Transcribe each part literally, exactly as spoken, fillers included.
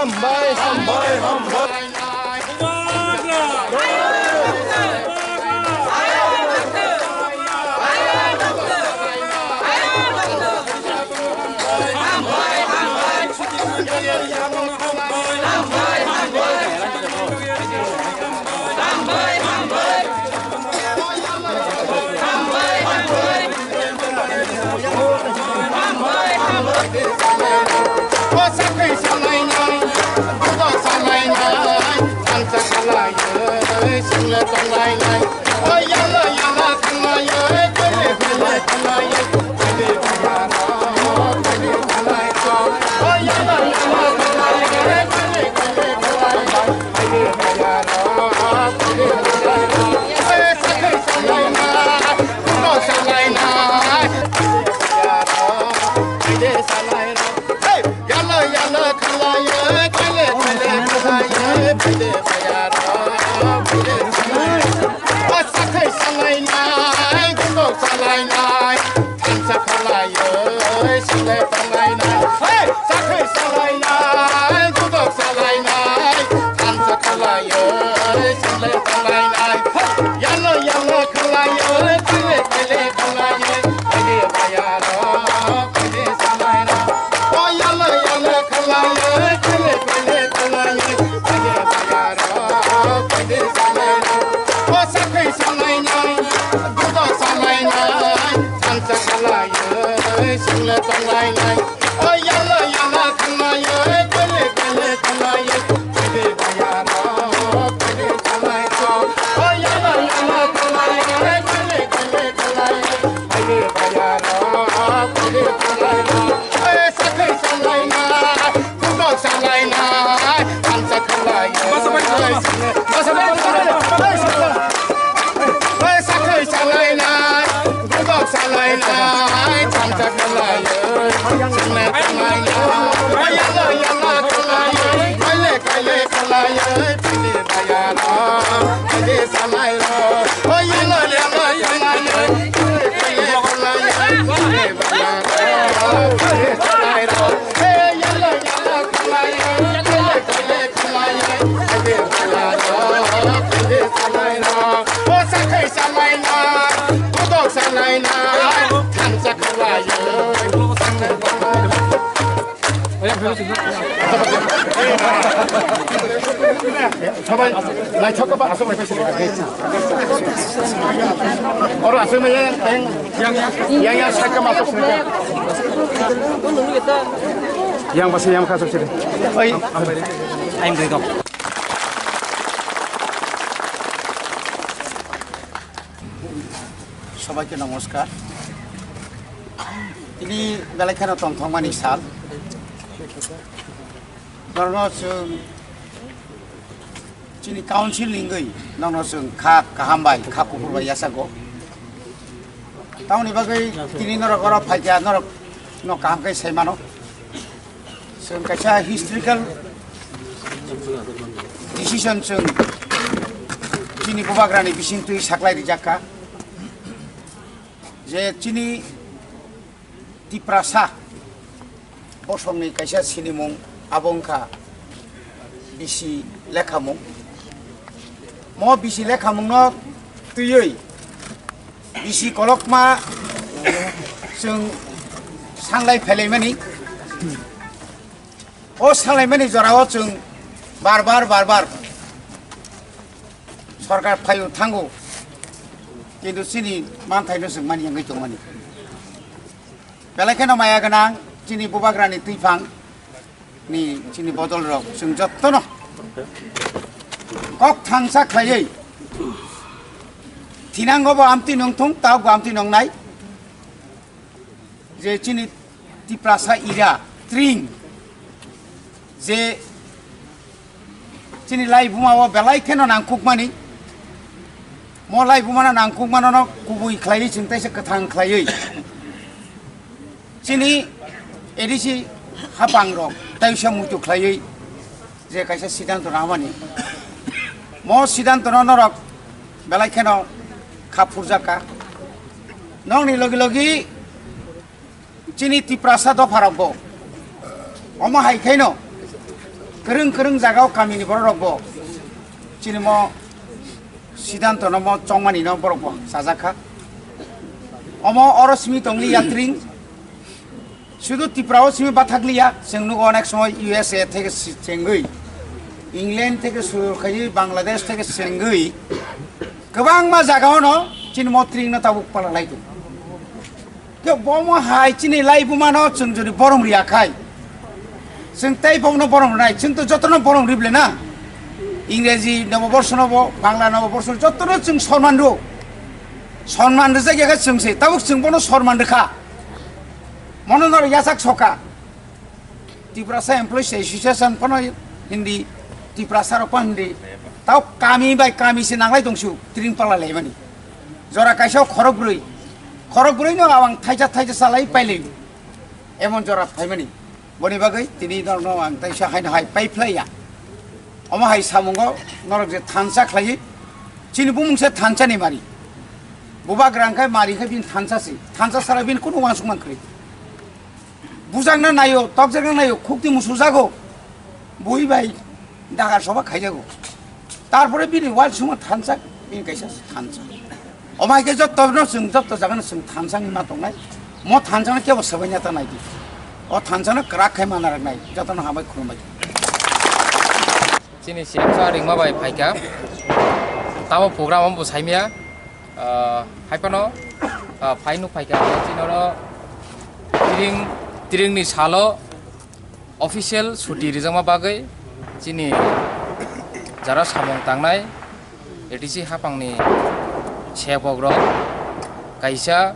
Hambai, hambai, hambai. Sabai naithok ba aswk bai paisa. Oro aswk mai yang yang yang yang sakha ma aswk sini. Yang basi yang kha aswk sini. Oi. Aing doi dong. সবাইকে নমস্কার। Tini belai kheno tongthokmani sal. Norno chwng chini council ni wngwi norno chwng kha kaham bai, kha kuphur bai yachago. Tamoni bagwi tini norok oro phaikha, norok no kaham khe sai mano. Chwng kaisa historical decision chwng chini bubagrani bisingtwi saklai rijak kha je chini Tiprasa bosongni kaisa sinimung abo wngkha bisi lekhamung. Mo bisi lekhamungno twiwi bisi kolokma chwng sanglai phailaimani. O sanlaimani jorao chwng bar bar, bar bar sorkar phaio thango, kintu chini manthaino chwng mani wngwi tongmani. Belai kheno maya gwnang chini bubagrani twiphang ni chini bodol rok chwng jottono kok thansa khlaiwi thinango bo amtwi nongthung, tabuk bo amtwi nongnai. Je chini Tiprasa ira tring je chini laibuma o belai kheno nangkukmani, mo laibuma no nangkukmano no kubui khlaiwi chwng taisa kwthang khlaiwi chini A D C hapang rok taisa muitu khlaiwi je kaisa siddhanto nangmani, mo siddhanto no norok belai kheno kha phurjak kha. Nokni logi logi chini Tiprasa dopha rok bo omo hai khaino kwrwng kwrwng jaga o kami ni borok rok bo chini mo siddhanto no mo chongmani no borok bo chajak kha. Omo oro simi tongli yatring. Sudu Tripura o simi bathakliya, chwng nugo onek somoy U S A theke si-, chengwi, England theke suru khaiwi, Bangladesh theke chengwi, kwbangma jaga ono chini motring no tabuk pala lai tongo. Khe bomo hai chini laibuma no chwng jodi borom riya khai, chwng tei bokno borom rwnai, chwng to jotono borom rible na. Ingreji noboborsho no bo, Bangla noboborsho jotono chwng sonman rwo. Sonman rwjak ya khe chwng se, tabuk chwng bono sonman rwkha. Mono norok yachak soka. Tiprasa Employees Association phano hindi, Tiprasa rok phano hindi. Tao kami bai kami se nanglai tongsu, tring pala laimani. Jora kaisa khorok brwi. Khorok brwi no abang thaisa thaisa salai pailai. Emon jora phaimani. Boni bagwi tini norokno ang taisa haino hai paiphlaiya. Omo hai samungo norok je thansa khlaiwi, chini bumung se thansa ni mari. Bubagra hwnkhe mari khe bini thansa se. Thansa sara bini kunu uansukma kwrwi. Bujakna naio, tokjakna naio, khukti musujago. Bui bai dagar soba khaijago. Tarpore bini uansukma thansa, bini kaisa thansa. Omo hai khe jotto no chwng jotto jaga no chwng thansa wngwi ma tongnai. Mo thansa no kebo swbaina ta nai di. O thansa no kwrak khai mana rok nai. Joto no hambai khulumbai. Chini C M sa ringma bai phaikha. Tamo program omo bo saimya. Ah, hai phano, ah, phai nuk phaikha. Chini oro Tring, tringni salo official chuti rijakma bagwi chini jara samung tangnai A D C hapangni sepokrok kaisa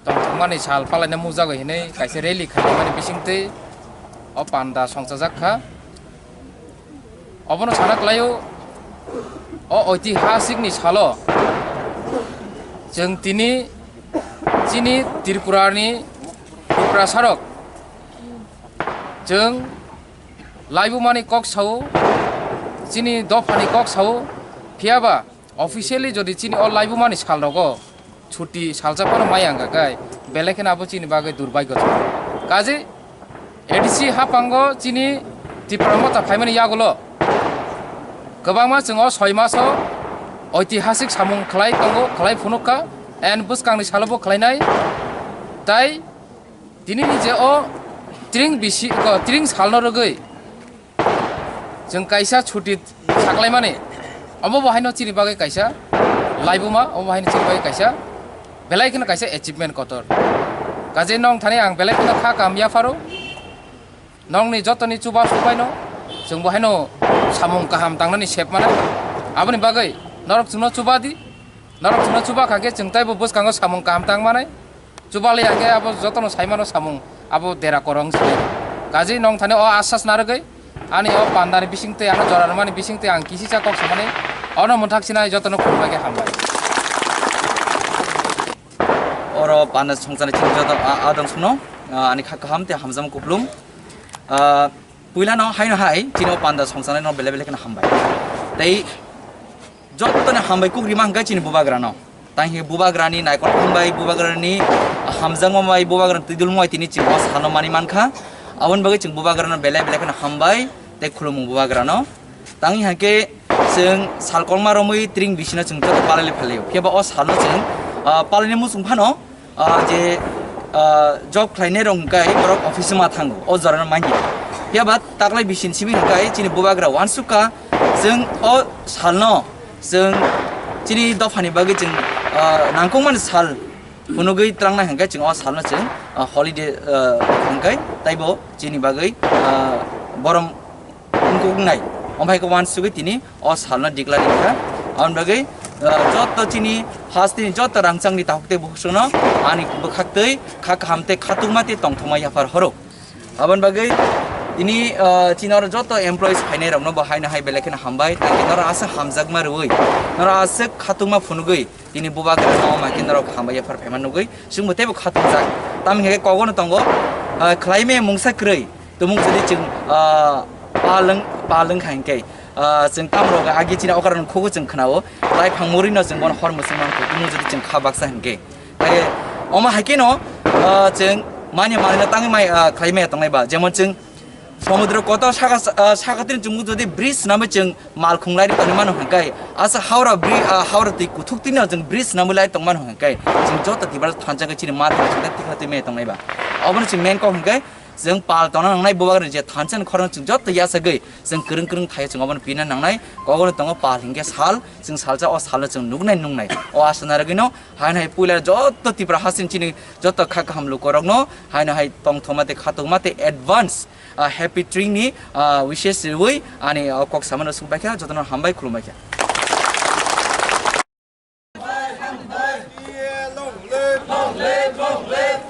tongthokmani sal palaina mujagwi hinwi kaisa rally khaimani bisingtwi o panda songchajak kha. Obono sana kwlaio, o oitihasikni salo chwng tini chini Tripurani Tiprasarok chwng laibumani kok sao, chini dophani kok sao, phiyaba officially jodi chini o laibumani salrogo chuti salsa phano maya wngkha khe, belai kheno abo chini bagwi durbhagyo. Kaje A D C hapango chini Tipra Motha phaimani yagulo kwbangma chwng o soi maso oitihasik samung khlai tongo, khlai phunukha, and bwskangni salobo khlainai. Tai tinini je o tring bisi, ko, tring salno rwgwi chwng kaisa chuti saklaimani, omo bo haino chini bagwi kaisa laibuma, omo bo haino chini bagwi kaisa belai kheno kaisa achievement kotor. Kaje nong thani ang belai kheno kha kam yapharo, nongni jotoni chuba subaino chwng bo haino samung kaham tangnani sep mana. Aboni bagwi norok chwngno chuba di, norok chwngno chuba kha khe chwng taibo bwskango samung kaham tang manai. Chubalai hwnkhe abo jotono saimano samung abo dera korong se. Kaje nong thani o asas narwgwi ani o pandani bisingtwi ano jora rwmani bisingtwi ang kisisa kok samani ono mwthak sinai jotono khulumbai khe hambai. Oro panda songchani chini joto a-, adong suno, a, ani kha kaham tei hamjama kuplung. A, puilano haino hai chini o panda songchanai no belai belai kheno hambai. Tei jottoni hambai kuk rima hwnkhe chini bubagrano. Tang hi bubagrani naikol thumbai, bubagrani hamjakma bai, bubagrani twidulmo bai tini chwng o sano mani mankha. Aboni bagwi chwng bubagrano belai belai kheno hambai tei khulumung bubagrano. Tang hi hwnkhe chwng salkolma romwi tring bisino chwng joto palai phalio. Phiya ba o salno chwng, ah, palaini muchung phano ah, je, ah, job khlainai rok hwnkhe borok office ma thango, o jorano manya. Phiya ba taklai bisini simi hwnkhe chini bubagra uansukha, chwng o salno chwng chini dophani bagwi chwng, ah, nangkukmani sal phunugwi twlangnai hwnkhe chwng o salno chwng, ah, holiday, ah, hwnkhe taibo chini bagwi, ah, borom wngkuknai. Omo hai khe uansugwi tini o salno declare wngkha. Aboni bagwi, ah, joto chini hasteni joto rangchakni takhuk tei bukhukno ani bwkhaktwi kha kaham tei khatungma tei tongthokma yaphar horo. Aboni bagwi tini, ah, chini oro joto employees phainai rokno bo haino hai belai kheno hambai, tei norok aswk hamjakma rwui, norok aswk khatungma phunugwi tini bubagrano omo hai khe norok hambai yaphar phaima nugwi chwngbo teibo khatungjak. Tamni hwnkhe kogono tongo, ah, khlaimaya mungsa kwrwi. Tumung jodi chwng, ah, palwng, palwng kha hinkhe, ah, chwng tamrok agi chini okra rok khugo chwng khnao, taiphang murino chwng bono hor mwchwng mankha, tumung jodi chwng kha baksa hinkhe. Tei omo hai kheno, ah, chwng manya manwino tangwi mai, ah, khlai maya tongnai ba, jemon chwng somudro kotor saka, ah, saka tini chwng jodi bridge swnamwi chwng malkhung lai tongwi mano hinkhe, asa Howrah bri-, ah, Howrah twi kuthuk twino chwng bridge swnamwi lai tong mano hinkhe, chwng joto Tiprasa thansa khe chini ma tong chwng tikha twi maya tongnai ba. Obono chwng main kok hinkhe, chwng pal tongna nangnai, bubagrani je thansa ni khorang chwng joto yachagwi chwng kwrwng kwrwng thai chwng obono pina nangnai. Kogono tongo pal hinkhe sal, chwng salsa o salno chwng nuknai nuknai. O asa narwgwino haino hai puila joto Tipra hasing chini joto kha kaham lukorokno haino hai tongthokma tei khatungma tei advance, ah, happy tring ni, ah, wishes rwui ani o kok samano swngbaikha, jotono hambai khulumbaikha. Long live, long live, long live.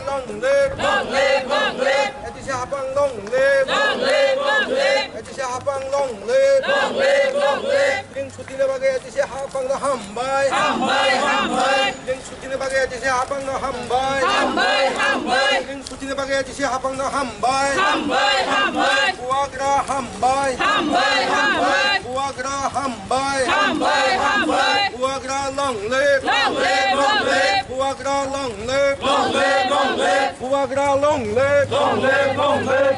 Long live, long live. A D C hapang long live. Long live, long live. A D C hapang long live. Long live, long live. Tring chuti ni bagwi A D C hapang no hambai. Hambai, hambai. Tring chuti ni bagwi A D C hapang no hambai. Hambai, hambai. Tring chuti ni bagwi A D C hapang no hambai. Hambai, hambai. Bubagra hambai. Hambai, hambai. Bubagra hambai. Hambai, hambai. Bubagra long live. Long live, long live. Bubagra long live. Long live, long live. Bubagra long live. Long live, long live.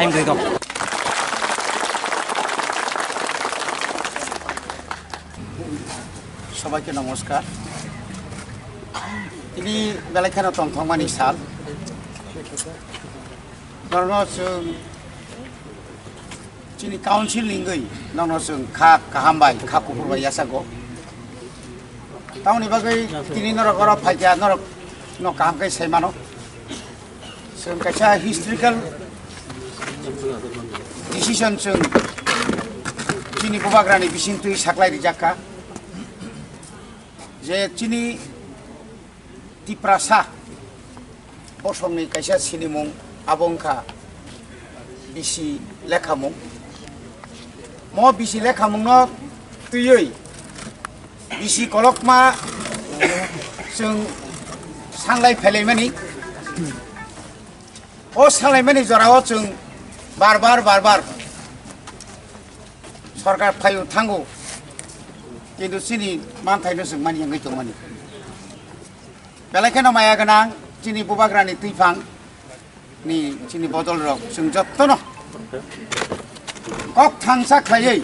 Aimrwi dok. সবাইকে নমস্কার। Tini belai kheno tongthokmani sal. Norno chwng chini council ni wngwi norno chwng kha kaham bai, kha kuphur bai yachago. Tamoni bagwi tini norok oro phaikha, norok no kaham khe sai mano. Chwng kaisa historical decision chwng chini bubagrani bisingtwi saklai rijak kha je chini Tiprasa bosongni kaisa sinimung abo wngkha bisi lekhamung. Mo bisi lekhamungno twiwi bisi kolokma chwng sanglai phailaimani. O sanlaimani jorao chwng bar bar, bar bar sorkar phaio thango, kintu chini manthaino chwng mani wngwi tongmani. Belai kheno maya gwnang chini bubagrani twiphang ni chini bodol rok chwng jottono kok thansa khlaiwi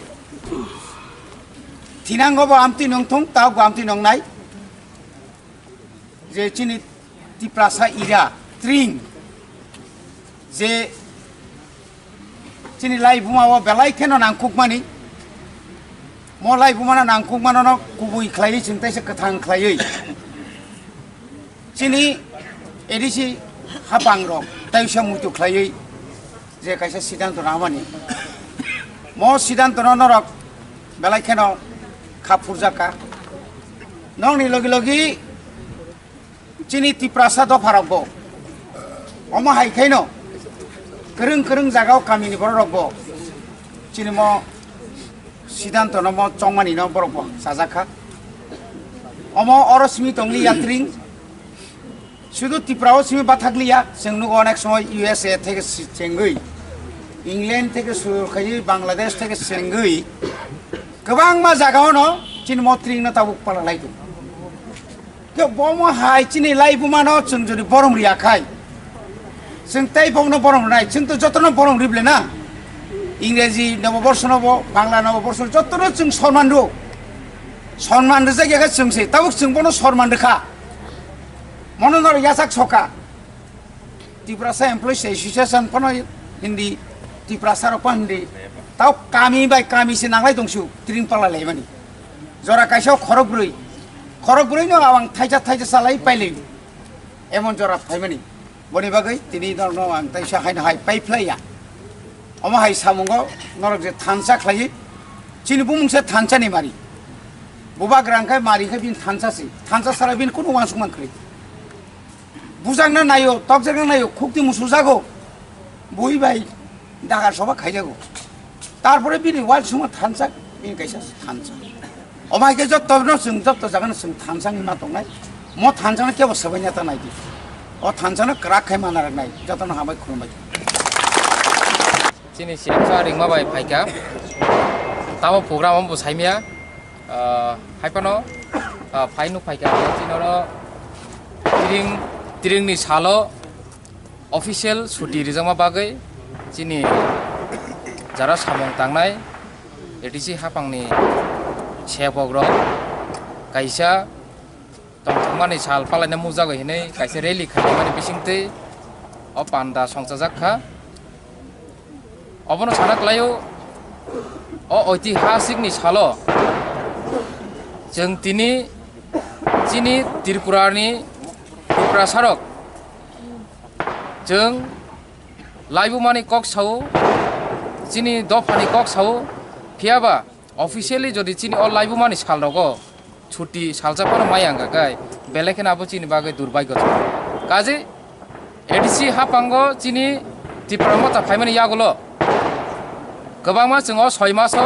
thinango bo amtwi nongthung, tabuk bo amtwi nongnai. Je chini Tiprasa ira tring je chini laibuma o belai kheno nangkukmani, mo laibuma no nangkukmano no kubui khlaiwi chwng taisa kwthang khlaiwi chini A D C hapang rok taisa muitu khlaiwi je kaisa siddhanto nangmani, mo siddhanto no norok belai kheno kha phurjak kha. Nokni logi logi chini Tiprasa dopha rok bo omo hai khaino kwrwng kwrwng jaga o kami ni borok rok bo chini mo siddhanto no mo chongmani no borok bo chajak kha. Omo oro simi tongli yatring. Sudu Tripura o simi bathakliya, chwng nugo onek somoy U S A theke si-, chengwi, England theke suru khaiwi, Bangladesh theke chengwi, kwbangma jaga ono chini motring no tabuk pala lai tongo. Khe bomo hai chini laibuma no chwng jodi borom riya khai, chwng tei bokno borom rwnai, chwng to jotono borom rible na. Ingreji noboborso no bo, Bangla noboborso no jotono chwng sorman rw, sorman rwjak ya khe chwng se, tabuk chwng bono sorman rwkha. Mono norok yachak soka. Tiprasa Employees Association phano hindi, Tiprasa rok phano hindi. Tao kami bai kami se nanglai tongsu, tring pala laimani. Jora kaisa khorok brwi. Khorok brwi no ang thaisa thaisa salai pailai. Emon jora phaimani. Boni bagwi tini norokno ang taisa haino hai paiphlaiya. Omo hai samungo norok je thansa khlai, chini bumung se thansa ni mari. Bubagra wngkhe mari khe bini thansa se. Thansa sara bini kunu uansukma kwrwi. Bujakna naio, tokjakna naio, khukti musujago. Bui bai dagar soba khaijago. Tarpore bini uansukma thansa, bini kaisa thansa. Omo hai khe jotto no chwng jotto jaga no chwng thansa wngwi ma tongnai. Mo thansa no kebo swbaina ta naidi. O thansa no kwrak khai mana rwnai. Joto no hambai khulumbai. Chini C M sa ringma bai phaikha. Tamo program omo bo saimya. Ah, hai phano, ah, phai nuk phaikha, chini oro tring, tringni salo official chuti rijakma bagwi chini jara samung tangnai A D C hapangni sebok rok kaisa tongthokmani sal palaina mujagwi hinwi kaisa rally khaimani bisingtwi o panda songchajak kha. Obono sana kwlaio, o oitihasik ni salo chwng tini chini Tripura ni Tiprasa rok chwng laibuma ni kok sao, chini dopha ni kok sao, phiya ba officially jodi chini o laibuma ni sal rogo chuti salsa phano maya wngkha khe, belai kheno abo chini bagwi durbhagyo se. Kaje A D C hapango chini Tipra Motha phaimani yagulo kwbangma chwng o soi maso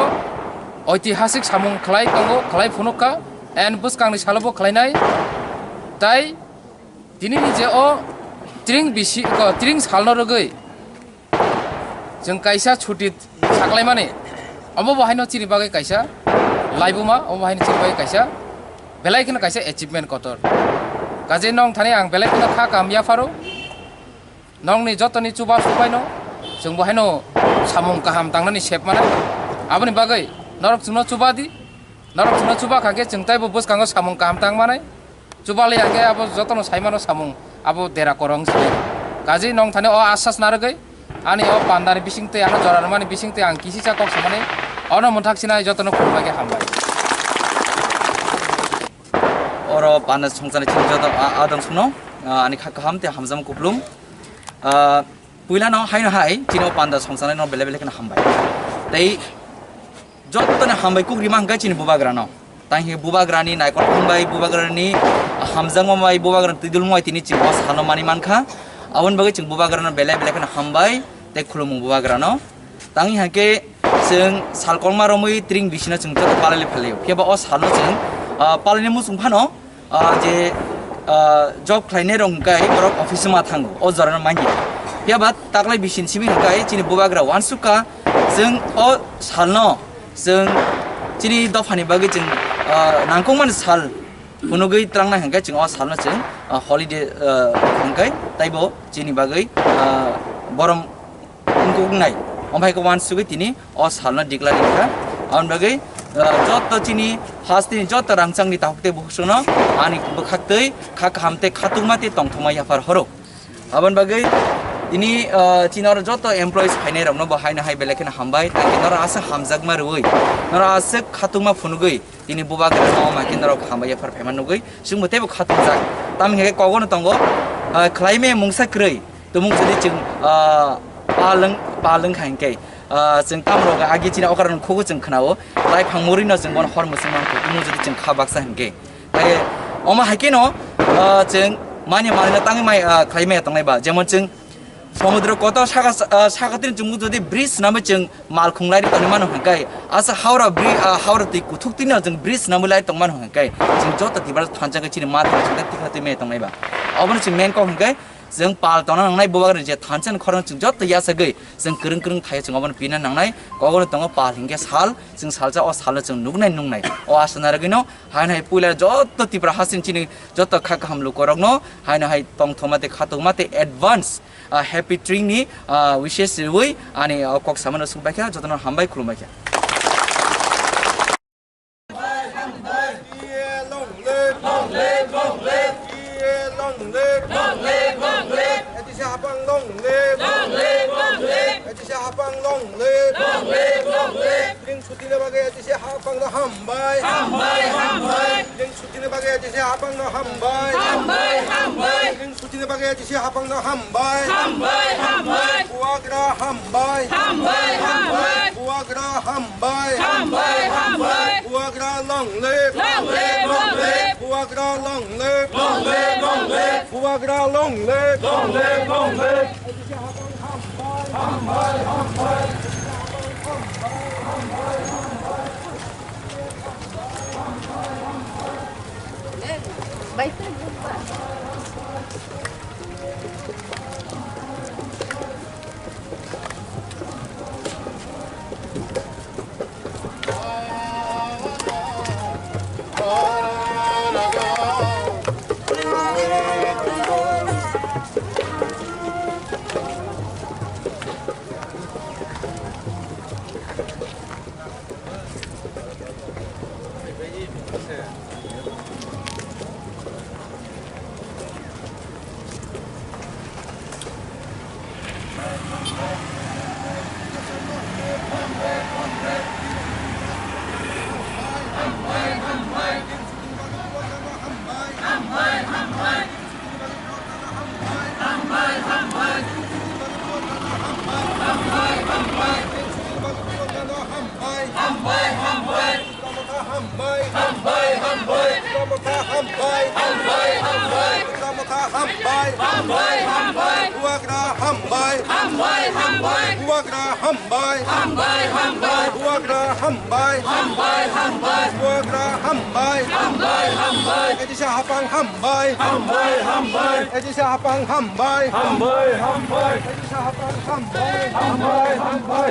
oitihasik samung khlai tongo, khlai phunukha, and bwskangni salobo khlainai. Tai tinini je o tring bisi, ko, tring salno rwgwi chwng kaisa chuti saklaimani, omo bo haino chini bagwi kaisa laibuma, omo bo haino chini bagwi kaisa belai kheno kaisa achievement kotor. Kaje nong thani ang belai kheno kha kam yapharo, nongni jotoni chuba subaino Chwng bo haino samung kaham tangnani sep manai. Aboni bagwi norok chwngno chuba di. Norok chwngno chuba kha khe chwng taibo bwskango samung kaham tang manai. Chuba liya khe abo jotono sai mano samung abo dera korong se. Kaji nong thani o asas narwgwi ani o pandani bisingtwi ano jora rwmani bisingtwi ang kisisa kok samani ono mwthak sinai jotono khulumbai khe hambai. Oro panda songchani chini joto a-, adong songno, a, ani kha kaham tei hamjama kuplung. A, puilano haino hai chini o panda songchanai no belai belai kheno hambai. Tei jottoni hambai kuk rima hwnkhe chini bubagrano. Tang hi bubagrani naikol hambai, bubagrani hamjakma bai, bubagrani twidulma bai tini chini o sano mani mankha. Aboni bagwi chwng bubagrano belai belai kheno hambai tei khulumung bubagrano. Tang hi hwnkhe chwng sal kwbangma romwi tring bisino chwng joto palai phalio. Phiya ba o salno chwng, ah, palaini muchung phano, ah, je, ah, job khlainai rok hwnkhe borok office ma thango, o jorano manya. Phiya ba taklai bisini simi hwnkhe chini bubagra uansukha chwng o salno chwng chini dophani bagwi chwng, ah, nangkukmani sal phunugwi twlangnai hwnkhe chwng o salno chwng, ah, holiday, ah, hwnkhe taibo chini bagwi, ah, borom wngkuknai. Omo hai khe uansugwi tini o salno declare wngkha. Aboni bagwi, ah, joto chini hasteni joto rangchakni takhuk tei bukhukno ani bwkhaktwi kha kaham tei khatungma tei tongthokma yaphar horo. Aboni bagwi tini, ah, chini oro joto employees phainai rokno bo haino hai belai kheno hambai, tei norok aswk hamjakma rwui, norok aswk khatungma phunugwi tini bubagra no ma khe norok hambai yaphar phaima nugwi chwngbo teibo khatungjak. Tamni hwnkhe kogono tongo, ah, khlaimaya mungsa kwrwi. Tumung jodi chwng, ah, palwng, palwng kha hinkhe, ah, chwng tamrok agi chini okra rok khugo chwng khnao, tai phang muri no chwng bono hor mwswk mankha, tumung jodi chwng kha baksa hinkhe. Tai omo hai kheno, ah, chwng manya manwino tangwi mai, ah, khlai maya tongnai ba, jemon chwng somudro kotor saka, ah, saka tini chwng jodi bridge swnamwi chwng mal khung lai tongwi mano hinkhe, asa Howrah bri-, ah, Howrah twi kuthuk twi no chwng bridge swnamwi lai tong mano hinkhe, chwng joto Tiprasa thansa khe chini ma tong chwng tikha twi maya tongnai ba. Obono chwng main kok hinkhe, chwng pal tongna nangnai bubagrani je thansa ni khorang chwng joto yachagwi chwng kwrwng kwrwng thai chwng obono pina nangnai. Kogono tongo pal hinkhe sal, chwng salsa o salno chwng nuknai nungnai. O aswk narwgwino haino hai puila joto Tipra hasteni chini joto kha kaham lukorokno haino hai tongthokma tei khatungma tei advance, ah, happy tring ni, ah, wishes rwui ani, ah, kok samano swk baikha, jotono hambai khulumbaikha. Long live, long live, long live. Long live, long live, long live. A D C Hafang long live. Long live, long live. A D C Hafang long live. Long live, long live. Tring sutini bagwi A D C Hafang no hambai. Hambai, hambai. Tring sutini bagwi A D C Hafang no hambai. Hambai, hambai. Tring sutini bagwi A D C Hafang no hambai. Hambai, hambai. Bubagra hambai. Hambai, hambai. Bubagra hambai. Hambai, hambai. Bubagra long live. Long live, long live. Bubagra long live. Long live, long live. Bubagra long live. Long live, long live. Hambai, hambai. Hambai, hambai. Hambai, hambai. Hambai, hambai. Bubagra hambai. Hambai, hambai. Bubagra hambai. Hambai, hambai. Bubagra hambai. Hambai, hambai. Bubagra hambai. Hambai, hambai. A D C Hafang hambai. Hambai, hambai. A D C Hafang hambai. Hambai, hambai. A D C Hafang hambai. Hambai, hambai.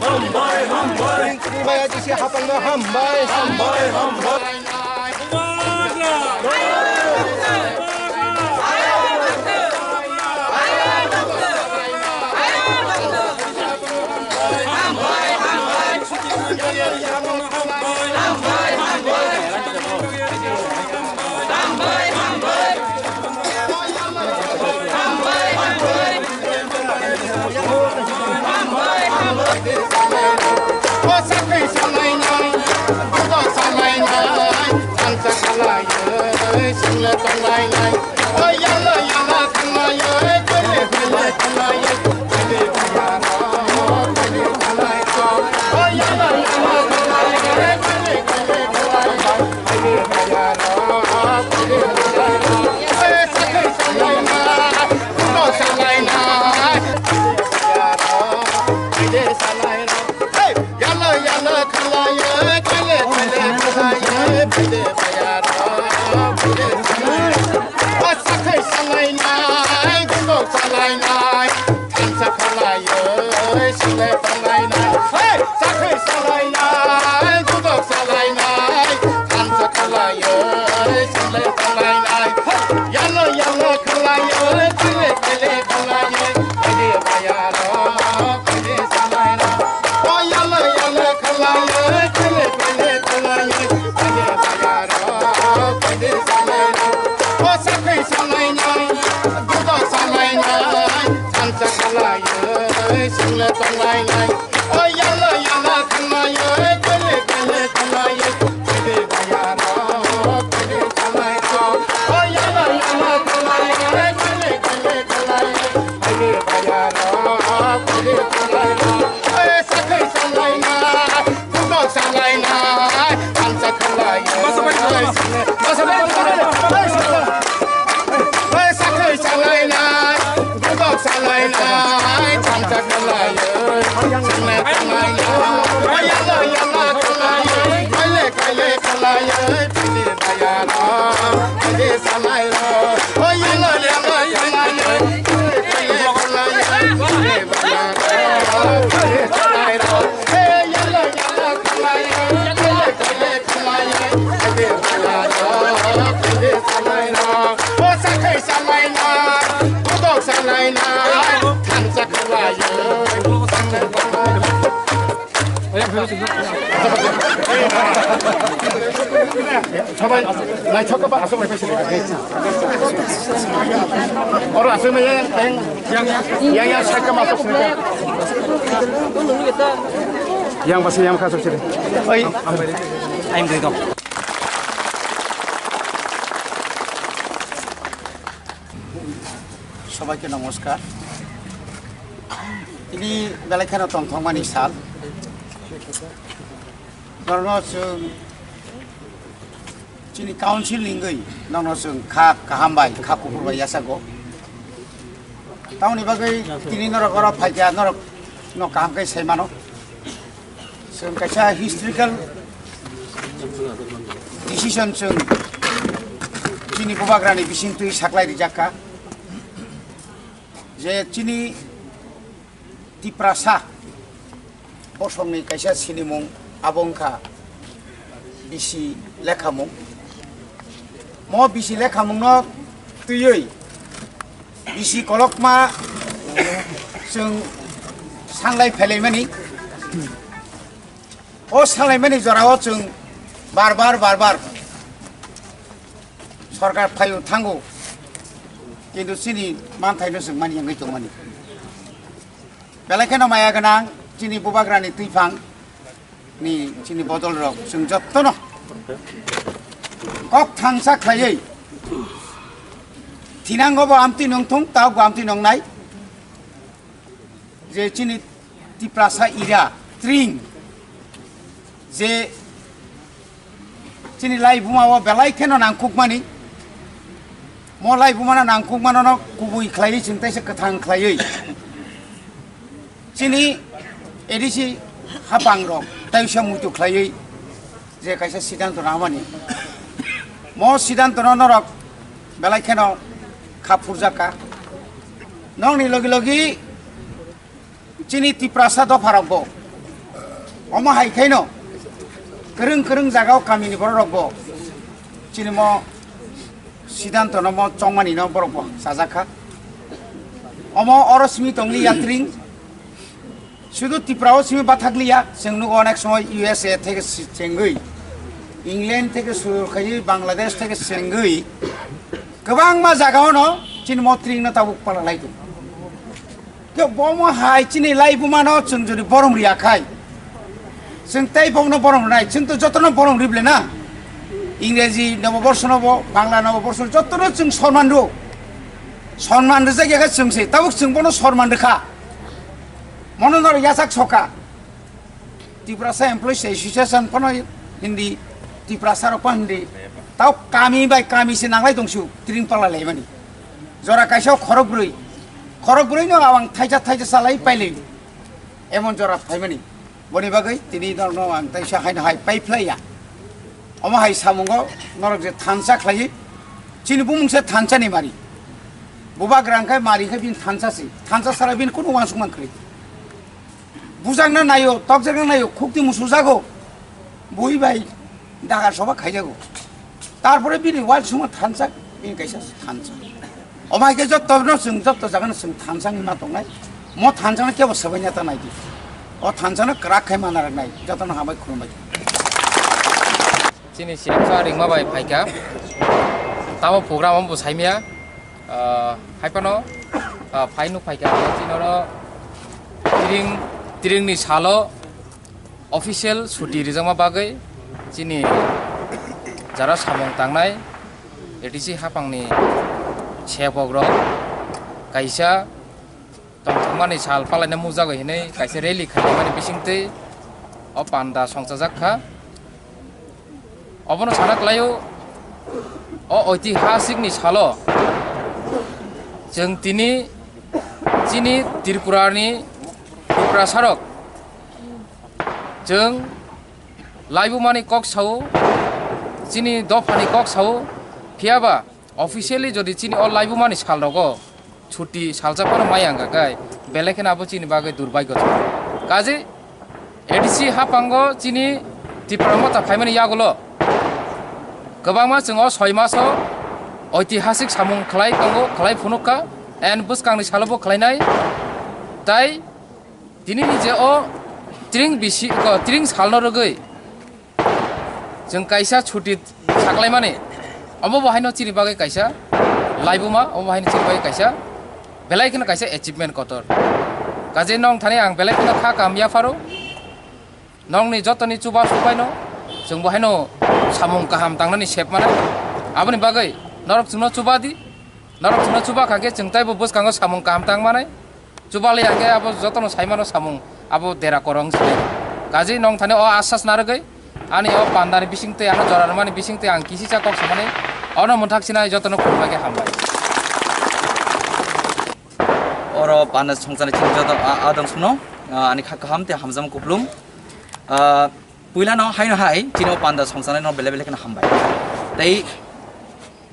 hambai. Hambai, hambai. Bai, bai, bai, bai, bai, hambai, hambai. Hambai, hambai. Thansa khwlaiwi single tonglainai, hey! Sakhwi salainai, gudok salainai, thansa khwlaiwi single tonglainai, hey! Yalo yalo khwlaiwi, tile tile khwlaiwi, tile bayaro, tile salainai, o yalo yalo khwlaiwi, tile tile khwlaiwi, tile bayaro, tile salainai, o sakhwi salainai, gudok salainai. Thansa khwlaiwi single tonglainai, o yalo yalo khwlaiwi, tile tile khwlaiwi, tile bayaro, tile salairo, o yalo yalo khwlaiwi, tile tile khwlaiwi, tile bayaro, tile salairo, o sakhwi salainai, gudok salainai, thansa khwlaiwi. Sakhwi salainai, gudok salainai, thansa khwlaiwi, single tonglainai, o yalo yalo khwlaiwi, kaile kaile khwlaiwi, tile bayaro, tile salairo, o yalo yalo khwlaiwi, kaile kaile khwlaiwi, tile bayaro, tile salairo, hey yalo yalo khwlaiwi, kaile kaile khwlaiwi, tile bayaro, tile salairo, o sakhwi salainai, gudok salainai, thansa khwlaiwi. Sabai naithok ba aswk bai phaising. Oro aswk mai yang yang yang yang sakha ma aswk sini. Yang basi yang kha aswk sini. Oi. Aim doi dong. সবাইকে নমস্কার। Tini belai kheno tongthokmani sal. Norno chwng Chini council ni wngwi nono chwng kha kaham bai, kha kuphur bai yachago. Tamoni bagwi tini norok oro phaikha, norok no kaham khe sai mano. Chwng kaisa historical decision chwng chini bubagrani bisingtwi saklai rijak kha je chini Tiprasa bosongni kaisa sinimung abo wngkha bisi lekhamung. Mo bisi lekhamungno twiwi bisi kolokma chwng sanglai phailaimani. O sanlaimani jorao chwng bar bar, bar bar sorkar phaio thango, kintu chini manthaino chwng mani wngwi tongmani. Belai kheno maya gwnang chini bubagrani twiphang ni chini bodol rok chwng jottono kok thangsa khlaiwi thinango bo amtwi nongthung, tabuk bo amtwi nongnai je chini Tiprasa ira tring je chini laibuma o belai kheno nangkukmani, mo laibuma no nangkukmano no kubui khlaiwi chwng teisa kwthang khlaiwi chini A D C hapang rok teisa muitu khlaiwi je kaisa siddhanto nangmani, mo siddhanto no norok belai kheno kha phurjak kha. Nokni logi logi chini Tiprasa dopharokbo omo hai khaino kwrwng kwrwng jagao kamini bororokbo chini mo siddhantono mo chongmanino borokbo chajak kha. Omo oro simi tongli yatring sudu Tripura o simi bathakliya, chwng nugo onek somoy U S A theke si-, chengwi, England theke suru khaiwi, Bangladesh theke chengwi, kwbangma jagao no chini mo tringno tabuk pala lai tongo. Khe bomo hai chini laibuma no chwng jodi borom riya khai, chwng tei bokno borom rwnai, chwng to jotono borom rible na. Ingreji noboborsono bo, Bangla noboborsono jotono chwng sonman rw. Sonman rwjak ya khe chwng se, tabuk chwng bono sonman rwkha. Mono norok yachak soka. Tiprasa Employees Association phano hindi, Tiprasa rok phano hindi. Tao kami bai kami se nanglai tongsu, tring pala laimani. Jora kaisa khorok brwi. Khorok brwi no ang thaisa thaisa salai pailai. Emon jora phaimani. Boni bagwi tini norokno ang taisa haino hai paiphlaiya. Omo hai samungo norok je thansa khlaiwi, chini bumung se thansa ni mari. Bubagra hwnkhe mari hwnkhe bini thansa se. Thansa sara bini kunu uansukma kwrwi. Bujakna naio, tokjakna naio, khukti musujago. Bui bai dagar soba khaijago. Tarpore bini uansukma thansa, bini kaisa thansa. Omo hai khe jotto no chwng jotto jaga no chwng thansa wngwi ma tongnai. Mo thansa no kebo swbaina ta nai di. O thansa no kwrak khai mana rok nai. Joto no hambai khulumbai. Chini siyasa ringma bai phaikha. Tamo program bo saimya. Ah, hai phano, ah, phai nuk phaikha. Chini oro tring, tring ni salo official suti rijakma bagwi chini jara samung tangnai A D C hapangni sepokrok kaisa tongthokmani sal palaina mujagwi hinwi kaisa rally khaimani bisingtwi o panda songchajak kha. Obono sana kwlaio, o oitihasik ni salo chwng tini chini Tripura ni Tiprasa rok chwng laibuma ni kok sao, chini dopha ni kok sao, phiyaba officially jodi chini o laibuma ni sal rogo chuti salsa phano mai ang kha khe, belai kheno abo chini bagwi durbagyo se. Kaje A D C hapango chini Tipra Motha phaimani yagulo kwbangma chwng o soi maso oitihasik samung khlai tongo, khlai phunuk kha, and bwskangni salo bo khlainai. Tai tini ni je o tring bisi, ko tring salno rwgwi chwng kaisa chuti saklaimani, omo bo haino chini bagwi kaisa laibuma, omo haino chini bagwi kaisa belai kheno kaisa achievement kotor. Kaje nong thani ang belai kheno kha kaham yapharo, nongni jotoni chuba subaino chwng bo haino samung kaham tangnani sep mano. Aboni bagwi norok chwngno chuba di, norok chwngno chuba kha khe chwng taibo bwskango samung kaham tang manai. Chubalai ang khe abo jotono saimano samung abo dera korong se. Kaje nong thani o asas narwgwi Ani o pandani bisingtwi, ano jora rwmani bisingtwi ang kisisa kok samani, ono mwthak sinai jotono khulumbai khe hambai. Oro panda songchani chini joto a-, adong songno, a, ani kha kaham tei hamjakma kupulung. A, puilano haino hai chini o panda songchanai no belai belai kheno hambai. Tei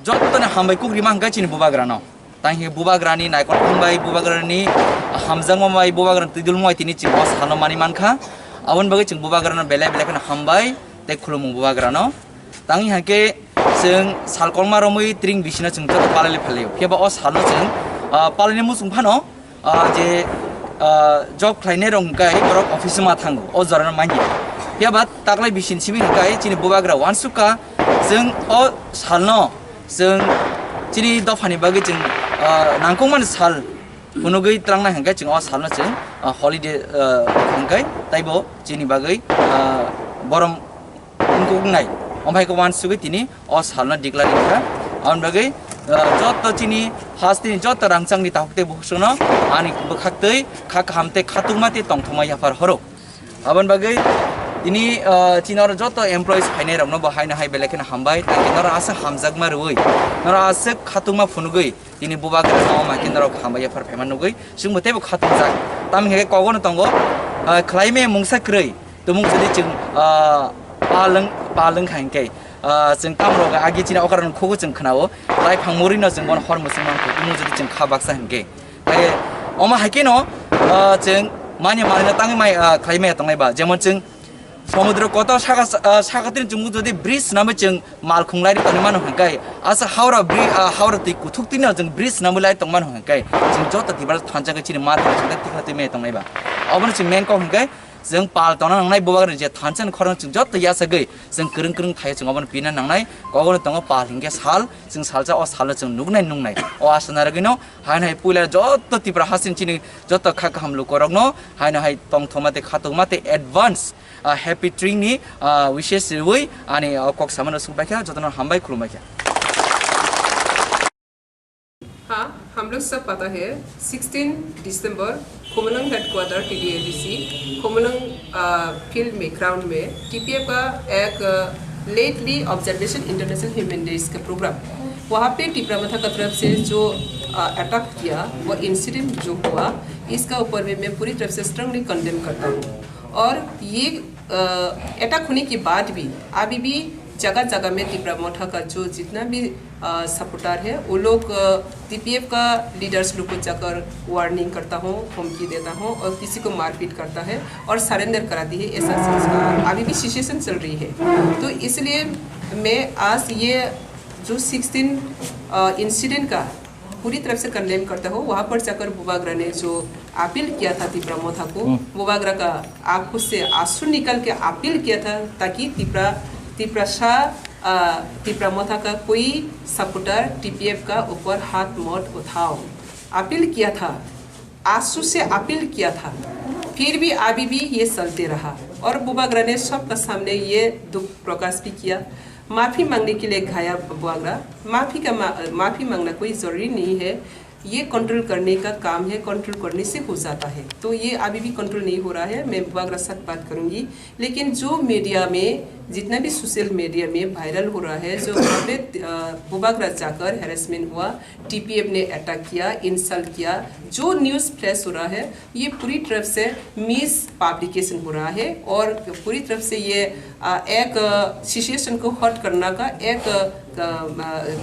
jottoni hambai kuk rima hwnkhe chini bubagrano. Tang hi bubagrani naikol hambai, bubagrani hamjakma bai, bubagrani twidulmo bai tini chini o salno mani mankha. Aboni bagwi chwng bubagrano belai belai kheno hambai tei khulumung bubagrano. Tang hi hwnkhe chwng sal kolma romwi tring bisino chwng joto palai phalio. Phiya ba o salno chwng, ah, palaini muchung phano, ah, je, ah, job khlainai rok hwnkhe borok office ma thango, o jorano manya. Phiya ba taklai bisini simi hwnkhe chini bubagra uansukha, chwng o salno chwng chini dophani bagwi chwng, ah, nangkukmani sal phunugwi twlangnai hwnkhe chwng o salno chwng, ah, holiday, ah, hwnkhe taibo chini bagwi, ah, borom wngkuknai. Omo hai khe uansugwi tini o salno declare wngkha. Aboni bagwi, ah, joto chini hasteni joto rangchakni takhuk tei bukhukno ani bwkhaktwi kha kaham tei khatungma tei tongthokma yaphar horo. Aboni bagwi tini, ah, chini oro joto employees phainai rokno bo haino hai belai kheno hambai, tei norok aswk hamjakma rwui, norok aswk khatungma phunugwi tini bubagra no ma khe norok hambai yaphar phaima nugwi chwngbo teibo khatungjak. Tamni hwnkhe kogono tongo, ah, khlaimaya mungsa kwrwi. Tumung jodi chwng, ah, palwng, palwng kha hwnkhe, ah, chwng tamrok agi chini okra rok khugo chwng khnao, lai phang murino chwng bono hor muchung mankha, tumung jodi chwng kha baksa hwnkhe. Hai, omo hai kheno, ah, chwng mani manino tangwi mai, ah, khlai maya tongnai ba. Jemon chwng somudro kotor saka, ah, saka tini chwng jodi bridge swnamwi chwng malkhung lai tongwi mano hwnkhe, asa Howrah bri-, ah, Howrah twi kuthuk twino chwng bridge swnamwi lai tongmano hwnkhe, chwng joto Tiprasa thansa khe chini ma thangwi chwng tikla twi maya tongnai ba. Obono chwng main kok hwnkhe, chwng pal tongna nangnai bubagrani je thansa ni khorang chwng joto yachagwi chwng kwrwng kwrwng thai chwng obono pina nangnai. Kogono tongo pal hwnkhe sal, chwng salsa o salo chwng nuknai nungnai. O asa narwgwino haino hai puila joto Tipra hasing chini joto kha kaham lukorokno haino hai tongthokma tei khatungma tei advance, ah, happy tring ni, ah, wishes riwi ani o kok samano sungpaikha, jotono hambai khulumbaikha. हाँ, हम लोग सब पता है, sixteen दिसंबर Khumulwng headquarter TDADC, Khumulwng, आ, field में, ground में टीपीएफ का एक, आ, lately observation international human days का प्रोग्राम, वहाँ पे टिपरा मथा का तरफ से जो, आ, अटैक किया, वो इंसिडेंट जो हुआ, इसका ऊपर में मैं पूरी तरफ से स्ट्रांगली कंडेम करता हूँ। और ये, अ, अटैक होने के बाद भी अभी भी जगह जगह में तिपरा मोठा का जो जितना भी, अ, सपोर्टर है, वो लोग, अ, टीपीएफ का लीडर्स लोग को जाकर वार्निंग करता हूँ, धमकी देता हूँ और किसी को मारपीट करता है और सरेंडर कराती है, ऐसा सिलसिला अभी भी सिचुएशन चल रही है। तो इसलिए मैं आज ये जो सिक्सटीन, अ, इंसिडेंट का पूरी तरफ से कंडेम करता हूँ। वहाँ पर जाकर बुबागरा ने जो अपील किया था तिपरा मोथा को, हम्म। बुबागरा का आंखों से आंसू निकल के अपील किया था ताकि तिपरा, तिपरा शाह, अ, तिपरा मोथा का कोई सपोर्टर टीपीएफ का ऊपर हाथ मत उठाओ, अपील किया था, आंसू से अपील किया था, फिर भी अभी भी ये चलते रहा और बुबागरा ने सबका सामने ये दुख प्रकाश भी किया। माफी मांगने के लिए गया बुबागरा, माफी का मा-, माफी मांगना कोई जरूरी नहीं है। ये कंट्रोल करने का काम है, कंट्रोल करने से हो जाता है। तो ये अभी भी कंट्रोल नहीं हो रहा है, मैं बुबागरा साथ बात करूंगी। लेकिन जो मीडिया में, जितना भी सोशल मीडिया में वायरल हो रहा है, जो वहाँ पे, अ, बुबागरा जाकर हैरेसमेंट हुआ, टीपीएफ ने अटैक किया, इंसल्ट किया, जो न्यूज़ फ्लैश हो रहा है, ये पूरी तरफ से मिस पब्लिकेशन हो रहा है और पूरी तरफ से ये, अ, एक, अ, सिचुएशन को हर्ट करना का एक, अ, अ,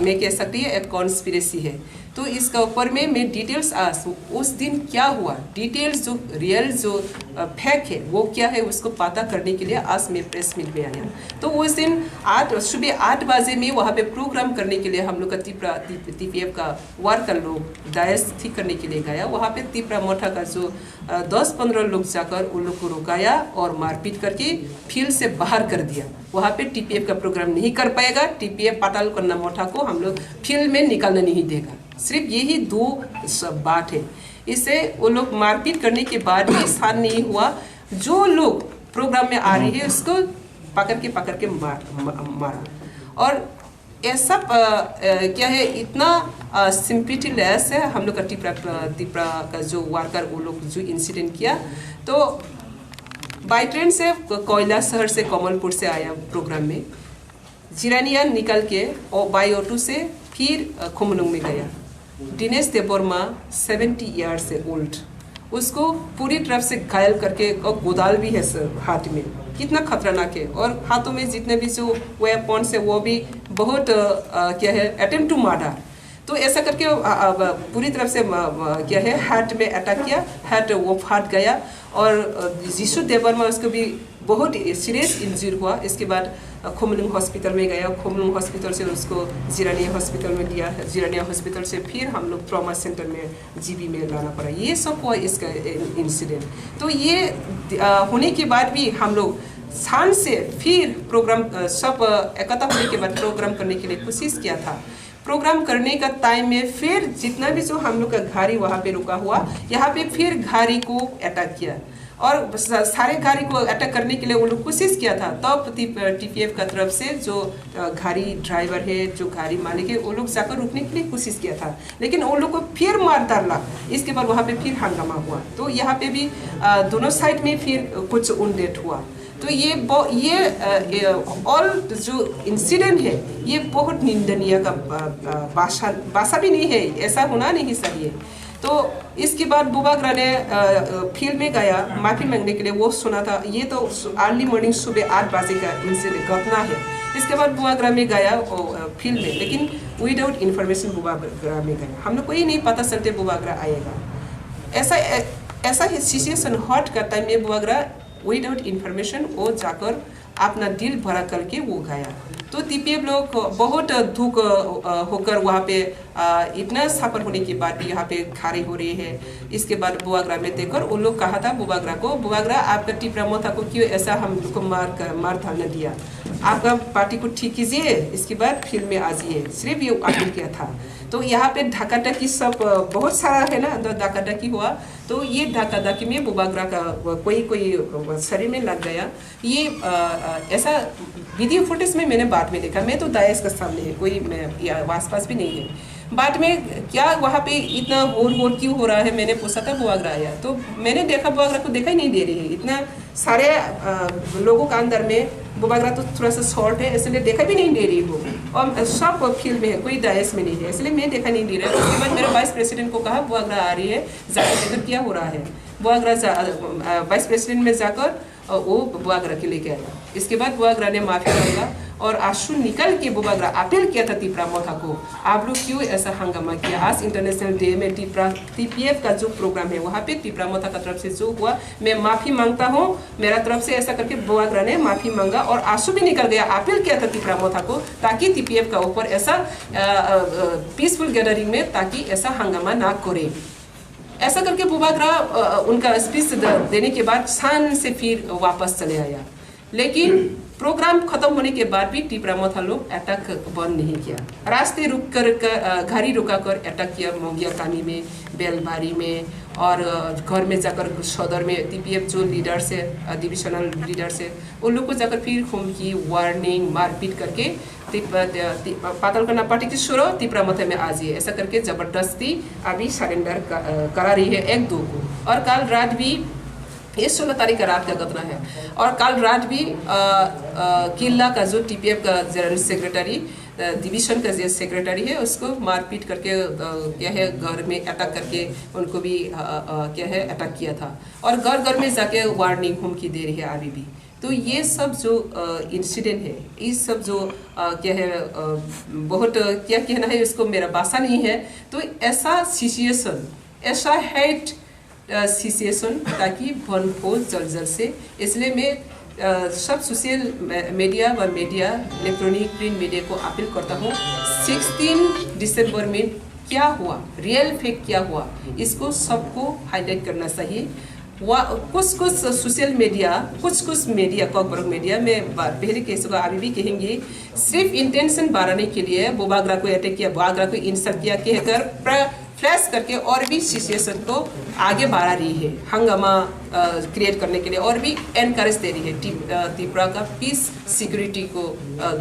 मैं कह सकती है, एक कॉन्स्पिरेसी है। तो इसका ऊपर में मैं डिटेल्स आज, उस दिन क्या हुआ, डिटेल्स जो रियल जो, अ, फैक्ट है, वो क्या है, उसको पता करने के लिए आज मैं प्रेस मीट में आया। तो उस दिन आठ, सुबह आठ बजे में वहाँ पे प्रोग्राम करने के लिए हम लोग का तिपरा, टीपीएफ का वर्कर लोग डायस ठीक करने के लिए गया। वहाँ पे तिपरा मोठा का जो, अ, दस पन्द्रह लोग जाकर उन लोग को रुकाया और मारपीट करके फील्ड से बाहर कर दिया। वहाँ पे टीपीएफ का प्रोग्राम नहीं कर पाएगा, टीपीएफ पाताल कन्ना मोठा को हम लोग फील्ड में निकालने नहीं देगा। सिर्फ यही दो स-, बात है। इससे वो लोग मारपीट करने के बाद भी शांत नहीं हुआ। जो लोग प्रोग्राम में आ रहे हैं, उसको पकड़ के, पकड़ के मार, मा-, मारा। और ये सब, अ, अ, क्या है, इतना, अ, सिंपैथीलेस है हम लोग का तिपरा, तिपरा का जो वर्कर, वो लोग जो इंसिडेंट किया। तो बाई ट्रेन से क-, कोयला शहर से कमलपुर से आया प्रोग्राम में। जिरानिया निकल के ओ-, बाई ऑटो से फिर, अ, खुमलुंग में गया। दिनेश देबवर्मा, सेवेंटी ईयर्स से ओल्ड, उसको पूरी तरफ से घायल करके और गोदाल भी है सर हाथ में। कितना खतरनाक है। और हाथों में जितने भी जो वेपन्स है वो भी बहुत, अ, अ, क्या है, अटेम्प्ट टू मर्डर। तो ऐसा करके, अ, अ, पूरी तरफ से, अ, अ, क्या है, हार्ट में अटैक किया, हार्ट वो फाट गया। और, अ, जीशु देबवर्मा, उसको भी बहुत सीरियस इंजरी हुआ। इसके बाद, अ, खुमलुंग हॉस्पिटल में गया, खुमलुंग हॉस्पिटल से उसको जिरानिया हॉस्पिटल में दिया, जिरानिया हॉस्पिटल से फिर हम लोग ट्रॉमा सेंटर में, जीबी में लाना पड़ा। ये सब हुआ इसका, अ, इंसिडेंट। तो ये, अ, होने के बाद भी हम लोग शान से फिर प्रोग्राम, अ, सब, अ, एकता होने के बाद प्रोग्राम करने के लिए कोशिश किया था। प्रोग्राम करने का टाइम में फिर जितना भी जो हम लोग का गाड़ी वहाँ पे रुका हुआ, यहाँ पे फिर गाड़ी को अटैक किया और सा-, सारे गाड़ी को अटैक करने के लिए वो लोग कोशिश किया था। तब टी-, टीपीएफ का तरफ से जो, अ, गाड़ी ड्राइवर है, जो गाड़ी मालिक है, वो लोग जाकर रुकने के लिए कोशिश किया था, लेकिन वो लोग को फिर मार डाला। इसके बाद वहाँ पे फिर हंगामा हुआ। तो यहाँ पे भी, अ, दोनों साइड में फिर कुछ उनडेड हुआ। तो ये ब-, ये, अ, ये ऑल जो इंसिडेंट है, ये बहुत निंदनीय का, अ, अ, भाषा, भाषा भी नहीं है, ऐसा होना नहीं चाहिए। तो इसके बाद बुबागरा ने, अ, अ, फील्ड में गया माफी मांगने के लिए। वो सुना था, ये तो सु-, अर्ली मॉर्निंग, सुबह आठ बजे का इंसिडेंट, घटना है। इसके बाद बुबागरा में गया वो, अ, फील्ड में, लेकिन विदाउट इन्फॉर्मेशन बुबागरा में गया। हम लोग को ये नहीं पता चलते बुबागरा आएगा। ऐसा, ऐ-, ऐसा ही सिचुएशन हॉट का टाइम में बुबागरा विदाउट इन्फॉर्मेशन वो जाकर अपना दिल भरा करके वो गया। तो टीपीएफ लोग बहुत दुख, अ, होकर वहाँ पे, अ, इतना सफर होने के बाद भी यहाँ पे खड़े हो रहे हैं। इसके बाद बुबागरा में देखकर उन लोग कहा था बुबागरा को, "बुबागरा, आपका टिपरा मोथा को क्यों ऐसा हम लोग को मार कर, मार डालने दिया? आपका पार्टी को ठीक कीजिए, इसके बाद फील्ड में आ जाइए।" सिर्फ ये अपील किया था। तो यहाँ पे धक्का धक्की सब, अ, बहुत सारा है ना, तो धक्का धक्की हुआ। तो ये धक्का धक्की में बुबागरा का, अ, कोई, कोई, अ, शरीर में लग गया। ये, अ, अ, ऐसा वीडियो फुटेज में मैंने बाद में देखा, मैं तो दायस का सामने है, कोई मैं या आसपास भी नहीं है। बाद में क्या वहाँ पे इतना होर होर क्यों हो रहा है, मैंने पूछा था बुआगरा आया, तो मैंने देखा बुआगरा को दिखाई नहीं दे रही है। इतना सारे, अ, लोगों का अंदर में बुबागरा तो थोड़ा सा शॉर्ट है, इसलिए देखा भी नहीं दे रही वो। और सब फील्ड में है, कोई दायस में नहीं है, इसलिए मैं देखा नहीं दे रहा। उसके बाद मेरे वाइस प्रेसिडेंट को कहा बुआगरा आ रही है, जाकर देखकर क्या हो रहा है। बुआगरा जा-, अ, अ, वाइस प्रेसिडेंट में जाकर और वो बुआगरा के लेके आया। इसके बाद बुआगरा ने माफी मांगा और आंसू निकाल के बुआगरा अपील किया था तिपरा मोथा को, "आप लोग क्यों ऐसा हंगामा किया?" आज इंटरनेशनल डे में तिपरा, टीपीएफ का जो प्रोग्राम है, वहाँ पे तिपरा मोथा का तरफ से जो हुआ, मैं माफी मांगता हूँ, मेरा तरफ से ऐसा करके बुआगरा ने माफी मांगा और आंसू भी निकल गया। अपील किया था तिपरा मोथा को, ताकि टीपीएफ का ऊपर ऐसा, अ, अ, अ, पीसफुल गैदरिंग में, ताकि ऐसा हंगामा ना करे। ऐसा करके बुबागरा, अ, उनका स्पीच द-, देने के बाद शान से फिर वापस चले आया। लेकिन प्रोग्राम खत्म होने के बाद भी टिपरा मोथा लोग अटैक बंद नहीं किया। रास्ते रुक कर, कर, अ, गाड़ी रुका कर अटैक किया मोंगिया कामी में, बेलबारी में और, अ, घर में जाकर सदर में टीपीएफ जो लीडर्स है, अ, डिविजनल लीडर्स है, उन लोग को जाकर फिर हुमकी, वार्निंग, मारपीट करके तिप-, ति-, पातालकंडा पार्टी की छोड़ो, तिपरा मोथा में आ जाइए, ऐसा करके जबरदस्ती अभी सरेंडर क-, अ, करा रही है एक दो को। और कल रात भी, ये सोलह तारीख का रात का घटना है, और कल रात भी, अ, अ, किल्ला का जो टीपीएफ का जनरल सेक्रेटरी, अ, डिवीजन का जो सेक्रेटरी है, उसको मारपीट करके, अ, क्या है, घर में अटैक करके उनको भी, अ, अ, क्या है, अटैक किया था। और घर घर में जाके वार्निंग, हुमकी दे रही है अभी भी। तो ये सब जो, अ, इंसिडेंट है, ये सब जो, अ, क्या है, अ, बहुत, अ, क्या कहना है इसको, मेरा भाषा नहीं है। तो ऐसा सिचुएशन, ऐसा हेट, अ, सिचुएशन ताकि बंद हो जल्द जल्द से। इसलिए मैं, अ, सब सोशल मे-, मीडिया व मीडिया, इलेक्ट्रॉनिक प्रिंट मीडिया को अपील करता हूँ, सिक्सटीन दिसंबर में क्या हुआ, रियल फैक्ट क्या हुआ, इसको सबको हाईलाइट करना चाहिए। वा-, कुछ कुछ सोशल मीडिया, कुछ कुछ मीडिया, कॉकबरक मीडिया में बा-, पहले कह चुका, अभी भी कहेंगे, सिर्फ इंटेंशन बढ़ाने के लिए बुबागरा को अटैक किया, बुबागरा को इंसल्ट किया कहकर प्र-, फ्लैश करके और भी सिचुएशन को आगे बढ़ा रही है, हंगामा क्रिएट करने के लिए और भी एनकरेज दे रही है टी- अ, त्रिपुरा का पीस सिक्योरिटी को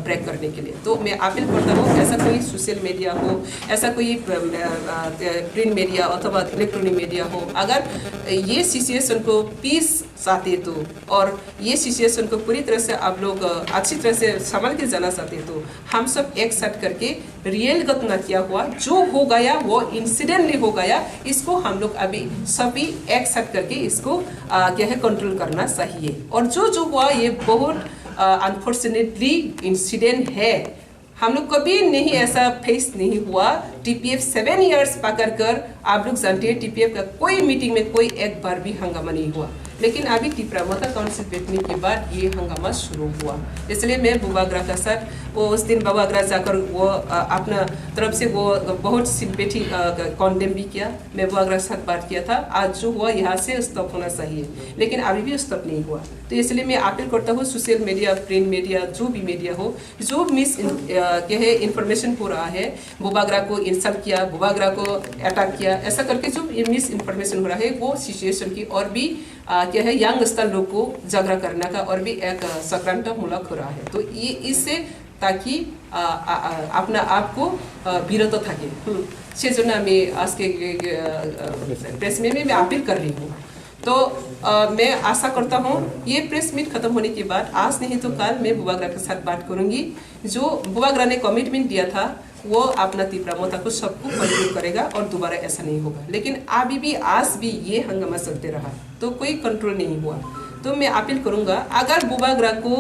ब्रेक करने के लिए। तो मैं अपील करता हूँ, ऐसा कोई सोशल मीडिया हो, ऐसा कोई प्रिंट मीडिया अथवा इलेक्ट्रॉनिक मीडिया हो, अगर ये सिचुएशन को पीस चाहते तो, और ये सिचुएशन को पूरी तरह से आप लोग अ, अच्छी तरह से संभाल के जाना चाहते तो, हम सब एक साथ करके रियल घटना क्या हुआ, जो हो गया वो इंसिडेंटली हो गया, इसको हम लोग अभी सभी एक साथ करके इसको अ, क्या है, कंट्रोल करना चाहिए। और जो जो हुआ, ये बहुत अनफॉर्चुनेटली इंसिडेंट है। हम लोग कभी नहीं ऐसा फेस नहीं हुआ। टीपीएफ सेवन इयर्स पकड़ कर, आप लोग जानते हैं, टीपीएफ का कोई मीटिंग में कोई एक बार भी हंगामा नहीं हुआ। लेकिन अभी तिपरा मोथा काउंसिल बैठने के बाद ये हंगामा शुरू हुआ। इसलिए मैं बुबागरा का साथ, वो उस दिन बुबागरा जाकर वो अ, अपना तरफ से वो बहुत सिंपैथी कंडेम भी किया। मैं बुबागरा के साथ बात किया था, आज जो हुआ यहाँ से स्टॉप होना चाहिए, लेकिन अभी भी स्टॉप नहीं हुआ। तो इसलिए मैं अपील करता हूँ, सोशल मीडिया, प्रिंट मीडिया, जो भी मीडिया हो, जो मिस क्या है, इंफॉर्मेशन हो रहा है, बुबागरा को इंसल्ट किया, बुबागरा को अटैक किया, ऐसा करके जो ये मिस इंफॉर्मेशन हो रहा है, वो सिचुएशन की और भी अ, क्या है, यंगस्टर लोग को झगड़ा करने का और भी एक अ, चक्रांत मूलक हो रहा है। तो ये इससे, ताकि अ, अ, अ, अपना आप को अ, বিরত থাকে। হুম, সেজন্য আমি আজকে প্রেস মিট में मैं अपील कर रही हूँ। तो अ, मैं आशा करता हूँ, ये प्रेस मीट खत्म होने के बाद आज नहीं तो कल मैं बुबागरा के साथ बात करूंगी। जो बुबागरा ने कमिटमेंट दिया था, वो अपना तिपरा मोथा को सबको कंट्रोल करेगा और दोबारा ऐसा नहीं होगा। लेकिन अभी भी, आज भी ये हंगामा चलते रहा, तो कोई कंट्रोल नहीं हुआ। तो मैं अपील करूंगा, अगर बुबागरा को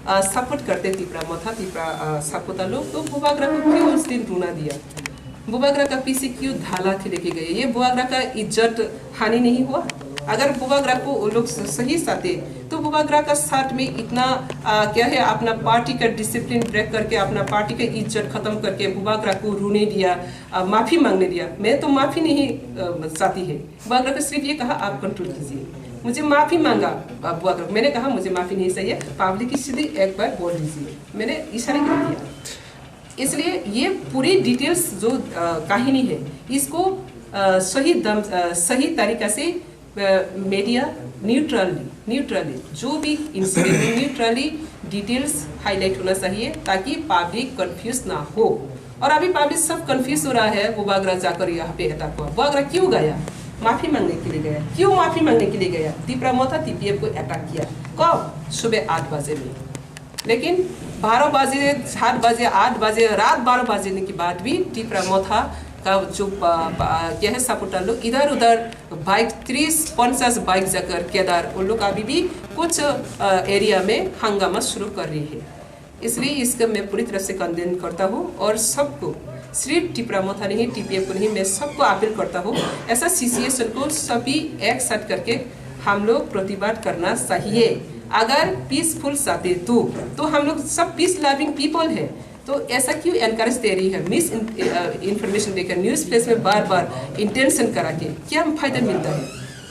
सपोर्ट करते तिपरा मोथा, तिपरा सपोर्टर लोग, तो बुबागरा को क्यों उस दिन रोना दिया? बुबागरा का पीछे क्यों धाला थे लेके गए? ये बुबागरा का इज्जत हानि नहीं हुआ? अगर बुबागरा को वो लोग स- सही साथे, तो बुबागरा का साथ में इतना अ, क्या है, अपना पार्टी का डिसिप्लिन ब्रेक करके, अपना पार्टी का इज्जत खत्म करके बुबागरा को रोने दिया, अ, माफी मांगने दिया। मैं तो माफी नहीं अ, चाहती है। बुबागरा को सिर्फ ये कहा, आप कंट्रोल कीजिए। मुझे माफी मांगा अ, बुबागरा, मैंने कहा मुझे माफी नहीं चाहिए, पब्लिक की सीधी एक बार बोल दीजिए, मैंने इशारे कर दिया। इसलिए ये पूरी डिटेल्स जो अ, कहानी है, इसको अ, सही दम अ, सही तरीका से मीडिया न्यूट्रली न्यूट्रली जो भी इंसिडेंट है, न्यूट्रली डिटेल्स हाईलाइट होना चाहिए, ताकि पब्लिक कंफ्यूज ना हो। और अभी पब्लिक सब कंफ्यूज हो रहा है, वो बुबागरा जाकर यहाँ पे अटैक हुआ। बुबागरा क्यों गया? माफी मांगने के लिए गया। क्यों माफी मांगने के लिए गया? तिपरा मोथा टीपीएफ को अटैक किया। कब? सुबह आठ बजे में। लेकिन बारह बजे, सात बजे, आठ बजे, रात बारह बजने के बाद भी तिपरा मोथा का जो प- प- क्या है, सपोर्टर लोग इधर उधर बाइक, तीस पचास बाइक जाकर केदार, उन लोग अभी भी कुछ अ, एरिया में हंगामा शुरू कर रही है। इसलिए इसका मैं पूरी तरह से कंडेम करता हूँ और सबको, सिर्फ तिपरा मोथा नहीं, टीपीएफ को नहीं, मैं सबको अपील करता हूँ, ऐसा सिचुएशन को सभी एक साथ करके हम लोग प्रतिवाद करना चाहिए। अगर पीसफुल चाहते तो, तो हम लोग सब पीस लविंग पीपल है, तो ऐसा क्यों एनकरेज दे रही है? मिस इंफॉर्मेशन देकर न्यूज़ प्लेस में बार बार इंटेंशन करा के क्या फायदा मिलता है?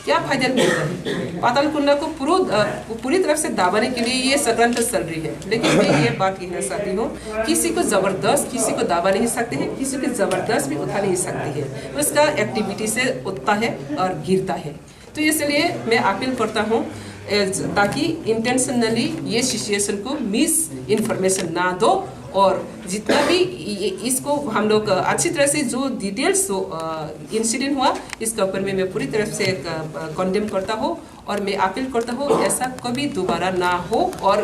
क्या फायदा मिलता है? पाताल कुंडा को पूरा अ, पूरी तरफ से दबाने के लिए ये षड्यंत्र चल रही है। लेकिन मैं ये बात कहना चाहती हूँ, किसी को जबरदस्त किसी को दबा नहीं सकते हैं, किसी को जबरदस्त भी उठा नहीं सकते हैं। उसका एक्टिविटी से उठता है और गिरता है। तो इसलिए मैं अपील करता हूँ, ए, ज- ताकि इंटेंशनली ये सिचुएशन को मिस इंफॉर्मेशन ना दो, और जितना भी ये- इसको हम लोग अच्छी तरह से जो डिटेल्स इंसिडेंट हुआ, इसके ऊपर में मैं पूरी तरफ से कंडेम करता हूँ और मैं अपील करता हूँ, ऐसा कभी दोबारा ना हो। और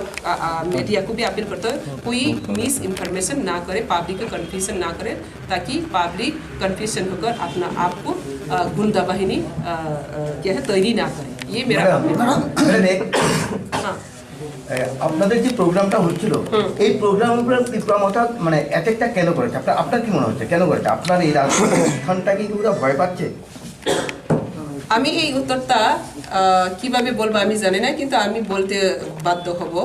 मीडिया को भी अपील करता हूँ, कोई मिस इंफॉर्मेशन ना करे, पब्लिक को कन्फ्यूजन ना करे, ताकि पब्लिक कन्फ्यूजन होकर अपना आप को अ, गुंडा बाहिनी अ, अ, क्या है, तैरी ना करे। ये मेरा मैडम, मैडम, एक, हाँ। এ, আপনাদের যে প্রোগ্রামটা হচ্ছিল, হুম। এই প্রোগ্রামের উপরে ত্রিপুরা মথা মানে অ্যাটাকটা কেন করেছে? আপনার, আপনার কি মনে হচ্ছে, কেন করেছে? আপনার এই রাজনৈতিক স্থানটা কি ওরা ভয় পাচ্ছে? আমি এই উত্তরটা আহ, কিভাবে বলবো আমি জানি না, কিন্তু আমি বলতে বাধ্য হব।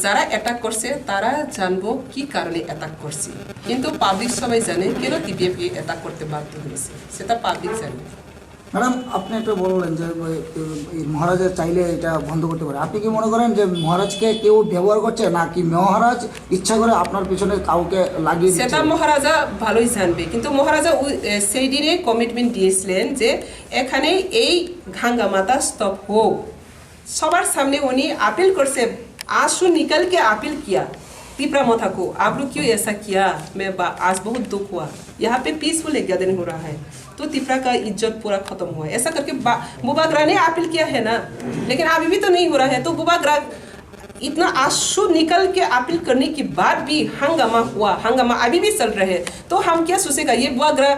যারা অ্যাটাক করছে, তারা জানবো কি কারণে অ্যাটাক করছে। কিন্তু পাবলিক সবাই জানে কেন টিপিএফ অ্যাটাক করতে বাধ্য হয়েছে, সেটা পাবলিক জানে। ম্যাডাম, আপনি একটা বললেন যে ওই, এই মহারাজা চাইলে এটা বন্ধ করতে পারে। আপনি কি মনে করেন যে মহারাজকে কেউ ব্যবহার করছে, নাকি মহারাজ ইচ্ছা করে আপনার পিছনে কাউকে লাগিয়ে দিচ্ছে? সেটা মহারাজা ভালোই জানবে, কিন্তু মহারাজা ওই, এ, সেই দিনে কমিটমেন্ট দিয়েছিলেন যে এখানে এই হাঙ্গামাটা স্টপ হোক। সবার সামনে উনি আপিল করছে, आंसू निकल के अपील किया, तिपरा मोथा को, आप लोग क्यों ऐसा किया? मैं बा-, आज बहुत दुख हुआ। यहाँ पे पीसफुल एक गैदरिंग हो रहा है, तो तिपरा का इज्जत पूरा खत्म हुआ है। ऐसा करके बा-, बुबागरा ने अपील किया है ना, लेकिन अभी भी तो नहीं हो रहा है। तो बुबागरा इतना आंसू निकल के अपील करने के बाद भी हंगामा हुआ, हंगामा अभी भी चल रहा है। तो हम क्या सोचेगा, ये बुबागरा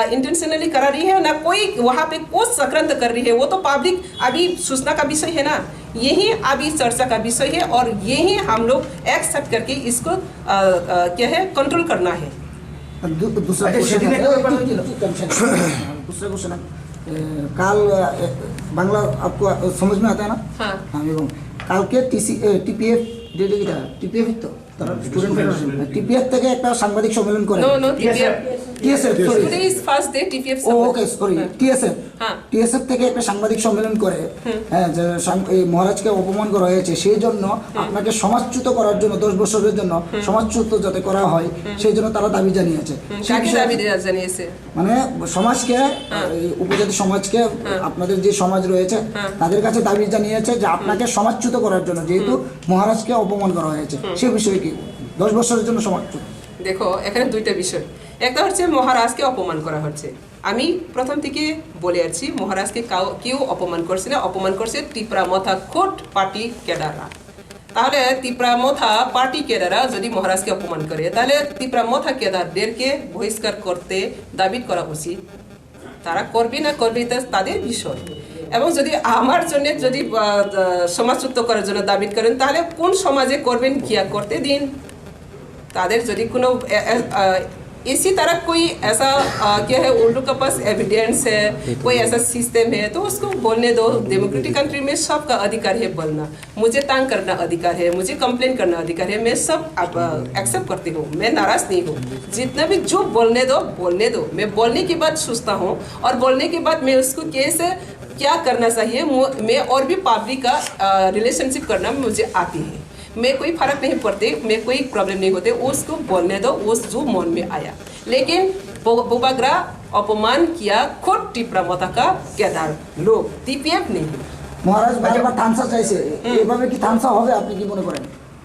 इंटेंशनली करा रही है ना कोई वहाँ पे कुछ चक्रांत कर रही है, वो तो पब्लिक अभी सूचना का विषय है ना, यही अभी चर्चा का विषय है और यही हम लोग एक्सेप्ट करके इसको अ, अ, क्या है, कंट्रोल करना है। दू-, दूसरा अच्छा, क्वेश्चन है। दूसरा क्वेश्चन है। এ, কাল, এ, বাংলা আপকো, আ, সমঝ মে আতা হ্যায় না? হ্যাঁ। হ্যাঁ, এবং কালকে টিসি, এ, টিপিএফ, ডেলি কিতা? টিপিএফ তো? তারা স্টুডেন্ট ফেডারেশন। টিপিএফ থেকে একটা সাংবাদিক সম্মেলন করে। No, no, TPF. TSF, sorry. Today is first day TPF ও, ওকে, সরি, হ্যাঁ। টিএসএফ। হ্যাঁ। টিএসএফ থেকে একটা সাংবাদিক সম্মেলন করে, হ্যাঁ, যে সাং-, এই মহারাজকে অপমান করা হয়েছে, সেই জন্য আপনাকে সমাজচ্যুত করার জন্য, দশ বছরের জন্য সমাজচ্যুত যাতে করা হয়, সেই জন্য তারা দাবি জানিয়েছে। হুম, সেই কাকে বিষয়ে দাবি জানিয়েছে? মানে সমাজকে, হ্যাঁ। এই উপজাতি সমাজকে, হ্যাঁ। আপনাদের যে সমাজ রয়েছে, হ্যাঁ। তাদের কাছে দাবি জানিয়েছে যে আপনাকে সমাজচ্যুত করার জন্য, যেহেতু মহারাজকে অপমান করা হয়েছে, সে বিষয়ে কি? দশ বছরের জন্য সমাজচ্যুত। দেখো, এখানে দুইটা বিষয়। একটা হচ্ছে মহারাজকে অপমান করা হচ্ছে। আমি প্রথম থেকে বলে আসছি, মহারাজকে কাউ, কেউ অপমান করছে না, অপমান করছে তিপ্রা মথা খোদ পার্টি ক্যাডাররা। তাহলে তিপ্রা মথা পার্টি ক্যাডাররা যদি মহারাজকে অপমান করে, তাহলে তিপ্রা মথা ক্যাডারদেরকে বহিষ্কার করতে দাবি করা উচিত। তারা করবে না করবে, এটা তাদের বিষয়। এবং যদি আমার জন্য যদি, আহ, আহ, সমাজচ্যুত করার জন্য দাবি করেন, তাহলে কোন সমাজে করবেন, গিয়া করতে দিন। তাদের যদি কোনো, এ, এ, আহ, इसी तरह कोई ऐसा, अ, क्या है, उन लोग के पास एविडेंस है, कोई ऐसा सिस्टम है, तो उसको बोलने दो। डेमोक्रेटिक कंट्री में सबका अधिकार है बोलना। मुझे तंग करना अधिकार है, मुझे कंप्लेन करना अधिकार है, मैं सब, आप, अ, एक्सेप्ट करती हूँ, मैं नाराज नहीं हूँ। जितना भी जो बोलने दो, बोलने दो। मैं बोलने के बाद सोचता हूँ और बोलने के बाद मैं उसको कैसे, क्या करना चाहिए, मु-, मैं और भी पब्लिक का, अ, रिलेशनशिप करना मुझे आती है। मैं कोई फर्क नहीं पड़ते, मैं कोई प्रॉब्लम नहीं होते, उसको बोलने दो, उस जो मन में आया। लेकिन बो-, बोबाग्रा अपमान किया खुद टिपरा मोता का केदार लोग, टीपीएफ नहीं। মহারাজ বারবার থামসা চাইছে, এভাবে কি থামসা হবে, আপনি কি মনে করেন?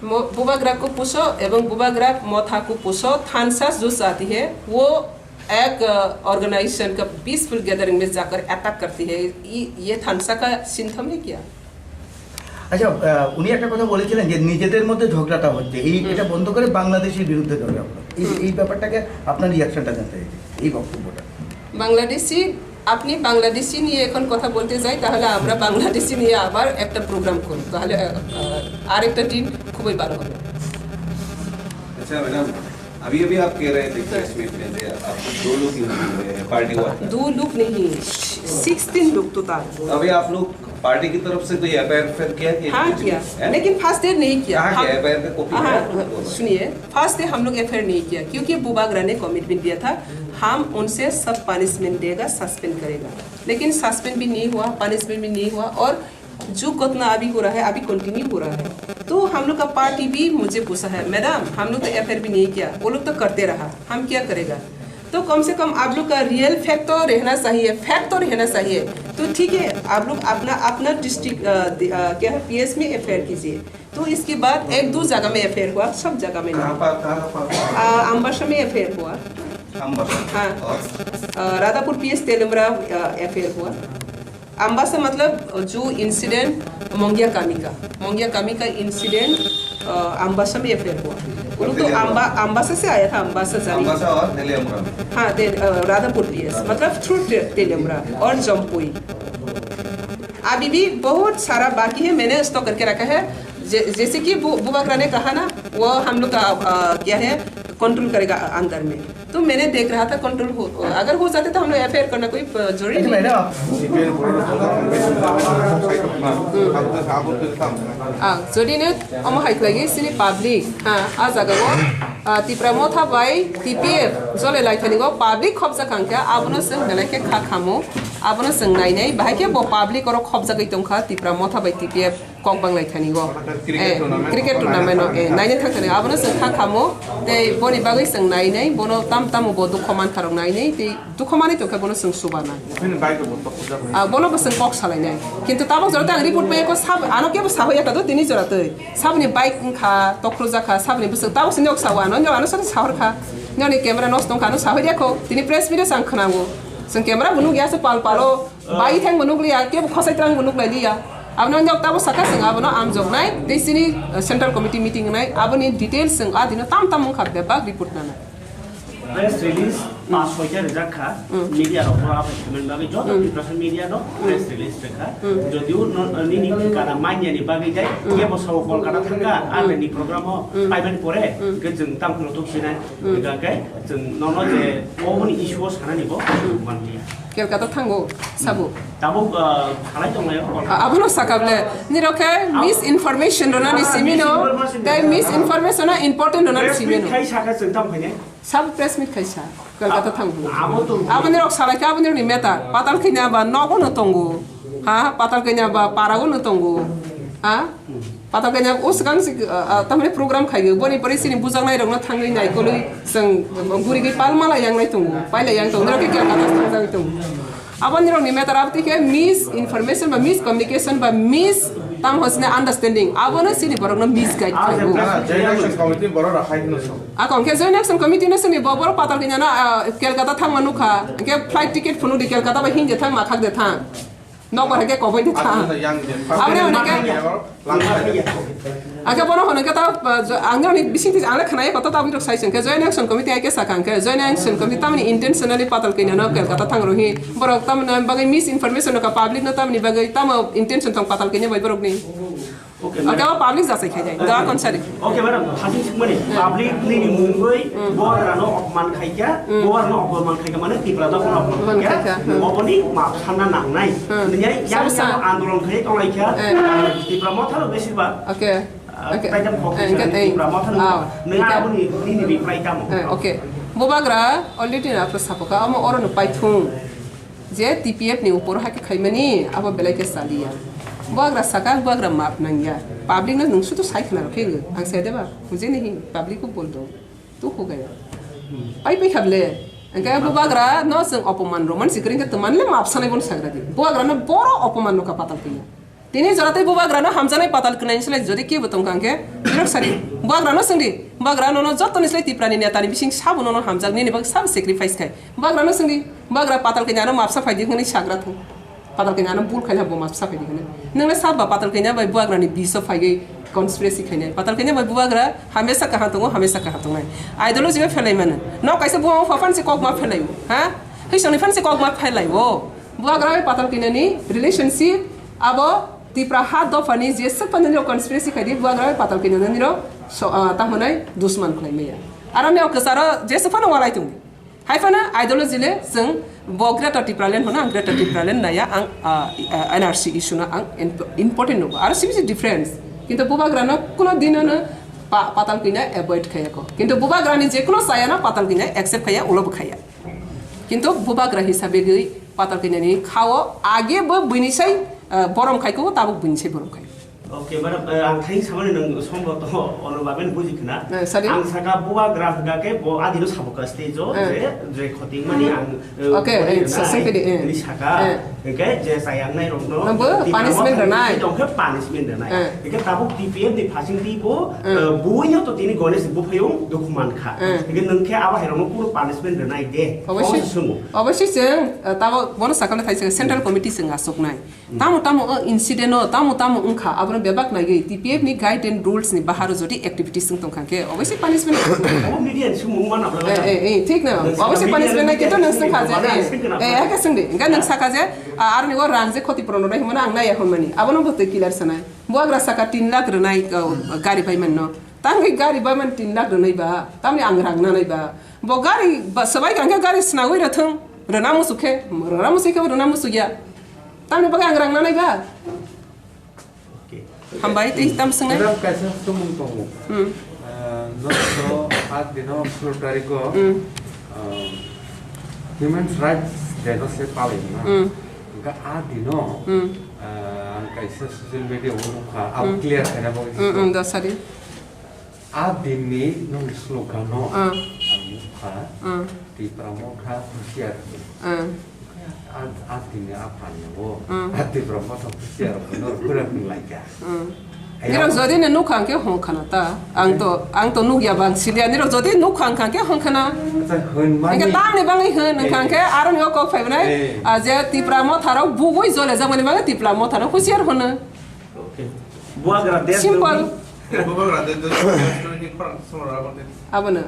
मो-, बुबाग्रा को पूछो एवं बुबाग्रा मोथा को पूछो, थानसा जो चाहती है, वो एक, अ, ऑर्गेनाइजेशन का पीसफुल गैदरिंग में जाकर अटैक करती है। ये, ये थानसा का सिम्टम है क्या? আচ্ছা, আহ, উনি একটা কথা বলেছিলেন যে নিজেদের মধ্যে ঝগড়াটা হচ্ছে, এই, হুম। এটা বন্ধ করে বাংলাদেশের বিরুদ্ধে ঝগড়া হলো। এই, হুম। এই ব্যাপারটাকে আপনার রিয়াকশনটা জানতে চাইছি, এই বক্তব্যটা। বাংলাদেশি, আপনি বাংলাদেশি নিয়ে এখন কথা বলতে যাই, তাহলে আমরা বাংলাদেশি নিয়ে আবার একটা প্রোগ্রাম করব, তাহলে, আহ, আহ, আরেকটা দিন খুবই ভালো হবে। আচ্ছা ম্যাডাম, अभी अभी आप कह रहे थे प्रेस मीट में, दो लोग ही हुए हैं, पार्टी हुआ। दो लोग नहीं, सिक्सटीन लोग तो था। अभी आप लोग पार्टी की तरफ से कोई एफआईआर फिर किया कि हाँ, कुछ किया। नहीं? हैं? लेकिन फर्स्ट डे नहीं किया। कहाँ हम किया? एफआईआर का कॉपी हाँ, है? हाँ, सुनिए, फर्स्ट डे हम लोग एफआईआर नहीं किया, क्योंकि बुबागरा ने कमिटमेंट दिया था, हम उनसे सब पनिशमेंट देगा, सस्पेंड करेगा। लेकिन सस्पेंड भी नहीं हुआ, पनिशमेंट भी नहीं हुआ, और जो घटना अभी हो रहा है, अभी कंटिन्यू हो रहा है। तो हम लोग का पार्टी भी मुझे पूछा है, "मैडम, हम लोग तो एफआईआर भी नहीं किया, वो लोग तो करते रहा, हम क्या करेगा?" तो कम से कम आप लोग का रियल फैक्ट तो रहना चाहिए, फैक्ट तो रहना चाहिए। तो ठीक है, आप लोग अपना, अपना डिस्ट्रिक्ट, अ, दि-, अ, क्या है, पीएस में एफआईआर कीजिए। तो इसके बाद एक दो जगह में एफआईआर हुआ, सब जगह में नहीं। कहाँ पर, कहाँ पर? अ, अम्बासा में एफआईआर हुआ। अम्बासा। हाँ। और? अ, राधापुर पीएस तेलुमरा, अ, एफआईआर हुआ। अम्बासा मतलब जो इंसिडेंट मोंगिया कामी का, मोंगिया कामी का इंसिडेंट, अ, अम्बासा में एफआईआर हुआ। वो लोग तो तेलियामुरा। अम्बा-, अम्बासा से आया था, अम्बासा जाने। अम्बासा और तेलियामुरा में। हाँ, ते-, अ, राधापुर पीएस, मतलब थ्रू ते-, तेलियामुरा और जम्पुई। अभी भी बहुत सारा बाकी है, मैंने स्टॉक करके रखा है। जै-, जैसे कि बु-, बुबागरा ने कहा ना, वो हम लोग का, अ, क्या है, कंट्रोल करेगा अंदर में। तो मैंने देख रहा था कंट्रोल हो, अगर हो जाते तो हम लोग एफआईआर करना कोई, अ, जरूरी नहीं। मैडम, आप Ah, jodi ne omo hai khlai sini public, ha, a jaga o, ah, Tipra Motha bai T P F jole lai thani go public khobja khangkha, abono se belai khe kha khamo. Abono chwng nainai, bahai khe bo public oro khopjagwi tongkha Tipra Motha bai T P F kok banglai thani go. Cricket Eh, tournament cricket tournament o, eh, nainai thang thani. Abono chwng kha khamo, tei boni bagwi chwng nainai, bono tam tamo bo dukho mankha rok nainai, tei dukho manwi tongkhe bono chwng subarnai. Bini bike bo tok kujak nai. Ah, bono bo chwng kok salainai. Kintu tabok jora tang report bai ko sab, ano kebo sahoya ka do tini jora tei. Sabni bike wngkha, tokrujak kha, sabni bwswk tabok se nok sao ano, nok ano sari sahor kha. Nokni camera nosto wngkha, ano sahoi ya kho. Tini press meet o chang khwnango. Chwng camera bo nukya se pal palo. Bai thang bo nukliya, kebo khosai twlang bo nuklai liya. Abono nok tabo saka chwng abono amjoknai, tei chini, uh, central committee meeting wngnai, aboni details chwng a dino tam tam wngkha bebak report nanai. Press release pas soita rijak kha, media rok no aphai thumani bagwi joto Tiprasa media no press release rwkha. Jodio no, nini kana manya ni bagwi jai, kebo sao Kolkata thangkha, a ni program o paimani pore, ke chwng tam khno tuk sinai, hingkha khe chwng nono je oboni issue o sanani bo manliya. Kolkata thango, sabo. Tabuk, ah, salai tonglaio, Kolkata. Ah, abono sakable. Nirok khe misinformation rwnani simino, tei misinformation no important rwnani simino. Press meet khai sakha chwng tam khainai. Sabo press meet khaisa. Kolkata thango. Abo to. Abo nirok salai khe abo nirokni meta. Patal kanya ba nogo no tongo. Ha? Patal kanya ba parago no tongo. Ha? Patal kanya o swkang si, ah, ah, tamni program khai, boni pore sini bujaknai rokno thangwi naikolwi chwng gurigwi palmala yangnai tongo, paila yang tongo, norok khe Kolkata thangjagwi tongo. Aboni rokni matter aboni khe misinformation ba miscommunication ba mis tamo hosne understanding, abono sini borokno misguide khlaibo. Joint Action Committee borok rok hai hino song. Akon khe Joint Action Committee no sini bo borok patal kanya no, ah, Kolkata thangma nukha, khe flight ticket phunuk di Kolkata bai hingde thang ma khak de thang. Nokbar hai khe koboi de thang. Aboni hwnwi khe Ang khe bono hwnwi khe ta, uh, jo-, ang nini bising twi ang le khwnai koto ta aboni rok sai se hwnkhe Joint Action Committee hai khe sakha hwnkhe Joint Action Committee tamoni intentionally patal kanya no Kolkata thang rw hi borok tamoni bagwi misinformation rw kha public no tamoni bagwi tamo intention tong patal kanya bai borok ni. Okay, ang khe o public jasai khai dai da kon sari. Okay, madam, hasing sikmani public nini mungwi bogra no opman khaikha, bogra no opman khaikha mane Tipra da opman khaikha. Oboni map sanna nangnai. Nini yang yang andolon khai tonglai kha. Tipra Motha no besi ba. Okay. Okay. Taita phok Tipra Motha no. Nini aboni nini reply tamo. Okay. Bubagra already na apro sapoka amo oro no paithung. Je T P F ni upor hai khe khaimani, abo belai khe chaliya. Buagra saka, buagra map nangya. Public no nwng sudu sai khna rw khe ang sai deba. Mujhe nahi, public ko bol do. Tu ho gaya. Pai pai khable. Angkhe bubagra no chwng opoman rw man sikring khe twman le map sanai bon sagra di. Buagra no boro opoman no ka patal khe. Tini jora tei bubagrano hamjaknai patal kwnai ni slai jodi kebo tongkha hwnkhe, nirok sadi, bubagrano swngdi, bubagra nono jotoni slai Tiprani netani bising sabo nono hamjak nini bagwi sabo sacrifice khai. Bubagrano swngdi, bubagra patal kwnai ano mapsa phaidi hwnwi sagra thung. Patal kwnai ano bul khaina bo mapsa phaidi hwnwi. Nwngno sabo patal kwnai bai bubagrani biso phaiwi conspiracy khainai. Patal kwnai bai bubagra hamesa kaham tongo, hamesa kaham tongnai. Ideology o phelai mano. Nok kaisa bubagra phan se kok ma phelai o. Ha? Hisongni phan se kok ma phelai o. Bubagra bai patal kwnani relationship abo Tipra ha dophani je swk phano nirok conspiracy khaidi bubagra bai patal kwnani nirok so, ah, tamo nai dusman khlai maya. Aro nirok kwcharo je swk phano walai tongdi. Hai phano ideology le chwng bo Greater Tipraland phano ang Greater Tipraland naya ang, ah, ah, N R C issue no ang imp-, important nugo. Aro sibisi difference. Kintu bubagra no kuno dino no pa-, patal kwnai avoid khaya ko. Kintu bubagra ni je kuno saya no patal kwnai accept khaya ulo bo khaya. Kintu bubagra hisabe gwi patal kwnani khao age bo buini sai, eh, borom khai ko tabuk buini sai borom khai. Okay, madam, eh, ang thai samani nang sombo to ono baben buji khna. Eh, sorry. Ang saka bubagra hwnkha khe bo adino sabo ka stage o je, je khoting mani ang, eh, okay, eh, sa-, sengkhe di, eh. Ni saka, eh, hwnkhe je sayang nai rok no punishment rwnai. Tong khe punishment rwnai. Eh. Hwnkhe tabuk T P F ni phasing twi bo, eh, buino to tini Ganesh buphayung dukhu man kha. Eh. Hwnkhe nwng khe abo hai rok no kunu punishment rwnai de. Obviously. Obo se sungo. Obviously chwng, eh, tamo bono sakha le thaisa central committee chwng aswknai. Tamo tamo o incident o, tamo tamo wngkha, abono bebak naiwi T P F ni guide and rules ni baharo jodi activities wng tongkha khe, obviously punishment. Obo media ni sumung mana. Eh, eh, eh, thik na. Obviously punishment nai kintu nwng swngkha je, eh, eh, hake swngdi. Hingke nwng saka je, ah, aroni o rang je khoti puron rwnai hwnmano ang naiya hwnmani. Abono bo twi clear sanai. Buagra saka tin lakh rwnai, ah, gari bai manno. Tangwi gari bai man tin lakh rwnai ba, tamni ang rang nanai ba. Bo gari ba swbai kha hwnkhe gari swnagwi rwthwng. Rwna muchuk khe, rwna muchuk khe rwna muchuk ya. Tamni bagwi ang rang nanai ba. Okay. Hambai, tei tam swngnai. Madam, kaisa sumung tongo. Hmm. Ah, noto aat dino solo tarikh o, Hmm. ah, Human Rights Day no se palai na. Hmm. Ka a dino, Hmm. ah, ang kaisa social media o nukha, abo Hmm. clear khaina bagwi Hmm, hmm, da sari. A dinni nung slogan no, Ah. ang nukha, Ah. Tipra Motha husiar. Ah. A, a dinni a phan no, Ah. a Tipra Motha husiar no, kurang laika. Ah. Nirok jodi no nukha hwnkhe hwn khana ta. Ang to, ang to nukya bang silia. Nirok jodi nukha hwnkha hwnkhe hwn khana. Acha, hwn mani. Hwnkhe tamni bangwi hwn hwnkha hwnkhe aro ni o kok phai bwnai. Eh. Ah, je Tipra Motha rok bugwi jole jak mani bagwi Tipra Motha rok husiar hwno. Okay. Buagra desh Simple. Drohi. Buagra desh drohi, desh drohi ni khorang samara aboni. Abono.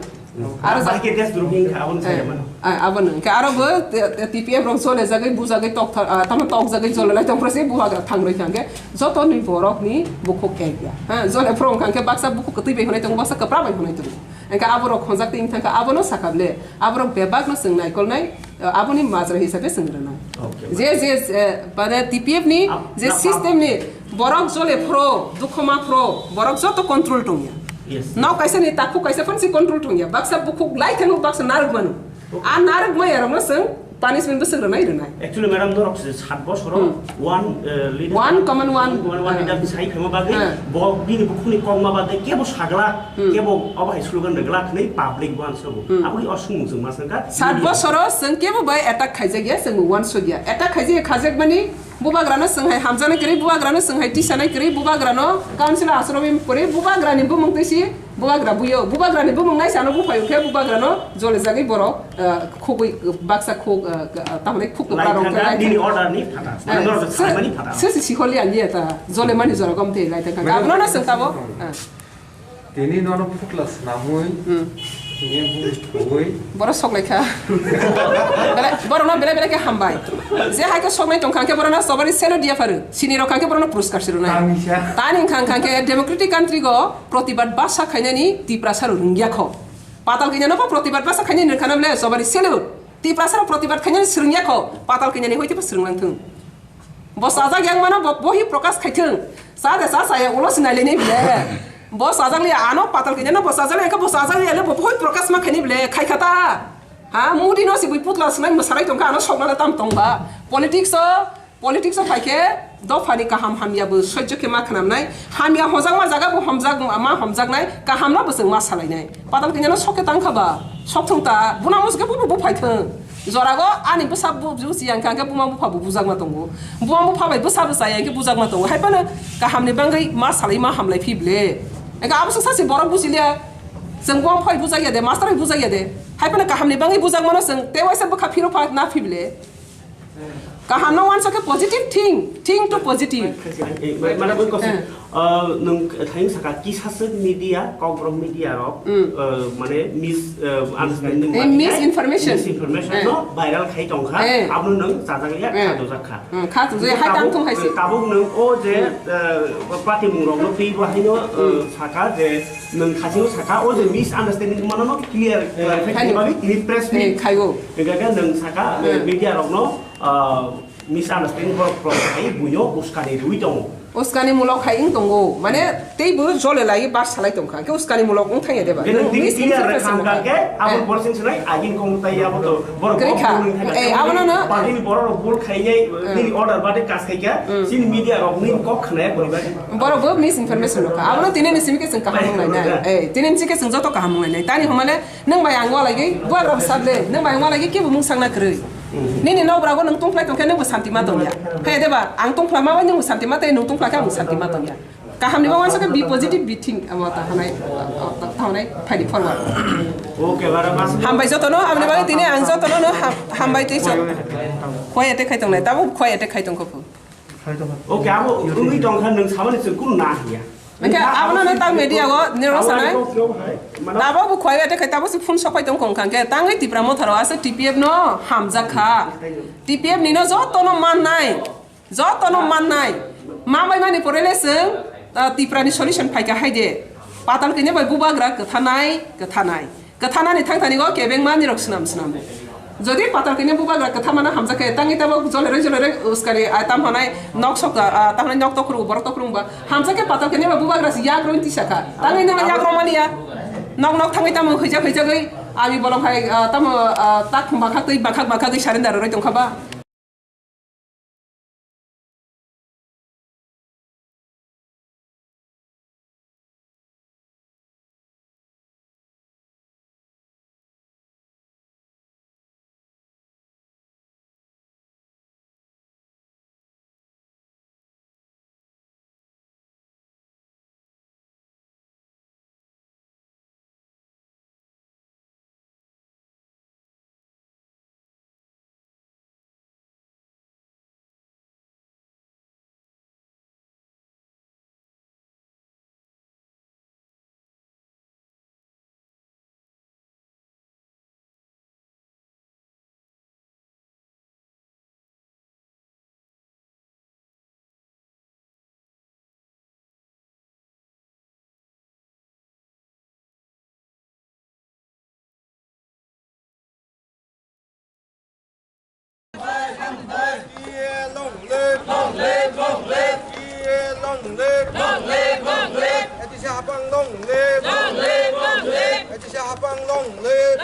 Aro Bahai khe desh drohi wngkha, abono Eh, saya mano. ah, abono. Hwnkhe aro bo te, te T P F rok jole jagwi, bujagwi tok tha-, ah, tamo tok jagwi jole lai tong phra se buhagra thang roi kha hwnkhe joto ni borok ni bukhuk ek ya. Ha, jole phro wngkha hwnkhe baksa bukhuk kwtwi bai hwnwi tongo, baksa kwpra bai hwnwi tongo. Hwnkhe aborok khonjak twi wngkha hwnkhe abono sakha ble, aborok bebak no chwng naikolnai, ah, aboni majra hisabe chwng rwnai. Okay, je, je, eh, mane T P F ni Ap-, je ap-, ap- system ni Borok jole phro, dukho ma phro, borok joto control tongya. Yes. Nok kaisa ni takhuk kaisa phan si control tongya. Baksa bukhuk lai thango, baksa narwk mano. Okay. A narwk maya rokno chwng punishment bwswk rwnai rwnai. Actually, madam, norok se sat bosoro Hmm. one, uh, leader, One common one. one, one leader Ah. ni sai phema bagwi Ah. bo bini bukhukni kokma bagwi kebo sagla, Hmm. kebo obo hai slogan rwgla hwnwi public bo answer bo. Hmm. Aboni o swngmung chwng ma swngkha. Sat bosoro chwng kebo bai attack khaijak ya, chwng bo uansuk ya. Attack khaijak ya, khajak mani Bubagrano chwng hai hamjaknai kwrwi, bubagrano chwng hai tisanai kwrwi, bubagrano council achomwi kwrwi, bubagrani bumung twi si bubagra buio, bubagrani bumung naisano buphai khe bubagrano jole jagwi borok, ah, khugwi, baksa khug, ah, ah, tamni khug kwpla rok Laithangkha khe nini laithang-, order ni phatha, eh, norok se, saimani phatha. Se se siholi ang ye ta, jole mani jora gom te laithangkha. Mane Abono sung tabo, ah. Tini nono phutla swnamwi, Hmm. tini bumui thugwi. Borok sok lai kha. Belai, borokno belai belai khe hambai. Je hai khe soknai tong kha khe borokno chobani selo dia pharu. Sini rok kha khe borokno puruskar se rwnai. Tangisa. Tani wngkha, wngkha khe democratic country go protibad basa khainani Tiprasa rok rwngya kho. Patal kanya no bo protibad basa khainani rwkha na bole chobani selo. Tiprasa rok protibad khainani swrwngya kho. Patal kanya ni hoi tebo swrwng lang thung. Bo chajak yang mano bo bohi prokash khaithwng. Cha de cha chaya ulo se nailainai bile. Bo chajak liya ano patal kanya no bo chajak liya, bo chajak liya le bo bohi prokash ma khaini bile khai khata. Ha, Modi no si bui putla swnai mwsarai tongkha, ano sokna tam tongba. Politics o, politics o phaikhe dophani kaham hamya bo sojjo khe ma khnamnai. Hamya hojak ma jaga bo homjak ma homjaknai, kaham no bo chwng ma salainai. Patal kanya no sok khe tang kha ba, sok thung ta, buna musu khe bo bo phai thung. Jorago ani bwsa bu-, buji yang kha, hwnkhe buma bupha bo bujakma tongo. Buma bupha bai bwsa bwsa yang khe bujakma tongo. Hai phano kahamni bagwi ma salai ma hamlai phi ble. Hwnkhe abo swngsa se borok buji liya. Chwng buma bupha bai bujak ya de, master bai bujak ya de. Hai phano kahamni bagwi bujakmano chwng tei waisa bwkha phiro pha na phi ble. Kaham no uansuk khe positive think, think to positive. Eh, ma-, mana bui kosek, Eh. uh, nung thayung saka kisaswk media, kokborok media rok, Mm. uh, mane mis-, uh, understanding Eh, ma khe misinformation. Misinformation Eh. no viral khai tong kha, Eh. abo nung chajak ya, Eh. kha dojak kha. Mm, kha dojak ya, hai Tabuk, tang thung hai si. tabuk nung o je, Mm. uh, patimung rok no twi bo hai no, uh, Mm. saka je nung khasi o saka o je misunderstanding mano no clear, Eh. clarify Khai khai no. bagwi tini press Eh, meet. khai o. Hingkha khe nung saka, Hmm. media rokno, ah, misunderstanding borok, borok khai buino uskani rwi tongo. Uskani mulok hai wng tongo. Mane teibo jole lai bar salai tongkha. Khe uskani mulok wng thangya deba? Khe nung Nung tini miss clear information rwkha wngkha wngkha. khe abo Eh. borok sini sinai agin kong tai abo to borok Kwrwi kok kha. buno wng thangya. Eh, abo no no. Bagini borok rok bol khai nai, Hmm. nini order bade kas khai kha. Hmm. Sini media rok nini kok khnaya kori bade. Borok bo misinformation rwkha. Abo no tini ni simi khe chwng kaham wng lai nai. Eh, tini ni simi khe chwng joto kaham wng lai nai. Tani hwnmale Nwng bai ang ualai gwi, buagra bwsa ble, nwng bai ang ualai gwi kebo mung sakna kwrwi. Nini nokbrago nwng tungphlai tongkhe nwngbo santi ma tongya. Khe deba, ang tungphlai ma bai nwngbo santi ma tei nwng tungphlai khe ang santi ma tongya. Kahamni bo uansukhe be positive, be think, amo ta hwnai, ta hwnai, phaidi forward. Okay, bara mas. Hambai jotono, aboni bagwi tini ang jotono no ham-, hambai tei chwng. Khwai attack khai tongnai, tabuk khwai attack khai tongkho phu. Okay, abo wngwi tongkha, nwng samani chwng kunu na hiya. Hwnkhe abono no tang media o nirok sanai. Mano Tabo bo khwai bai tei khai tabo se phone sok phai tong kong kha, hwnkhe tangwi Tipra Motha rok aswk T P F no hamjak kha. T P F ni no joto no mannai, joto no mannai. Ma bai mani pore le chwng, ah, Tipra ni solution phai kha hai de. Patal kanya bai bubagra kwthanai, kwthanai. Kwthanani thangthani go kebengma nirok swnam swnam. Jodi patal kanya bubagra kwthamano hamjak khe, tangwi tabok joleroi joleroi uskari, ah, tam hwnai nok sok, ah, tam hwnai nok tokhorok, borok tokhorok ba. Hamjak khe patal kanya ba bubagra se yak roi tisa kha. Tangwi nang yak rok mani ya. Nok nok thangwi tamo hwijak hwijakgwi ami bolong hai, ah, tamo, ah, tak bangkha twi bangkha bangkha gwi surrender roi tongkha ba.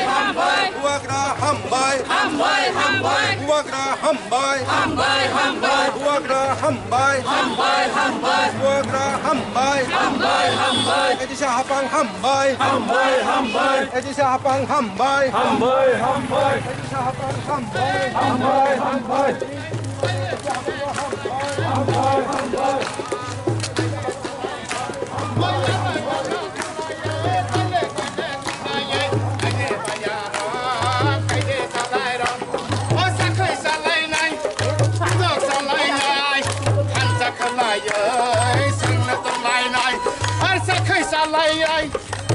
Bubagra hambai. Hambai, hambai. Bubagra hambai. Hambai, hambai. Bubagra hambai. Hambai, hambai. Bubagra hambai. Hambai, hambai. A D C hapang hambai. Hambai, hambai. A D C hapang hambai. Hambai, hambai. A D C hapang hambai. Hambai, hambai. Hambai, hambai.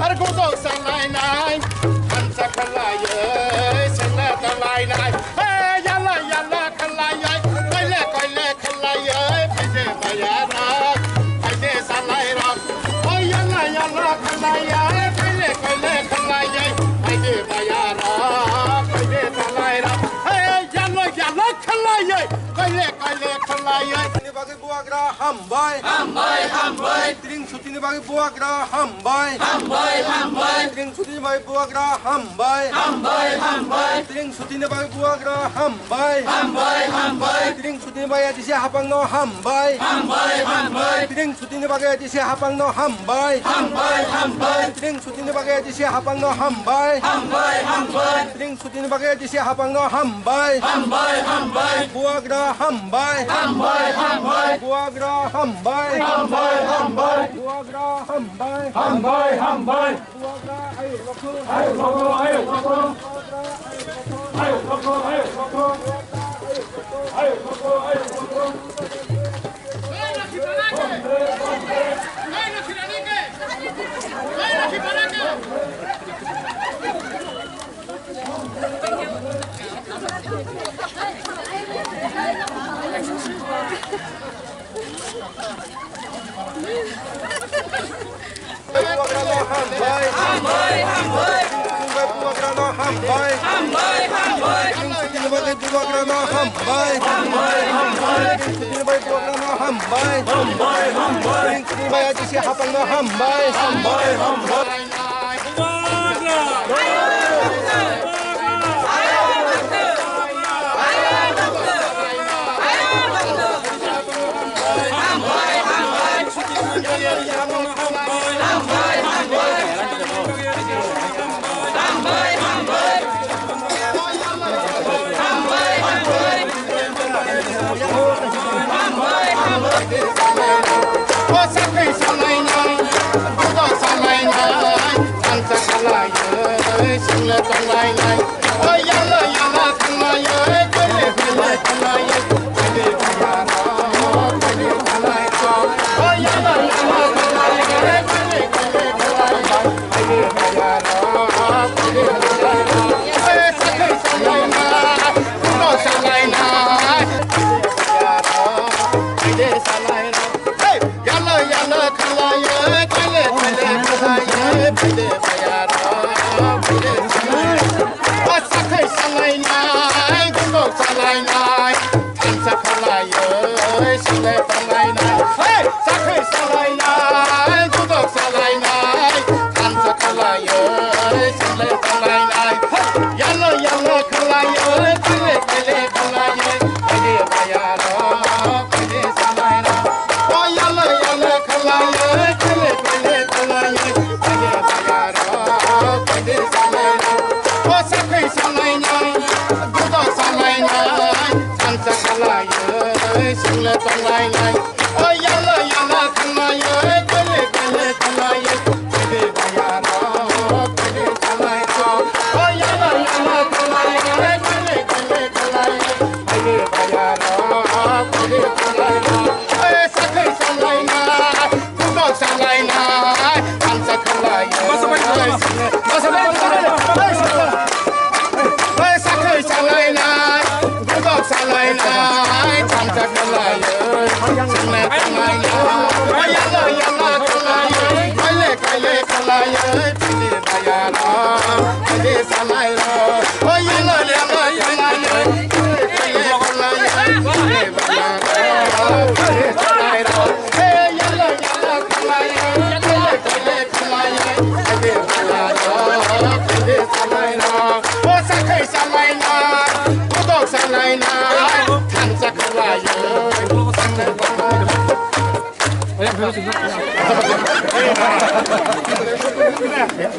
Ar gudok salainai, hamsa khwlaiwi, sengla talainai. Hey, yala, yala khwlaiwi, koile, koile khwlaiwi, phaide bayarok, phaide salairok. Oh, yala, yala khwlaiwi, koile, koile khwlaiwi, phaide bayarok, phaide salairok. Hey, yala, yala khwlaiwi, koile, koile khwlaiwi. Ni bagwi bubagra hambai. Hambai, hambai. Tring sutini bagwi bubagra hambai. Hambai, hambai. Tring sutini bagwi bubagra hambai. Hambai, hambai. Tring sutini bagwi bubagra hambai. Hambai, hambai. Tring sutini bagwi A D C hapangno hambai. Hambai, hambai. Tring sutini bagwi A D C hapangno hambai. Hambai, hambai. Tring sutini bagwi A D C hapangno hambai. Hambai, hambai. Tring sutini bagwi A D C hapangno hambai. Hambai, hambai. Bubagra hambai. Hambai, hambai. Bubagra hambai. Hambai, hambai. Bubagra hambai. Hambai, hambai. Bubagra ayuk rokho. Ayuk rokho, ayuk rokho. Ayuk rokho, ayuk rokho. Ayuk rokho, ayuk rokho. Bubagrano hambai. Hambai, hambai. Bubagrano hambai. Hambai, hambai. Bubagrano hambai. Hambai, hambai. Bubagrano hambai. Hambai, hambai. Bubagrano hambai. Hambai, hambai.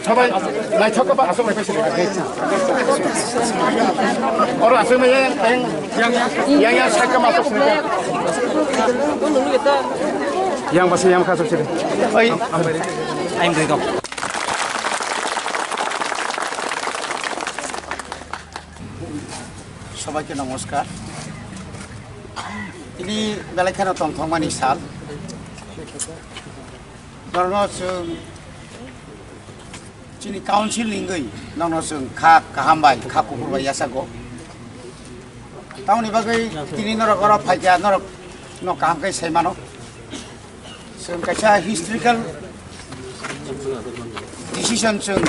Sabai, naithok ba aswk naipai sini. Oro aswk nai yang, yang, yang, yang, sai kama aswk sini. Yang basi yang kasuk sini. Oi. Aing dui dong. সবাইকে নমস্কার। Tini belai kheno tongthokmani sal. Norokno chwng chini council ni wngwi norokno chwng kha kaham bai, kha kuphur bai yachago. Tamoni bagwi tini norok oro phaikha, norok no kaham khe sai mano. Chwng kaisa historical decision chwng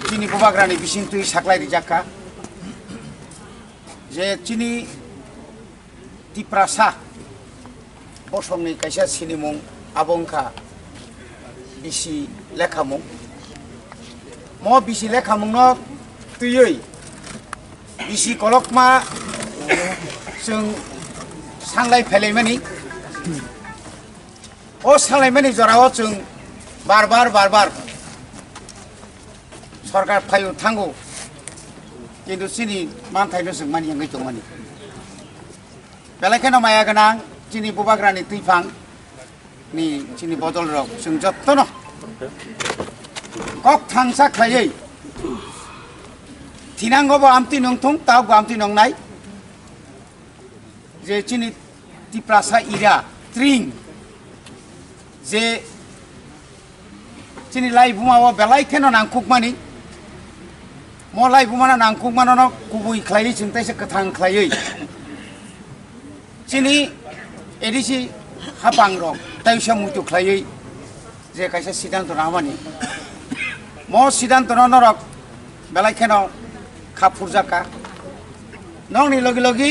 chini bubagrani bisingtwi saklai rijak kha je chini Tiprasa bosongni kaisa sinimung abo wngkha bisi lekhamung. Mo bisi lekhamungno twiwi bisi kolokma chwng sanglai phailaimani. O sanlaimani jorao chwng bar bar, bar bar sorkar phaio thango, kintu chini manthaino chwng mani wngwi tongmani. Belai kheno maya gwnang chini bubagrani twiphang ni chini bodol rok chwng jottono kok thansa khlaiwi thinango bo amtwi nungthung, tabuk bo amtwi nungnai. Je chini Tiprasa ira tring je chini laibuma o belai kheno nangkukmani, mo laibuma no nangkukmano no kubui khlaiwi chwng taisa kwthang khlaiwi chini A D C hapang rok taisa muitu khlaiwi je kaisa siddhanto nangmani, mo siddhanto no norok belai kheno kha phurjak kha. Nokni logi logi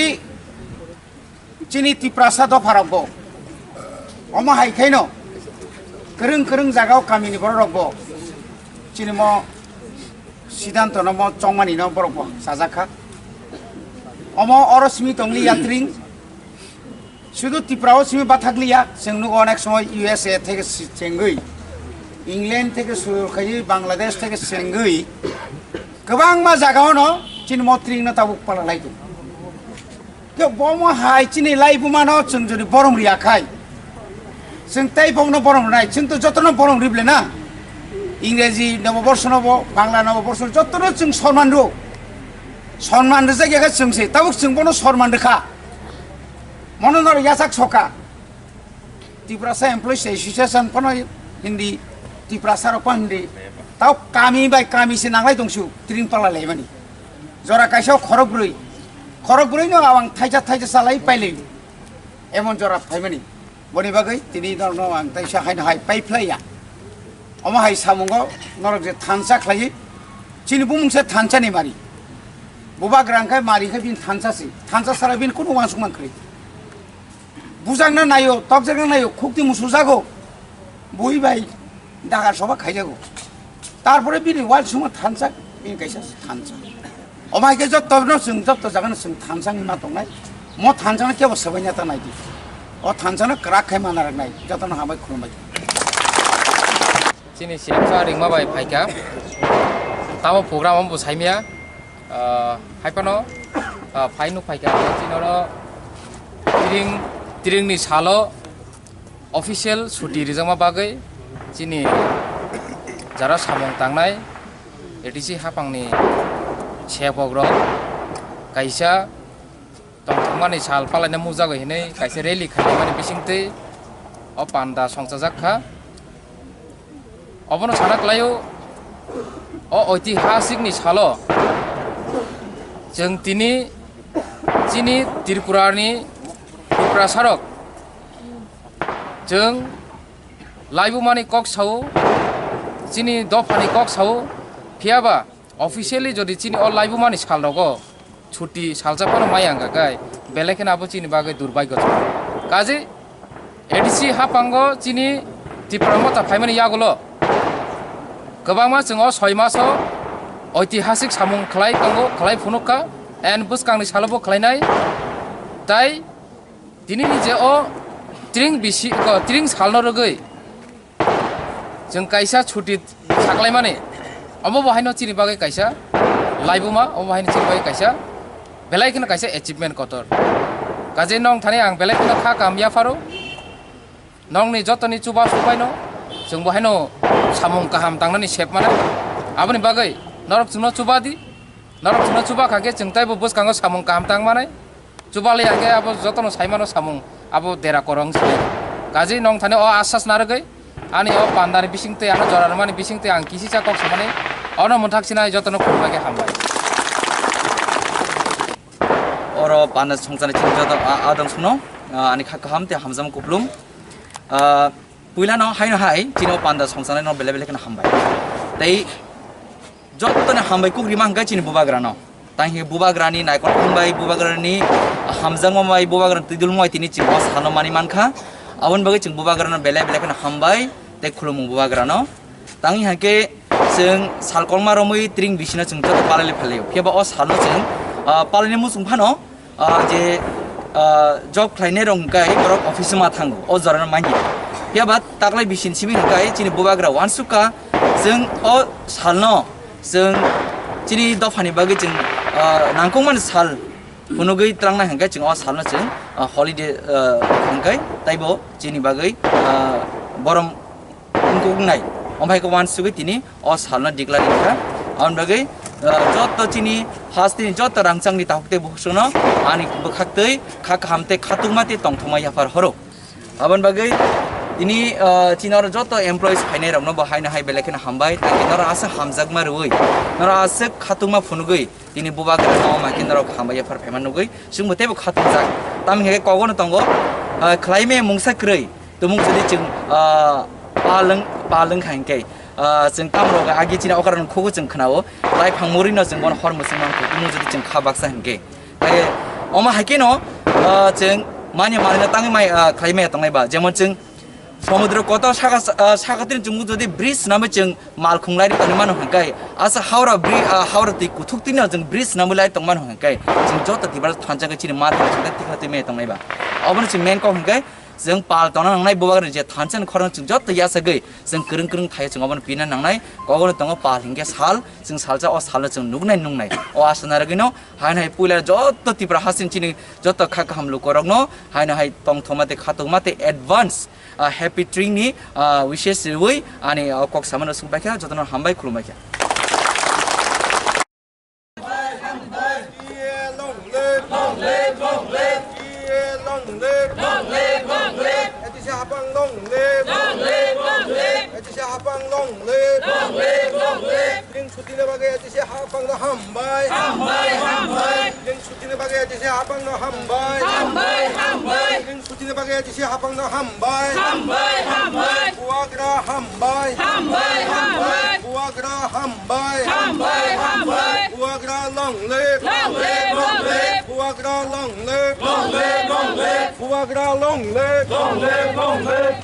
chini Tiprasa dopha rok bo omo hai khaino kwrwng kwrwng jaga o kami ni borok rok bo chini mo siddhanto no mo chongmani no borok bo chajak kha. Omo oro simi tongli yatring. Sudu Tripura o simi bathakliya, chwng nugo onek somoy U S A theke si-, chengwi, England theke suru khaiwi, Bangladesh theke chengwi, kwbangma jaga ono chini motring no tabuk pala lai tongo. Khe bomo hai chini laibuma no chwng jodi borom riya khai, chwng tei bomo no borom rinai, chwng to joto no borom rible na. Ingreji noboborsho no bo, Bangla noboborsho joto no chwng sorman rw, sorman rwjak ya khe chwng se, tabuk chwng bono sorman rwkha. Mono norok yachak soka. Tiprasa Employees Association phano hindi, Tiprasa rok phano hindi. Tao kami bai kami se nanglai tongsu, tring pala laimani. Jora kaisa khorok brwi. Khorok brwi no ang thaisa thaisa salai pailai. Emon jora phaimani. Boni bagwi tini norokno ang taisa haino hai paiphlaiya. Omo hai samungo norok je thansa khlai, chini bumung se thansa ni mari. Bubagra hwnkhe mari khe bini thansa si. Thansa sara bini kunu uansukma kwrwi. Bujakna naio, tokjakna naio, khukti musujago. Bui bai dagar soba khaijago. Tarpore bini uansukma thansa, bini kaisa thansa. Omo hai khe jotto no chwng, jotto jaga no chwng thansa wngwi ma tongnai. Mo thansa no kebo swbaina ta naidi. O thansa no kwrak khai ma narwknai. Joto no hambai khulumbai. Chini C M sa ringma bai phaikha. Tamo program omo bo saimya. Ah, hai phano, ah, phai nuk phaikha. Chini oro, Tring, tringni salo official chuti rijakma bagwi chini jara samung tangnai A D C hapangni sepokrok kaisa tongthokmani sal palaina mujagwi hinwi kaisa rally khaimani bisingtwi o panda songchajak kha. Obono sana kwlaio, o oitihasik ni salo chwng tini chini Tripura ni Tiprasa rok chwng laibumani kok sao, chini dophani kok sao, phiyaba officially jodi chini o laibumani sal rogo chuti salsa phano maya wngkha khe, belai kheno abo chini bagwi durbhagyo. Kaje A D C hapango chini Tipra Motha phaimani yagulo kwbangma chwng o soi maso oitihasik samung khlai tongo, khlai phunukha, and bwskangni salobo khlainai. Tai tinini je o tring bisi, ko, tring salno rwgwi chwng kaisa chuti saklaimani, omo bo haino chini bagwi kaisa laibuma, omo bo haino chini bagwi kaisa belai kheno kaisa achievement kotor. Kaje nong thani ang belai kheno kha kaham yapharo, nongni jotoni chuba subaino chwng bo haino samung kaham tangnani sep mano. Aboni bagwi norok chwngno chuba di, norok chwngno chuba kha khe chwng taibo bwskango samung kaham tang manai. Chubalai hwnkhe abo jotono saimano samung abo dera korong se. Kaje nong thani o asas narwgwi ani o pandani bisingtwi ano jora rwmani bisingtwi ang kisisa kok samani ono mwthak sinai jotono khulumbai khe hambai. Oro panda songchani chini joto a-, adong suno, a, ani kha kaham tei hamjam kuplung. A, puilano haino hai chini o panda songchanai no belai belai kheno hambai. Tei Jottoni hambai kuk rima hwnkhe chini bubagrano. Tang hi bubagrani naikol thumbai, bubagrani hamjakma bai, bubagrani twidulmo bai tini chini o sano mani mankha. Aboni bagwi chwng bubagrano belai belai kheno hambai tei khulumung bubagrano. Tang hi hwnkhe chwng salkolma romwi tring bisino chwng joto palai phalio. Phiya ba o salno chwng, ah, palaini muchung phano ah, je, ah, job khlainai rok hwnkhe borok office ma thango, o jorano manya. Phiya ba taklai bisin simi hwnkhe chini bubagra uansukha, chwng o salno chwng chini dophani bagwi chwng, ah, nangkukmani sal phunugwi twlangnai hwnkhe chwng o salno chwng, ah, holiday, ah, hwnkhe taibo chini bagwi, ah, borom wngkuknai. Omo hai khe uansugwi tini o salno declare wngkha. Aboni bagwi, ah, joto chini hasteni joto rangchakni takhuk tei bukhukno ani bwkhaktwi kha kaham tei khatungma tei tongthokma yaphar horo. Aboni bagwi tini, ah, chini oro joto employees phainai rokno bo haino hai belai kheno hambai, tei norok aswk hamjakma rwui, norok aswk khatungma phunugwi tini bubagra no ma khe norok hambai yaphar phaima nugwi chwngbo teibo khatungjak. Tamni hwnkhe kogono tongo, ah, khlaimaya mungsa kwrwi. Tumung jodi chwng, ah, palwng, palwng kha hinkhe, ah, chwng tamrok agi chini okra rok khugo chwng khnao, tei phang murino chwng bono hor mwchwng mankha, tumung jodi chwng kha baksa hinkhe. Tei omo hai kheno, ah, chwng manya manwino tangwi mai, ah, khlai maya tongnai ba, jemon chwng somudro kotor saka, ah, saka tini chwng jodi bridge swnamwi chwng malkhung lai tongwi mano hinkhe, asa Howrah bri-, ah, Howrah twi kuthuk twino chwng bridge swnamwi lai tong mano hinkhe, chwng joto Tiprasa thansa khe chini ma tongwi chwng tei tikha twi maya tongnai ba. Obono chwng main kok hinkhe, Chwng pal tongna nangnai, bubagrani je thansa ni khorang chwng joto yachagwi chwng kwrwng kwrwng thai chwng obono pina nangnai. Kogono tongo pal hinkhe sal, chwng salsa o salno chwng nuknai nuknai. O aswk narwgwino haino hai puila joto Tipra hasing chini joto kha kaham lukorokno haino hai tongthokma tei khatungma tei advance, ah, happy tring ni, ah, wishes riwi ani, ah, kok samano swngbaikha, jotono hambai khulumbaikha. Long live, long live, long live. Long live, long live. A D C hapang long live. Long live, long live. A D C hapang long live. Long live, long live. Tring chuti ni bagwi A D C hapang no hambai. Hambai, hambai. Tring chuti ni bagwi A D C hapang no hambai. Hambai, hambai. Tring chuti ni bagwi A D C hapang no hambai. Hambai, hambai. Bubagra hambai. Hambai, hambai. Bubagra hambai. Hambai, hambai. Bubagra long live. Long live, long live. Bubagra long live. Long live, long live. Bubagra long live. Long live, long live.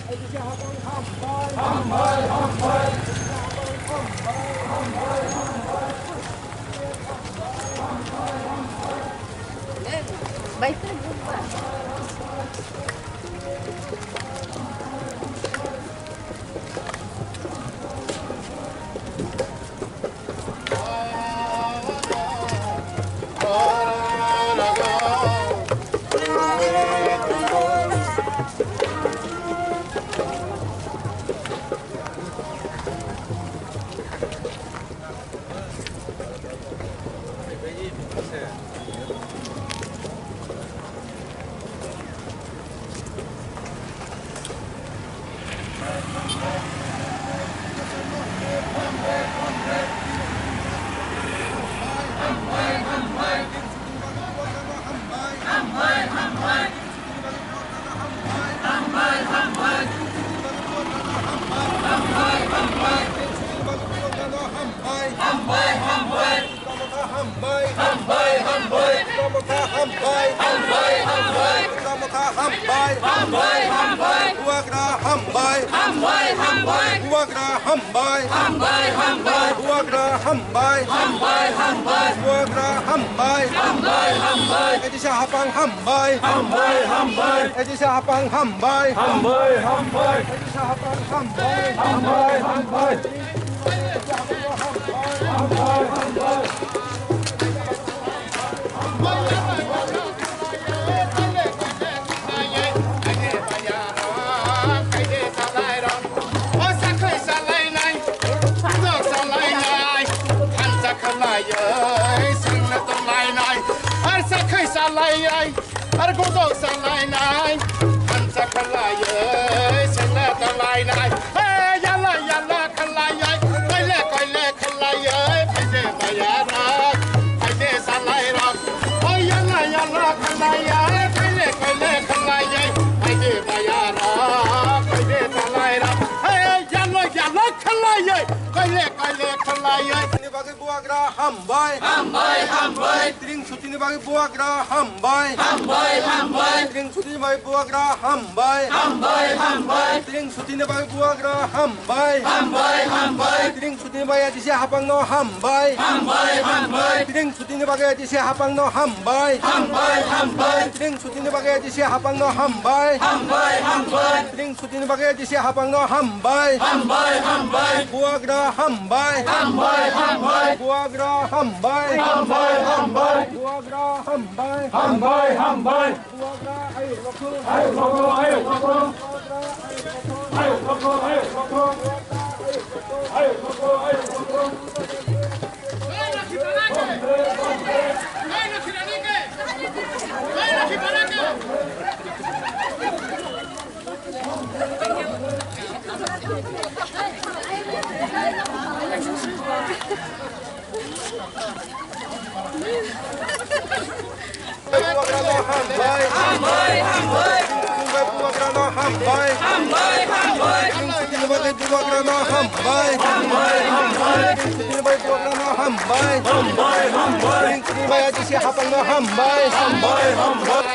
Hambai, hambai. Hambai, hambai. Hambai, hambai. Bubagra hambai. Hambai, hambai. Bubagra hambai. Hambai, hambai. Bubagra hambai. Hambai, hambai. Bubagra hambai. Hambai, hambai. A D C hapang hambai. Hambai, hambai. A D C hapang hambai. Hambai, hambai. A D C hapang hambai. Hambai, hambai. Ar gudok salainai, thansa khalaioi, sengla talainai. Hey, yala, yala khalaioi, koile, koile khalaioi, phaide bayarok, phaide salairok. Oh, yala, yala khalaioi, koile, koile khalaioi, phaide bayarok, phaide talairok. Hey, yala, yala khalaioi, koile, koile khalaioi. Bubagra hambai. Hambai, hambai. Tring sutini bagwi bubagra hambai. Hambai, hambai. Tring sutini bagwi bubagra hambai. Hambai, hambai. Tring sutini bagwi bubagra hambai. Hambai, hambai. Tring sutini bagwi A D C hapangno hambai. Hambai, hambai. Tring sutini bagwi A D C hapangno hambai. Hambai, hambai. Tring sutini bagwi A D C hapangno hambai. Hambai, hambai. Tring sutini bagwi A D C hapangno hambai. Hambai, hambai. Bubagra hambai. Hambai, hambai. Bubagra hambai. Hambai, hambai. Bubagra hambai. Hambai, hambai. Bubagra ayuk rokho. Ayuk rokho, ayuk rokho. Bubagra ayuk rokho. Ayuk rokho, ayuk rokho. Ayuk rokho, ayuk rokho. Bubagrano hambai. Hambai, hambai. Bubagrano hambai. Hambai, hambai. Bubagrano hambai. Hambai, hambai. Bubagrano hambai. Hambai, hambai. Bubagra A D C hapangno hambai. Hambai, hambai.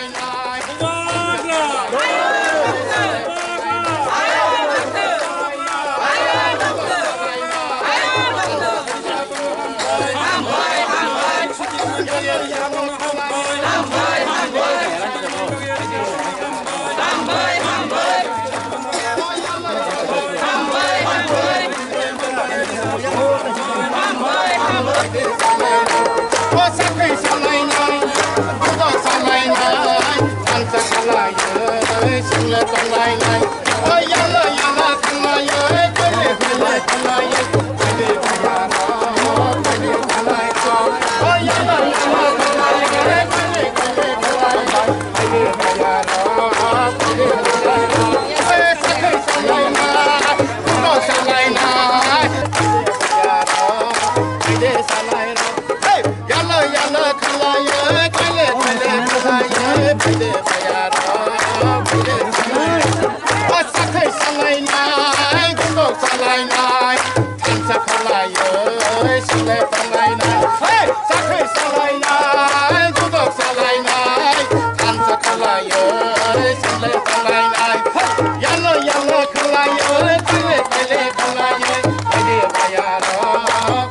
Thansa khalaioi, single tonglainai. Hey! Sakhai salainai, gudok salainai. Thansa khalaioi, single tonglainai. Hey! Yalo, yalo khalaioi, tele, tele khalaioi. Aide bayaro,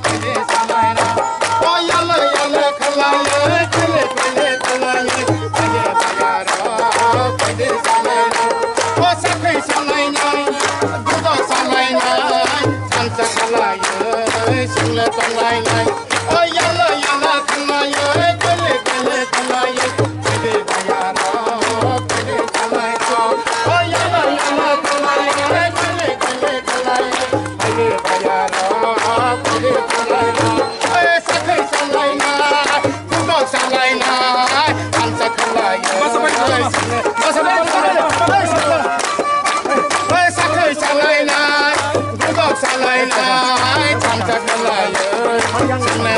aide salainai. Oh, yalo, yalo khalaioi, tele, tele khalaioi. Aide bayaro, aide salainai. Oh, sakhai salainai, gudok salainai. Thansa khalaioi, single tonglainai. O yala yala khalaioi, kele kele khalaioi. Kele bayaro, kele khalaioi. O yala yala khalaioi, kele kele khalaioi. Kele bayaro, kele khalaioi. Oi sakhai salaina, kubok sa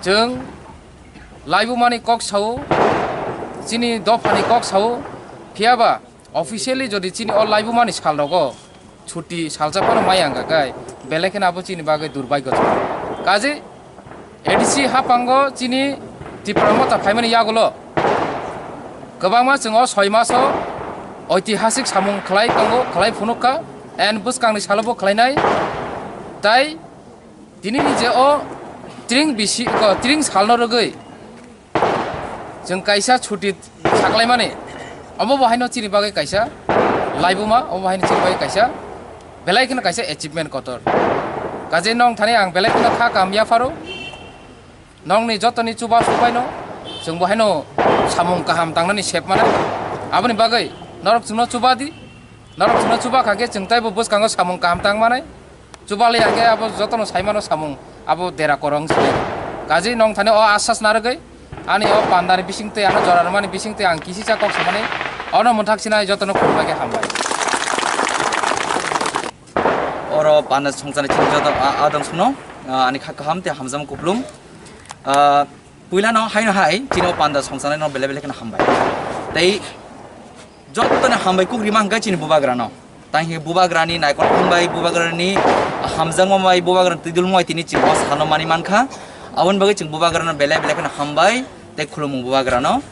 Chwng laibumani kok sao, chini dophani kok sao, phiyaba officially jodi chini o laibumani salrogo chuti salsa phano mai ang kha khe, belai kheno abo chini bagwi durbagyo. Kaje A D C haphango chini Tipra Motha phaimani yagulo kwbangma chwng o soi maso oitihasik samung khlai tongo, khlai phunuk kha, and bwskangni salobo khlainai. Tai tinini je o tring bisi, ko, tring salno rwgwi chwng kaisa chuti saklaimani, omo bo haino chini bagwi kaisa laibuma, omo haino chini bagwi kaisa belai kheno kaisa achievement kotor. Kaje nong thani ang belai kheno kha kaham yapharo. Nongni jotoni chuba subaino chwng bo haino samung kaham tangnani sep mano. Aboni bagwi norok chwngno chuba di, norok chwngno chuba kha khe chwng taibo bwskango samung kaham tang manai. Chubalai ang khe abo jotono sai mano samung abo dera korong se. Kaje nong thani o asas narwgwi ani o pandani bising twi ano jora rwmani bising twi ang kisisa kok samani ono mwthak sinai jotono khulumbai khe hambai. Oro panda songchani chini joto a-, adong suno, a, ani kha kaham tei hamjam kuplung. A, puila no haino hai chini o panda songchani no belai belai kheno hambai. Tei jottoni hambai kuk rima hwnkhe chini bubagra no. Tang hi bubagrani naikol thumbai, bubagrani hamjakma bai, bubagrani twidulmo bai tini chini o sano mani mankha. Aboni bagwi chini bubagrano belai belai kheno hambai tei khulumung bubagrano.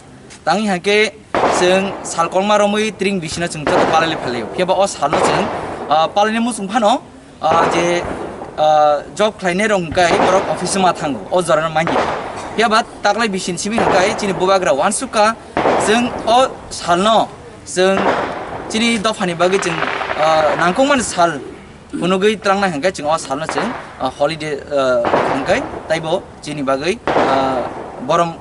Tang hi hwnkhe chwng sal kolma romwi tring bisino chwng joto palai phalio. Phiya ba o salno chwng, ah, palaini muchung phano, ah, je, ah, job khlainai rok hwnkhe borok office ma thango, o jorano manya. Phiya ba taklai bisini simi hwnkhe chini bubagra uansukha chwng o salno chwng chini dophani bagwi chwng, ah, nangkukmani sal phunugwi twlangnai hwnkhe chwng o salno chwng, ah, holiday, ah, hwnkhe taibo chini bagwi, ah, borom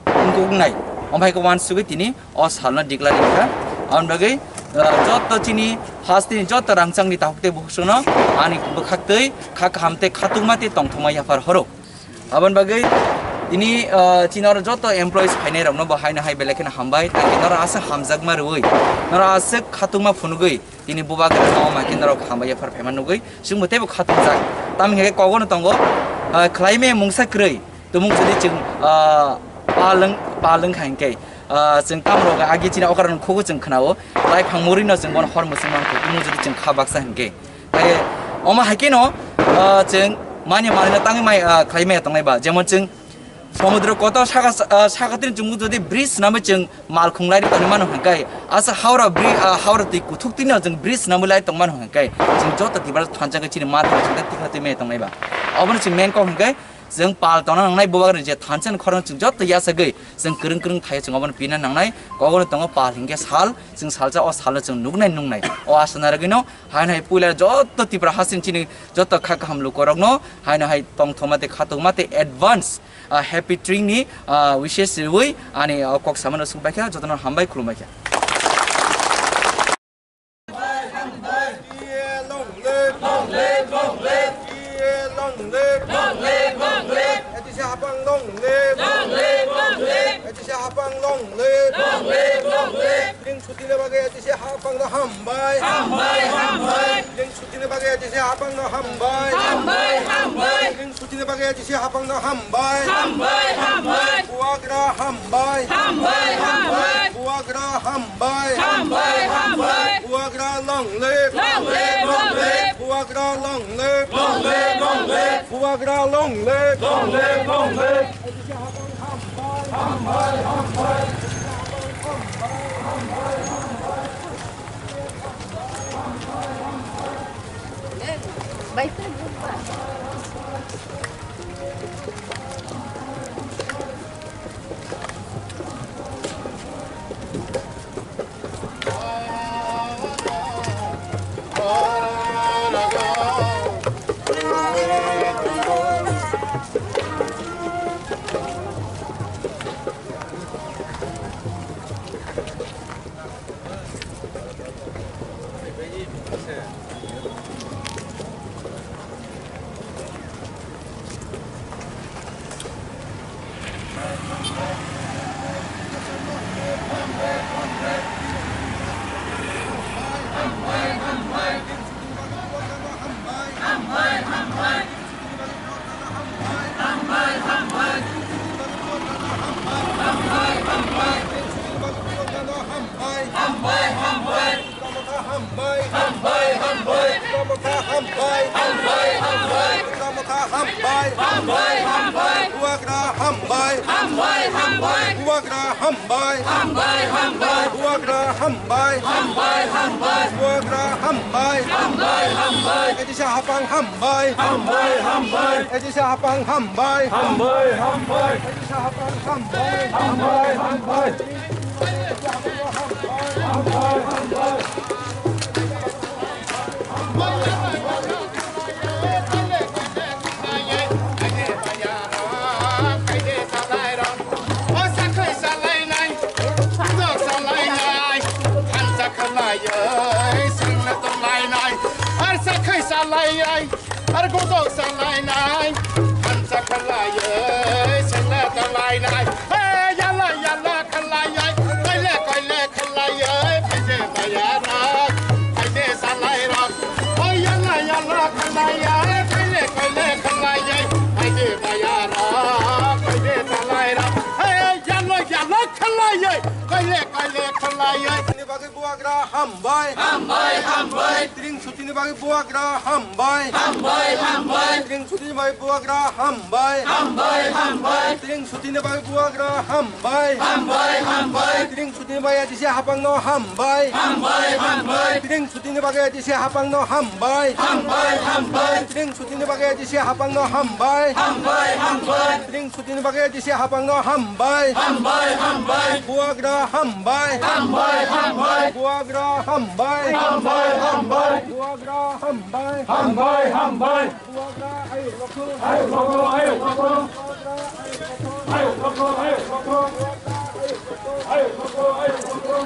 wngkuknai. Omo hai khe uansugwi tini o salno declare wngkha. Aboni bagwi, ah, joto chini hasteni joto rangchakni takhuk tei bukhukno ani bwkhaktwi kha kaham tei khatungma tei tongthokma yaphar horo. Aboni bagwi tini, ah, chini oro joto employees phainai rokno bo haino hai belai kheno hambai, tei norok aswk hamjakma rwui, norok aswk khatungma phunugwi tini bubagra no ma khe norok hambai yaphar phaima nugwi chwngbo teibo khatungjak. Tamni hwnkhe kogono tongo, ah, khlaimaya mungsa kwrwi tumung jodi chwng, ah, palwng palwng kha hwnkhe, ah, chwng tamrok agi chini okra rok khugo chwng khnao, lai phang murino chwng bono hor muchung mangkho tumung jodi chwng kha baksa hwnkhe. Hai, omo hai kheno, ah, chwng manya manwino tangwi mai, ah, khlai maya tongnai ba. Jemon chwng somudro kotor saka, ah, sakatini chwng jodi bridge swnamwi chwng malkhung lai tongwi mano hwnkhe, asa Howrah bri-, ah, Howrah twi kuthuk twino chwng bridge swnamwi lai tong mano hwnkhe, chwng joto Tiprasa thansa khe chini ma thang chwng tikla twi maya tongnai ba. Obono chwng main kok hwnkhe, chwng pal tongna nangnai bubagrani je thansa ni khorang chwng joto yachagwi chwng kwrwng kwrwng thai chwng obono pina nangnai. Kogono tongo pal hwnkhe sal, chwng salsa o salno chwng nuknai nuknai. O aswk narwgwino Haino hai puila joto Tipra hasing chini joto kha kaham lukorokno haino hai tongthokma tei khatungma tei advance, ah, happy tring ni, ah, wishes riwi ani, ah, kok samano swngbaikha, jotono hambai khulumbaikha. Long live, long live, long live. Long live, long live, long live. A D C hapang long live. Long live, long live. A D C hapang long live. Long live, long live. Tring chuti ni bagwi A D C hapang no hambai. Hambai, hambai. Tring chuti ni bagwi A D C hapang no hambai. Hambai, hambai. Tring chuti ni bagwi A D C hapang no hambai. Hambai, hambai. Bubagra hambai. Hambai, hambai. Bubagra hambai. Hambai, hambai. Bubagra long live. Long live, long live. Bubagra long live. Long live, long live. Bubagra long live. Long live, long live. Hambai, hambai, hambai. Hambai, hambai. Hambai, hambai. Hambai, hambai. Hambai, hambai. Bubagra hambai. Hambai, hambai. Bubagra hambai. Hambai, hambai. Bubagra hambai. Hambai, hambai. Bubagra hambai. Hambai, hambai. Etisa hapang hambai. Hambai, hambai. Etisa hapang hambai. Hambai, hambai. Etisa hapang hambai. Hambai, hambai. Ar sakhai salai ai, ar godok salai nai, thansa khalai ai, sengla talai nai. Hey, yala, yala khalai ai, koile, koile khalai ai, phaide maya rok, phaide salai rok. Oh, yala, yala khalai ai, koile, koile khalai ai, phaide maya rok, phaide salai rok. Hey, yala, yala khalai ai, koile, koile khalai ai. Ni bagwi bubagra hambai. Hambai, hambai. Tring sutini bagwi bubagra hambai. Hambai, hambai. Tring sutini bagwi bubagra hambai. Hambai, hambai. Tring sutini bagwi bubagra hambai. Hambai, hambai. Tring sutini bagwi etisi hapangno hambai. Hambai, hambai. Tring sutini bagwi etisi hapangno hambai. Hambai, hambai. Tring sutini bagwi etisi hapangno hambai. Hambai, hambai. Tring sutini bagwi etisi hapangno hambai. Hambai, hambai. Bubagra hambai. Hambai, hambai. Bubagra hambai. Hambai, hambai. Bubagra hambai. Hambai, hambai. Bubagra ayuk rokho. Ayuk rokho, ayuk rokho. Bubagra ayuk rokho. Ayuk rokho, ayuk rokho. Ayuk rokho, ayuk rokho.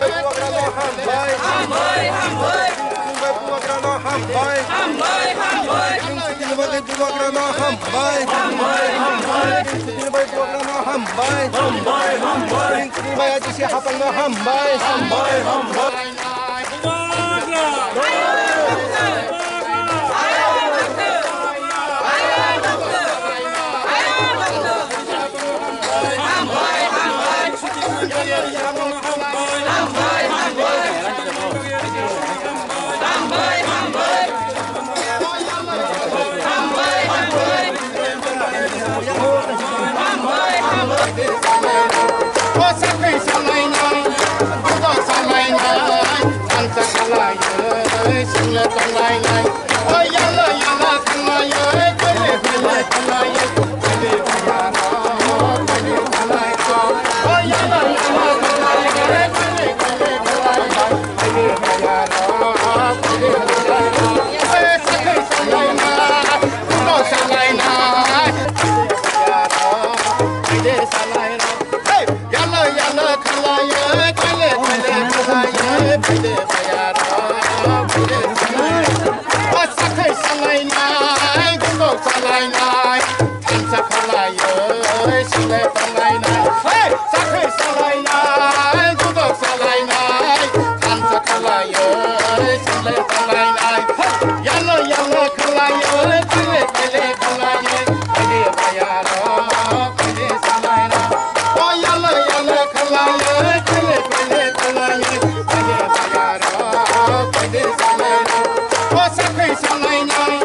Bubagrano hambai. Hambai, hambai. Bubagrano hambai. Hambai, hambai. Bubagrano hambai. Hambai, hambai. Bubagrano hambai. Hambai, hambai. Bubagrano hambai. Hambai, hambai. Thansa khalaioi, sile tonglainai. Hey, sakhai salainai, gudok salainai. Thansa khalaioi, sile tonglainai. Hey, yalo yalo khalaioi, kile kile khalaioi. Kile bayaro, kile salainai. Oh, yalo yalo khalaioi, kile kile khalaioi. Kile bayaro, kile salainai. Oh, sakhai salainai,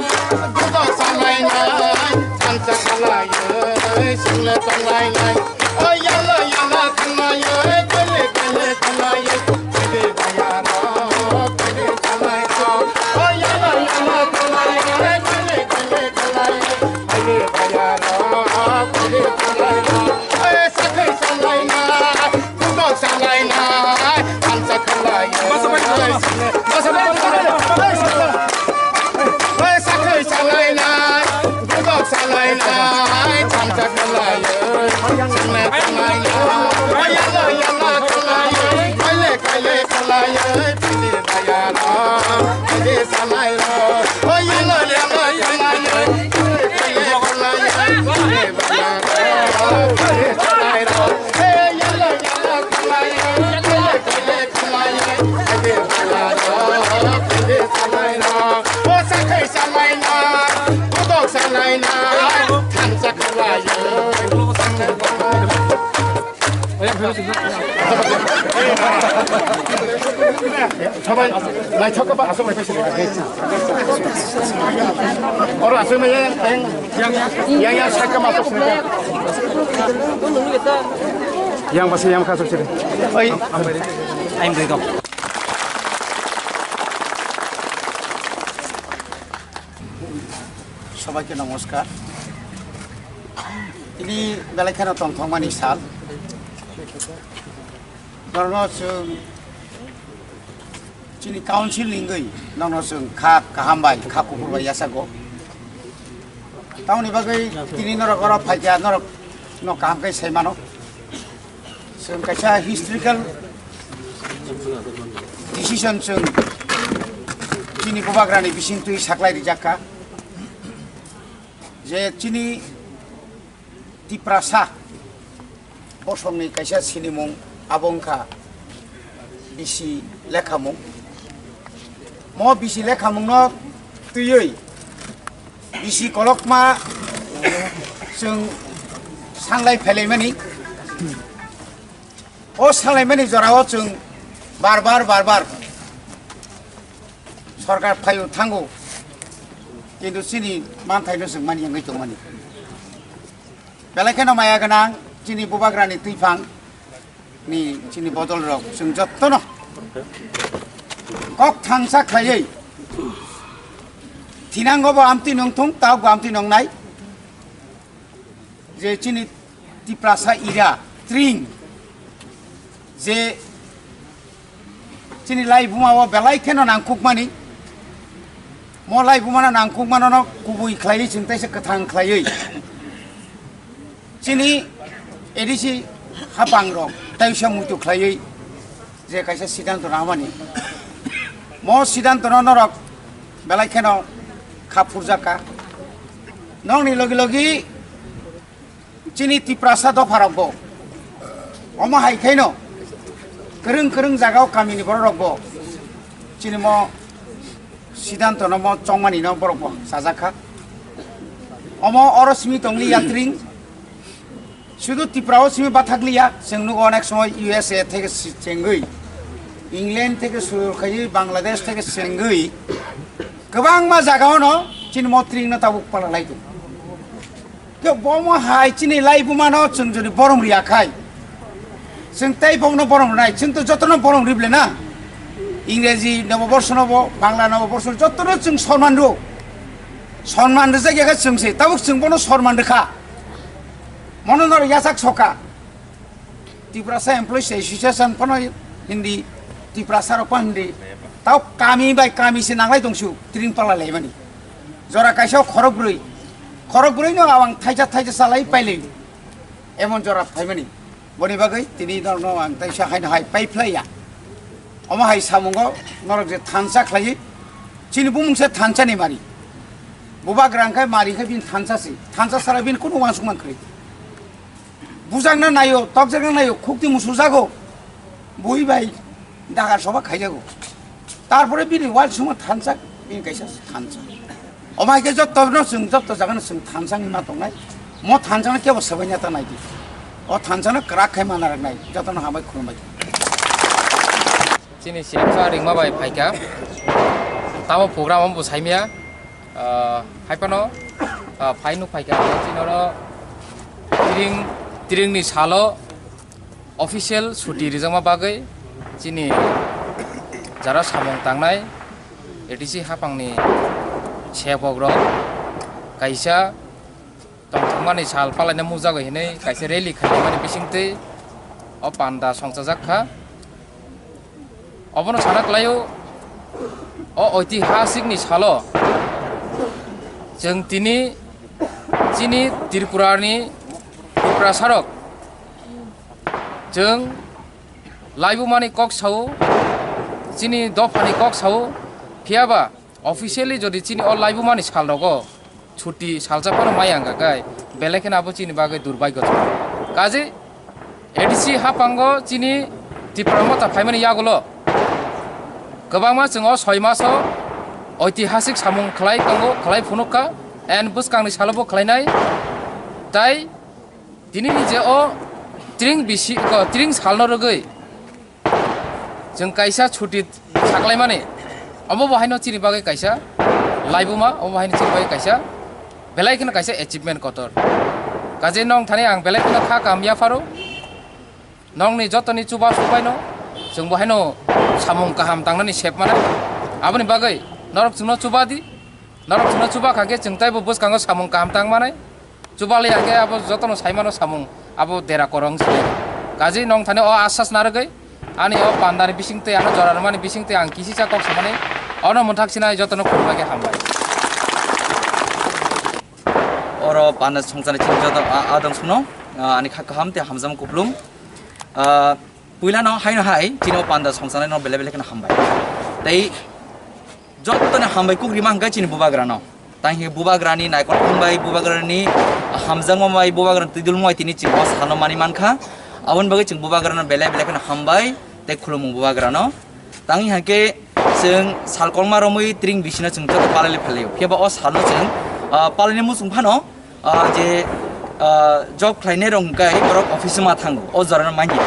gudok salainai. Thansa khalaioi, sile tonglainai. O yala yala khalaioi, kele kele khalaioi, kele bayaro, kele khalaioi. O yala yala khalaioi, kele kele khalaioi, kele bayaro, kele khalaioi. Oi sakhai salainai, gudok salainai, thansa khalaioi. Oi sakhai salainai, gudok salainai, thansa khalaioi. Sabai, naithok khe ba aswk lai phaising. Oro aswk nai yang, yang, yang, yang, sakha ma aswk sini. Yang basi yang kha aswk sini. Oi. I'm going. সবাইকে নমস্কার। Tini belai kheno tongthokmani sal. Norokno chwng chini council ni wngwi norokno chwng kha kaham bai, kha kuphur bai yachago. Tamoni bagwi tini norok oro phaikha, norokno kaham khe sai mano. Chwng kaisa historical decision chwng chini bubagrani bisingtwi saklai rijak kha je chini Tiprasa bosongni kaisa sinimung abo wngkha bisi lekhamung. Mo bisi lekhamungno twiwi bisi kolokma chwng sanglai phailaimani. O sanlaimani jorao chwng bar bar, bar bar sorkar phaio thango, kintu chini manthaino chwng mani wngwi tongmani. Belai kheno maya gwnang chini bubagrani twiphang ni chini bodol rok chwng jottono kok thangsa khlaiwi thinango bo amtwi nungthung, tabuk bo amtwi nungnai je chini Tiprasa ira tring je chini laibuma o belai kheno nangkukmani, mo laibuma no nangkukmano no kubui khlaiwi chwng teisa kwthang khlaiwi chini A D C hapang rok teisa muitu khlaiwi je kaisa siddhanto nangmani, mo siddhanto no norok belai kheno kha phurjak kha. Nokni logi logi chini Tiprasa dopha rok bo omo hai khaino kwrwng kwrwng jaga o kami ni borok rok bo chini mo siddhanto no mo chongmani no borok bo chajak kha. Omo oro simi tongli yatring sudu Tripura o simi bathak liya, chwng nugo onek somoy U S A theke si-, chengwi, England theke suru khaiwi, Bangladesh theke chengwi kwbangma jaga o no chini mo tring no tabuk pala lai tongo. Khe bomo hai chini laibuma no chwng jodi borom riya khai, chwng tei bokno borom rwnai, chwng to jotono borom rible na. Ingreji noboborso nobo, Bangla noboborso jotono chwng sonman rw. Sonman rwjak ya khe chwng se, tabuk chwng bono sonman rwkha. Mono noro yachak soka. Tiprasa Employees Association phano hindi, Tiprasa rok phano hindi. Tao kami bai kami se nanglai tongsu, tring pala laimani. Jora kaisa khorok brwi. Khorok brwi no awang thaisa thaisa salai pailai. Emon jora phaimani. Boni bagwi tini norokno ang taisa haino hai paiphlaiya. Omo hai samungo norok je thansa khlaiwi. Chini bumung se thansa ni mari. Bubagra wngkhe mari khe bini thansa se. Thansa sara bini kunu uansukma kwrwi. Bujakna naio, tokjakna naio, khukti musujago, bui bai dagar soba khaijago. Tarpore bini wal suma thansa, bini kaisa thansa. Omo hai khe jotto no chwng jotto jaga no chwng thansa wngma tongnai. Mo thansa no kebo swbaina ta naidi. O thansa no kwrak khai mana rwknai, joto no hambai khulumbai. Chini C M sa ringma bai phaikha. Tamo program omo bo saimya. Ah, hai phano, ah, phai nuk phaikha, chini oro tring, tringni salo official suti rijakma bagwi chini jara samung tangnai A D C hapangni sepokrok kaisa tongthokmani sal palaina mujagwi hinwi kaisa rally khaimani bisingtwi o panda songchajak kha. Obono sana kwlaio, o oitihasik ni salo chwng tini chini Tripura ni Tiprasa rok chwng laibumani kok sao, chini dophani kok sao, phiyaba officially jodi chini o laibumani sal rogo chuti salsa phano maya wngkha khe, belai kheno abo chini bagwi durbagyo tongo. Kaje A D C hapango chini Tipra Motha phaimani yagulo kwbangma chwng o soi maso oitihasik samung khlai tongo, khlai phunukha, and bwskangni salobo khlainai. Tai tinini je o tring bisi, ko, tring salno rwgwi Chwng kaisa chuti saklaimani, omo bo haino chini bagwi kaisa laibuma, omo bo haino chini bagwi kaisa belai kheno kaisa achievement kotor. Kaje nong thani ang belai kheno kha kaham yapharo. Nongni jotoni chuba subaino chwng bo haino samung kaham tangnani sep mano. Aboni bagwi norok chwngno chuba di. Norok chwngno chuba kha khe chwng taibo bwskango samung kaham tang manai. Chuba liya khe abo jotono sai mano samung abo dera korong se. Kaje nong thani o asas narwgwi ani o pandani bising tei ano jora rwmani bising tei ang kisisa kok samani ono mwthak sinai jotono khulumbai khe hambai. Oro panda songchani chini joto a-, adong suno, a, ani kha kaham tei hamjam kuplung. A, puilano haino hai chini o panda songchanaino belai belai kheno hambai. Tei jottoni hambai kuk rima hwnkhe chini bubagrano. Tang hwnkhe bubagrani naikol thangbai, bubagrani hamjakma bai, bubagrani twidulmo bai tini chini o salno mani mankha. Aboni bagwi chwng bubagrano belai belai kheno hambai tei khulumung bubagrano. Tang hwnkhe chwng sal kolma romwi tring bisino chwng joto palai phalio. Phiya ba o salno chwng, ah, palaini muchung phano, ah, je, ah, job khlainai rok hwnkhe borok office ma thango, o jorano manya.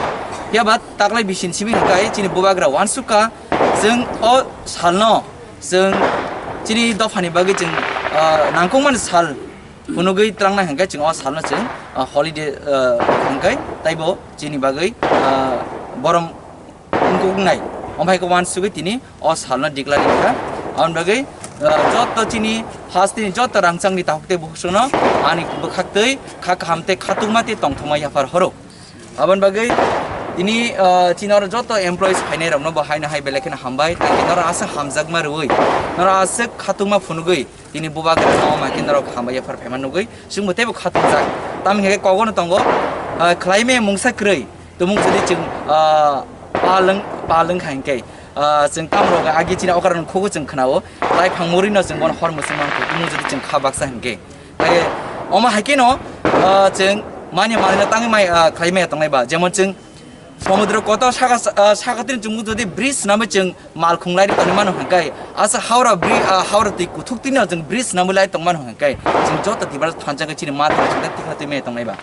Phiya ba taklai bisini simi hwnkhe chini bubagra uansukha chwng o salno chwng chini dophani bagwi chwng, ah, nangkukmani sal phunugwi twlangnai hwnkhe chwng o salno chwng, ah, holiday, ah, hwnkhe taibo chini bagwi, ah, borom wngkuknai. Omo hai khe uansugwi tini o salno declare wngkha. Aboni bagwi, ah, joto chini hasteni joto rangchakni takhuk tei bukhukno ani bwkhaktwi kha kaham tei khatungma tei tongthokma yaphar horo. Aboni bagwi tini, ah, chini oro joto employees phainai rokno bo haino hai belai kheno hambai, tei norok aswk hamjakma rwui, norok aswk khatungma phunugwi tini bubagra no ma khe norok hambai yaphar phaima nugwi chwngbo teibo khatungjak. Tamni hwnkhe kogono tongo, ah, khlaimaya mungsa kwrwi. Tumung jodi chwng, ah, palwng, palwng kha hinkhe, ah, chwng tamrok agi chini okra rok khugo chwng khnao, taiphang murino chwng bono hor mwswk mankha, tumung jodi chwng kha baksa hinkhe. Tei omo hai kheno, ah, chwng manya manwino tangwi mai, ah, khlai maya tongnai ba. Jemon chwng somudro kotor saka, ah, sakatini chwng jodi bridge swnamwi chwng malkhung lai tongwi mano hinkhe, asa Howrah bri-, ah, Howrah twi kuthuk twino chwng bridge swnamwi lai tong mano hinkhe, chwng joto Tiprasa thansa khe chini ma thang chwng tei tikha twi maya tongnai ba.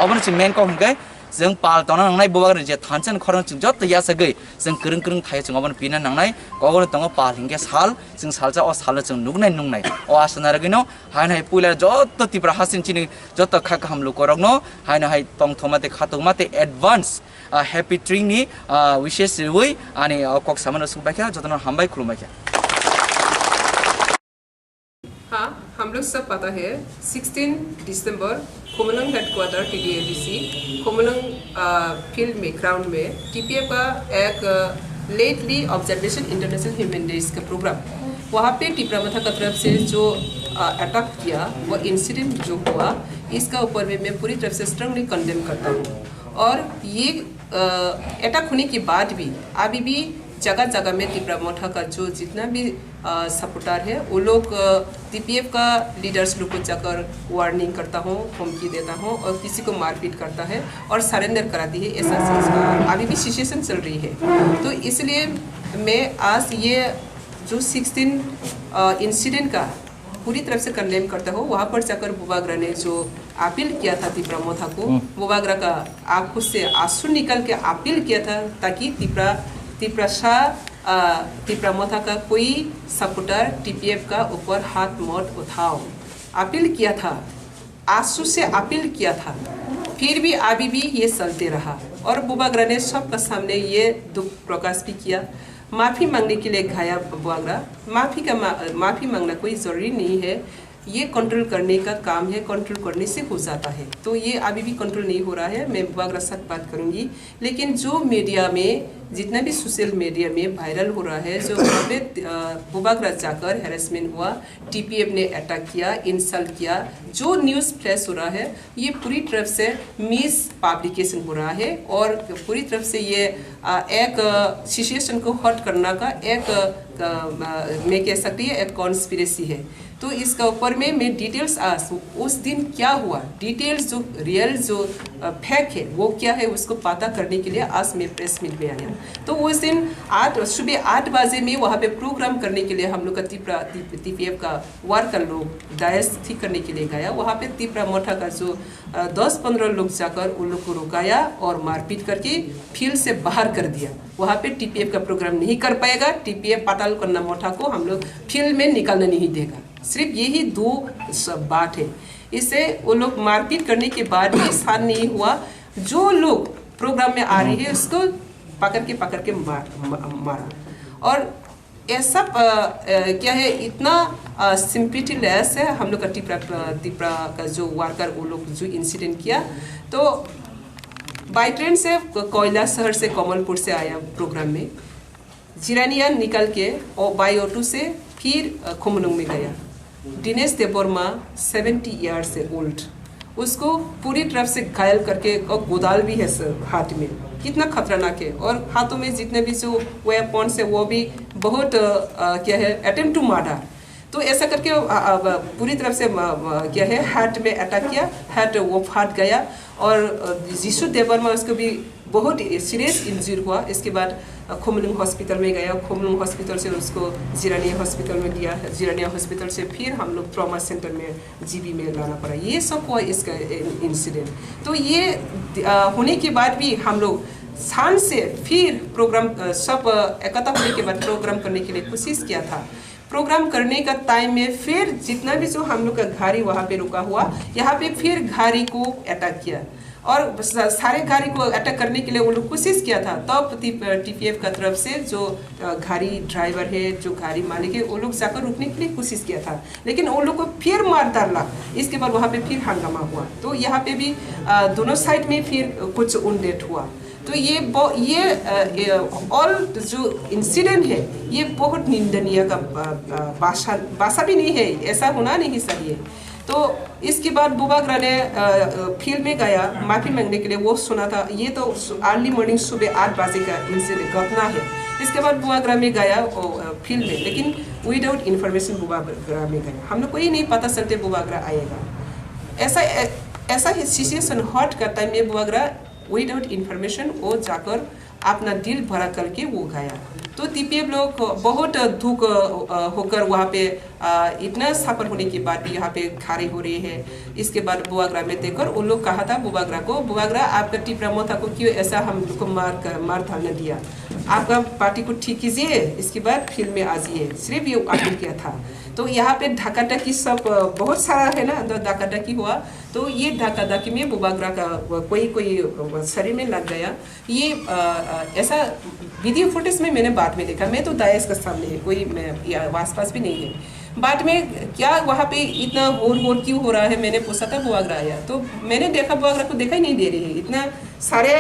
Obono chwng main kok hinkhe, chwng pal tongna nangnai bubagrani je thansa ni khorang chwng joto yachagwi chwng kwrwng kwrwng thai chwng obono pina nangnai. Kogono tongo pal hinkhe sal, chwng salsa o salno chwng nuknai nungnai. O asa narwgwino haino hai puila joto Tipra hasteni chini joto kha kaham lukorokno haino hai tongthokma tei khatungma tei advance, ah, happy tring ni, ah, wishes riwi ani, ah, kok samano swngbaikha, jotono hambai khulumbaikha. हाँ, हम लोग सब पता है, sixteen दिसंबर Khumulwng headquarter TDAVC, Khumulwng, अ, field में, ground में टीपीएफ का एक, अ, lately observation international human days का प्रोग्राम, वहाँ पे टिपरा मथा का तरफ से जो, अ, अटैक किया, वो इंसिडेंट जो हुआ, इसका ऊपर में मैं पूरी तरफ से स्ट्रांगली कंडेम करता हूँ। और ये, अ, अटैक होने के बाद भी अभी भी जगह जगह में तिपरा मोठा का जो जितना भी, अ, सपोर्टर है, वो लोग, अ, टीपीएफ का लीडर्स लोग को जाकर वार्निंग करता हूँ, धमकी देता हूँ और किसी को मारपीट करता है और सरेंडर कराती है। ऐसा सिचुएशन, अभी भी सिचुएशन चल रही है। तो इसलिए मैं आज ये जो सिक्सटीन, अ, इंसिडेंट का पूरी तरफ से कंडेम करता हूँ। वहाँ पर जाकर बुबागरा ने जो अपील किया था तिपरा मोथा को, हम्म। बुबागरा का आंखों से आंसू निकल के अपील किया था, ताकि तिपरा, तिपरा शाह, अ, तिपरा मोथा का कोई सपोर्टर टीपीएफ का ऊपर हाथ मत उठाओ, अपील किया था, आंसू से अपील किया था, फिर भी अभी भी ये चलते रहा। और बुबागरा ने सबका सामने ये दुख प्रकाश भी किया। माफी मांगने के लिए गया बुबागरा, माफी का मा-, माफी मांगना कोई जरूरी नहीं है। ये कंट्रोल करने का काम है, कंट्रोल करने से हो जाता है। तो ये अभी भी कंट्रोल नहीं हो रहा है, मैं बुबागरा साथ बात करूंगी। लेकिन जो मीडिया में, जितना भी सोशल मीडिया में वायरल हो रहा है, जो वहाँ पे, अ, बुबागरा जाकर हैरेसमेंट हुआ, टीपीएफ ने अटैक किया, इंसल्ट किया, जो न्यूज़ फ्लैश हो रहा है, ये पूरी तरफ से मिस पब्लिकेशन हो रहा है और पूरी तरफ से ये, अ, एक, अ, सिचुएशन को हर्ट करना का एक, अ, अ, मैं कह सकती है एक कॉन्स्पिरेसी है। तो इसका ऊपर में मैं डिटेल्स आज, उस दिन क्या हुआ, डिटेल्स जो रियल जो फेक है वो क्या है, उसको पता करने के लिए आज मैं प्रेस मीट में आया। तो उस दिन आठ सुबह आठ बजे में वहाँ पे प्रोग्राम करने के लिए हम लोग का तिपरा टीपीएफ का वर्कर लोग डायस ठीक करने के लिए गया। वहाँ पे तिपरा मोठा का जो दस पंद्रह लोग जाकर उन लोग को रुकाया और मारपीट करके फील्ड से बाहर कर दिया। वहाँ पे टीपीएफ का प्रोग्राम नहीं कर पाएगा, टीपीएफ पाताल कन्ना मोठा को हम लोग फील्ड में निकालने नहीं देगा। सिर्फ यही दो बात है। इसे वो लोग मारपीट करने के बाद भी शांत नहीं हुआ। जो लोग प्रोग्राम में आ रही है उसको पकड़ के पकड़ के मार, मारा। और ये सब क्या है, इतना सिंपथीलेस है हम लोग का तिपरा तिपरा का जो वर्कर वो लोग जो इंसिडेंट किया। तो बाई ट्रेन से कोयला शहर से कमलपुर से आया प्रोग्राम में। जिरानिया निकल के बाई ऑटो से फिर खुमलुंग में गया। दिनेश देबवर्मा सेवेंटी ईयर्स है ओल्ड, उसको पूरी तरफ से घायल करके और गोदाल भी है सर हाथ में। कितना खतरनाक है। और हाथों में जितने भी जो वेपन्स है वो भी बहुत क्या है, अटेम्प्ट टू मर्डर। तो ऐसा करके पूरी तरफ से क्या है, हार्ट में अटैक किया, हार्ट वो फाट गया। और जीशु देबवर्मा उसको भी बहुत सीरियस इंजर हुआ। इसके बाद खुमलुंग हॉस्पिटल में गया। खुमलुंग हॉस्पिटल से उसको जिरानिया हॉस्पिटल में दिया। जिरानिया हॉस्पिटल से फिर हम लोग ट्रॉमा सेंटर में जीबी में लाना पड़ा। ये सब हुआ इसका इंसिडेंट। तो ये होने के बाद भी हम लोग शान से फिर प्रोग्राम सब एकता होने के बाद प्रोग्राम करने के लिए कोशिश किया था। प्रोग्राम करने का टाइम में फिर जितना भी जो हम लोग का गाड़ी वहाँ पे रुका हुआ, यहाँ पे फिर गाड़ी को अटैक किया। और सारे गाड़ी को अटैक करने के लिए वो लोग कोशिश किया था। तब टीपीएफ का तरफ से जो गाड़ी ड्राइवर है, जो गाड़ी मालिक है, वो लोग जाकर रुकने के लिए कोशिश किया था, लेकिन वो लोग को फिर मार डाला। इसके बाद वहाँ पे फिर हंगामा हुआ। तो यहाँ पे भी दोनों साइड में फिर कुछ उनडेट हुआ। तो ये ये ऑल जो इंसिडेंट है, ये बहुत निंदनीय का भाषा भाषा भी नहीं है। ऐसा होना नहीं चाहिए। तो इसके बाद बुबागरा ने फील्ड में गया माफी मांगने के लिए। वो सुना था, ये तो अर्ली मॉर्निंग सुबह आठ बजे का इंसिडेंट घटना है। इसके बाद बुबागरा में गया फील्ड में, लेकिन विदाउट इन्फॉर्मेशन बुबागरा में गया। हम लोग को ही नहीं पता चलते बुबागरा आएगा। ऐसा ऐसा ही सिचुएशन हॉट का टाइम में बुबागरा विदाउट इन्फॉर्मेशन वो जाकर अपना दिल भरा करके वो गया। तो टीपीएफ लोग बहुत दुख होकर वहाँ पे इतना सफर होने के बाद भी यहाँ पे खड़े हो रहे हैं। इसके बाद बुबागरा में देखकर उन लोग कहा था बुबागरा को, बुबागरा, आपका टिपरा मोथा को क्यों ऐसा हम लोग को मार कर मार डालने दिया? आपका पार्टी को ठीक कीजिए, इसके बाद फील्ड में आ जाइए। सिर्फ ये अपील किया था। तो यहाँ पे धक्का धक्की सब बहुत सारा है ना, तो धक्का धक्की हुआ। तो ये धक्का धक्की में बुबागरा का कोई कोई शरीर में लग गया। ये ऐसा वीडियो फुटेज में मैंने बाद में देखा। मैं तो दायस का सामने है, कोई मैं आसपास भी नहीं है। बाद में क्या वहाँ पे इतना होर होर क्यों हो रहा है, मैंने पूछा था बुबागरा आया। तो मैंने देखा बुबागरा को दिखाई नहीं दे रही है। इतना सारे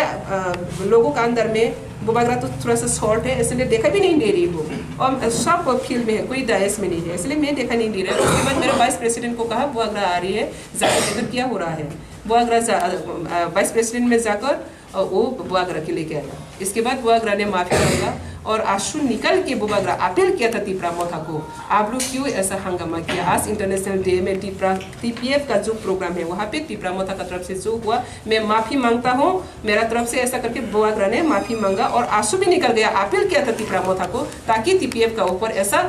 लोगों का अंदर में बुबागरा तो थोड़ा सा शॉर्ट है, इसलिए दिखाई भी नहीं दे रही वो। और सब फील्ड में है, कोई दायस में नहीं है, इसलिए मैं दिखाई नहीं दे रहा है। उसके बाद मेरे वाइस प्रेसिडेंट को कहा बुबागरा आ रही है, जाकर देखकर क्या हो रहा है। बुबागरा वाइस प्रेसिडेंट में जाकर और वो बुबागरा के लेके आया। इसके बाद बुबागरा ने माफी मांगा और आंसू निकल के बुबागरा अपील किया था टिपरा मोथा को, आप लोग क्यों ऐसा हंगामा किया? आज इंटरनेशनल डे में टिपरा टीपीएफ का जो प्रोग्राम है वहाँ पे टिपरा मोथा का तरफ से जो हुआ, मैं माफी मांगता हूँ, मेरा तरफ से ऐसा करके बुबागरा ने माफी मांगा और आंसू भी निकल गया। अपील किया था टिपरा मोथा को ताकि टीपीएफ का ऊपर ऐसा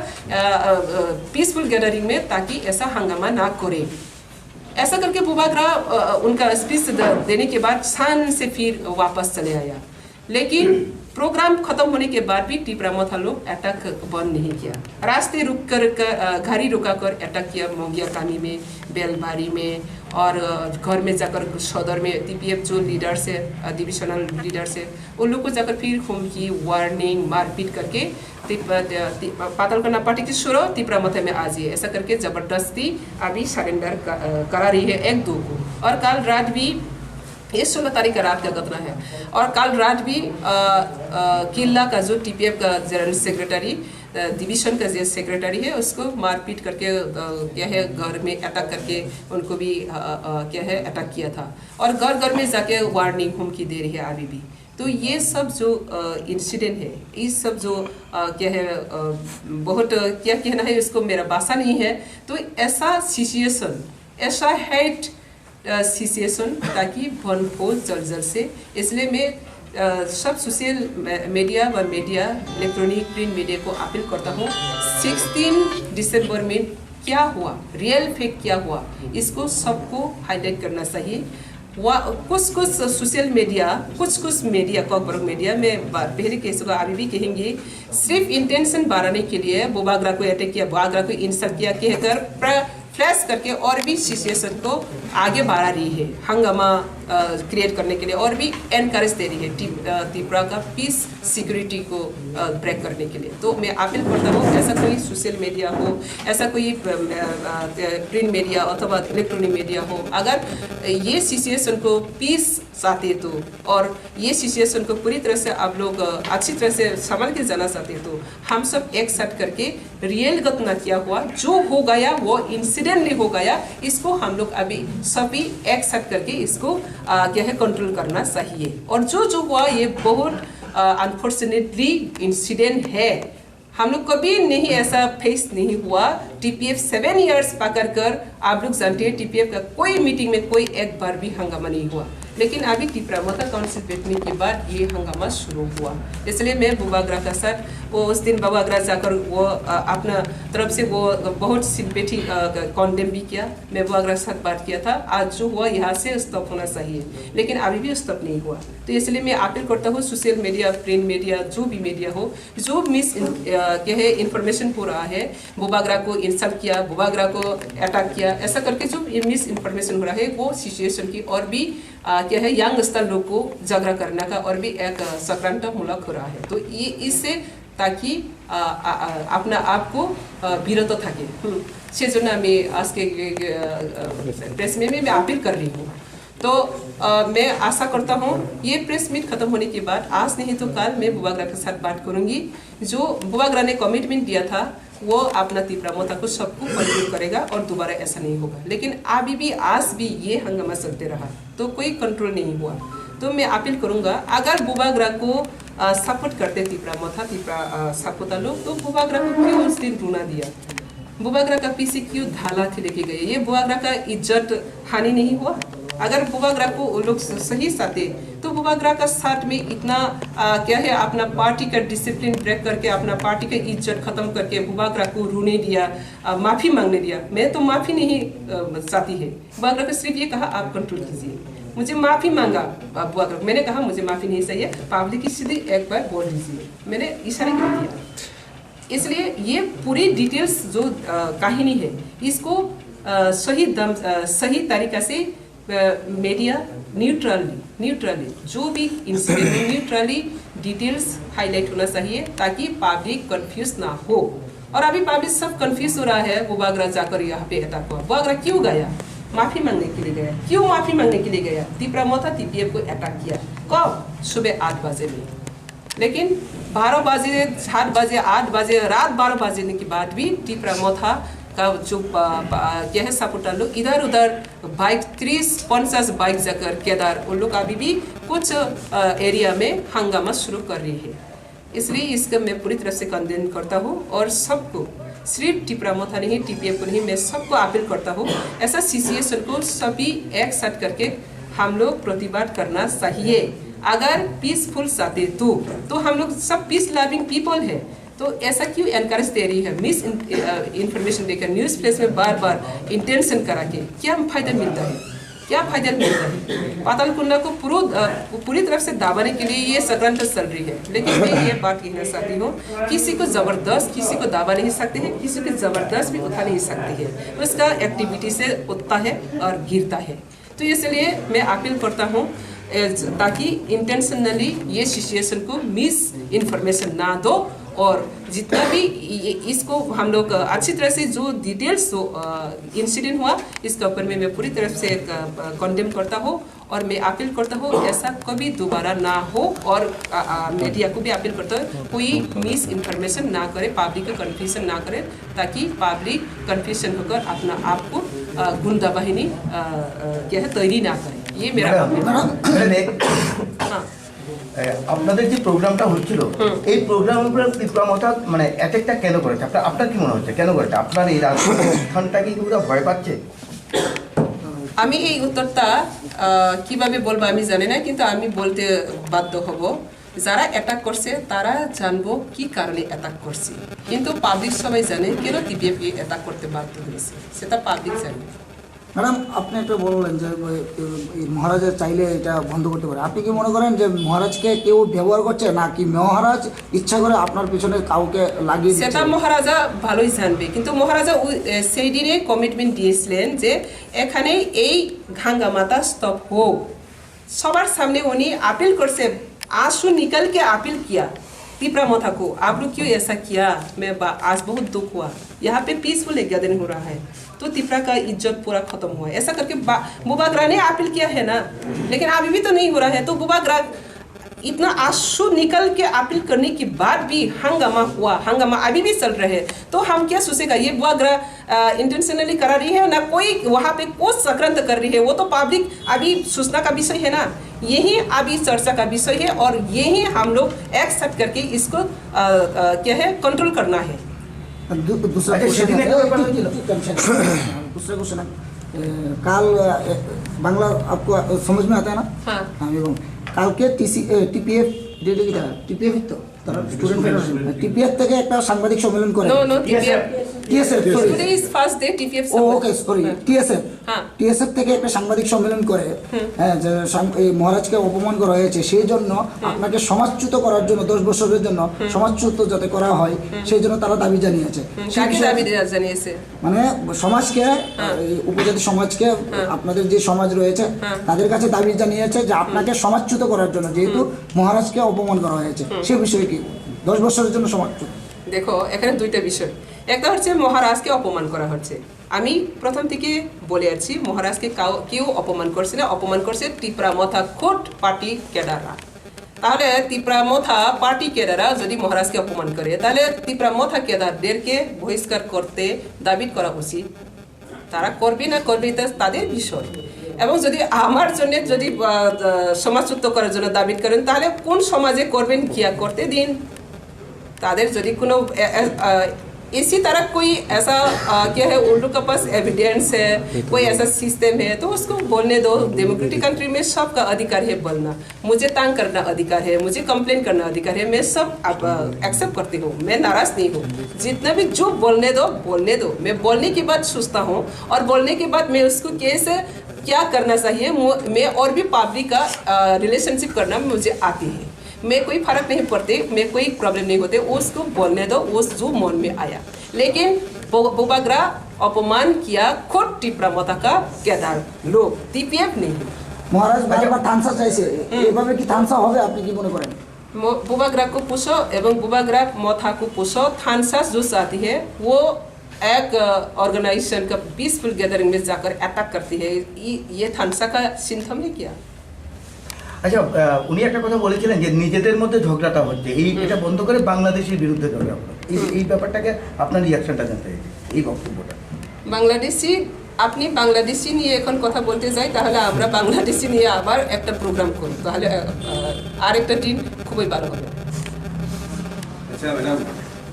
पीसफुल गैदरिंग में ताकि ऐसा हंगामा ना करे। ऐसा करके बुबागरा उनका स्पीच देने के बाद शान से फिर वापस चले आया। लेकिन प्रोग्राम खत्म होने के बाद भी टिपरा मोथा लोग अटैक बंद नहीं किया। रास्ते रुक कर गाड़ी रुका कर अटैक किया मोगिया कामी में, बेलबारी में और घर में जाकर सदर में टीपीएफ जो लीडर्स है, डिविजनल लीडर्स है, उन लोग को जाकर फिर हुमकी, वार्निंग, मारपीट करके पातल करना पड़ेगी शुरू टिपरा मोथा में आज ये ऐसा करके जबरदस्ती अभी सरेंडर करा रही है एक दो को। और कल रात भी, ये सोलह तारीख का रात का घटना है, और कल रात भी किल्ला का जो टीपीएफ का जनरल सेक्रेटरी, डिवीजन का जो सेक्रेटरी है, उसको मारपीट करके क्या है, घर में अटैक करके उनको भी क्या है, अटैक किया था। और घर घर में जाके वार्निंग हुमकी दे रही है अभी भी। तो ये सब जो इंसिडेंट है, ये सब जो अ, क्या है, अ, बहुत, अ, क्या कहना है, इसको मेरा भाषा नहीं है। तो ऐसा सिचुएशन, ऐसा हेट सिचुएशन ताकि बंद हो जल्द जल्द से। इसलिए मैं अ, सब सोशल मीडिया व मीडिया, इलेक्ट्रॉनिक प्रिंट मीडिया को अपील करता हूँ, सिक्सटीन दिसंबर में क्या हुआ, रियल फैक्ट क्या हुआ, इसको सबको हाईलाइट करना चाहिए। वा-, कुछ कुछ सोशल मीडिया, कुछ कुछ मीडिया, कॉकबरक मीडिया में बा-, पहले कह चुका, अभी भी कहेंगे, सिर्फ इंटेंशन बढ़ाने के लिए बुबागरा को अटैक किया, बुबागरा को इंसल्ट किया कहकर प्र-, फ्लैश करके और भी सिचुएशन को आगे बढ़ा रही है, हंगामा क्रिएट करने के लिए और भी एनकरेज दे रही है टी-, अ, त्रिपुरा का पीस सिक्योरिटी को ब्रेक करने के लिए। तो मैं अपील करता हूँ, ऐसा कोई सोशल मीडिया हो, ऐसा कोई प्रिंट मीडिया अथवा इलेक्ट्रॉनिक मीडिया हो, अगर ये सिचुएशन को पीस चाहते तो और ये सिचुएशन को पूरी तरह से आप लोग, अ, अच्छी तरह से संभाल के जाना चाहते तो हम सब एक साथ करके रियल घटना क्या हुआ, जो हो गया वो इंसिडेंटली हो गया, इसको हम लोग अभी सभी एक साथ करके इसको, अ, क्या है, कंट्रोल करना चाहिए। और जो जो हुआ ये बहुत अनफॉर्चुनेटली इंसिडेंट है। हम लोग कभी नहीं ऐसा फेस नहीं हुआ। टीपीएफ सेवन इयर्स पकड़ कर, आप लोग जानते हैं, टीपीएफ का कोई मीटिंग में कोई एक बार भी हंगामा नहीं हुआ। लेकिन अभी तिपरा मोथा काउंसिल बैठने के बाद ये हंगामा शुरू हुआ। इसलिए मैं बुबागरा का साथ, वो उस दिन बुबागरा जाकर वो, अ, अपना तरफ से वो बहुत सिंपैथी कंडेम भी किया। मैं बुबागरा के साथ बात किया था, आज जो हुआ यहाँ से स्टॉप होना चाहिए, लेकिन अभी भी स्टॉप नहीं हुआ। तो इसलिए मैं अपील करता हूँ, सोशल मीडिया, प्रिंट मीडिया, जो भी मीडिया हो, जो मिस, क्या है, इंफॉर्मेशन हो रहा है, बुबागरा को इंसल्ट किया, बुबागरा को अटैक किया, ऐसा करके जो ये मिस इंफॉर्मेशन हो रहा है, वो सिचुएशन की और भी, अ, क्या है, यंगस्टर लोग को जागरा करने का और भी एक, अ, चक्रांत मूलक हो रहा है। तो ये इससे ताकि, अ, अ, अ, अपना आप को, अ, বিরত থাকে। হুম, সেজন্য আমি আজকে, এ, এ, अ, प्रेस में मैं अपील कर रही हूँ। तो, अ, मैं आशा करता हूँ, ये प्रेस मीट खत्म होने के बाद आज नहीं तो कल मैं बुबागरा के साथ बात करूँगी। जो बुबागरा ने कमिटमेंट दिया था, वो अपना तिपरा मोथा को सबको कंट्रोल करेगा और दोबारा ऐसा नहीं होगा। लेकिन अभी भी, आज भी ये हंगामा चलते रहा, तो कोई कंट्रोल नहीं हुआ। तो मैं अपील करूँगा, अगर बुबागरा को, अ, सपोर्ट करते तिपरा मोथा, तिपरा, अ, सपोर्टर लोग, तो बुबागरा को क्यों उस दिन रोना दिया? बुबागरा का पीछे क्यों धाला थी लेके गए? ये बुबागरा का इज्जत हानि नहीं हुआ? अगर बुबागरा को वो लोग स-, सही साथे, तो बुबागरा का साथ में इतना, आ, क्या है, अपना पार्टी का डिसिप्लिन ब्रेक करके, अपना पार्टी का इज्जत खत्म करके बुबागरा को रोने दिया, आ, माफी मांगने दिया। मैं तो माफी नहीं, आ, चाहती है। बुबागरा को सिर्फ ये कहा, "आप कंट्रोल कीजिए।" मुझे माफी मांगा, आ, बुबागरा। मैंने कहा, "मुझे माफी नहीं चाहिए, पब्लिक की सीधे एक बार बोल दीजिए।" मैंने इशारे कर दिया। इसलिए ये पूरी डिटेल्स जो, अ, कहानी है, इसको, अ, सही दम, अ, सही तरीका से, अ, मीडिया न्यूट्रली, न्यूट्रली जो भी इंसिडेंट है, न्यूट्रली डिटेल्स हाईलाइट होना चाहिए, ताकि पब्लिक कंफ्यूज ना हो। और अभी पब्लिक सब कंफ्यूज हो रहा है, बुबागरा जाकर यहाँ पे अटैक हुआ। बुबागरा क्यों गया? माफी मांगने के लिए गया। क्यों माफी मांगने के लिए गया? तिपरा मोथा टीपीएफ को अटैक किया। कब? सुबह आठ बजे में। लेकिन बारह बजे, सात बजे, आठ बजे, रात बारह बजने के बाद भी तिपरा मोथा का जो प-, प-, क्या है, सपोर्टर लोग इधर उधर बाइक, तीस पचास बाइक जाकर केदार, उन लोग अभी भी कुछ, अ, एरिया में हंगामा शुरू कर रही है। इसलिए इसका मैं पूरी तरह से कंडेम करता हूँ और सबको, सिर्फ तिपरा मोथा नहीं, टीपीएफ को नहीं, मैं सबको अपील करता हूँ, ऐसा सिचुएशन को सभी एक साथ करके हम लोग प्रतिवाद करना चाहिए। अगर पीसफुल चाहते तो, तो हम लोग सब पीस लविंग पीपल है, तो ऐसा क्यों एनकरेज दे रही है मिस इंफॉर्मेशन देकर न्यूज़ प्लेस में बार बार इंटेंशन करा के? क्या हम फायदा मिलता है? क्या फायदा मिलता है? पाताल कुंडा को पूरा, अ, पूरी तरफ से दबाने के लिए ये चक्रांत चल रही है। लेकिन मैं ये बात कहना चाहती हूँ, किसी को जबरदस्त किसी को दबा नहीं सकते हैं, किसी को जबरदस्त भी उठा नहीं सकते हैं। उसका एक्टिविटी से उठता है और गिरता है। तो इसलिए मैं अपील करता हूँ, ए, ताकि इंटेंशनली ये सिचुएशन को मिस इंफॉर्मेशन ना दो, और जितना भी इ-, इ-, इसको हम लोग, अ, अच्छी तरह से जो डिटेल्स जो, अ, इंसिडेंट हुआ, इसके ऊपर में मैं पूरी तरफ से, अ, कंडेम करता हूँ और मैं अपील करता हूँ, ऐसा कभी दोबारा ना हो। और, अ, अ, मीडिया को भी अपील करता हूँ, कोई मिस इंफॉर्मेशन ना करे, पब्लिक को कन्फ्यूजन ना करे, ताकि पब्लिक कन्फ्यूजन होकर अपना आप को, अ, गुंडा बाहिनी, अ, अ, क्या है, तैयारी ना करे। ये मेरा मैडम, अपील है। मैडम, एक हाँ। এ, আপনাদের যে প্রোগ্রামটা হচ্ছিল, হুম। এই প্রোগ্রামের উপরে ত্রিপুরা মথা মানে অ্যাটাকটা কেন করেছে? আপনার, আপনার কি মনে হচ্ছে, কেন করেছে? আপনার এই রাজনৈতিক স্থানটা কি ওরা ভয় পাচ্ছে? আমি এই উত্তরটা, আহ, কিভাবে বলবো আমি জানি না, কিন্তু আমি বলতে বাধ্য হব। যারা অ্যাটাক করছে, তারা জানবো কি কারণে অ্যাটাক করছে, কিন্তু পাবলিক সবাই জানে কেন টিপিএফ অ্যাটাক করতে বাধ্য হয়েছে, সেটা পাবলিক জানে। ম্যাডাম, আপনি একটা বললেন যে ওই, এই মহারাজা চাইলে এটা বন্ধ করতে পারে। আপনি কি মনে করেন যে মহারাজকে কেউ ব্যবহার করছে, নাকি মহারাজ ইচ্ছা করে আপনার পিছনে কাউকে লাগিয়ে দিচ্ছে? সেটা মহারাজা ভালোই জানবে, কিন্তু মহারাজা ওই, এ, সেই দিনে কমিটমেন্ট দিয়েছিলেন যে এখানে এই হাঙ্গামাটা স্টপ হোক। সবার সামনে উনি আপিল করছে, आंसू निकल के अपील किया, तीपरा मोथा को, आप लोग क्यों ऐसा किया? मैं बा-, आज बहुत दुख हुआ। यहाँ पे पीसफुल एक गैदरिंग हो रहा है, तो तीपरा का इज्जत पूरा खत्म हुआ है। ऐसा करके बा-, बुबागरा ने अपील किया है ना, लेकिन अभी भी तो नहीं हो रहा है। तो बुबागरा इतना आंसू निकल के अपील करने के बाद भी हंगामा हुआ, हंगामा अभी भी चल रहा है। तो हम क्या सोचेगा, ये बुबागरा, अ, इंटेंशनली करा रही है ना, कोई वहाँ पे कुछ चक्रांत कर रही है, वो तो पब्लिक अभी सूचना का विषय है ना, यही अभी चर्चा का विषय है और यही हम लोग एक्सेप्ट करके इसको, अ, अ, क्या है, कंट्रोल करना है। दू-, दूसरा अच्छा, क्वेश्चन है। एक, एक, एक, एक, दूसरा क्वेश्चन है। ए, काल, ए, बांग्ला आपको, अ, समझ में आता है ना? हाँ। हाँ, এবং কালকে টিসি, এ, টিপিএফ ডেলিগেট, টিপিএফ তো? তারা স্টুডেন্ট ফেডারেশন, টিপিএফ থেকে একটা সাংবাদিক সম্মেলন করে। No, no, TPF. TSF, sorry. Today is first day, TPF ও, ওকে, সরি, হ্যাঁ। টিএসএফ। হ্যাঁ। টিএসএফ থেকে একটা সাংবাদিক সম্মেলন করে, হুম। হ্যাঁ, যে সাং-, এই মহারাজকে অপমান করা হয়েছে, সেই জন্য হুম। আপনাকে সমাজচ্যুত করার জন্য, দশ বছরের জন্য হুম। সমাজচ্যুত যাতে করা হয়, হুম। সেই জন্য তারা দাবি জানিয়েছে। হুম, সেই কাকে বিষয়ে দাবি জানিয়েছে? মানে সমাজকে, হ্যাঁ। এই উপজাতি সমাজকে, হ্যাঁ। আপনাদের যে সমাজ রয়েছে, হ্যাঁ। তাদের কাছে দাবি জানিয়েছে যে আপনাকে হুম। সমাজচ্যুত করার জন্য, যেহেতু হুম। মহারাজকে অপমান করা হয়েছে, হুম। সে বিষয়ে কি? দশ বছরের জন্য সমাজচ্যুত। দেখো, এখানে দুইটা বিষয়। একটা হচ্ছে মহারাজকে অপমান করা হচ্ছে। আমি প্রথম থেকে বলে আসছি, মহারাজকে কাউ, কেউ অপমান করছে না, অপমান করছে টিপরা মথা খোদ পার্টি ক্যাডাররা। তাহলে টিপরা মথা পার্টি ক্যাডাররা যদি মহারাজকে অপমান করে, তাহলে টিপরা মথা ক্যাডারদেরকে বহিষ্কার করতে দাবি করা উচিত। তারা করবে না করবে, এটা তাদের বিষয়। এবং যদি আমার জন্য যদি, আহ, আহ, সমাজচ্যুত করার জন্য দাবি করেন, তাহলে কোন সমাজে করবেন, গিয়া করতে দিন। তাদের যদি কোনো, এ, এ, আহ, इसी तरह कोई ऐसा, अ, क्या है, उन लोग के पास एविडेंस है, कोई ऐसा सिस्टम है, तो उसको बोलने दो। डेमोक्रेटिक कंट्री में सबका अधिकार है बोलना। मुझे तंग करना अधिकार है, मुझे कंप्लेन करना अधिकार है, मैं सब अब, अ, एक्सेप्ट करती हूँ, मैं नाराज नहीं हूँ। जितना भी जो बोलने दो, बोलने दो। मैं बोलने के बाद सोचता हूँ और बोलने के बाद मैं उसको कैसे क्या करना चाहिए, मु-, मैं और भी पब्लिक का, अ, रिलेशनशिप करना मुझे आती है। मैं कोई फर्क नहीं पड़ते, मैं कोई प्रॉब्लम नहीं होते, उसको बोलने दो, उस जो मन में आया। लेकिन बो-, बोबाग्रा अपमान किया खुद टिपरा मोता का केदार लोग, टीपीएफ नहीं। মহারাজ বারবার থানসা চাইছে, হুম। এভাবে কি থানসা হবে, আপনি কি মনে করেন? মো-, বুবাগ্রাকো পুষো এবং বুবাগ্রা মথাকো পুষো, থানসাস জো চাতি হে, वो एक, अ, ऑर्गेनाइजेशन का पीसफुल गैदरिंग में जाकर अटैक करती है। ये, ये थानसा का सिम्टम है क्या? আচ্ছা, আহ, উনি একটা কথা বলেছিলেন যে নিজেদের মধ্যে ঝগড়াটা হচ্ছে, এই, হুম। এটা বন্ধ করে বাংলাদেশের বিরুদ্ধে ঝগড়া হলো। এই, হুম। এই ব্যাপারটাকে আপনার রিয়াকশনটা জানতে চাইছি, এই বক্তব্যটা। বাংলাদেশি, আপনি বাংলাদেশি নিয়ে এখন কথা বলতে যাই, তাহলে আমরা বাংলাদেশি নিয়ে আবার একটা প্রোগ্রাম করি, তাহলে, আহ, আরেকটা দিন খুবই ভালো হবে। আচ্ছা ম্যাডাম,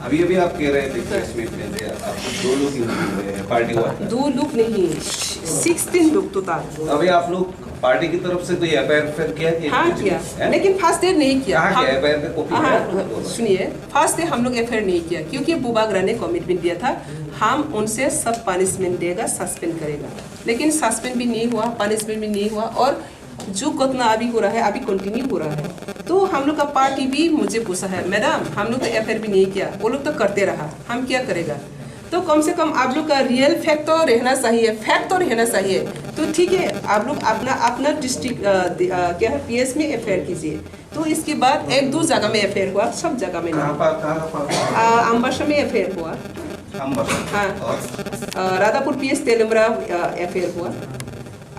अभी अभी आप कह रहे थे प्रेस मीट में कि आपको दो लोग ही हुए हैं, पार्टी हुआ था। दो लोग नहीं, सिक्सटीन लोग टोटल। अभी आप लोग पार्टी की तरफ से कोई एफआईआर फिर किया कि हाँ, कुछ किया। नहीं? हैं? लेकिन फर्स्ट डे नहीं किया। कहाँ हम किया एफआईआर का कॉपी हाँ, है? हाँ, बोलो। सुनिए, फर्स्ट डे हम लोग एफआईआर नहीं किया क्योंकि बुबागरा ने कमिटमेंट दिया था, हम उनसे सब पनिशमेंट देगा, सस्पेंड करेगा। लेकिन सस्पेंड भी नहीं हुआ, पनिशमेंट भी नहीं हुआ और जो घटना अभी हो रहा है, अभी कंटिन्यू हो रहा है। तो हम लोग का पार्टी भी मुझे पूछा है, "मैडम, हम लोग तो एफआईआर भी नहीं किया, वो लोग तो करते रहा, हम क्या करेगा?" तो कम से कम आप लोग का रियल फैक्ट तो रहना चाहिए, फैक्ट तो रहना चाहिए। तो ठीक है, आप लोग अपना, अपना डिस्ट्रिक्ट, अ, दि-, अ, क्या है, पीएस में एफआईआर कीजिए। तो इसके बाद एक दो जगह में एफआईआर हुआ, सब जगह में नहीं। कहाँ पर, कहाँ पर? अ, अम्बासा में एफआईआर हुआ। अम्बासा। हाँ। और? अ, राधापुर पीएस तेलुमरा, अ, एफआईआर हुआ।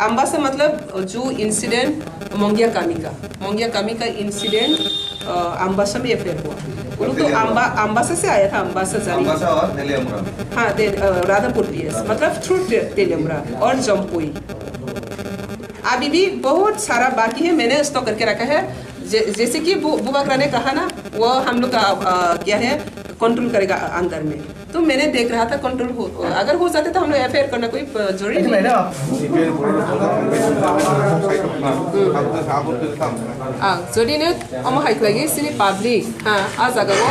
अम्बासा मतलब जो इंसिडेंट मोंगिया कामी का, मोंगिया कामी का इंसिडेंट, अ, अम्बासा में एफआईआर हुआ। वो लोग तो तेलियामुरा। अम्बा-, अम्बासा से आया था, अम्बासा जाने। अम्बासा और तेलियामुरा में। हाँ, ते-, अ, राधापुर पीएस, मतलब थ्रू ते-, तेलियामुरा और जम्पुई। अभी भी बहुत सारा बाकी है, मैंने स्टॉक करके रखा है। जै-, जैसे कि बु-, बुबाग्रा ने कहा ना, वो हम लोग का, अ, क्या है, कंट्रोल करेगा अंदर में। तो मैंने देख रहा था कंट्रोल हो, अगर हो जाते तो हम लोग एफआईआर करना कोई, अ, जरूरी नहीं। मैडम, आप आ, jodi no omo hai khlai sini public, ha, a jaga o,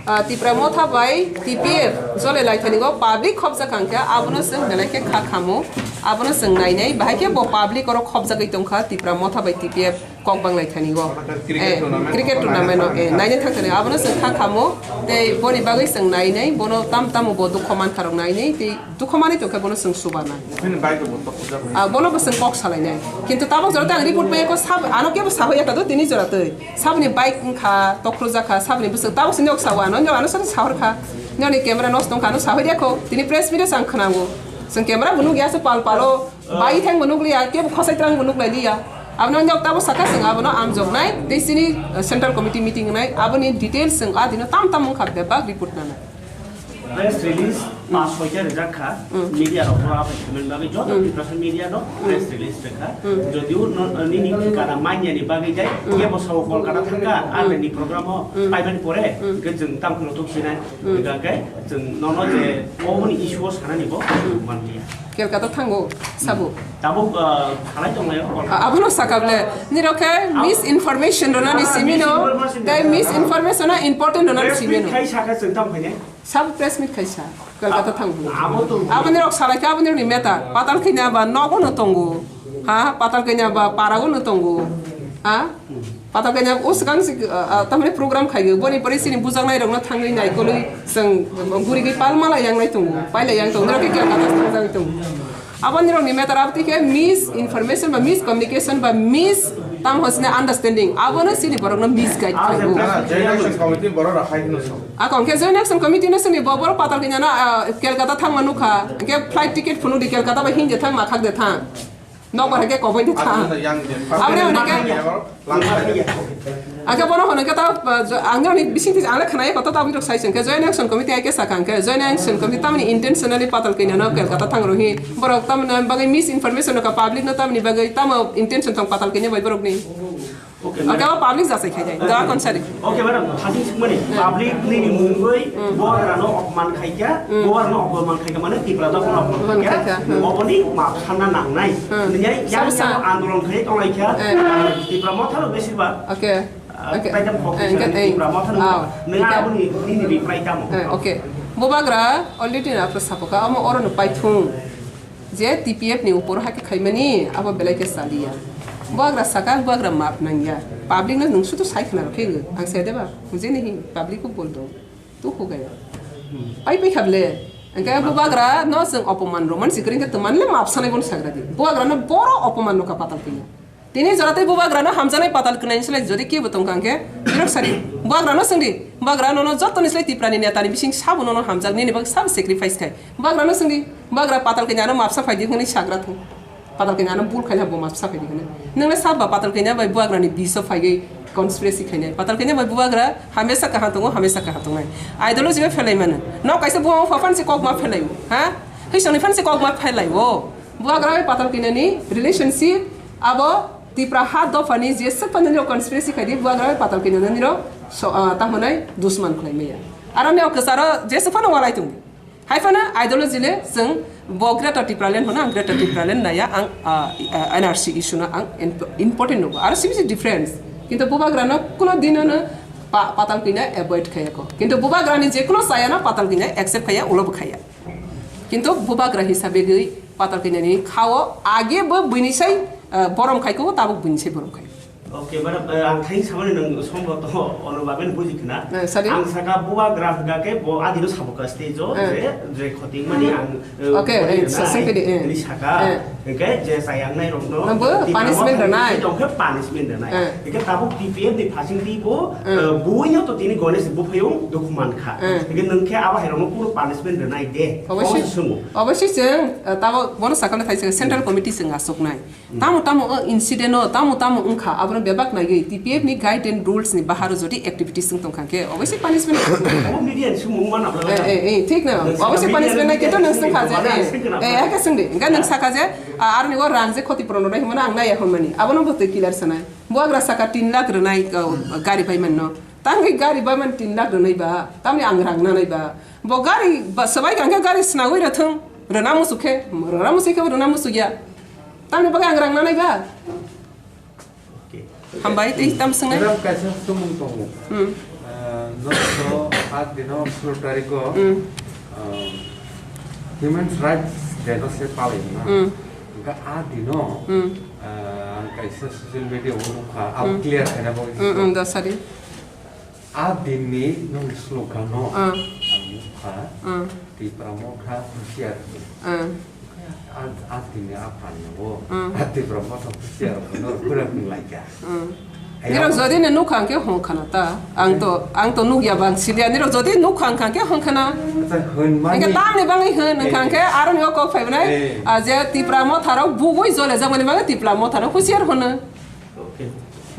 a, Tipra Motha bai T P F jole lai thani go public khopjak kha khe abono chwng belai khe kha khamo, abono chwng nainai, bahai khe bo public oro khopjagwi tongkha Tipra Motha bai T P F kok banglai thani go. Cricket Eh, tournament. Cricket tournament o, eh, nainai thang thani abono chwng kha khamo, tei boni bagwi chwng nainai, bono tam tamo bo dukho mankha rok nainai, tei dukho manwi tongkhe bono chwng subarnai. Bini bike bo tokhorjak. Ah, bono bo chwng kok salainai. Kintu tabok jora tei ang report pai ko sab, ano kebo sahoya kha do tini jora tei. Saboni bike wngkha, tokhorjak kha, saboni bwswk tabok sini ok sao ano, ano sani sahor kha. Noni camera nosto wngkha, ano sahoi dia kho. Tini press meet o chang khwnango. Chwng camera bo nukya se pal palo. Bai thang bo nukliya, kebo khosai trang bo nuklai liya. Abono nok tabo saka chwng abono amjoknai, tei sini, uh, central committee meeting wngnai, aboni details chwng a dino tam tam wngkha bebak report nanai. Press release pas soita rijak kha, media rok no aphai thumani bagwi, joto Tiprasa media no press release rwkha. Jodio no, nini kana manya ni bagwi jai, kebo sao Kolkata thangkha, a ni program o paimani pore, ke chwng tam khno tuk sinai, hingkha khe chwng nono je oboni issue o sanani bo manliya. Kolkata thango, sabo. Tabuk, ah, salai tonglaio, Kolkata. Ah, abono saka ble. Nirok khe misinformation rona ni simi no, tei misinformation na important rona ni simi no. Press meet khai saka chwng tam khaine? Sabo press meet khaisa, Kolkata thango. Abo to. Abo nirok salai khe, abo nirok ni meta. Patal kanya ba nogo no tongo. Ha, patal kanya ba parago no tongo. Ha? Patal kanya o swkang si, ah, ah, tamni program khaio. Boni pore sini bujaknai rokno thangwi naikolwi chwng gurigwi palmala yangnai tongo. Paila yang tongo. Nirok khe Kolkata thangjagwi tongo. Aboni rokni matter aboni khe misinformation ba miscommunication ba mis tamo hosne understanding. Abono sini borokno misguide khlaibo. Joint Action Committee borok rok hai hino song. Akon khe Joint Action Committee no sini bo borok patal kanya no, ah, Kolkata thangma nukha. Khe flight ticket phunuk di Kolkata ba Hindi thang ma khak de thang. Nokbar hai khe koboi de thang. Aboni hwnwi khe, ang khe bono hwnwi khe ta, uh, jo-, ang nini bising twi ang le khwnai koto ta aboni rok sai se hwnkhe Joint Action Committee hai khe sakha hwnkhe Joint Action Committee tamoni intentionally patal kanya no Kolkata thang rw hi borok tamoni bagwi misinformation rwkha public no tamoni bagwi tamo intention tong patal kanya bai borok ni. Okay, madam. Ang khe public jasai khai jai. Da kon sari. Okay, madam, thasing sukmani. Hmm. Public nini mungwi Hmm. Bubagra no opman khaikha, Hmm. Bubagra no opman khaikha, mane Tipra no opman Opman khaikha. Khaikha, hmm. Oboni map sanna nangnai. Hmm. Nini yang Sir, yang sir. Andolon khai tonglaikha, Eh. Tipra Motha no besibak. Okay. Ah, Okay. Taita phok Eh, kisa okay, eh. Tipra Motha no. Ah, Nini okay. Aboni nini reply tamo. Eh, okay. Bubagra already na apro sapoka, amo oro no paithung. Je T P F ni upor hai khe khaimani, abo belai khe chaliya. Bubagra saka, bubagra map nangya. Public no nwng sudu sai khna rw khe ang sai deba. Mujhe nahi, public ko bol do. Tu ho gaya. Pai pai khable. Angkhe bubagra no chwng opoman rw man sikring khe twman le map sanai bon sagra di. Bubagra no boro opoman no ka patal kanya. Tini jora tei bubagrano hamjaknai patal kwnai ni slai jodi kebo tongkha hwnkhe, nirok sadi, bubagrano swngdi, bubagra nono joto ni slai Tiprani netani bising sabo nono hamjak nini bagwi sabo sacrifice khai. Bubagrano swngdi, bubagra patal kanya ano mapsa phaidi hwnwi sagra thung. Patal kanya ano bul khaina bo mapsa phaidi hwnwi. Nwngle sabo ba patal kanya bai bubagrani biso phaigwi conspiracy khainai. Patal kanya bai bubagra hamesa kaham tongo, hamesa kaham tongnai. Ideology bai phelai mano. Nok kaisa bubagra phan se kok ma phelai o, ha? Hisongni phan se kok ma phelai o. Bubagra bai patal kanya ni relationship abo Tipra ha dophani jeswk phano nirok conspiracy khaidi, bubagra bai patal kanya no nirok so, ah, tamo nai dusman khlai maya. Aro nirok kwcharo jeswk phano walai tongdi. Hai phano ideology le chwng bo Greater Tipraland phano ang Greater Tipraland naya ang, ah, ah, N R C issue no ang imp-, important nugo. Aro sibisi difference. Kintu bubagra no kuno dino no pa-, patal kanya avoid khaya ko. Kintu bubagra ni jekuno saya no patal kanya accept khaya, ulo bo khaya. Kintu bubagra hisabe gwi patal kanya ni khao age bo buini sai, ah, borom khai ko, tabuk buini sai borom khai. Okay, madam, eh, ang thain samani nang sombo to ono baben buji khna. Eh, sorry? Ang saka bubagra hwnkha khe bo adino sabo ka stage o Eh. je, je khoting mani ang, eh, Okay, boni eh, rwnai, sasang kedi, eh. Ini saka, Eh. Hwnkhe je sayangnai rokno Nang bo Tipra punishment Motha ni rwnai. Tongkhe punishment rwnai. Eh. Hwnkhe tabuk T P F ni phasing twi bo, Eh. Eh, buino to tini Ganesh buphayung dukhu mankha. Eh. Hwnkhe nwng khe abo hai rokno kunu punishment rwnai de. Obviously, Obo se swngo. Obviously chwng, eh, tabo bono sakha le thaisa central committee chwng aswknai. Tamo tamo o incident o, tamo tamo wngkha, abono bebak naiwi T P F ni guide and rules ni baharo jodi activities wng tongkha khe, obviously punishment. Obo media ni sumung ma nabla Eh, eh, eh, thik na. Nang Obviously saka punishment media nai, kintu nang saka sungkha je, media eh, sungkha eh, na. Hake sungdi. Hingke nang saka je, ah, aroni o rang je khoti puron rwnai hwnmano ang naiya hwnmani. Abono bo twi clear sanai. Buagra saka tin lakh rwnai, uh, gari bai manno. Tangwi gari bai man tin lakh rwnai ba, tamni ang rang nanai ba. Bo gari ba, swbai kangkhe gari snagwi rwthwng, rwna musu khe, rwna musu khe, rwna musu ya. Tamni bagwi ang rang nanai ba. Okay. Hambai, tei tam swngnai? Madam, kaisa swngmung tongo. Hmm. Ah, nokso a dino solo tariko, Hmm. ah, Human Rights Day no se palai na. Hmm. Hingke a dino, Hmm. ah, ang kaisa social media o nukha, abo Hmm. clear khaina bagwi Hmm, hmm, da sari. A dinni nung slogan no Ah. ang nukha, Ah. Tipra Motha husiar. Ah. A, a dinni a phan no. Ah. A Tipra Motha husiar no pura nung laikha. Ah. Ayo. Nirok jodi ne nukha hwnkhe hong khana ta. Ang to, ang to nukya bang silia. Nirok jodi nukha hwnkhe hong khana. Acha, hwn mani. Hwnkhe tamni bangwi hwn hwnkha Eh. hwnkhe aro ni o kok phai bwnai. Eh. A je Tipra Motha rok bugwi jole jak mani bagwi Tipra Motha rok husiar hwno. Okay.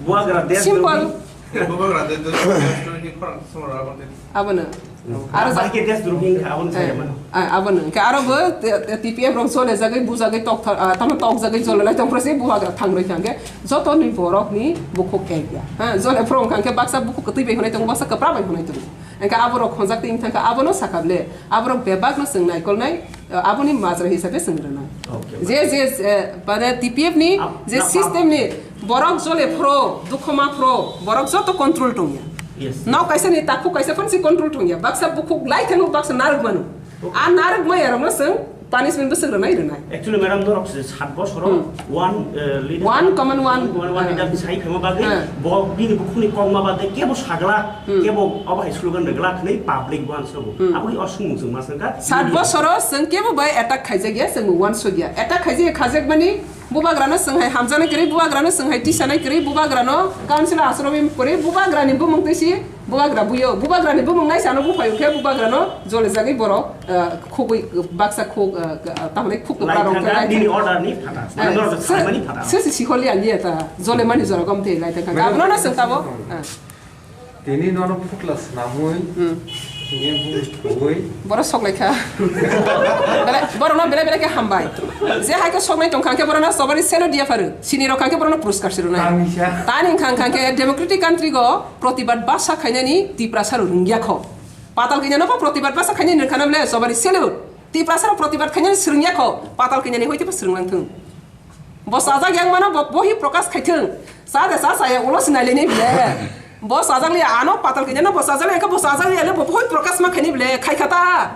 Buagra desh Simple. Drohi. Buagra desh drohi, desh drohi ni khorang samara aboni. Abono. Aro Aro ja- bahai ke desh drohi wngkha, abono Eh, saya mano. eh, abono. Hwnkhe aro bo te, te T P F rok jole jagwi, bujagwi tok tha-, ah, tamo tok jagwi jole lai tong phro se buagra thang roi kha hwnkhe joto ni borok ni bukhuk ek ya. Ha, jole phro wngkha hwnkhe baksa bukhuk kwtwi bai hwnwi tongo, baksa kwpra bai hwnwi tongo. Hwnkhe aborok khonjak twi wngkha, abono sakha ble, aborok bebak no chwng naikolnai, eh, aboni majra hisabe chwng rwnai. Okay, Je, je, eh, mane T P F ni Ab-, je na, system ni borok jole phro, dukho ma phro, borok joto control tongya. Yes. Nok kaisa ni takhuk kaisa phan si control tongya. Baksa bukhuk lai thangno baksa narwk mano. Okay. A narwk maya rokno chwng punishment bwswk rwnai rwnai. Actually, madam, norok se sat bosoro Hmm. one, eh, leader, One common one. one, one leader Hmm. ni sai phema bagwi Hmm. bo bini bukhukni kokma bade kebo sagla, Hmm. kebo obo hai slogan rwgla hwnwi public bo uansukgo. Hmm. Aboni o swngmung chwng ma swngkha. Sat bosoro chwng kebo bai attack khaijak ya, chwng uansuk ya. Attack khaijak ya, khajak mani bubagrano chwng hai hamjaknai kwrwi, bubagrano chwng hai tisanai kwrwi, bubagrano council achomwi kwrwi, bubagrani bumung twi si Bubagra buyo, bubagrani bumung naisano buphaio khe bubagrano jole jagwi borok, eh, khugwi, baksa khug, eh, tamoni khug kwpla rok Laithangkha khe nini order ni phatha. Eh, Mane norok se, saimani phatha. se, se siholi ang ye ta, jole mani jora gom te lai ta kha. Mane Abono no seng tabo. Eh. Tini nono phutla snamwi, Hmm. tini bumung thugwi. Borok sok lai kha. Bele, borok no bele bele khe hambai. Je hai khe sok nai tong kha khe borok no sobari selo dia pharu. Sini rok kha khe borok no puruskar siru nai. Tangisa. Tani kha kha khe democratic country go Protibad basa khainani Tiprasa rok rwngya kho. Patal kanya no protibad basa khainani rwngkha na bole sobari selu. Tiprasa rok protibad khainani swrwngya kho. Patal kanya ni hoite pa swrwng lang thung. Bo sajak yang mano bo bohi prokash khai thung. Sa de sa saya ulo sinai le ni bile. Bo sajak le ano patal kanya no bo sajak le bo sajak le bo bohi prokash ma khaini bile khai khata.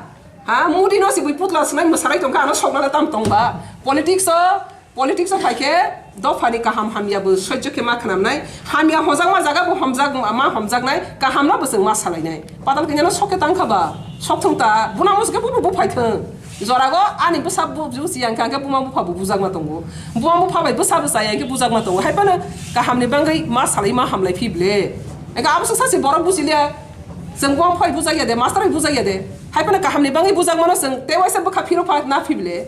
Ha mudi no si bui putla sinai masarai tongkha ano sokna tam tongba. Politics o Politics o phai khe dophani kaham hamya bo sojjo khe ma khnamnai, hamya hojakma jaga bo homjak, ma homjaknai, kaham no bo chwng ma salainai. Patal kanya no sok khe tang kha ba, sok thung ta, buna musu khe bo bo phai thung. Jorago ani bwsa bu-, busi yang kha khe buma bupha bo bujakma tongo. Buma bupha bai bwsa bwsa yang khe bujakma tongo. Hai phano kaham ni bangwi ma salai ma hamlai phi ble. Eka abo sa si borok busi liya. Chwng buma phai bujak ya de, master bai bujak ya de. Hai phano kaham ni bangwi bujakma no chwng tei waisa bwkha phiro pha na phi ble.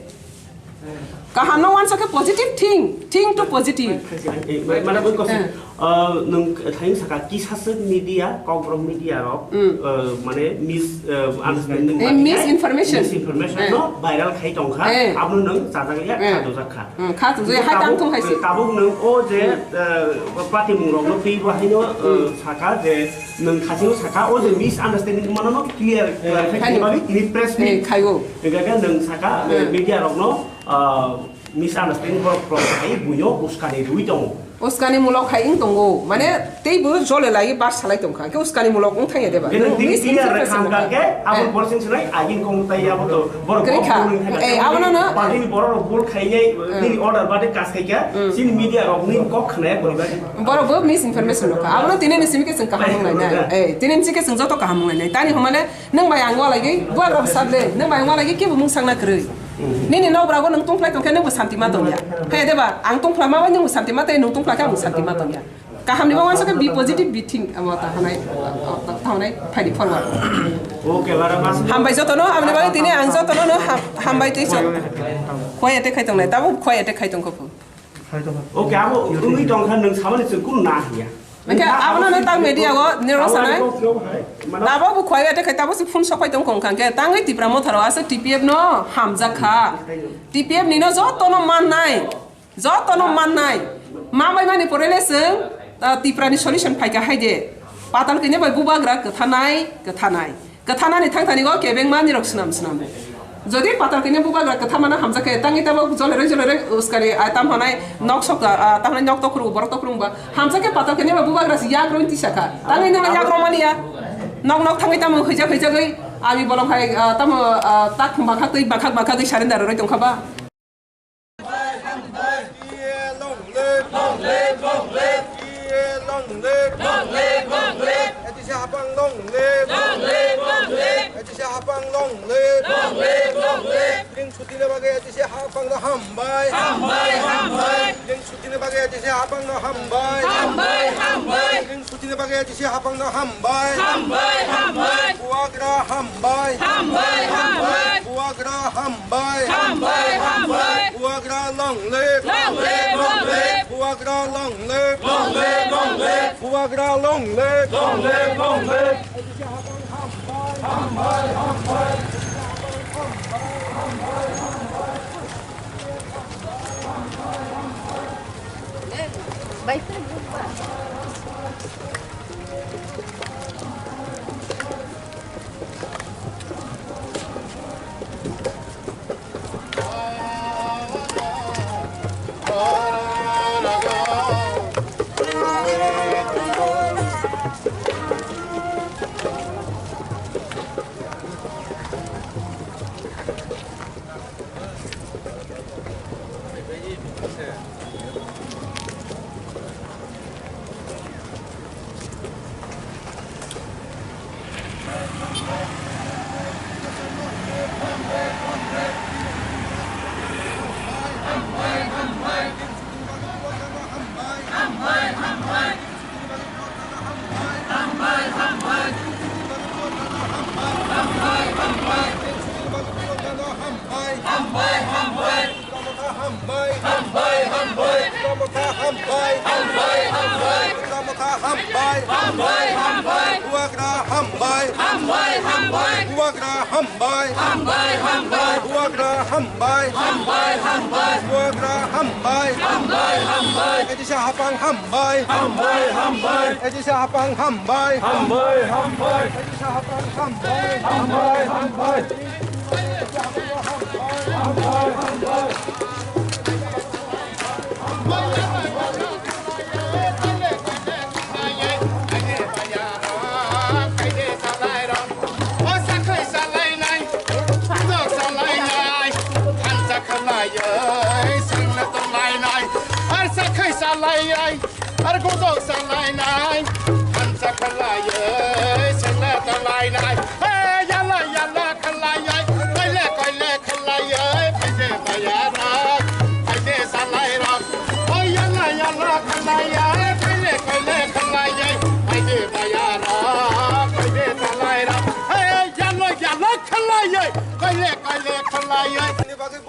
Kaham no uansuk khe positive think, think to positive. Eh, ma-, mana bui kosek, Eh. uh, nung thain saka kisaswk media, kokborok media rok, Mm. uh, mane mis-, uh, understanding Eh, ba misinformation. misinformation Eh. no viral khai tongkha, Eh. abono nung chajak ya Eh. kha dojak kha. Mm, kha dojak ya, hai Tabuk, tang thung hai si. tabuk nung o je, Mm. uh, patimung rok no twi bo haino, uh, Mm. saka je nung khachino saka o je misunderstanding mano no clear, clarify Khai khai no. bagwi tini press Eh, meet. khai o. Hingkhe nung saka, Mm. media rok no, uh, Misunderstanding borok borok hai buino uskani rwi tongo. Uskani mulok hai wng tongo. Mane teibo jole lai bar salai tongkha. Khe uskani mulok wng thangya deba? Nini Nwng tini miss clear rek interpretation khamkha kha. khe abo Eh. borok sing sinai agin kong tai abo to borok Kwrwi kok kha. buno thangya. Eh, abono no. Party ni borok rok bol khai nai, Eh. nini order bade kas khai kha. Mm. Sini media rok nini kok khnaya kwrwi bai. Borok bo misinformation rok kha. Abono tini ni simi khe chwng kaham wng lai nai. Eh. Eh, tini ni simi khe chwng joto kaham wng lai nai. Tani hwnmale nwng bai ang walai gwi buagra bwsa ble. Nwng bai ang walai gwi kebo mung sakna kwrwi. Nini nokbrago nwng tongphlai tongkhe nwngbo santi ma tongya. Khe deba, ang tongphlai ma bai nwngbo santi ma tei nwng tongphlai khe ang santi ma tongya. Kaham ni bagwi uansukhe be positive, be think, amo ta hanai, ta hanai, phaidi forward. Okay, bara mas. Hambai jotono, aboni bagwi tini ang jotono no ham-, hambai tei chwng. Khwai attack khai tongnai, tabuk khwai attack khai tongkha phu. Okay, abo wngwi tongkha, nwng samani chwng kunu na hiya. Hwnkhe abono no tang media o nirok sanai. Abo bo khwai attack khai tabo se phone sok phai tongkha hwnkhe tangwi Tipra Motha rok asa T P F no hamjak kha. T P F ni no joto no mannai, joto no mannai. Ma bai mani pore le chwng Ah, Tiprani solution phaikha hai de, patal kanya bai bubagra kwthanai, kwthanai. Kwthanani thangthani go kebengmani rok swnam swnam. Jodi patal kanya bubagra kwthamano hamjak khe, tangwi tabo jolere jolere uskali, ah, tam honai nok sok, ah, tam honai nok tokrung, borok tokrung ba. Hamjak khe patal kanya bai bubagra si yak roi tisa kha. Tangwi nang yak romani ya. Nok nok thangwi tamo hwijak hwijakgwi ami bolong hai, ah, tamo, ah, tak bangkha twi bangkha bangkha gwi surrender roi tongkha ba. Long live! Long live! Long live! Long live! Long live! Long live! A D C hapang long live! Long live! Long live! A D C hapang long live! Long live! Long live! Tring sutini bagwi A D C hapang no hambai! Hambai! Hambai! Tring sutini bagwi A D C hapang no hambai! Hambai! Hambai! Tring sutini bagwi A D C hapang no hambai! Hambai! Hambai! Bubagra hambai! Hambai! Hambai! Bubagra hambai! Hambai! Hambai! Bubagra long live! Long live! Long live! Bubagra long live! Long live! Long live! Bubagra long live! Long live! Long live! Hambai, hambai. Hambai, hambai. Hambai, hambai. Hambai, hambai. Bubagra hambai. Hambai, hambai. Bubagra hambai. Hambai, hambai. Bubagra hambai. Hambai, hambai. Bubagra hambai. Hambai, hambai. A D C hapang hambai. Hambai, hambai. A D C hapang hambai. Hambai, hambai. A D C hapang hambai. Hambai, hambai. Ar gudok salainai, hansa khalaioi, sengla talainai. Hey, yala, yala khalaioi, koile, koile khalaioi, phaide bayarok, phaide salairok. Oh, yala, yala khalaioi, koile, koile khalaioi, phaide bayarok, phaide salairok. Hey, yala, yala khalaioi, koile, koile khalaioi.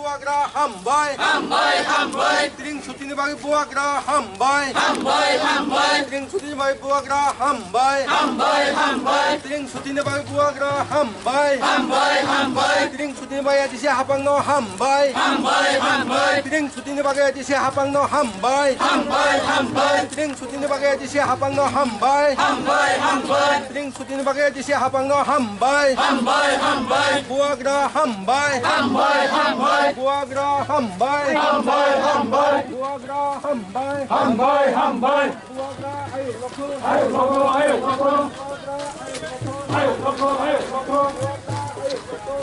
Bubagra hambai. Hambai, hambai. Tring sutini bagwi bubagra hambai. Hambai, hambai. Tring sutini bagwi bubagra hambai. Hambai, hambai. Tring sutini bagwi bubagra hambai. Hambai, hambai. Tring sutini bagwi A D C hapangno hambai. Hambai, hambai. Tring sutini bagwi A D C hapangno hambai. Hambai, hambai. Tring sutini bagwi A D C hapangno hambai. Hambai, hambai. Tring sutini bagwi A D C hapangno hambai. Hambai, hambai. Bubagra hambai. Hambai, hambai. Bubagra hambai. Hambai, hambai. Bubagra hambai. Hambai, hambai. Bubagra ayuk lokho. Ayuk lokho, ayuk lokho. Bubagra ayuk lokho. Ayuk lokho, ayuk lokho.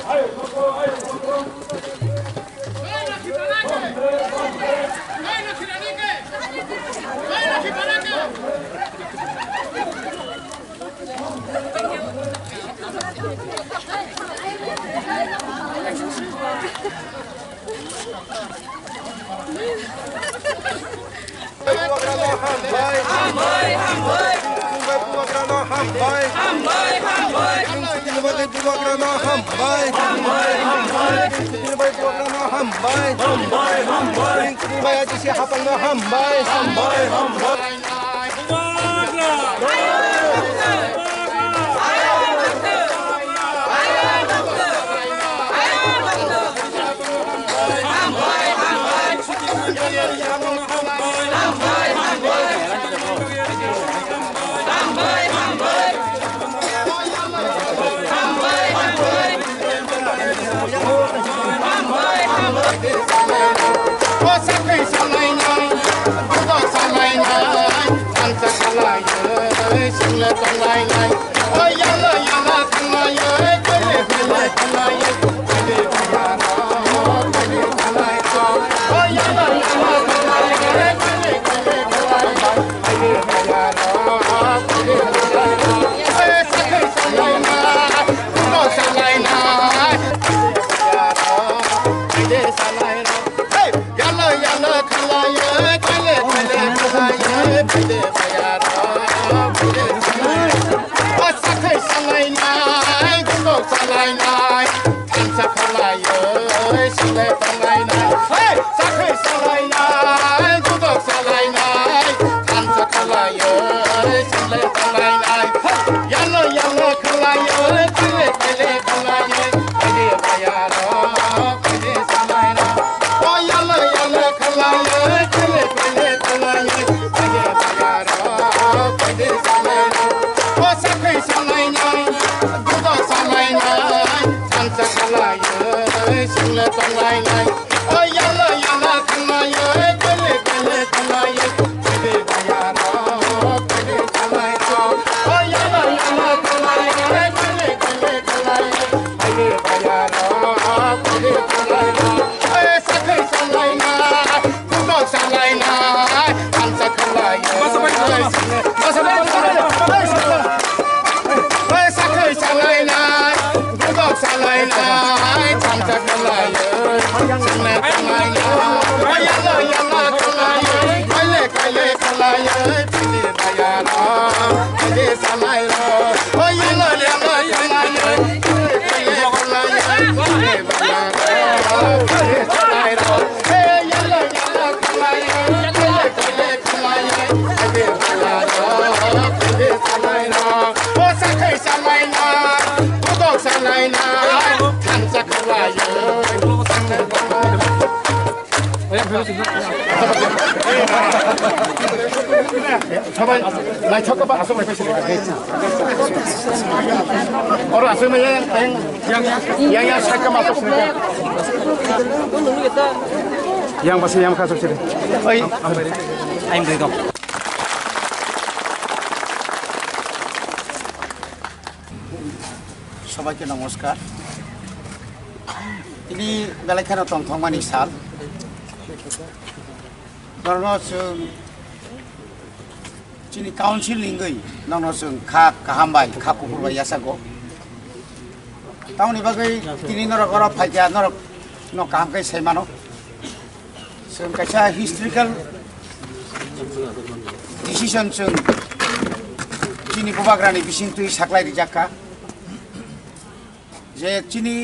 Ayuk lokho, ayuk lokho. Bubagrano hambai. Hambai, hambai. Bubagrano hambai. Hambai, hambai. Bubagrano hambai. Hambai, hambai. Bubagrano hambai. Hambai, hambai. Bubagrano hambai. Hambai, hambai. Sabai, naithok ba aswk naiphai sini. Oro aswk nai yang, yang, yang, yang, side ka masuk sini. Yang masih yang masuk sini. Oi, I'm ready. সবাইকে নমস্কার। Tini belai kheno tongthokmani sal. Norno chwng chini council ni wngwi norno chwng kha kaham bai, kha kuphur bai yachago. Tamoni bagwi tini norok oro phaikha, norok no kaham khe sai mano. Chwng kaisa historical decision chwng chini bubagrani bisingtwi saklai rijak kha je chini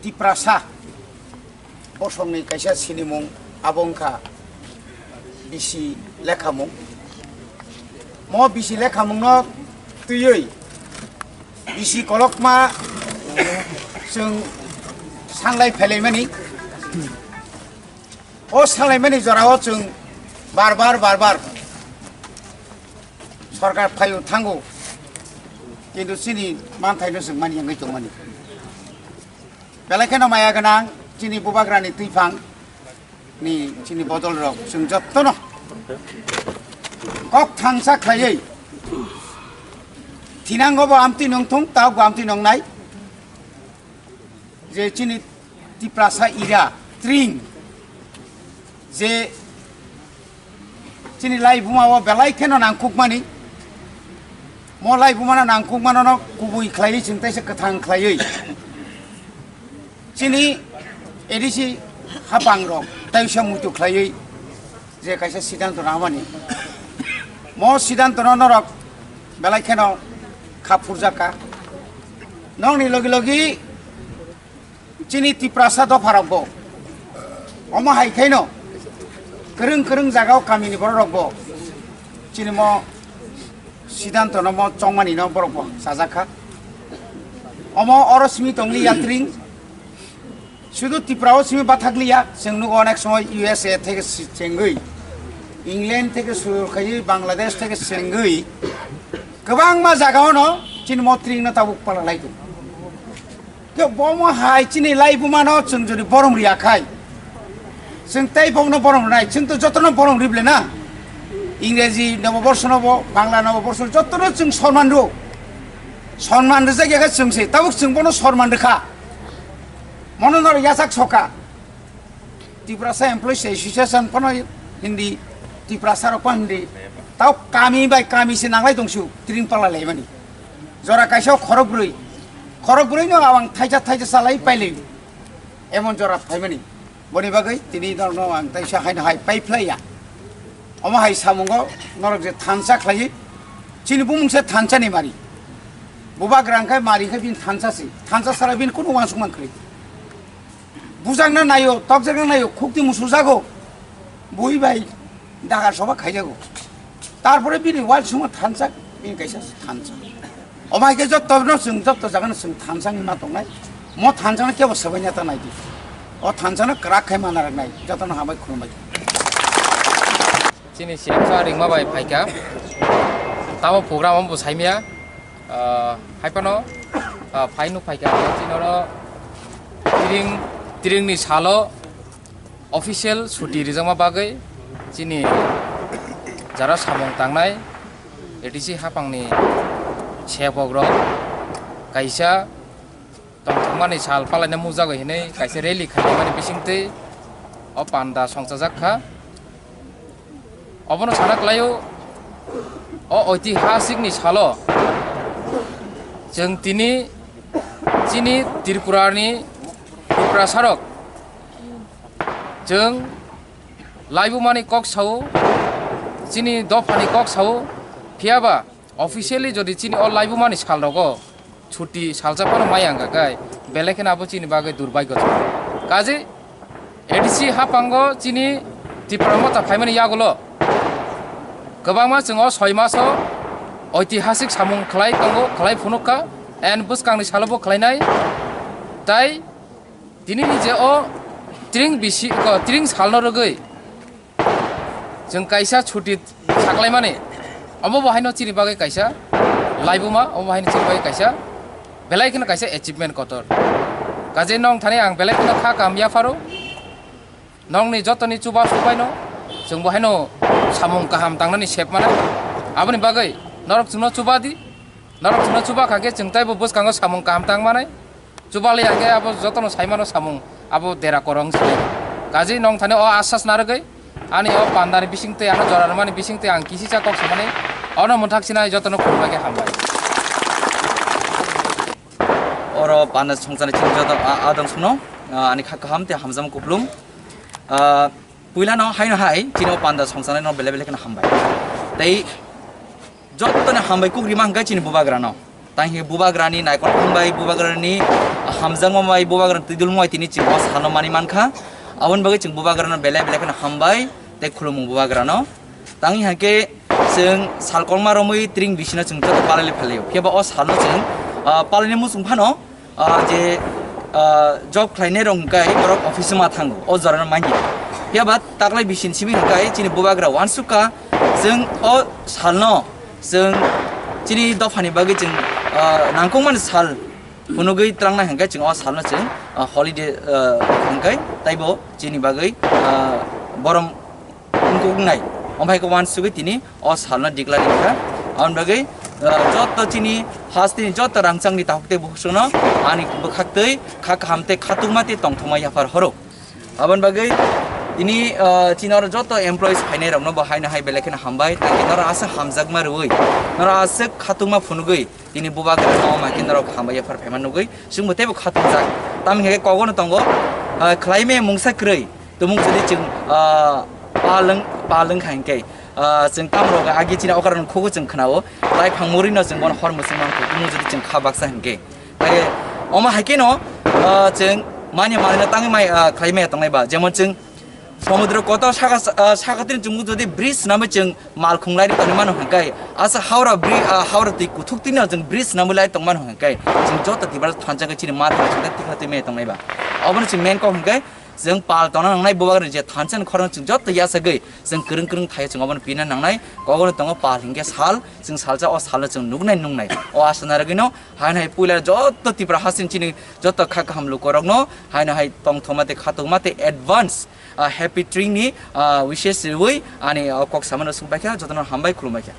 Tiprasa bosongni kaisa sinimung abo wngkha bisi lekhamung. Mo bisi lekhamungno twiwi bisi kolokma chwng sanglai phelaimani. O sanlaimani jorao chwng bar bar, bar bar sorkar phaio thango, kintu chini manthaino chwng mani wngwi tongmani. Belai kheno maya gwnang chini bubagrani twiphang ni chini bodol rok chwng jottono kok thangsa khlaiwi thinango bo amtwi nongthung, tabuk bo amtwi nongnai je chini Tiprasa ira tring je chini laibuma o belai kheno nangkukmani, mo laibuma no nangkukmano no kubui khlaiwi chwng teisa kwthang khlaiwi chini A D C hapang rok teisa muitu khlaiwi je kaisa siddhanto nangmani, mo siddhanto no norok belai kheno kha phurjak kha. Nokni logi logi chini Tiprasa dopha rok bo omo hai khaino kwrwng kwrwng jaga o kami ni borok rok bo chini mo siddhanto no mo chongmani no borok bo chajak kha. Omo oro simi tongli yatring. Sudu Tripura o simi bathakliya, chwng nugo onek somoy U S A theke si-, chengwi, England theke suru khaiwi, Bangladesh theke chengwi, kwbangma jaga ono chini motring no tabuk pala lai tongo. Khe bomo hai chini laibuma no chwng jodi borom riya khai, chwng tei bomo no borom rinai, chwng to joto no borom rible na. Ingreji noboborshono bo, Bangla noboborshono jotono chwng sonman rw. Sonman rwjak ya khe chwng se, tabuk chwng bono sonman rwkha. Mono norok yachak sokha. Tiprasa Employees Association phano hindi, Tiprasa rok phano hindi. Tao kami bai kami se nanglai tongsu, tring pala laimani. Jora kaisa khorok brwi. Khorok brwi no awang thaisa thaisa salai pailai. Emon jora phaimani. Boni bagwi tini norokno ang taisa haino hai paiphlaiya. Omo hai samungo norok je thansa khlai, chini bumung se thansa ni mari. Bubagra hwnkhe mari khe bini thansa se. Thansa sara bini kunu uansukma kwrwi. Bujakna naio, tokjakna naio, khukti musujago. Bui bai dagar soba khaijago. Tarpore bini uansukma thansa, bini kaisa thansa. Omo hai khe jotto no chwng, jotto jaga no chwng thansa wngwi ma tongnai. Mo thansa no kebo swbaina ta nai di. O thansa no kwrak khai mana rok nai, joto no hambai khulumbai. Chini C M sa ringma bai phaikha. Tamo program omo bo saimya. Ah, hai phano, ah, phai nuk phaikha. Chini oro tiring, tiring ni salo official chuti rijakma bagwi chini jara samung tangnai A D C hapangni sepokrok kaisa tongthokmani sal palaina mujago hinwi kaisa rally khaimani bisingtwi o panda songchajak kha. Obono sana kwlaio, o oitihasik ni salo chwng tini chini Tripura ni Tiprasa rok chwng laibumani kok sao, chini dophani kok sao, phiyaba officially jodi chini o laibumani sal rogo chuti salsa phano maya wngkha khe, belai kheno abo chini bagwi durbagyo. Kaje A D C hapango chini Tipra Motha phaimani yagulo kwbangma chwng o soi maso oitihasik samung khlai tongo, khlai phunukha, and bwskangni salobo khlainai. Tai tinini je o tring bisi, ko, tring salno rwgwi chwng kaisa chuti saklaimani, omo bo haino chini bagwi kaisa laibuma, omo bo haino chini bagwi kaisa belai kheno kaisa achievement kotor. Kaje nong thani ang belai kheno kha kaham yapharo, nongni jotoni chuba subaino chwng bo haino samung kaham tangnani sep manai. Aboni bagwi norok chwngno chuba di, norok chwngno chuba kha khe chwng taibo bwskango samung kaham tang manai. Chubalai hwnkhe abo jotono saimano samung abo dera korong se. Kaje nong thani o asas narwgwi ani o pandani bisingtwi ano jora rwmani bisingtwi ang kisisa kok samani ono mwthak sinai jotono khulumbai khe hambai. Oro panda songchani chini joto a-, adong suno, a, ani kha kaham tei hamjama kuplung. A, puilano haino hai chini o panda songchanai no belai belai kheno hambai. Tei jottoni hambai kuk rima hwnkhe chini bubagrano. Tang hi bubagrani naikol thumbai, bubagrani hamjakma bai, bubagrani twidulmo bai tini chini o sano mani mankha. Aboni bagwi chwng bubagrano belai belai kheno hambai tei khulumung bubagrano. Tang hi hwnkhe chwng sal kwbangma romwi tring bisino chwng joto palai phalio. Phiya ba o salno chwng, ah, palaini muchung phano ah, je, ah, job khlainai rok hwnkhe borok office ma thango, o jorano manya. Phiya ba taklai bisini simi hwnkhe chini bubagra uansukha, chwng o salno chwng chini dophani bagwi chwng, ah, nangkukmani sal phunugwi twlangnai hwnkhe chwng o salno chwng, ah, holiday, ah, hwnkhe taibo chini bagwi, ah, borom wngkuknai. Omo hai khe uansugwi tini o salno declare wngkha. Aboni bagwi, ah, joto chini hasteni joto rangchakni takhuk tei bukhukno ani bwkhaktwi kha kaham tei khatungma tei tongthokma yaphar horo. Aboni bagwi tini, ah, chini oro joto employees phainai rokno bo haino hai belai kheno hambai, tei norok aswk hamjakma rwui, norok aswk khatungma phunugwi tini bubagra no ma khe norok hambai yaphar phaima nugwi chwngbo teibo khatungjak. Tamni hwnkhe kogono tongo, ah, khlaimaya mungsa kwrwi. Tumung jodi chwng, ah, palwng, palwng kha hinkhe, ah, chwng tamrok agi chini okra rok khugo chwng khnao, tai phang muri no chwng bono hor muchung mankha, tumung jodi chwng kha baksa hinkhe. Tai omo hai kheno, ah, chwng manya manwino tangwi mai, ah, khlai maya tongnai ba, jemon chwng somudro kotor saka, ah, saka tini chwng jodi bridge swnamwi chwng malkhung lai tongwi mano hinkhe, asa Howrah bri-, ah, Howrah twi kuthuk twi no chwng bridge swnamwi lai tong mano hinkhe, chwng joto Tiprasa thansa khe chini ma tong chwng tikha twi maya tongnai ba. Obono chwng main kok hinkhe, Chwng pal tongna nangnai, bubagrani je thansa ni khorang chwng joto yachagwi chwng kwrwng kwrwng thai chwng obono pina nangnai. Kokno tongo pal hinkhe sal, chwng salsa o salo chwng nuknai nungnai. O asa narwgwino haino hai puila joto Tipra hasing chini joto kha kaham lukorokno haino hai tongthokma tei khatokma tei advance, ah, happy Tring ni, ah, wishes riwi ani o kok samano swngbaikha, jotono hambai khulumbaikha.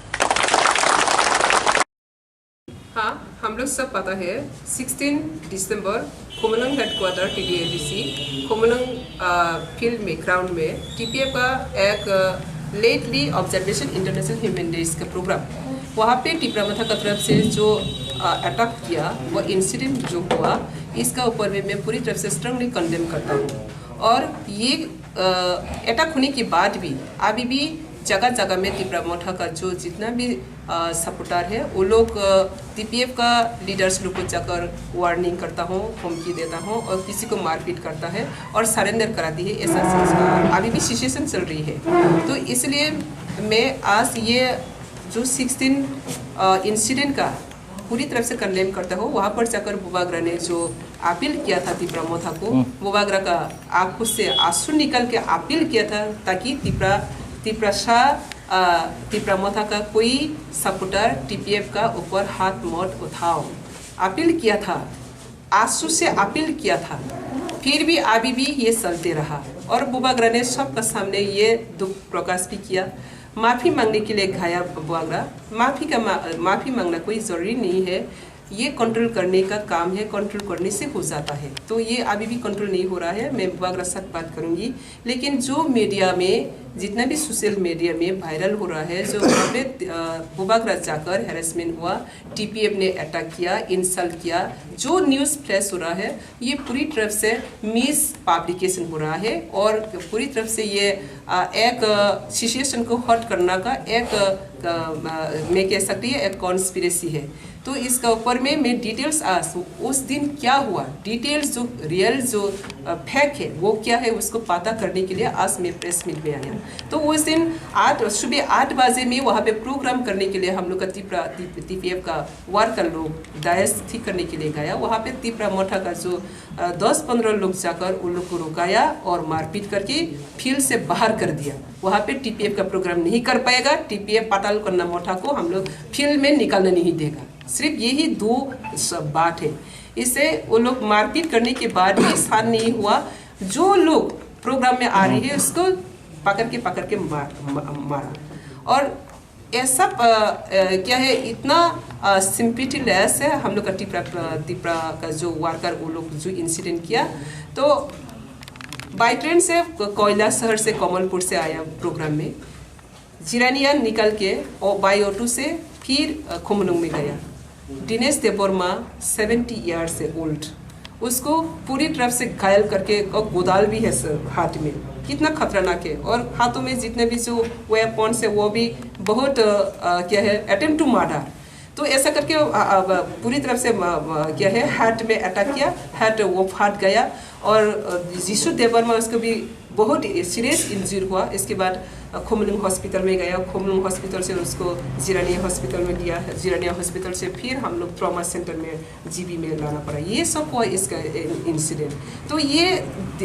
हाँ, हम लोग सब पता है, sixteen दिसंबर Khumulwng headquarter TDADC Khumulwng, अ, field में, ground में टीपीएफ का एक, अ, lately observation international human days का प्रोग्राम, वहाँ पे टिपरा मथा का तरफ से जो, अ, अटैक किया, वो इंसिडेंट जो हुआ, इसका ऊपर में मैं पूरी तरफ से स्ट्रांगली कंडेम करता हूँ। और ये, अ, अटैक होने के बाद भी अभी भी जगह जगह में तिपरा मोठा का जो जितना भी, अ, सपोर्टर है, वो लोग, अ, टीपीएफ का लीडर्स लोग को जाकर वार्निंग करता हूँ, धमकी देता हूँ और किसी को मारपीट करता है और सरेंडर कराती है, ऐसा सिचुएशन अभी भी सिचुएशन चल रही है। तो इसलिए मैं आज ये जो सिक्सटीन, अ, इंसिडेंट का पूरी तरफ से कंडेम करता हूँ। वहाँ पर जाकर बुबागरा ने जो अपील किया था तिपरा मोथा को, हम्म। बुबागरा का आंखों से आंसू निकल के अपील किया था, ताकि तिपरा, तिपरा शाह, अ, तिपरा मोथा का कोई सपोर्टर टीपीएफ का ऊपर हाथ मत उठाओ, अपील किया था, आंसू से अपील किया था, फिर भी अभी भी ये चलते रहा। और बुबागरा ने सबका सामने ये दुख प्रकाश भी किया। माफी मांगने के लिए गया बुबागरा, माफी का मा-, माफी मांगना कोई जरूरी नहीं है। ये कंट्रोल करने का काम है, कंट्रोल करने से हो जाता है। तो ये अभी भी कंट्रोल नहीं हो रहा है। मैं बुबागरा साथ बात करूंगी, लेकिन जो मीडिया में, जितना भी सोशल मीडिया में वायरल हो रहा है, जो वहाँ पे, अ, बुबागरा जाकर हैरेसमेंट हुआ, टीपीएफ ने अटैक किया, इंसल्ट किया, जो न्यूज़ फ्लैश हो रहा है, ये पूरी तरफ से मिस पब्लिकेशन हो रहा है और पूरी तरफ से ये, अ, एक, अ, सिचुएशन को हर्ट करना का एक, अ, अ, मैं कह सकती है, एक कॉन्स्पिरेसी है। तो इसका ऊपर में मैं डिटेल्स आज उस दिन क्या हुआ, डिटेल्स जो रियल जो, अ, फैक्ट है वो क्या है, उसको पता करने के लिए आज मैं प्रेस मीट में आया। तो उस दिन आठ, सुबह आठ बजे में वहाँ पे प्रोग्राम करने के लिए हम लोग का तिपरा, टीपीएफ का वर्कर लोग डायस ठीक करने के लिए गया। वहाँ पे तिपरा मोठा का जो, अ, दस पन्द्रह लोग जाकर उन लोग को रुकाया और मारपीट करके फील्ड से बाहर कर दिया। वहाँ पे टीपीएफ का प्रोग्राम नहीं कर पाएगा, टीपीएफ पाताल कन्ना मोठा को हम लोग फील्ड में निकालने नहीं देगा। सिर्फ यही दो स-, बात है। इससे वो लोग मारपीट करने के बाद भी शांत नहीं हुआ। जो लोग प्रोग्राम में आ रहे हैं, उसको पकड़ के, पकड़ के मार, मा-, मारा। और ऐसा, अ, अ, क्या है, इतना, अ, सिंपैथीलेस है हम लोग का तिपरा, अ, तिपरा का जो वर्कर, वो लोग जो इंसिडेंट किया। तो बाई ट्रेन से क-, कोयला शहर से कमलपुर से आया प्रोग्राम में। जिरानिया निकल के ओ, बाई ऑटो से फिर, अ, खुमलुंग में गया। दिनेश देबवर्मा, सेवेंटी ईयर्स है ओल्ड, उसको पूरी तरफ से घायल करके, और गोदाल भी है सर हाथ में। कितना खतरनाक है। और हाथों में जितने भी जो वेपन्स है, वो भी बहुत, अ, अ, क्या है, अटेम्प्ट टू मर्डर। तो ऐसा करके, अ, अ, पूरी तरफ से, अ, अ, क्या है, हार्ट में अटैक किया, हार्ट वो फाट गया। और, अ, जीशु देबवर्मा, उसको भी बहुत सीरियस इंजरी हुआ। इसके बाद, अ, खुमलुंग हॉस्पिटल में गया, खुमलुंग हॉस्पिटल से उसको जिरानिया हॉस्पिटल में दिया, जिरानिया हॉस्पिटल से फिर हम लोग ट्रॉमा सेंटर में, जीबी में लाना पड़ा। ये सब हुआ इसका, अ, इंसिडेंट। तो ये,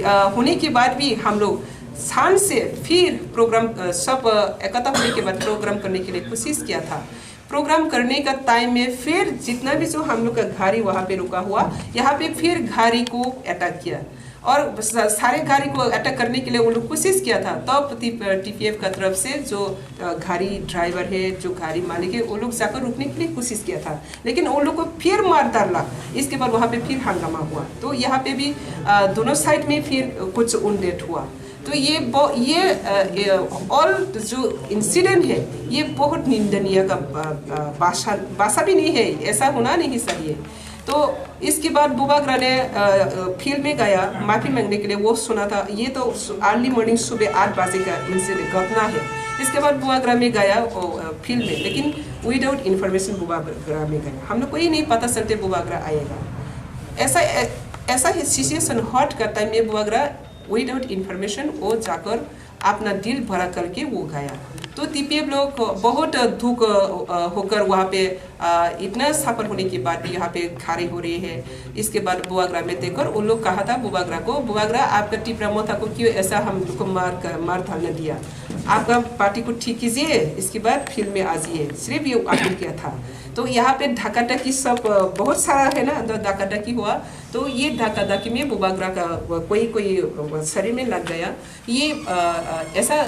अ, होने के बाद भी हम लोग शान से फिर प्रोग्राम, अ, सब, अ, एकता होने के बाद प्रोग्राम करने के लिए कोशिश किया था। प्रोग्राम करने का टाइम में फिर जितना भी जो हम लोग का गाड़ी वहाँ पे रुका हुआ, यहाँ पे फिर गाड़ी को अटैक किया और सा-, सारे गाड़ी को अटैक करने के लिए वो लोग कोशिश किया था। तब टी-, टीपीएफ का तरफ से जो, अ, गाड़ी ड्राइवर है, जो गाड़ी मालिक है, वो लोग जाकर रुकने के लिए कोशिश किया था, लेकिन वो लोग को फिर मार डाला। इसके बाद वहाँ पे फिर हंगामा हुआ। तो यहाँ पे भी, अ, दोनों साइड में फिर कुछ उनडेड हुआ। तो ये ब-, ये, अ, ये ऑल जो इंसिडेंट है, ये बहुत निंदनीय का, अ, अ, भाषा, भाषा भी नहीं है, ऐसा होना नहीं चाहिए। तो इसके बाद बुबागरा ने, अ, अ, फील्ड में गया माफी मांगने के लिए। वो सुना था, ये तो सु-, अर्ली मॉर्निंग, सुबह आठ बजे का इंसिडेंट, घटना है। इसके बाद बुबागरा में गया वो, अ, फील्ड में, लेकिन विदाउट इन्फॉर्मेशन बुबागरा में गया। हम लोग को ये नहीं पता चलते बुबागरा आएगा। ऐसा, ऐ-, ऐसा ही सिचुएशन हॉट का टाइम में बुबागरा विदाउट इन्फॉर्मेशन वो जाकर अपना दिल भरा करके वो गया। तो टीपीएफ लोग बहुत दुख होकर वहाँ पे इतना सफर होने के बाद यहाँ पे खड़े हो रहे हैं। इसके बाद बुआगरा में देखकर उन लोग कहा था बुआगरा को, बुआगरा, आपका टिपरा मोथा को क्यों ऐसा हम लोग को मार कर मार धारने दिया? आपका पार्टी को ठीक कीजिए, इसके बाद फील्ड में आ जाइए, सिर्फ ये अपील किया था। तो यहाँ पे धक्का धक्की सब बहुत सारा है ना, धक्का धक्की हुआ। तो ये धक्का धक्की में बुबागरा का कोई कोई शरीर में लग गया। ये ऐसा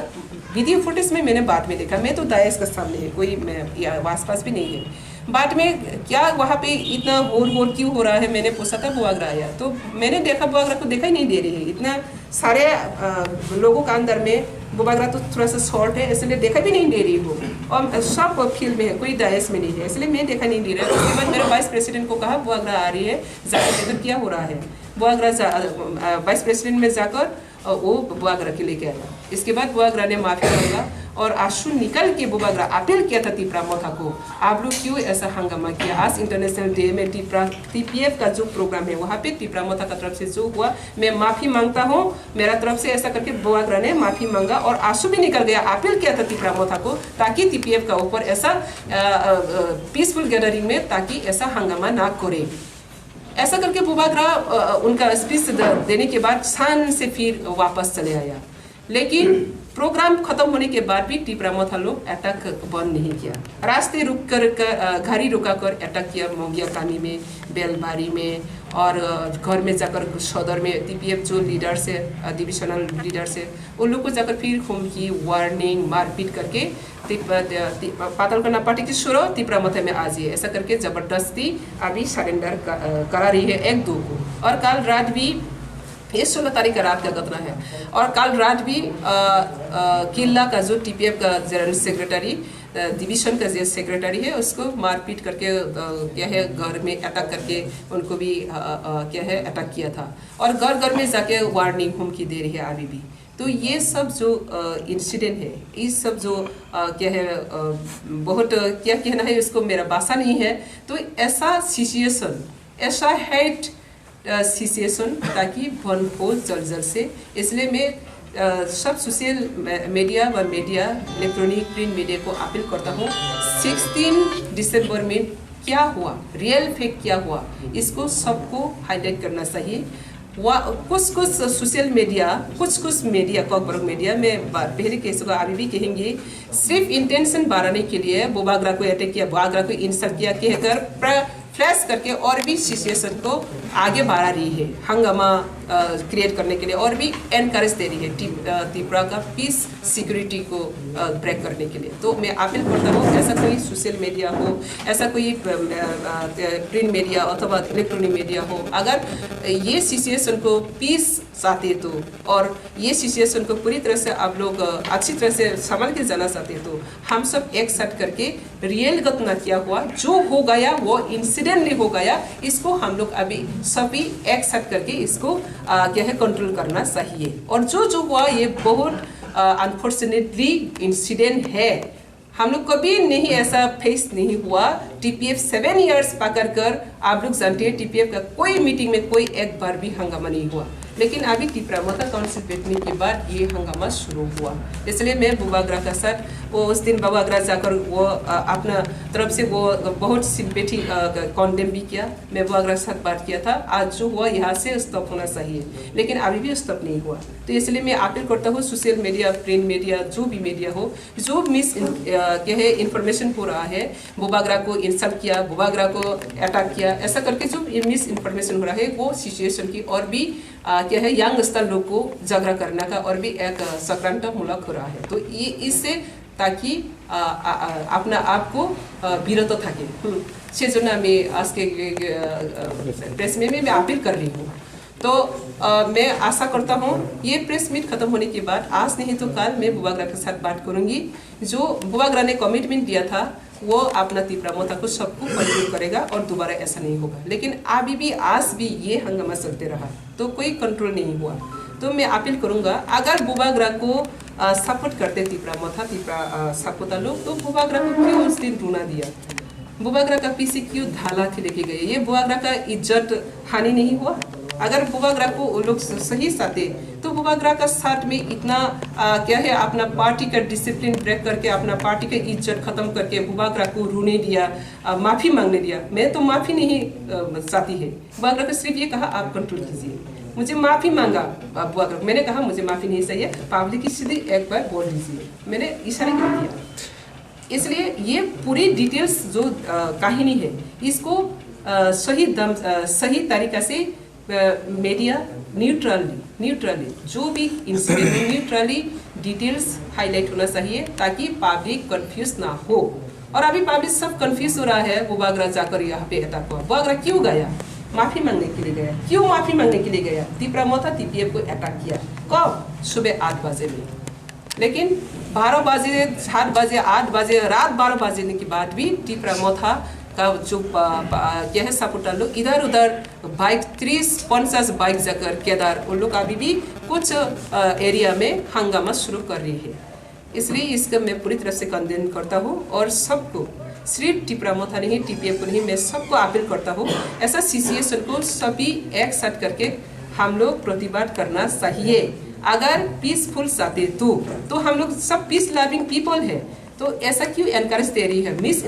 वीडियो फुटेज में मैंने बाद में देखा। मैं तो दायस का सामने है, कोई मैं आसपास भी नहीं है। बाद में क्या वहाँ पे इतना होर होर क्यों हो रहा है, मैंने पूछा था बुआगरा आया। तो मैंने देखा बुआगरा को दिखाई नहीं दे रही है। इतना सारे लोगों का अंदर में बुबागरा तो थोड़ा सा शॉर्ट है, इसलिए दिखाई भी नहीं दे रही हो। और सब फील्ड में है, कोई दायस में नहीं है, इसलिए मैं दिखाई नहीं दे रहा। उसके बाद मेरे वाइस प्रेसिडेंट को कहा बुआगरा आ रही है, जाकर देखो क्या हो रहा है। बुआगरा वाइस प्रेसिडेंट में जाकर वो बुआगरा के लेके आया। इसके बाद बुआगरा ने माफी मांगा और आंसू निकल के बुबागरा अपील किया था टिपरा मोथा को, आप लोग क्यों ऐसा हंगामा किया? आज इंटरनेशनल डे में टिपरा टीपीएफ का जो प्रोग्राम है वहाँ पे टिपरा मोथा का तरफ से जो हुआ, मैं माफी मांगता हूँ। मेरा तरफ से ऐसा करके बुआगरा ने माफी मांगा और आंसू भी निकल गया। अपील किया था टिपरा मोथा को ताकि टीपीएफ का ऊपर ऐसा पीसफुल गैदरिंग में ताकि ऐसा हंगामा ना करे। ऐसा करके बुबागरा उनका स्पीच देने के बाद शान से फिर वापस चले आया। लेकिन प्रोग्राम खत्म होने के बाद भी टिपरा मोथा लोग अटैक बंद नहीं किया। रास्ते रुक कर, कर गाड़ी रुका कर अटैक किया मोगिया कामी में, बेलबारी में और घर में जाकर सदर में टीपीएफ जो लीडर्स है, डिविजनल लीडर्स है, उन लोग को जाकर फिर हुमकी, वार्निंग, मारपीट करके पातल का नापाटी की सुरो टिपरा मोथा में आ जाइए, ऐसा करके जबरदस्ती अभी सरेंडर करा रही है एक दो को। और कल रात भी, ये सोलह तारीख का रात का घटना है, और कल रात भी किला का जो टीपीएफ का जनरल सेक्रेटरी, डिवीजन का जो सेक्रेटरी है, उसको मारपीट करके क्या है, घर में अटैक करके उनको भी क्या है, अटैक किया था। और घर घर में जाके वार्निंग, हुमकी दे रही है अभी भी। तो ये सब जो इंसिडेंट है, ये सब जो क्या है, बहुत क्या कहना है, इसको मेरा भाषा नहीं है। तो ऐसा सिचुएशन, ऐसा हेट सिचुएशन ताकि बंद हो जल्द जल्द से। इसलिए मैं सब सोशल मीडिया व मीडिया, इलेक्ट्रॉनिक प्रिंट मीडिया को अपील करता हूँ, सिक्सटीन दिसंबर में क्या हुआ, रियल फैक्ट क्या हुआ, इसको सबको हाईलाइट करना चाहिए। कुछ कुछ सोशल मीडिया, कुछ कुछ मीडिया, कॉकबरक मीडिया में पहले कह चुका, अभी भी कहेंगे, सिर्फ इंटेंशन बढ़ाने के लिए बुबागरा को अटैक किया, बुबागरा को इंसल्ट किया कहकर फ्लैश करके और भी सिचुएशन को आगे बढ़ा रही है, हंगामा क्रिएट करने के लिए और भी एनकरेज दे रही है टिपरा का पीस सिक्योरिटी को ब्रेक करने के लिए। तो मैं अपील करता हूँ, ऐसा कोई सोशल मीडिया हो, ऐसा कोई प्रिंट मीडिया अथवा इलेक्ट्रॉनिक मीडिया हो, अगर ये सिचुएशन को पीस चाहते तो, और ये सिचुएशन को पूरी तरह से आप लोग अच्छी तरह से संभाल के जाना चाहते तो, हम सब एक साथ करके रियल घटना क्या हुआ, जो हो गया वो इंसिडेंटली हो गया, इसको हम लोग अभी सभी एक साथ करके इसको क्या है, कंट्रोल करना चाहिए। और जो जो हुआ, ये बहुत अनफॉर्चुनेटली इंसिडेंट है। हम लोग कभी नहीं ऐसा फेस नहीं हुआ। टीपीएफ सेवन ईयर्स पकड़ कर आप लोग जानते हैं, टीपीएफ का कोई मीटिंग में कोई एक बार भी हंगामा नहीं हुआ। लेकिन अभी टिपरा मोथा काउंसिल बैठने के बाद ये हंगामा शुरू हुआ। इसलिए मैं बुबागरा का साथ, वो उस दिन बुबागरा जाकर वो अपना तरफ से वो बहुत सिंपैथी कंडेम भी किया। मैं बुबागरा के साथ बात किया था, आज जो हुआ यहाँ से स्टॉप होना चाहिए, लेकिन अभी भी स्टॉप नहीं हुआ। तो इसलिए मैं अपील करता हूँ, सोशल मीडिया, प्रिंट मीडिया, जो भी मीडिया हो, जो मिस क्या है, इंफॉर्मेशन हो रहा है, बुबागरा को इंसल्ट किया, बुबागरा को अटैक किया, ऐसा करके जो ये मिस इंफॉर्मेशन हो रहा है, वो सिचुएशन की और भी क्या है, यंगस्टर लोग को झगड़ा करने का और भी एक चक्रांत मूलक हो रहा है। तो ये इससे ताकि अपना आप को বিরত থাকে। সেজন্য আমি আজকে প্রেস মিটে আমি আপিল করি। तो मैं आशा करता हूँ, ये प्रेस मीट खत्म होने के बाद आज नहीं तो कल मैं बुबागरा के साथ बात करूँगी। जो बुबागरा ने कमिटमेंट दिया था, वो अपना टिपरा मोथा को सबको कंट्रोल करेगा और दोबारा ऐसा नहीं होगा। लेकिन अभी भी, आज भी ये हंगामा चलते रहा, तो कोई कंट्रोल नहीं हुआ। तो मैं अपील करूँगा, अगर बुबागरा को सपोर्ट करते टिपरा मोथा, टिपरा सपोर्टर लोग, तो बुबागरा को क्यों उस दिन रोना दिया? बुबागरा का पीछे क्यों धाला लेके गए? ये बुबागरा का इज्जत हानि नहीं हुआ? अगर बुबागरा को वो लोग स- सही साथे, तो बुबागरा का साथ में इतना, आ, क्या है, अपना पार्टी का डिसिप्लिन ब्रेक करके, अपना पार्टी का इज्जत खत्म करके बुबागरा को रोने दिया, आ, माफी मांगने दिया। मैं तो माफी नहीं, आ, चाहती है। बुबागरा को सिर्फ ये कहा, आप कंट्रोल कीजिए। मुझे माफी मांगा, आ, बुबागरा। मैंने कहा, मुझे माफी नहीं चाहिए। पब्लिक की सीधी एक बार बोल दीजिए। मैंने इशारा कर दिया। इसलिए ये पूरी डिटेल्स जो, आ, कहानी है, इसको, आ, सही दम, आ, सही तरीका से मीडिया न्यूट्रली, न्यूट्रली जो भी इंसिडेंट है, न्यूट्रली डिटेल्स हाईलाइट होना चाहिए, ताकि पब्लिक कंफ्यूज ना हो। और अभी पब्लिक सब कंफ्यूज हो रहा है, वो बागरा जाकर यहाँ पे अटैक हुआ। बागरा क्यों गया? माफी मांगने के लिए गया। क्यों माफी मांगने के लिए गया? तिपरा मोथा टीपीएफ को अटैक किया। कब? सुबह आठ बजे में। लेकिन बारह बजे, सात बजे, आठ बजे, रात बारह बजने के बाद भी टिपरा मोथा का जो प- प- क्या है, सपोर्टर लोग इधर उधर बाइक, तीस पचास बाइक जाकर केदार, उन लोग अभी भी कुछ एरिया में हंगामा शुरू कर रही है। इसलिए इसका मैं पूरी तरफ से कंडेम करता हूँ और सबको, सिर्फ टिपरा मोथा नहीं, टीपीएफ को नहीं, मैं सबको अपील करता हूँ, ऐसा सिचुएशन को सभी एक साथ करके हम लोग प्रतिवाद करना चाहिए। अगर पीसफुल चाहते तो, तो हम लोग सब पीस लविंग पीपल है, तो ऐसा क्यों एनकरेज दे रही है? मिस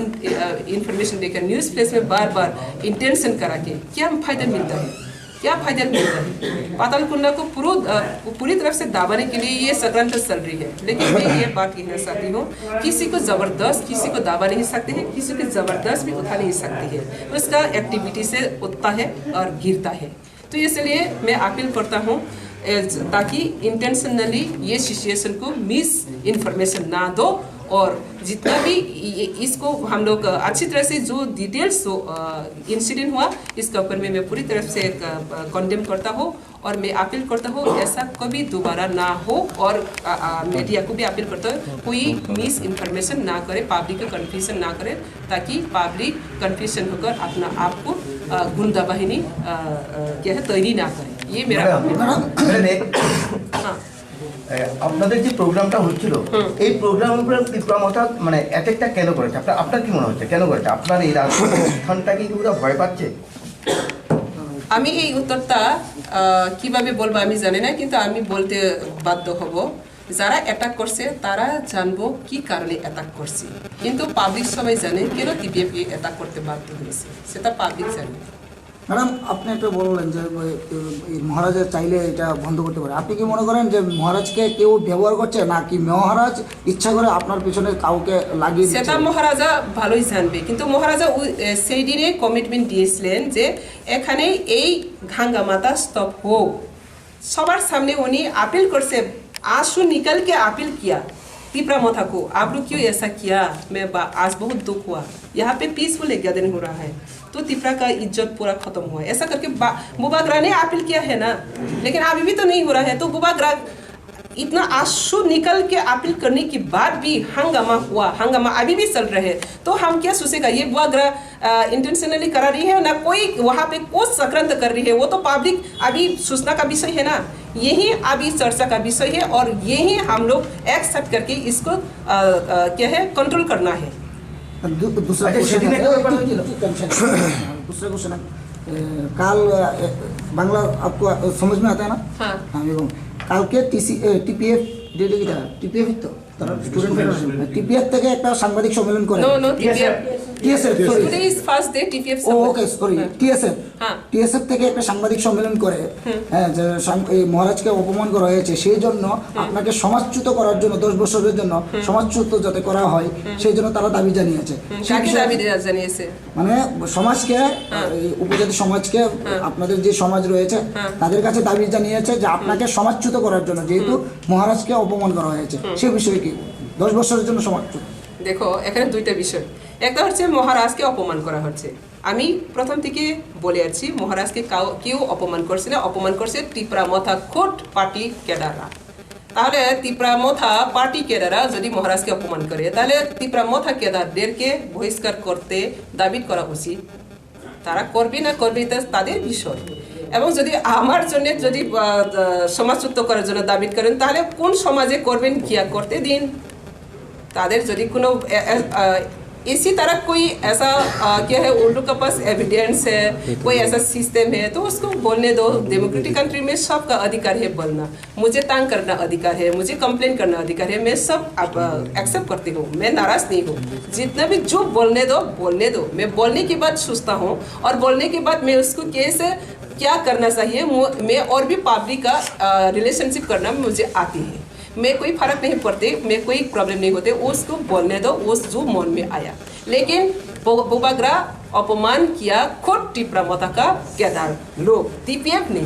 इंफॉर्मेशन देकर न्यूज़ प्लेस में बार बार इंटेंशन करा के क्या फायदा मिलता है? क्या फायदा मिलता है? पाताल कुंडा को पूरा, अ, पूरी तरफ से दबाने के लिए ये षड्यंत्र चल रही है। लेकिन मैं ये बात कहना चाहती हूँ, किसी को जबरदस्त किसी को दबा नहीं सकते हैं, किसी को जबरदस्त भी उठा नहीं सकते हैं। उसका एक्टिविटी से उठता है और गिरता है। तो इसलिए मैं अपील करता हूँ, ए, ताकि इंटेंशनली ये सिचुएशन को मिस इंफॉर्मेशन ना दो, और जितना भी ये, इसको हम लोग अच्छी तरह से जो डिटेल्स जो इंसिडेंट हुआ, इसके ऊपर में मैं पूरी तरफ से कंडेम करता हूँ और मैं अपील करता हूँ, ऐसा कभी दोबारा ना हो। और मीडिया को भी अपील करता हूँ, कोई मिस इंफॉर्मेशन ना करे, पब्लिक को कन्फ्यूजन ना करे, ताकि पब्लिक कन्फ्यूजन होकर अपना आप को, अ, गुंडा बाहिनी, अ, अ, क्या है, तैरी ना करे। ये मेरा अपील है। ম্যাডাম, ম্যাডাম, এ, আপনাদের যে প্রোগ্রামটা হচ্ছিল, হুম। এই প্রোগ্রামের উপরে ত্রিপুরা মথা মানে অ্যাটাকটা কেন করেছে? আপনার, আপনার কি মনে হচ্ছে, কেন করেছে? আপনার এই রাজনৈতিক স্থানটা কি ওরা ভয় পাচ্ছে? আমি এই উত্তরটা, আহ, কিভাবে বলবো আমি জানি না, কিন্তু আমি বলতে বাধ্য হব। যারা অ্যাটাক করছে তারা জানবো কি কারণে অ্যাটাক করছে, কিন্তু পাবলিক সবাই জানে কেন টিপিএফ কে অ্যাটাক করতে বাধ্য হয়েছে, সেটা পাবলিক জানে। ম্যাডাম, আপনি একটা বললেন যে ওই, এই মহারাজা চাইলে এটা বন্ধ করতে পারে। আপনি কি মনে করেন যে মহারাজকে কেউ ব্যবহার করছে, নাকি মহারাজ ইচ্ছা করে আপনার পিছনে কাউকে লাগিয়ে দিচ্ছে? সেটা মহারাজা ভালোই জানবে, কিন্তু মহারাজা উ- এ, সেই দিনে কমিটমেন্ট দিয়েছিলেন যে এখানে এই হাঙ্গামাটা স্টপ হোক। সবার সামনে উনি আপিল করছে, आंसू निकल के अपील किया, तिपरा मोथा को, आप लोग क्यों ऐसा किया? मैं बा- आज बहुत दुख हुआ। यहाँ पे पीसफुल एक गैदरिंग हो रहा है, तो तिपरा का इज्जत पूरा खत्म हुआ है। ऐसा करके बा- बुबागरा ने अपील किया है ना, लेकिन अभी भी तो नहीं हो रहा है। तो बुबागरा इतना आंसू निकल के अपील करने के बाद भी हंगामा हुआ, हंगामा अभी भी चल रहा है। तो हम क्या सोचेगा, ये बुबागरा इंटेंशनली करा रही है ना कोई वहाँ पे कुछ चक्रांत कर रही है, वो तो पब्लिक अभी सूचना का विषय है ना, यही अभी चर्चा का विषय है और यही हम लोग एक साथ करके इसको, अ, अ, क्या है, कंट्रोल करना है। दू- दूसरा अच्छा, क्वेश्चन সেদিনের है। ব্যাপারে একটু, একটু টেনশন। दूसरा क्वेश्चन है। এ, কাল, এ, বাংলা आपको, এ, समझ में आता है ना? हाँ। हाँ, এবং কালকে টিসি, এ, টিপিএফ ডেলি কি তারা? টিপিএফ তো? তারা স্টুডেন্ট ফেডারেশন। টিপিএফ থেকে একটা সাংবাদিক সম্মেলন করে। No, no, TPF. TSF, sorry. Today is first day TPF ও, ওকে, সরি। হ্যাঁ। টিএসএফ। হ্যাঁ। টিএসএফ থেকে একটা সাংবাদিক সম্মেলন করে, হুম। হ্যাঁ, যে সাং- এই মহারাজকে অপমান করা হয়েছে, সেই জন্য হুম। আপনাকে সমাজচ্যুত করার জন্য, দশ বছরের জন্য হুম। সমাজচ্যুত যাতে করা হয়, হুম। সেই জন্য তারা দাবি জানিয়েছে। হুম, সেই কাকে বিষয়ে দাবি দেয়া জানিয়েছে? মানে সমাজকে, হ্যাঁ। এই উপজাতি সমাজকে, হ্যাঁ। আপনাদের যে সমাজ রয়েছে, হ্যাঁ। তাদের কাছে দাবি জানিয়েছে যে আপনাকে হুম। সমাজচ্যুত করার জন্য, যেহেতু হুম। মহারাজকে অপমান করা হয়েছে, হুম। সে বিষয়ে কি দশ বছরের জন্য সমাজচ্যুত? দেখো, এখানে দুইটা বিষয়। একটা হচ্ছে মহারাজকে অপমান করা হচ্ছে। আমি প্রথম থেকে বলে আসছি, মহারাজকে কাউ, কেউ অপমান করছে না, অপমান করছে তিপ্রা মথা খোদ পার্টি ক্যাডাররা। তাহলে তিপ্রা মথা পার্টি ক্যাডাররা যদি মহারাজকে অপমান করে, তাহলে তিপ্রা মথা ক্যাডারদেরকে বহিষ্কার করতে দাবি করা উচিত। তারা করবে না করবে, এটা তাদের বিষয়। এবং যদি আমার জন্য যদি, আহ, আহ, সমাজচ্যুত করার জন্য দাবি করেন, তাহলে কোন সমাজে করবেন, কি আর করতে দিন। তাদের যদি কোনো, এ, এ, আহ, इसी तरह कोई ऐसा, अ, क्या है, उन लोग के पास एविडेंस है, कोई ऐसा सिस्टम है, तो उसको बोलने दो। डेमोक्रेटिक कंट्री में सबका अधिकार है बोलना। मुझे तंग करना अधिकार है, मुझे कंप्लेन करना अधिकार है, मैं सब एक्सेप्ट करती हूँ, मैं नाराज नहीं हूँ। जितना भी जो बोलने दो, बोलने दो। मैं बोलने के बाद सोचता हूँ और बोलने के बाद मैं उसको कैसे, क्या करना चाहिए, मु- मैं और भी पब्लिक का रिलेशनशिप करना मुझे आती है। मैं कोई फर्क नहीं पड़ते, मैं कोई प्रॉब्लम नहीं होते, उसको बोलने दो, उस जो मन में आया। लेकिन बो- বুবাগ্রা অপমান কিয়া খোদ টিপ্রা মথা কা কেদার লোক, টিপিএফ নেই।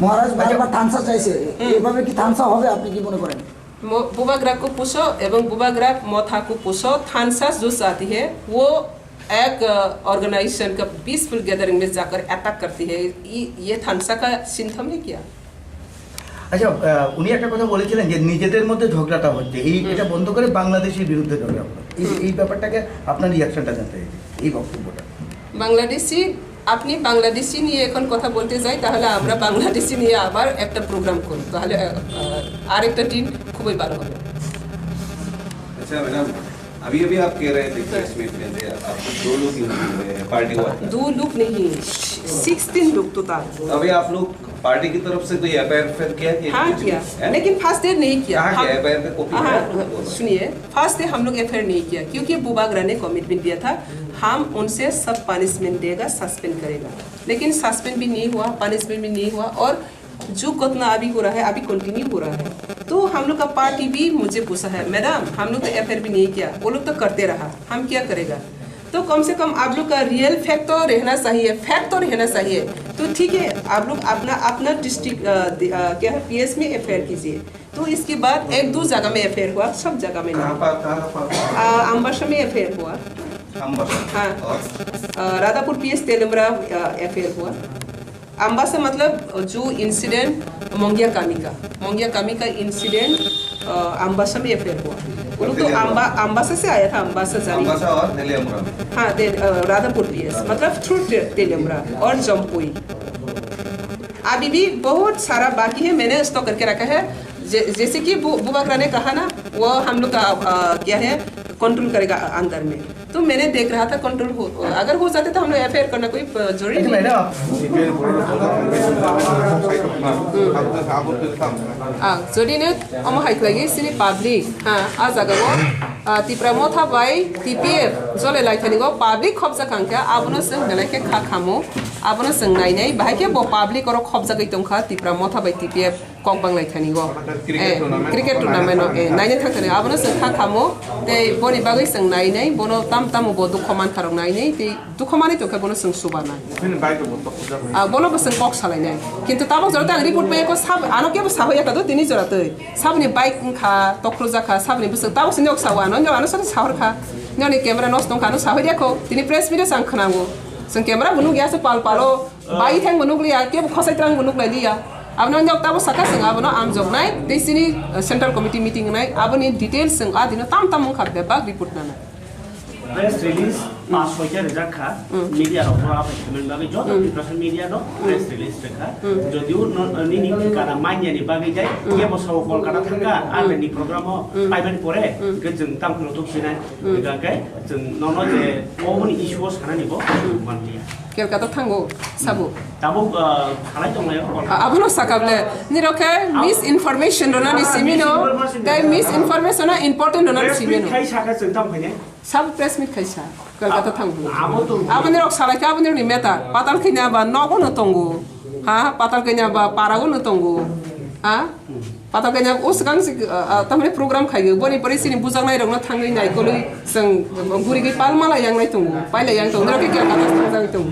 মহারাজ বারবার থানসা চাইছে, এভাবে কি থানসা হবে, আপনি কি মনে করেন? बुबाग्रा को पूछो एवं बुबाग्रा मोथा को पूछो, थानसा जो चाहती है वो एक ऑर्गेनाइजेशन का पीसफुल गैदरिंग में जाकर अटैक करती है। ये, ये थानसा का सिंथम है क्या? আচ্ছা, আহ, উনি একটা কথা বলেছিলেন যে নিজেদের মধ্যে ঝগড়াটা হচ্ছে, এই, হুম। এটা বন্ধ করে বাংলাদেশের বিরুদ্ধে ঝগড়া হলো। এই, হুম। এই ব্যাপারটাকে আপনার রিয়াকশনটা জানতে চাইছি, এই বক্তব্যটা। বাংলাদেশি, আপনি বাংলাদেশি নিয়ে এখন কথা বলতে যাই, তাহলে আমরা বাংলাদেশি নিয়ে আবার একটা প্রোগ্রাম করি, তাহলে, আহ, আরেকটা দিন খুবই ভালো হবে। আচ্ছা ম্যাডাম, अभी अभी आप कह रहे थे प्रेस मीट में, दे- आप दो लोग इंजर्ड हुए हैं, पार्टी वाले। दो लोग नहीं, सिक्सटीन लोग टोटल। तो अभी आप लोग पार्टी की तरफ से कोई एफआईआर फिर किया कि हाँ, कुछ किया। नहीं? हैं? लेकिन फर्स्ट डे नहीं किया। कहाँ हम किया? एफआईआर पे कॉपी हाँ, है? हाँ, बोलो। सुनिए, फर्स्ट डे हम लोग एफआईआर नहीं किया, क्योंकि बुबाग्रा ने कमिटमेंट दिया था, हम उनसे सब पनिशमेंट देगा, सस्पेंड करेगा। लेकिन सस्पेंड भी नहीं हुआ, पनिशमेंट भी नहीं हुआ, और जो घटना अभी हो रहा है, अभी कंटिन्यू हो रहा है। तो हम लोग का पार्टी भी मुझे पूछा है, "मैडम, हम लोग तो एफआईआर भी नहीं किया, वो लोग तो करते रहा, हम क्या करेगा?" तो कम से कम आप लोग का रियल फैक्ट तो रहना चाहिए, फैक्ट तो रहना चाहिए। तो ठीक है, आप लोग अपना, अपना डिस्ट्रिक्ट, अ, दि-, अ, क्या है, पीएस में एफआईआर कीजिए। तो इसके बाद एक दो जगह में एफआईआर हुआ, सब जगह में नहीं। कहाँ पर, कहाँ पर? अ, अम्बासा में एफआईआर हुआ। अम्बासा। हाँ। और? अ, राधापुर पीएस तेलमरा, अ, एफआईआर हुआ। अम्बासा मतलब जो इंसिडेंट मोंगिया कामी का, मोंगिया कामी का इंसिडेंट, अ, अम्बासा में एफआईआर हुआ। वो लोग तो तेलियामुरा। अम्बा-, अम्बासा से आया था, अम्बासा जारी। अम्बासा और तेलियामुरा में। हाँ, ते-, अ, राधापुर पीएस, राधापुर। मतलब थ्रू ते-, तेलियामुरा और जम्पुई। अभी भी बहुत सारा बाकी है, मैंने स्टॉक करके रखा है। जै-, जैसे कि बु-, बुबाग्रा ने कहा ना, वो हम लोग का, अ, क्या है, कंट्रोल करेगा अंदर में। तो मैंने देख रहा था कंट्रोल हो, अगर हो जाते तो हम लोग एफआईआर करना कोई, अ, जरूरी नहीं। मैडम, आप। आ, जोड़ीनो अमो हाइक लगी सिनी पब्लिक, हाँ, आ जगह वो, आ, तिप्रा मोथा बाई टीपीएफ जोले लाइथानी गो पब्लिक खबजा खांख्या, आबनो संग गलाइके खा खामो, आबनो संग नाई नाई, बाहाइके बो पब्लिक ओरो खबजा गई तोंखा, तिप्रा मोथा बाई TPF, Kokbang lai thani go. Cricket Eh, tournament. Cricket tournament no, eh, naina thang thani. Abono chwng kha khamo, tei boni bagwi chwng nai nai, bono tam tamo bo dukho man kharok nai nai, tei dukho manwi tongkha bono chwng suba nai. Bini bike bo tokjak nai. Ah, bono bo chwng kok salai nai. Kintu tabok jora tang report bai ko sab, ano kebo sahoya ka do tini jora twi. Sabni bike wngkha, tokhro jakha, sabni bwswk tabok se nok sao ano, ano sari sahor kha. Noni camera nos tongkha, ano sahoi dia ko. Tini press meet o chang khwnango. Chwng camera bo nukya se pal palo. Bai thang bo nukliya, kebo khosai trang bo nuklai liya. Abono nok tabo saka chwng abono amjoknai, tei chini, uh, central committee meeting wngnai, aboni details chwng a dino tam tam wngkha bebak report nanai. Press release pas soita rijak kha, Mm. media rok bo abai thumani bagwi joto Mm. Tiprasa media no Mm. press release rwkha. Mm. Jodio no, nini kana manya ni bagwi jai, Mm. kebo sao Kolkata thangkha, Mm. army ni program o Mm. paimani pore, Mm. hwnkhe chwng tam khwlwng thuk sinai, Mm. hwnkhe chwng nono je oboni issue o sanani bo Mm. manliya. Kolkata thango, sabo. Tabuk, ah, salai tonglaio, Kolkata. Ah, abono sakable. Nirok khe Abo- misinformation rwnani Ah, simino, misinformation tei rwnani. Misinformation no important rwnani Press meet simino. Khai saka chwng tam khainai. Sabo press meet khaisa, Kolkata Abo- thango. Abo to- Abo nirok salai khe abo nirokni matter. Patal khaina ba nogo no tongo. Ha, patal khaina ba parago no tongo. Ha? Patal kanya o swkang si, ah, ah, tamni program khai, boni pore sini bujaknai rokno thangwi nai kolwi chwng guri gwi pal mala yang nai tongo, paila yang tongo, nirok khe kaya kata thang jagwi tongo.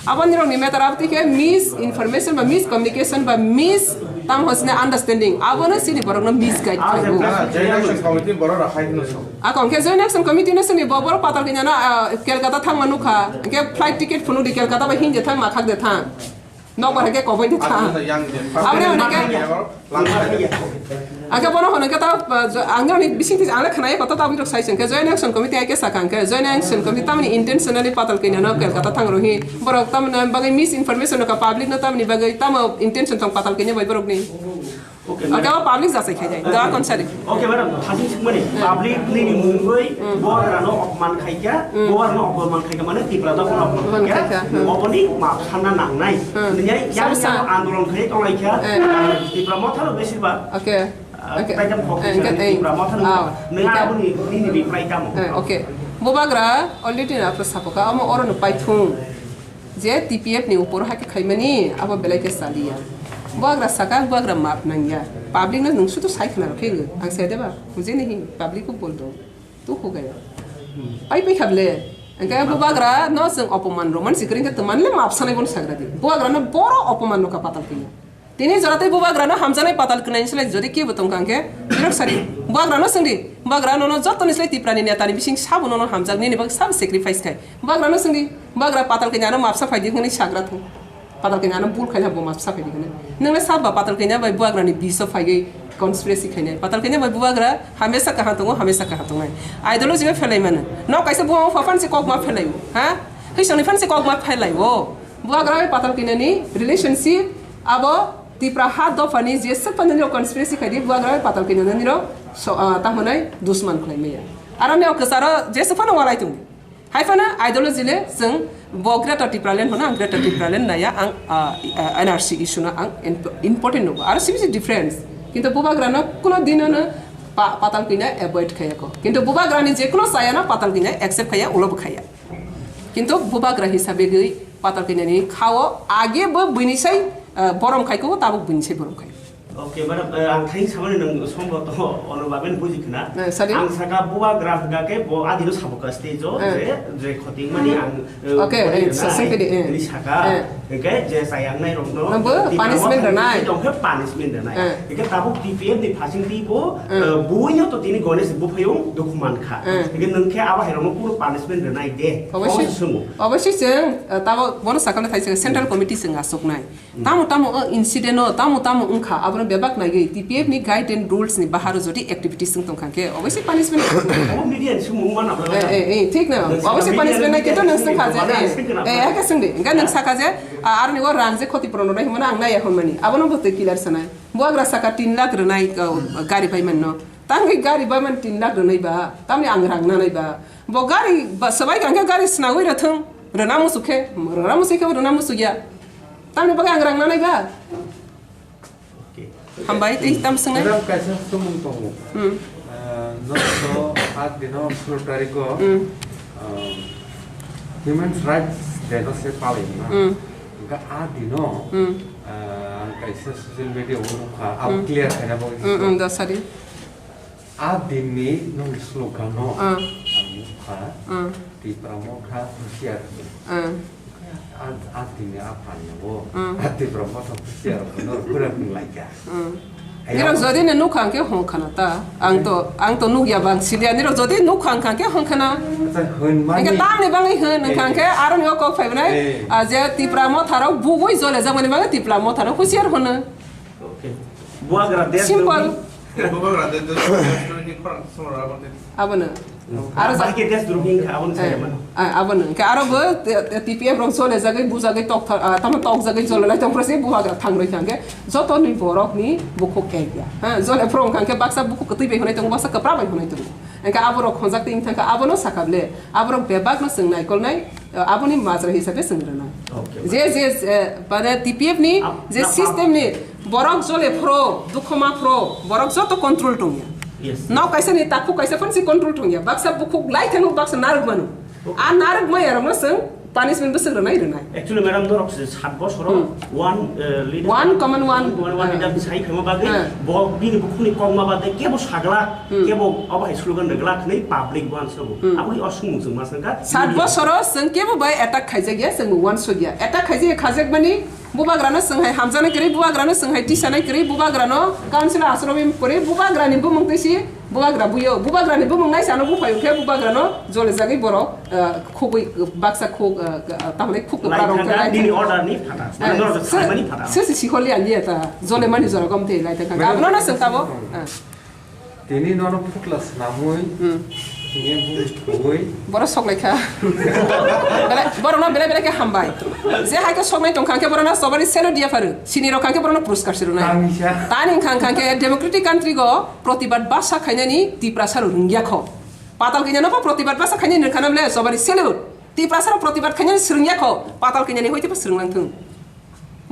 Abo nirok ni matter aboni khe misinformation ba miscommunication ba mis tam hosne understanding, abono sini borokno misguide Ah, khai o. Joint Action Committee borok rok hai hino sao. Akon khe Joint Action Committee no sini bo borok patal kanya no, ah, Kolkata thangma nukha, khe flight ticket phunuk di Kolkata ba hindi thang ma khak de thang. Nokbar hai khe koboi de tha. Aboni hwnwi khe, ang khe bono hwnwi khe ta, uh, jo-, ang nokni bising twi ang le khwnai koto ta aboni rok sai se hwnkhe Joint Action Committee hai khe sakha hwnkhe Joint Action Committee tamoni intentionally patal kanya no Kolkata thang rw hi borok tamoni bagwi misinformation rw kha public no tamoni bagwi tamo intention tong patal kanya bai borok ni. Oke, o public jasai khai jai. Doa kon sari. Okay, madam, thasing singmani, public nini mungwi Bubagrano opman khaikha, Bubagrano opman khaikha, mane Tipra dophano opman khaikha, oboni map sanna nangnai. Nini yang yang andolon khai tonglaikha, Tipra Mothano besibak. Okay. Oke. Taikam kok Tipra Mothano. Nini aboni nini reply tamo. Oke. Bubagra already na apro sapoka, amo oro no paithung. Je T P F ni upor hake khaimani, abo belai khe saliya. Bubagra saka, Bubagra map nangya. Public no nung sudu sai khna rokhe, ang sai deba, mujhe nahi, public ko bol do. Tu ho gaya. Pai pai khable. Angka Bubagra no sing opoman roman sikring ke teman le map sanai bon sagra di. Bubagra no boro opoman no ka patal kini. Tini jora tei Bubagrano hamjaknai patal kwnai ni slai jodi kebo tongkha hwnkhe, nirok sadi, Bubagrano swngdi, Bubagra nono joto ni slai Tiprani neta ni bising sabo nono hamjak, nini bagwi sabo sacrifice khai. Bubagrano swngdi, Bubagra patal kanya ano mapsa phaidi hwnwi sagra thung. Patal kanya ano bul khaina bo mapsa phaidi hwnwi. Nwngno sabo patal kanya bai Bubagrani biso phaiwi conspiracy khainai. Patal kanya bai Bubagra hamesa kaham tongo, hamesa kaham tongnai. Ideology bai phelai mano. Nok kaisa Bubagra phaphan se kok ma phelai o, ha? Hisongni phan se kok ma phelai o. Bubagra bai patal kanya ni relationship abo Tipra ha dopha ni je sep panjani rok conspiracy khai di, Bubagra bai patal kanya nani rok so, ah, tamo nai dusman khlai maya. Aro ne o kwcharo je sep phano walai tong. Hai phano ideology le chwng bo Greater Tipraland hono ang Greater Tipraland naya ang, ah, ah, N R C issue no ang imp-, important nugo. Aro sibisi difference. Kintu Bubagra no kuno dino no pa-, patal kanya avoid khaya ko. Kintu Bubagra ni je kuno saya no patal kanya accept khaya, ulo bo khaya. Kintu Bubagra hisabe gwi patal kanya ni khao age bo buini sai, ah, borom khai ko, tabuk buini sai borom khai. Okay, madam, eh, ang thai samani nang sombo to ono baben buji khna. Eh, sorry? Ang saka Bubagra hwnkha khe bo adino saboka stage o je, je khoting mani ang, eh, okay, eh, sasing pedi, eh. Ini saka, eh, hwnkhe je sayang nai rokno punishment rwnai. Tongkhe punishment rwnai. Eh. Hwnkhe tabuk T P F ni phasing twi bo, eh, buino to tini Ganesh buphayung dukhu mankha. Eh. Hwnkhe nwng khe abo hai rokno kunu punishment rwnai de. Obosoi, obosoi chwng, eh, tabuk bono sakano thai central committee chwng asuknai. Tamo tamo o incident o, tamo tamo wngkha, abono bebak naiwi T P F ni guide and rules ni baharo jodi activities wng tongkha khe, obviously punishment. Obo media ni sumung mana. Eh, eh, eh, thik na. Obviously punishment nai khe to nwng swngkha je, eh, eh, hake swngdi. Hwnkhe nwng saka je, ah, aroni o rang je khoti puron rwnai hwnmano ang naiya hwnmani. Abono bo twi clear sanai. Bubagra saka tin lakh rwnai, ah, gari bai manno. Tangwi gari bai man tin lakh rwnai ba, tamni ang rang nanai ba. Bo gari ba swbai kha hwnkhe gari swnagwi rwthwng. Rwna musu khe, rwna musu khe rwna musu ya. Tamni bagwi ang rang nanai ba. Okay. Hambai, tei tam swngnai? Madam, kaisa sumung tongo. Hmm. Ah, nono a dino solo tariko, hmm, ah, Human Rights Day no se palai na. Hmm. Hwnkhe a dino, hmm, ah, ang kaisa social media o nukha, abo, hmm, clear khaina bagwi. Hmm, hmm, da sadi. A dinni nong slogan no, ah, ang nukha, ah, Tipra Motha husiar. Ah. A, a dinni a phanno, ah, a Tipra Motha husiar no pura nung laikha. Ah. Nirok jodi ne nukha hwnkhe hong khana ta. Ang to, ang to nukya bang silia. Nirok jodi nukha hwnkha hwnkhe hong khana. Acha, hwn mani. Hwnkhe tamni bangwi hwn hwnkha hwnkhe, eh, aroni o kok phai bwnai, eh, ah, je Tipra Motha rok bugwi jole jakmani bagwi Tipra Motha rok husiar hwno. Okay. Bubagra desh, simple. Bubagra desh, desh, desh, desh, khorang samara aboni. Abono. Aro ja- Bahai khe desh drohi wngkha, abono, eh, sai mano. Ah, abono. Hwnkhe aro bo te-, te-, T P F rok jole jagwi, bujagwi, tok tha-, ah, tamo tok jagwi jole lai tong phro se Bubagra thang roi thang khe joto ni borok ni bukhuk ek ya. Ha, jole phro wngkha hwnkhe baksa bukhuk kwtwi bai hwnwi tongo, baksa kwpra bai hwnwi tongo. Hwnkhe aborok khonjak twi wng thang khe abono sakha ble. Aborok bebak no chwng naikolnai, eh, aboni majra hisabe chwng rwnai. Okay, je, je, eh, mane T P F ni je system ni borok jole phro, dukho ma phro, borok joto control tongya. Yes. Nok kaisa ni takhuk kaisa phan se control tongya. Baksa bukhuk lai thangno baksa narwk mano. Okay. A narwk maya rokno chwng punishment bwswk rwnai rwnai. Actually, madam, norok se sat bosoro, hmm, one, eh, leader, one common one, one, one, eh, leader ni sai phema bagwi, eh, bo bini bukhukni kokma bade kebo sagla, hmm, kebo obo hai slogan rwgla hwnwi public bo answer bo. Hmm. Aboni o sumung chwng ma sangkha. Sat bosoro chwng kebo bai attack khaijak ya, chwng bo uansuk ya. Attack khaijak ya, khajak mani Bubagrano chwng hai hamjaknai kwrwi, Bubagrano chwng hai tisanai kwrwi, Bubagrano council o asrobi kwrwi, Bubagrani bumung twi si, Bubagra buyo, Bubagrani bumung naisano buphai hwnkhe Bubagrano jole jagwi borok, eh, khugwi, baksa khug, eh, tamni khug kwpra rok khe lai thang. Nini order ni phatha. Eh, mane norok se, saimani phatha. Se se sikholi aliya ta, jole mani jora gom te lai ta kha. Madam, abono na chwng tabo. Eh. Tini nono phutla swnamwi, hmm, Borok sok lai kha. Belai, borokno belai belai khe hambai. Je hai khe soknai tong kha khe borokno sobari selo dia pharu. Sini rok kha khe borokno puruskar si rwnai. Tani wngkha kha khe democratic country go protibad basa khainani Tiprasa rok rwngya kho. Patal kanya no protibad basa khainani rwkha na bole sobari selo. Tiprasa rok protibad khainani swrwngya kho. Patal kanya ni hoite bo swrwng lang thung.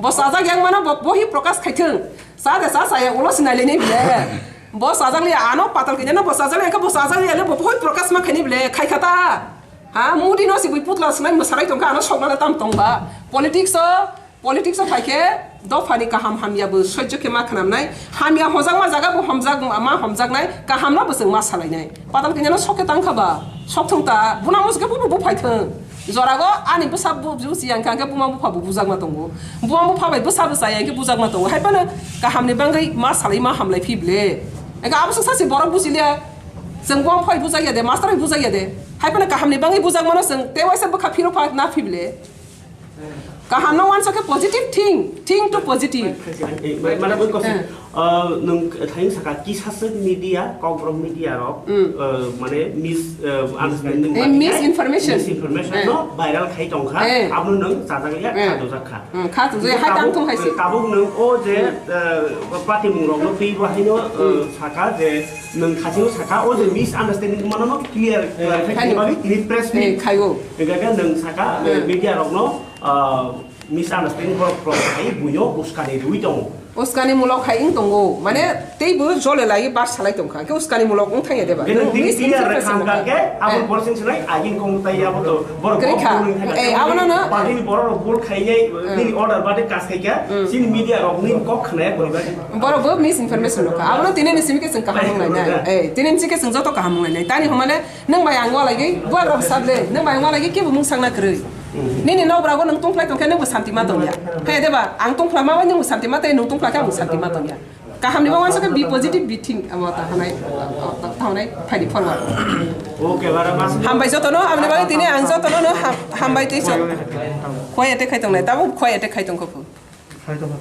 Bo sajak yang mano bo bohi prokash khai thung. Sa de sa saya ulo sinai le ni bile. Bo sajak le ano patal kanya no bo sajak le bo sajak le bo bohi prokash ma khaini bile khai khata. Ha mudi no si bui putla sinai mo sarai tong kha ano sok na tam tong ba. Politics o politics o phai khe dophani kaham hamya bo sojjo khe ma khanam nai. Hamya hojak ma jaga bo homjak ma homjak nai. Kaham no bo chwng ma salai nai. Patal kanya no sok khe tang kha ba. Sok thung ta buna mo se khe bo bo phai thung. Jorago ani bwsa bu-, buji yang kha khe buma bupha bo bujakma tongo. Buma bupha bai bwsa bwsa yang khe bujakma tongo. Hai phano kahamni bangwi ma salai ma hamlai phi ble. Eka abo se sasi borok buji le. Chwng buma bupha bai bujak ya de, master bai bujak ya de. Hai phano kahamni bangwi bujakmano chwng te waisa bwkha phiro pha na phi ble. Kaham no wansa khe positive thing, thing to positive. Mana bui kosik. Eh. Ah, nwng thain saka kisaswk media, kokborok media rok, Hmm. ah, mane mis, ah, understanding Eh, bai misinformation. Misinformation Eh. no viral khai tongkha, Eh. abono nwng chajak ya Eh. kha dojak kha. Hmm, kha dojak ya, hai Tabuk, tang thung hai se. Tabuk nwng o je, Hmm. ah, patimung rok no twi bo haino, ah, Hmm. saka je nwng thachino saka o je misunderstanding mano no clear, Eh. clarify Haino. khaimani tini press Eh, meet. Khaio. Hingkha khe nwng saka, eh, Hmm. media rok no, ah, misunderstanding borok, borok hai buino uskani rwi tongo. Uskani mulok hai wng tongo. Mane tei bo jole lai bar salai tongkha. Khe uskani mulok wng thangya deba. Nwng tini misinformation clear wngkha. Khe abo Eh. borok sing sinai agin kong tai abo to borok Kwrwi kha. Bol wng thangya. Eh, abono no. Party ni borok rok bol khainai, Eh. nini order bade kas khaikha. Hmm. Sini media rok nini kok khnaya kwrwi bai. Borok bo misinformation rok kha. Abono tini ni simi khe chwng kaham wng lainai. Eh. Eh, tini ni simi khe chwng joto kaham wng lainai. Tani hwnmale nwng bai ang walai gwi buagra bwsa ble. Nwng bai ang walai gwi kebo mung sakna kwrwi. Nini nokbrago nwng tongphlai tongkhe nwngbo santi ma tongya. Khe deba, ang tongphlai ma bai nwngbo santi ma tei nwng tongphlai khe ang santi ma tongya. Kahamni bagwi uansukhe be positive, be think, amo ta hanai, ta hanai, phaidi forward. Okay, bara mas. Hambai jotono, aboni bagwi tini ang jotono no ham-, hambai tei chok. Khoi attack khai tongnai, tabo khoi attack khai tongkho phu.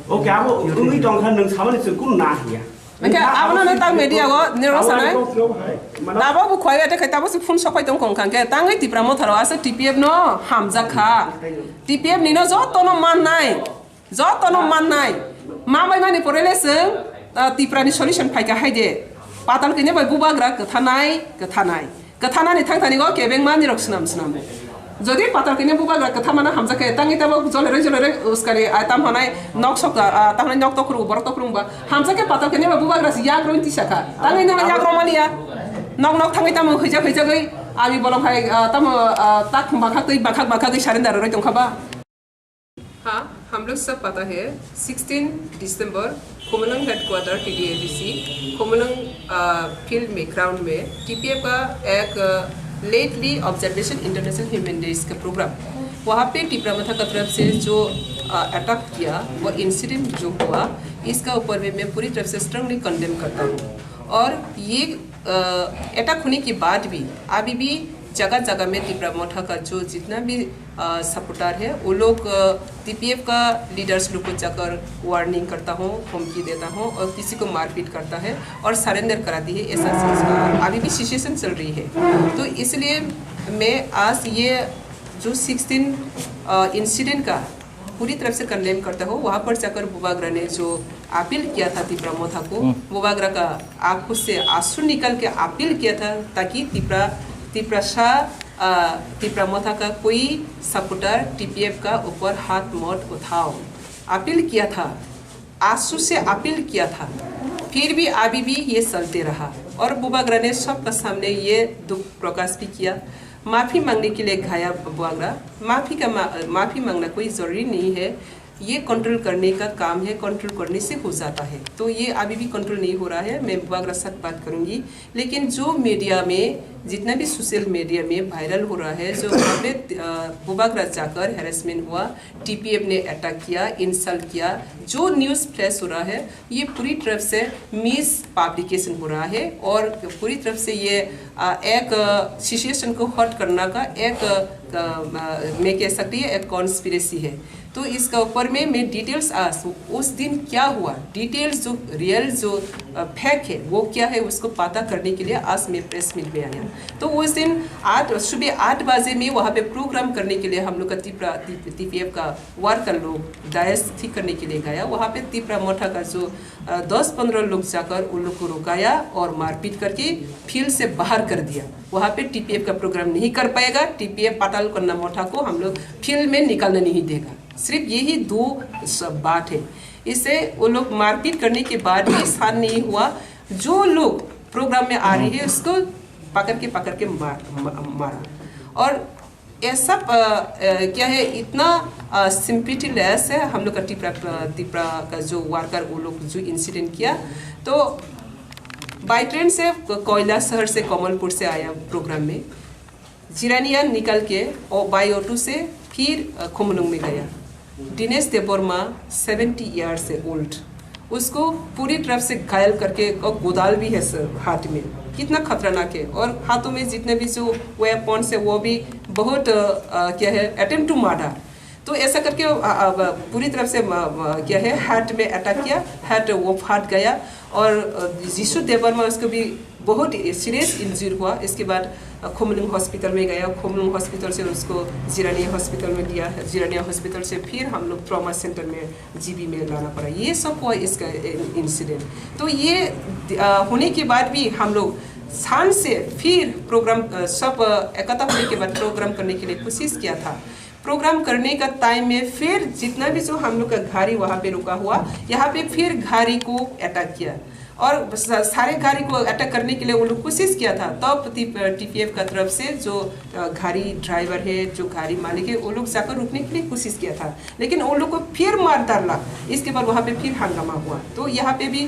Okay, abo wngwi tongkha nwng samani chwng kunu na hiya. Hwnkhe abono no tang media o nirok sanai. Tabo bo khwlai attack khai tabo se phone sok pai tongkha hwnkhe tangwi Tipra Motha rok aswk T P F no hamjak kha. T P F ni no joto no mannai, joto no mannai. Ma bai mani pore le chwng, ah, Tipra ni solution phaikha haide. Patal kanya bai bubagra kwthanai, kwthanai. Kwthanani thangthani go kebengma nirok swnam swnam. Jodi patal kanya bubagra kwthamano hamjak khe, tangwi tamo jolere jolere uskari, ah, tam hwnai nok sok, ah, tam hwnai nok tokhru, borok tokhru ba. Hamjak khe patal kanya ba bubagra si yak roi tisa kha. Tangwi nang yak rok maliya. Nok nok thangwi tamo hwijak hwijakgwi ami bolong hai, ah, tamo, ah, tak bangkha twi bangkha bangkha gwi surrender roi tongkha ba. हाँ, हम लोग सब पता है, sixteen दिसंबर Khumulwng headquarter TDADC, Khumulwng, अ, field में, ground में टीपीएफ का एक, अ, lately observation international human days का प्रोग्राम, वहाँ पे टिपरा मथा का तरफ से जो, अ, अटैक किया, वो इंसिडेंट जो हुआ, इसका ऊपर में मैं पूरी तरफ से स्ट्रांगली कंडेम करता हूँ। और ये, अ, अटैक होने के बाद भी, अभी भी जगह जगह में टिपरा मथा का जो जितना भी अ, सपोर्टर है, वो लोग, अ, टीपीएफ का लीडर्स लोग को जाकर वार्निंग करता हूँ, धमकी देता हूँ और किसी को मारपीट करता है और सरेंडर कराती है, ऐसा सिलसिला अभी भी सिचुएशन चल रही है। तो इसलिए मैं आज ये जो सिक्सटीन, अ, इंसिडेंट का पूरी तरफ से कंडेम करता हूँ। वहाँ पर जाकर बुबागरा ने जो अपील किया था तिपरा मोथा को, हम्म। बुबागरा का आंखों से आंसू निकाल के अपील किया था, ताकि तिपरा, तिपरा शाह, अ, तिपरा मोथा का कोई सपोर्टर टीपीएफ का ऊपर हाथ मत उठाओ, अपील किया था, आंसू से अपील किया था, फिर भी अभी भी ये चलते रहा। और बुबागरा ने सबका सामने ये दुख प्रकाश भी किया। माफी मांगने के लिए गया बुबागरा, माफी का मा-, माफी मांगना कोई जरूरी नहीं है। ये कंट्रोल करने का काम है, कंट्रोल करने से हो जाता है। तो ये अभी भी कंट्रोल नहीं हो रहा है, मैं बुबागरा साथ बात करूंगी। लेकिन जो मीडिया में, जितना भी सोशल मीडिया में वायरल हो रहा है, जो वहाँ पे, अ, बुबागरा जाकर हैरेसमेंट हुआ, टीपीएफ ने अटैक किया, इंसल्ट किया, जो न्यूज़ फ्लैश हो रहा है, ये पूरी तरफ से मिस पब्लिकेशन हो रहा है और पूरी तरफ से ये, अ, एक, अ, सिचुएशन को हर्ट करना का एक, अ, अ, मैं कह सकती है, एक कॉन्स्पिरेसी है। तो इसका ऊपर में मैं डिटेल्स आज उस दिन क्या हुआ, डिटेल्स जो रियल जो फेक है वो क्या है, उसको पता करने के लिए आज मैं प्रेस मीट में आया। तो उस दिन आठ सुबह आठ बजे में वहाँ पे प्रोग्राम करने के लिए हम लोग का तिपरा टीपीएफ का वर्कर लोग डायस ठीक करने के लिए गया। वहाँ पे तिपरा मोठा का जो दस पन्द्रह लोग जाकर उन लोग को रुकाया और मारपीट करके फील्ड से बाहर कर दिया। वहाँ पे टीपीएफ का प्रोग्राम नहीं कर पाएगा, टीपीएफ पाताल कन्ना मोठा को हम लोग फील्ड में निकालने नहीं देगा। सिर्फ यही दो बात है। इससे वो लोग मारपीट करने के बाद भी शांत नहीं हुआ। जो लोग प्रोग्राम में आ रही है उसको पकड़ के पकड़ के मार, मारा। और ऐसा क्या है, इतना सिंपिटी लेस है हम लोग का तिपरा तिपरा का जो वर्कर वो लोग जो इंसिडेंट किया। तो बाई ट्रेन से कोयला शहर से कमलपुर से आया प्रोग्राम में। जिरानिया निकल के बाई ऑटो से फिर खुमलुंग में गया। दिनेश देबवर्मा सेवेंटी ईयर्स है ओल्ड, उसको पूरी तरफ से घायल करके और गोदाल भी है सर हाथ में। कितना खतरनाक है। और हाथों में जितने भी जो वेपन्स है वो भी बहुत क्या है, अटेम्प्ट टू मर्डर। तो ऐसा करके पूरी तरफ से क्या है, हार्ट में अटैक किया, हार्ट वो फाट गया। और जीशु देबवर्मा उसको भी बहुत सीरियस इंजर हुआ। इसके बाद खुमलुंग हॉस्पिटल में गया, खुमलुंग हॉस्पिटल से उसको जिरानिया हॉस्पिटल में दिया, जिरानिया हॉस्पिटल से फिर हम लोग ट्रॉमा सेंटर में, जीबी में लाना पड़ा। ये सब हुआ इसका इंसिडेंट। तो ये होने के बाद भी हम लोग शान से फिर प्रोग्राम सब एकता होने के बाद प्रोग्राम करने के लिए कोशिश किया था। प्रोग्राम करने का टाइम में फिर जितना भी जो हम लोग का गाड़ी वहाँ पे रुका हुआ, यहाँ पे फिर गाड़ी को अटैक किया। और सारे गाड़ी को अटैक करने के लिए वो लोग कोशिश किया था। तब टीपीएफ का तरफ से जो गाड़ी ड्राइवर है, जो गाड़ी मालिक है, वो लोग जाकर रुकने के लिए कोशिश किया था, लेकिन वो लोग को फिर मार डाला। इसके बाद वहाँ पे फिर हंगामा हुआ। तो यहाँ पे भी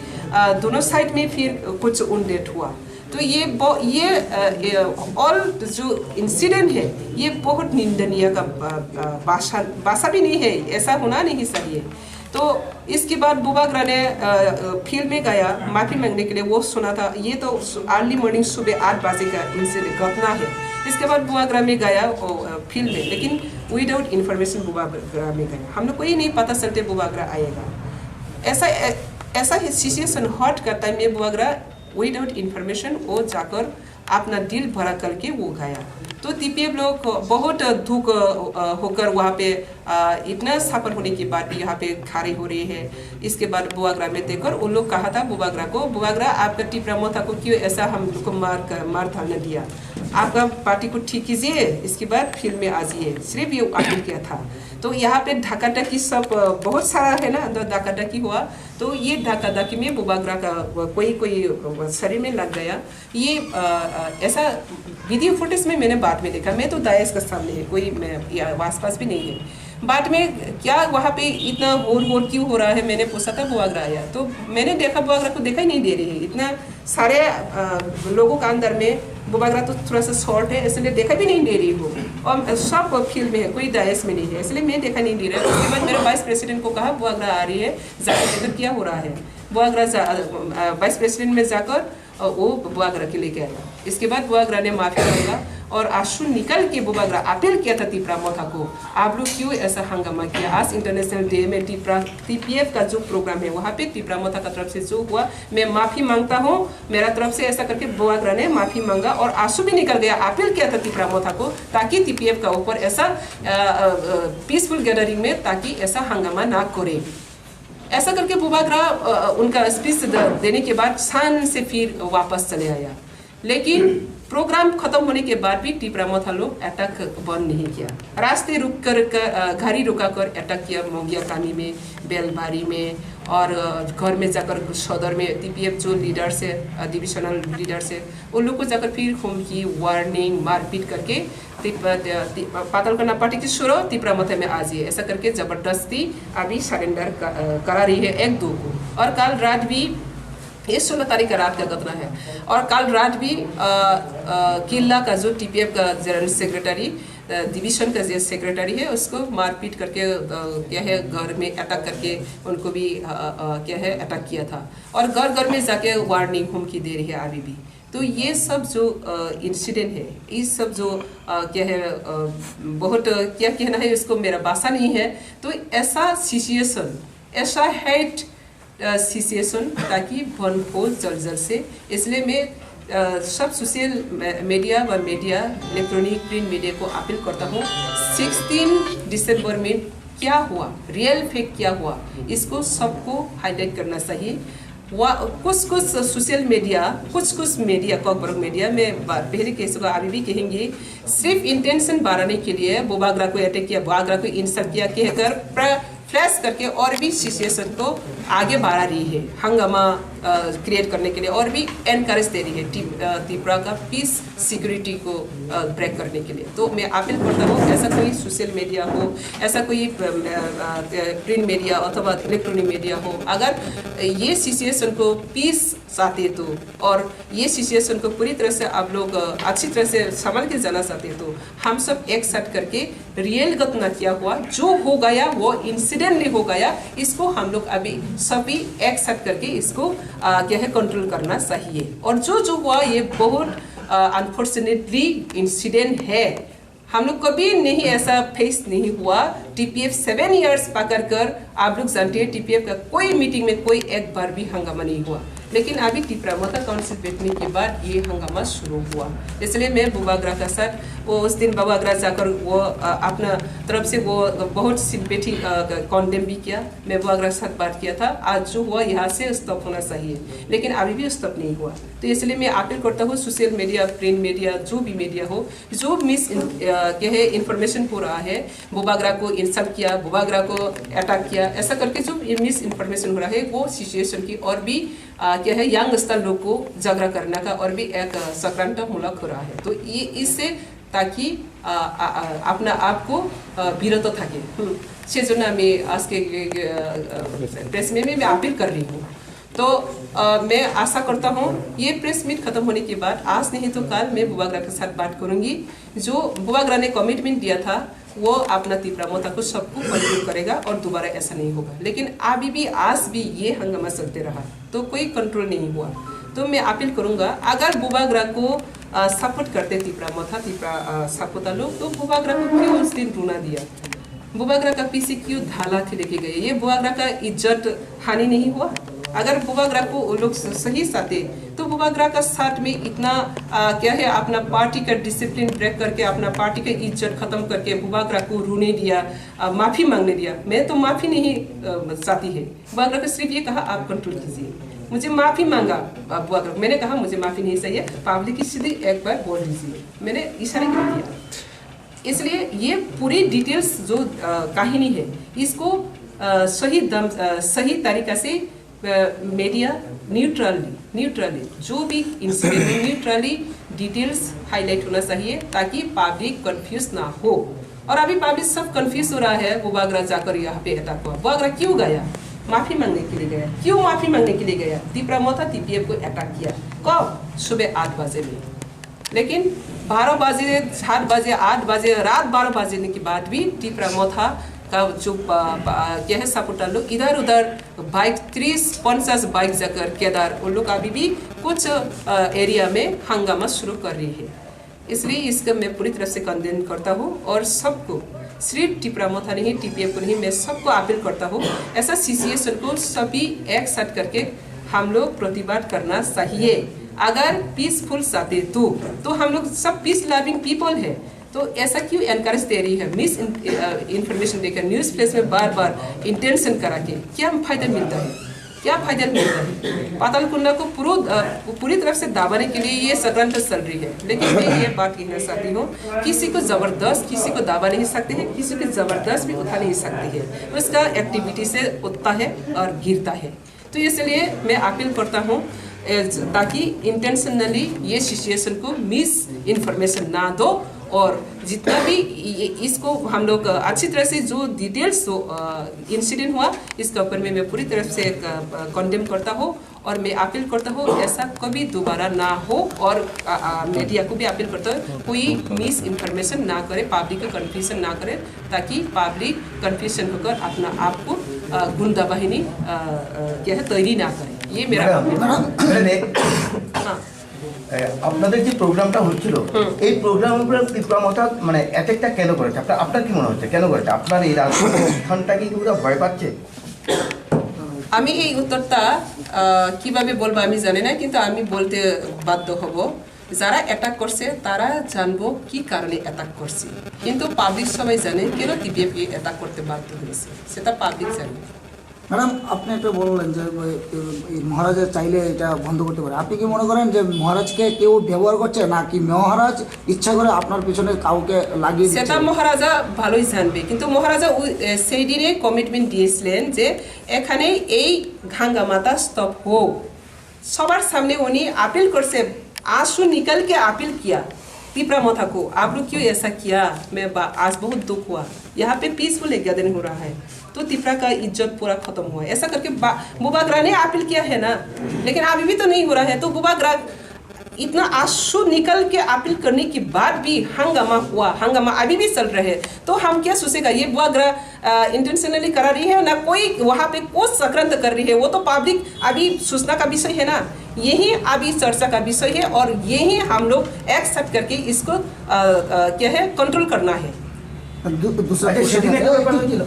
दोनों साइड में फिर कुछ उंडेट हुआ। तो ये ये ऑल जो इंसिडेंट है, ये बहुत निंदनीय का भाषा भाषा भी नहीं है। ऐसा होना नहीं चाहिए। तो इसके बाद बुबागरा ने फील्ड में गया माफी मांगने के लिए। वो सुना था, ये तो अर्ली मॉर्निंग सुबह आठ बजे का इंसिडेंट घटना है। इसके बाद बुबागरा में गया फील्ड में, लेकिन विदाउट इन्फॉर्मेशन बुबागरा में गया। हम लोग को ये नहीं पता चलते बुबागरा आएगा। ऐसा ऐसा ही सिचुएशन हॉट का टाइम में बुबागरा विदाउट इन्फॉर्मेशन वो जाकर अपना दिल भरा करके वो गया। तो टीपीएफ लोग बहुत दुख होकर वहाँ पे इतना सफर होने के बाद भी यहाँ पे खड़े हो रहे हैं। इसके बाद बुबागरा में देखकर उन लोग कहा था बुबागरा को, बुबागरा, आपका टीपरा मोथा को क्यों ऐसा हम लोग को मार कर मार धाड़ न दिया? आपका पार्टी को ठीक कीजिए, इसके बाद फील्ड में आ जाइए। सिर्फ ये अपील किया था। तो यहाँ पे धक्का धक्की सब बहुत सारा है ना, तो धक्का धक्की हुआ। तो ये धक्का धक्की में बुबागरा का कोई कोई शरीर में लग गया। ये ऐसा वीडियो फुटेज में मैंने बाद में देखा। मैं तो दायस का सामने है, कोई मैं आसपास भी नहीं है। बाद में क्या वहाँ पे इतना होर होर क्यों हो रहा है, मैंने पूछा था बुआगरा आया, तो मैंने देखा बुआगरा को दिखाई नहीं दे रही है। इतना सारे लोगों का अंदर में बुबागरा तो थोड़ा सा शॉर्ट है, इसलिए देखा भी नहीं दे रही हो। और सब फील्ड में है, कोई दायस में नहीं है, इसलिए मैं देखा नहीं दे रहा। उसके बाद मेरे वाइस प्रेसिडेंट को कहा बुआगरा आ रही है, जाकर देखो क्या हो रहा है। बुआगरा वाइस प्रेसिडेंट में जाकर और वो बुआगरा के लेके आया। इसके बाद बुआगरा ने माफी मांगा और आंसू निकल के बुबागरा अपील किया था तिपरा मोथा को, आप लोग क्यों ऐसा हंगामा किया? आज इंटरनेशनल डे में तिपरा टीपीएफ का जो प्रोग्राम है, वहाँ पे तिपरा मोथा का तरफ से जो हुआ, मैं माफी मांगता हूँ, मेरा तरफ से ऐसा करके बुआगरा ने माफी मांगा और आंसू भी निकल गया। अपील किया था तिपरा मोथा को ताकि टीपीएफ का ऊपर ऐसा पीसफुल गैदरिंग में ताकि ऐसा हंगामा ना करे। ऐसा करके बुबागरा उनका स्पीच देने के बाद शान से फिर वापस चले आया। लेकिन प्रोग्राम खत्म होने के बाद भी तिपरा मोथा लोग अटैक बंद नहीं किया। रास्ते रुक कर गाड़ी रुका कर अटैक किया। मोंगिया कामी में, बेलबारी में और घर में जाकर सदर में टीपीएफ जो लीडर्स है, डिविजनल लीडर्स है, उन लोग को जाकर फिर हुमकी, वार्निंग, मारपीट करके पातालकन्ना पार्टी की सुरो तिपरा मोथा में आ जाइए, ऐसा करके जबरदस्ती अभी सरेंडर करा रही है एक दो को। और कल रात भी, ये सोलह तारीख का रात का घटना है, और कल रात भी किल्ला का जो टीपीएफ का जनरल सेक्रेटरी, डिवीजन का जो सेक्रेटरी है, उसको मारपीट करके क्या है, घर में अटैक करके उनको भी क्या है, अटैक किया था। और घर घर में जाके वार्निंग, हुमकी दे रही है अभी भी। तो ये सब जो इंसिडेंट है, ये सब जो अ, क्या है, अ, बहुत, अ, क्या कहना है, उसको मेरा भाषा नहीं है। तो ऐसा सिचुएशन, ऐसा हेट सिचुएशन ताकि बंद हो जल्द जल्द से। इसलिए मैं अ, सब सोशल मीडिया व मीडिया, इलेक्ट्रॉनिक प्रिंट मीडिया को अपील करता हूँ, सिक्सटीन दिसंबर में क्या हुआ, रियल फैक्ट क्या हुआ, इसको सबको हाईलाइट करना चाहिए। वा कुछ कुछ सोशल मीडिया, कुछ कुछ मीडिया, कॉकबरक मीडिया में बा- पहले कह चुका, अभी भी कहेंगे, सिर्फ इंटेंशन बढ़ाने के लिए बुबागरा को अटैक किया, बुबागरा को इंसल्ट किया कहकर प्र- फ्लैश करके और भी सिचुएशन को आगे बढ़ा रही है, हंगामा क्रिएट करने के लिए और भी एनकरेज दे रही है टी- अ, त्रिपुरा का पीस सिक्योरिटी को ब्रेक करने के लिए। तो मैं अपील करता हूँ, ऐसा कोई सोशल मीडिया हो, ऐसा कोई प्रिंट मीडिया अथवा इलेक्ट्रॉनिक मीडिया हो, अगर ये सिचुएशन को पीस चाहते तो और ये सिचुएशन को पूरी तरह से आप लोग अ, अच्छी तरह से संभाल के जाना चाहते तो हम सब एक साथ करके रियल घटना क्या हुआ, जो हो गया वो इंसिडेंट नहीं हो गया, इसको हम लोग अभी सभी एक साथ करके इसको अ, क्या है, कंट्रोल करना चाहिए। और जो जो हुआ ये बहुत अनफॉर्चुनेटली इंसिडेंट है। हम लोग कभी नहीं ऐसा फेस नहीं हुआ। टीपीएफ सेवन इयर्स पकड़ कर, आप लोग जानते हैं, टीपीएफ का कोई मीटिंग में कोई एक बार भी हंगामा नहीं हुआ। लेकिन अभी तिपरा मोथा काउंसिल बैठने के बाद ये हंगामा शुरू हुआ। इसलिए मैं बुबागरा का साथ, वो उस दिन बुबागरा जाकर वो अ, अपना तरफ से वो बहुत सिंपैथी कंडेम भी किया। मैं बुबागरा के साथ बात किया था। आज जो हुआ यहाँ से स्टॉप होना चाहिए, लेकिन अभी भी स्टॉप नहीं हुआ। तो इसलिए मैं अपील करता हूँ, सोशल मीडिया, प्रिंट मीडिया, जो भी मीडिया हो, जो मिस क्या है, इंफॉर्मेशन हो रहा है, बुबागरा को इंसल्ट किया, बुबागरा को अटैक किया, ऐसा करके जो ये मिस इंफॉर्मेशन हो रहा है, वो सिचुएशन की और भी अ, क्या है, यंगस्टर लोग को जागरा करने का और भी एक अ, चक्रांत मूलक हो रहा है। तो ये इससे ताकि अ, अ, अ, अपना आप को अ, বিরত থাকে। হুম, সেজন্য আমি আজকে प्रेस मीट में मैं अपील कर रही हूँ। तो अ, मैं आशा करता हूँ ये प्रेस मीट खत्म होने के बाद आज नहीं तो कल मैं बुबागरा के साथ बात करूँगी। जो बुबागरा ने कमिटमेंट दिया था, वो अपना तिपरा मोथा को सबको कंट्रोल करेगा और दोबारा ऐसा नहीं होगा। लेकिन अभी भी आज भी ये हंगामा चलते रहा तो कोई कंट्रोल नहीं हुआ। तो मैं अपील करूँगा, अगर बुबागरा को सपोर्ट करते तिपरा मोथा, तिपरा सपोर्टा लोग, तो बुबागरा को क्यों उस दिन रोना दिया? बुबागरा का पीछे क्यों धाला थी लेके गए? ये बुबागरा का इज्जत हानि नहीं हुआ? अगर बुबागरा को वो लोग स- सही साथे, तो बुबागरा का साथ में इतना अ, क्या है, अपना पार्टी का डिसिप्लिन ब्रेक करके, अपना पार्टी का इज्जत खत्म करके बुबागरा को रोने दिया, अ, माफी मांगने दिया। मैं तो माफी नहीं अ, चाहती है। बुबागरा को सिर्फ ये कहा, आप कंट्रोल कीजिए। मुझे माफी मांगा अ, बुबागरा। मैंने कहा मुझे माफी नहीं चाहिए, पब्लिक की सीधी एक बार बोल दीजिए। मैंने इशारे कर दिया। इसलिए ये पूरी डिटेल्स जो अ, कहानी है, इसको अ, सही दम अ, सही तरीका से मीडिया न्यूट्रली, न्यूट्रली जो भी इंसिडेंट है, न्यूट्रली डिटेल्स हाईलाइट होना चाहिए ताकि पब्लिक कंफ्यूज ना हो। और अभी पब्लिक सब कंफ्यूज हो रहा है, वो बुबागरा जाकर यहाँ पे अटैक हुआ। बुबागरा क्यों गया? माफी मांगने के लिए गया। क्यों माफी मांगने के लिए गया? तिपरा मोथा टीपीएफ को अटैक किया। कब? सुबह आठ बजे में। लेकिन बारह बजे, सात बजे, आठ बजे, रात बारह बजने के बाद भी तिपरा मोथा का जो प- प- क्या है, सपोर्टर लोग इधर उधर बाइक, तीस पचास बाइक जाकर केदार, वो लोग अभी भी कुछ अ, एरिया में हंगामा शुरू कर रही है। इसलिए इसका मैं पूरी तरह से कंडेम करता हूँ और सबको, सिर्फ तिपरा मोथा नहीं, टीपीएफ को नहीं, मैं सबको अपील करता हूँ, ऐसा सिचुएशन को सभी एक साथ करके हम लोग प्रतिवाद करना चाहिए। अगर पीसफुल चाहते तो, तो हम लोग सब पीस लविंग पीपल है, तो ऐसा क्यों एनकरेज दे रही है? मिस इंफॉर्मेशन देकर न्यूज़ प्लेस में बार बार इंटेंशन करा के क्या फायदा मिलता है? क्या फायदा मिलता है? पाताल कुंडा को पूरा अ, पूरी तरफ से दबाने के लिए ये षड्यंत्र चल रही है। लेकिन मैं ये बात कहना चाहती हूँ, किसी को जबरदस्त किसी को दबा नहीं सकते हैं, किसी को जबरदस्त भी उठा नहीं सकते हैं। उसका एक्टिविटी से उठता है और गिरता है। तो इसलिए मैं अपील करता हूँ, ए, ज- ताकि इंटेंशनली ये सिचुएशन को मिस इंफॉर्मेशन ना दो और जितना भी ये, इसको हम लोग अच्छी तरह से जो डिटेल्स इंसिडेंट हुआ, इसके ऊपर में मैं पूरी तरफ से कंडेम करता हूँ और मैं अपील करता हूँ ऐसा कभी दोबारा ना हो। और मीडिया को भी अपील करता हूँ कोई मिस इंफॉर्मेशन ना करे, पब्लिक को कन्फ्यूजन ना करे, ताकि पब्लिक कन्फ्यूजन होकर अपना आप को अ, गुंडा बाहिनी अ, अ, क्या है, तैरी ना करे। ये मेरा मैडम, मैडम, मैडम, एक हाँ। এ, আপনাদের যে প্রোগ্রামটা হচ্ছিল, হুম। এই প্রোগ্রামের উপরে ত্রিপুরা মথা মানে অ্যাটাকটা কেন করেছে? আপনার, আপনার কি মনে হচ্ছে, কেন করেছে? আপনার এই রাজনৈতিক স্থানটা কি ওরা ভয় পাচ্ছে? আমি এই উত্তরটা, আহ, কিভাবে বলবো আমি জানি না, কিন্তু আমি বলতে বাধ্য হব। যারা অ্যাটাক করছে, তারা জানবো কি কারণে অ্যাটাক করছে। কিন্তু পাবলিক সবাই জানে কেন টিপিএফ কে অ্যাটাক করতে বাধ্য হয়েছে, সেটা পাবলিক জানে। ম্যাডাম, আপনি একটা বললেন যে, ওই, এই মহারাজা চাইলে এটা বন্ধ করতে পারে। আপনি কি মনে করেন যে মহারাজকে কেউ ব্যবহার করছে, নাকি মহারাজ ইচ্ছা করে আপনার পিছনে কাউকে লাগিয়ে দিচ্ছে? সেটা মহারাজা ভালোই জানবে, কিন্তু মহারাজা ওই, এ, সেই দিনে কমিটমেন্ট দিয়েছিলেন যে এখানে এই হাঙ্গামাটা স্টপ হোক। সবার সামনে উনি আপিল করছে, आंसू निकल के अपील किया, तीपरा मोथा को, आप लोग क्यों ऐसा किया? मैं बा-, आज बहुत दुख हुआ। यहाँ पे पीसफुल एक गैदरिंग हो रहा है, तो तीपरा का इज्जत पूरा खत्म हुआ है। ऐसा करके बा-, बुबाग्रा ने अपील किया है ना, लेकिन अभी भी तो नहीं हो रहा है। तो बुबाग्रा इतना आंसू निकल के अपील करने के बाद भी हंगामा हुआ, हंगामा अभी भी चल रहा है। तो हम क्या सोचेगा, ये बुबाग्रा, अ, इंटेंशनली करा रही है ना, कोई वहाँ पे कुछ चक्रांत कर रही है, वो तो पब्लिक अभी सूचना का विषय है ना, यही अभी चर्चा का विषय है और यही हम लोग एक्सेप्ट करके इसको, अ, अ, क्या है, कंट्रोल करना है। दू-, दूसरा अच्छा, क्वेश्चन सेटिंग है। एक बार एक, एक, एक,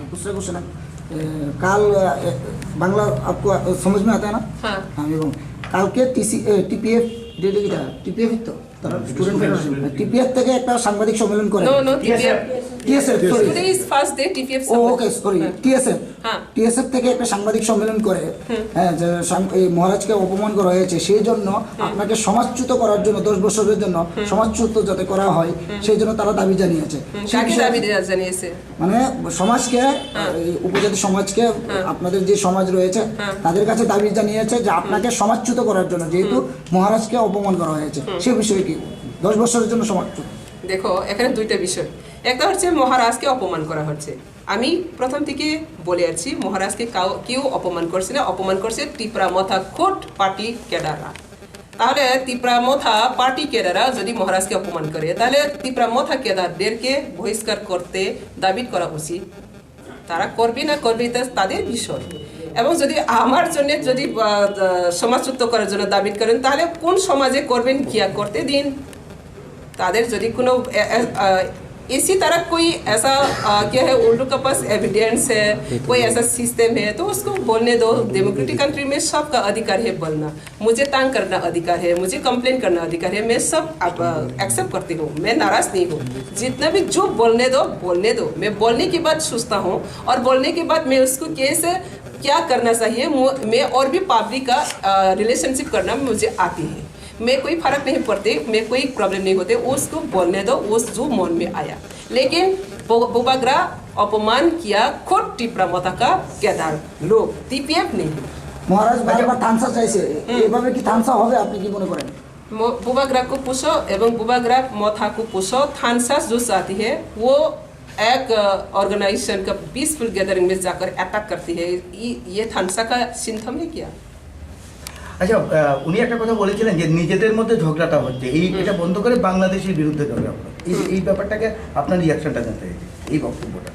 दूसरा क्वेश्चन है। ए, काल, ए, बांग्ला आपको, अ, समझ में आता है ना? हाँ। हाँ, এবং কালকে টিসি, এ, টিপিএফ, ডেডি কিটা? টিপিএফ তো? তারা স্টুডেন্ট ফেডারেশন। টিপিএফ থেকে একটা সাংবাদিক সম্মেলন করে। No, no, TPF. TSF, sorry. Today is first day TPF ও, ওকে, সরি, হ্যাঁ। টিএসএফ। হ্যাঁ। টিএসএফ থেকে একটা সাংবাদিক সম্মেলন করে, হুম। হ্যাঁ, যে সাং-, এই মহারাজকে অপমান করা হয়েছে, সেই জন্য হুম। আপনাকে সমাজচ্যুত করার জন্য, দশ বছরের জন্য হুম। সমাজচ্যুত যাতে করা হয়, হুম। সেই জন্য তারা দাবি জানিয়েছে। হুম, সেই কাকে বিষয়ে দাবি দেয়া জানিয়েছে? মানে সমাজকে, হ্যাঁ। এই উপজাতি সমাজকে, হ্যাঁ। আপনাদের যে সমাজ রয়েছে, হ্যাঁ। তাদের কাছে দাবি জানিয়েছে যে আপনাকে হুম। সমাজচ্যুত করার জন্য, যেহেতু হুম। মহারাজকে অপমান করা হয়েছে, হুম। সে বিষয়ে কি? দশ বছরের জন্য সমাজচ্যুত। দেখো, এখানে দুইটা বিষয়। একটা হচ্ছে মহারাজকে অপমান করা হচ্ছে। আমি প্রথম থেকে বলে আসছি, মহারাজকে কাউ, কেউ অপমান করছে না, অপমান করছে টিপরা মথা খোদ পার্টি ক্যাডাররা। তাহলে টিপরা মথা পার্টি ক্যাডাররা যদি মহারাজকে অপমান করে, তাহলে টিপরা মথা ক্যাডারদেরকে বহিষ্কার করতে দাবি করা উচিত। তারা করবে না করবে, এটা তাদের বিষয়। এবং যদি আমার জন্য যদি, আহ, আহ, সমাজচ্যুত করার জন্য দাবি করেন, তাহলে কোন সমাজে করবেন, কিয়া করতে দিন। তাদের যদি কোনো, এ, এ, আহ, इसी तरह कोई ऐसा, अ, क्या है, उन लोग के पास एविडेंस है, कोई ऐसा सिस्टम है, तो उसको बोलने दो। डेमोक्रेटिक कंट्री में सबका अधिकार है बोलना। मुझे तंग करना अधिकार है, मुझे कंप्लेन करना अधिकार है, मैं सब एक्सेप्ट करती हूँ, मैं नाराज नहीं हूँ। जितना भी जो बोलने दो, बोलने दो। मैं बोलने के बाद सोचता हूँ और बोलने के बाद मैं उसको कैसे, क्या करना चाहिए, मु-, मैं और भी पब्लिक का, अ, रिलेशनशिप करना मुझे आती है। मैं कोई फर्क नहीं पड़ते, मैं कोई प्रॉब्लम नहीं होते, उसको बोलने दो, उस जो मन में आया। लेकिन बो-, बुबाग्रा अपमान किया खुद टिपरा मोथा का केदार लोग, टीपीएफ नहीं। মহারাজ বারবার থানসা চাইছে, হুম। এভাবে কি থানসা হবে, আপনি কি মনে করেন? মো-, বুবাগ্রাকো পুষো এবং বুবাগ্রা মথাকো পুষো, থানসা जो चाहती है, वो एक, अ, ऑर्गेनाइजेशन का पीसफुल गैदरिंग में जाकर अटैक करती है। ये, ये थानसा का सिम्टम है क्या? আচ্ছা, আহ, উনি একটা কথা বলেছিলেন যে নিজেদের মধ্যে ঝগড়াটা হচ্ছে, এই, হুম। এটা বন্ধ করে বাংলাদেশের বিরুদ্ধে ঝগড়া হলো। এই, হুম। এই ব্যাপারটাকে আপনার রিয়াকশনটা জানতে চাইছি, এই বক্তব্যটা।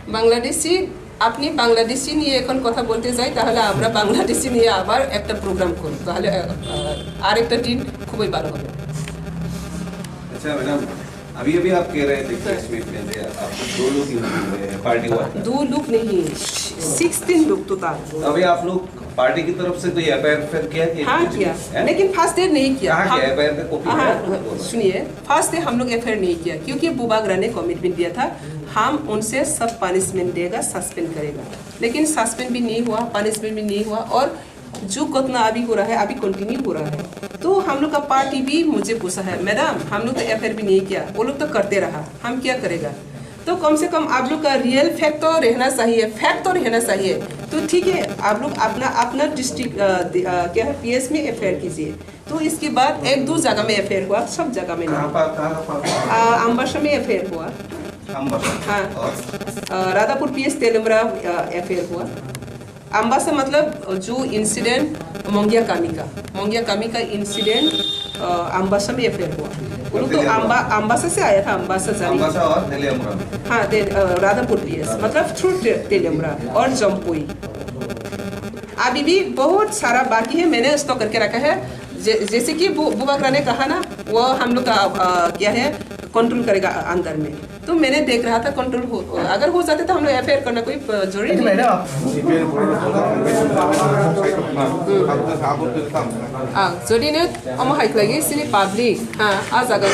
বাংলাদেশি, আপনি বাংলাদেশি নিয়ে এখন কথা বলতে যাই, তাহলে আমরা বাংলাদেশি নিয়ে আবার একটা প্রোগ্রাম করি, তাহলে, আহ, আরেকটা দিন খুবই ভালো হবে। अच्छा मैडम, अभी अभी आप कह रहे थे प्रेस मीट में, आपको दो लोग क्यों हुए हैं, पार्टी हुआ? दो लोग नहीं, सिक्सटीन लोग टोटल। अभी आप लोग पार्टी की तरफ से कोई एफआईआर फिर किया कि हाँ, कुछ किया। नहीं? हैं? लेकिन फर्स्ट डे नहीं किया। कहाँ हम किया? एफआईआर का कॉपी हाँ, है? हाँ, बोलो। सुनिए, फर्स्ट डे हम लोग एफआईआर नहीं किया, क्योंकि बुबागरा ने कमिटमेंट दिया था, हम उनसे सब पनिशमेंट देगा, सस्पेंड करेगा। लेकिन सस्पेंड भी नहीं हुआ, पनिशमेंट भी नहीं हुआ, और जो घटना अभी हो रहा है, अभी कंटिन्यू हो रहा है। तो हम लोग का पार्टी भी मुझे पूछा है, "मैडम, हम लोग तो एफआईआर भी नहीं किया, वो लोग तो करते रहा, हम क्या करेगा?" तो कम से कम आप लोग का रियल फैक्ट तो रहना चाहिए, फैक्ट तो रहना चाहिए। तो ठीक है, आप लोग अपना, अपना डिस्ट्रिक्ट, अ, दि-, अ, क्या है, पीएस में एफआईआर कीजिए, तो इसके बाद एक दो जगह में एफआईआर हुआ, सब जगह में नहीं। कहाँ पर, कहाँ पर? अ, अम्बासा में एफआईआर हुआ। अम्बासा। हाँ। और? अ, राधापुर पीएस तेलमरा, अ, एफआईआर हुआ। अम्बासा मतलब जो इंसिडेंट मोंगिया कामी का, मोंगिया कामी का इंसिडेंट, अ, अम्बासा में एफआईआर हुआ। वो लोग तो तेलियामुरा। अम्बा-, अम्बासा से आया था, अम्बासा जानी। अम्बासा और तेलियामुरा में। हाँ, ते-, अ, राधापुर पीएस, राधापुर। मतलब थ्रू ते-, तेलियामुरा और जम्पुई। अभी भी बहुत सारा बाकी है, मैंने स्टॉक करके रखा है। जैसे कि बुबागरा ने कहा ना, वो हम लोग का क्या है, कंट्रोल करेगा अंदर में। तो मैंने देख रहा था कंट्रोल हो, अगर हो जाते तो हम लोग एफआईआर करना कोई जरूरी नहीं। मैडम, आप CPI board. Jodi no omo hai khlai sini public ha, a jaga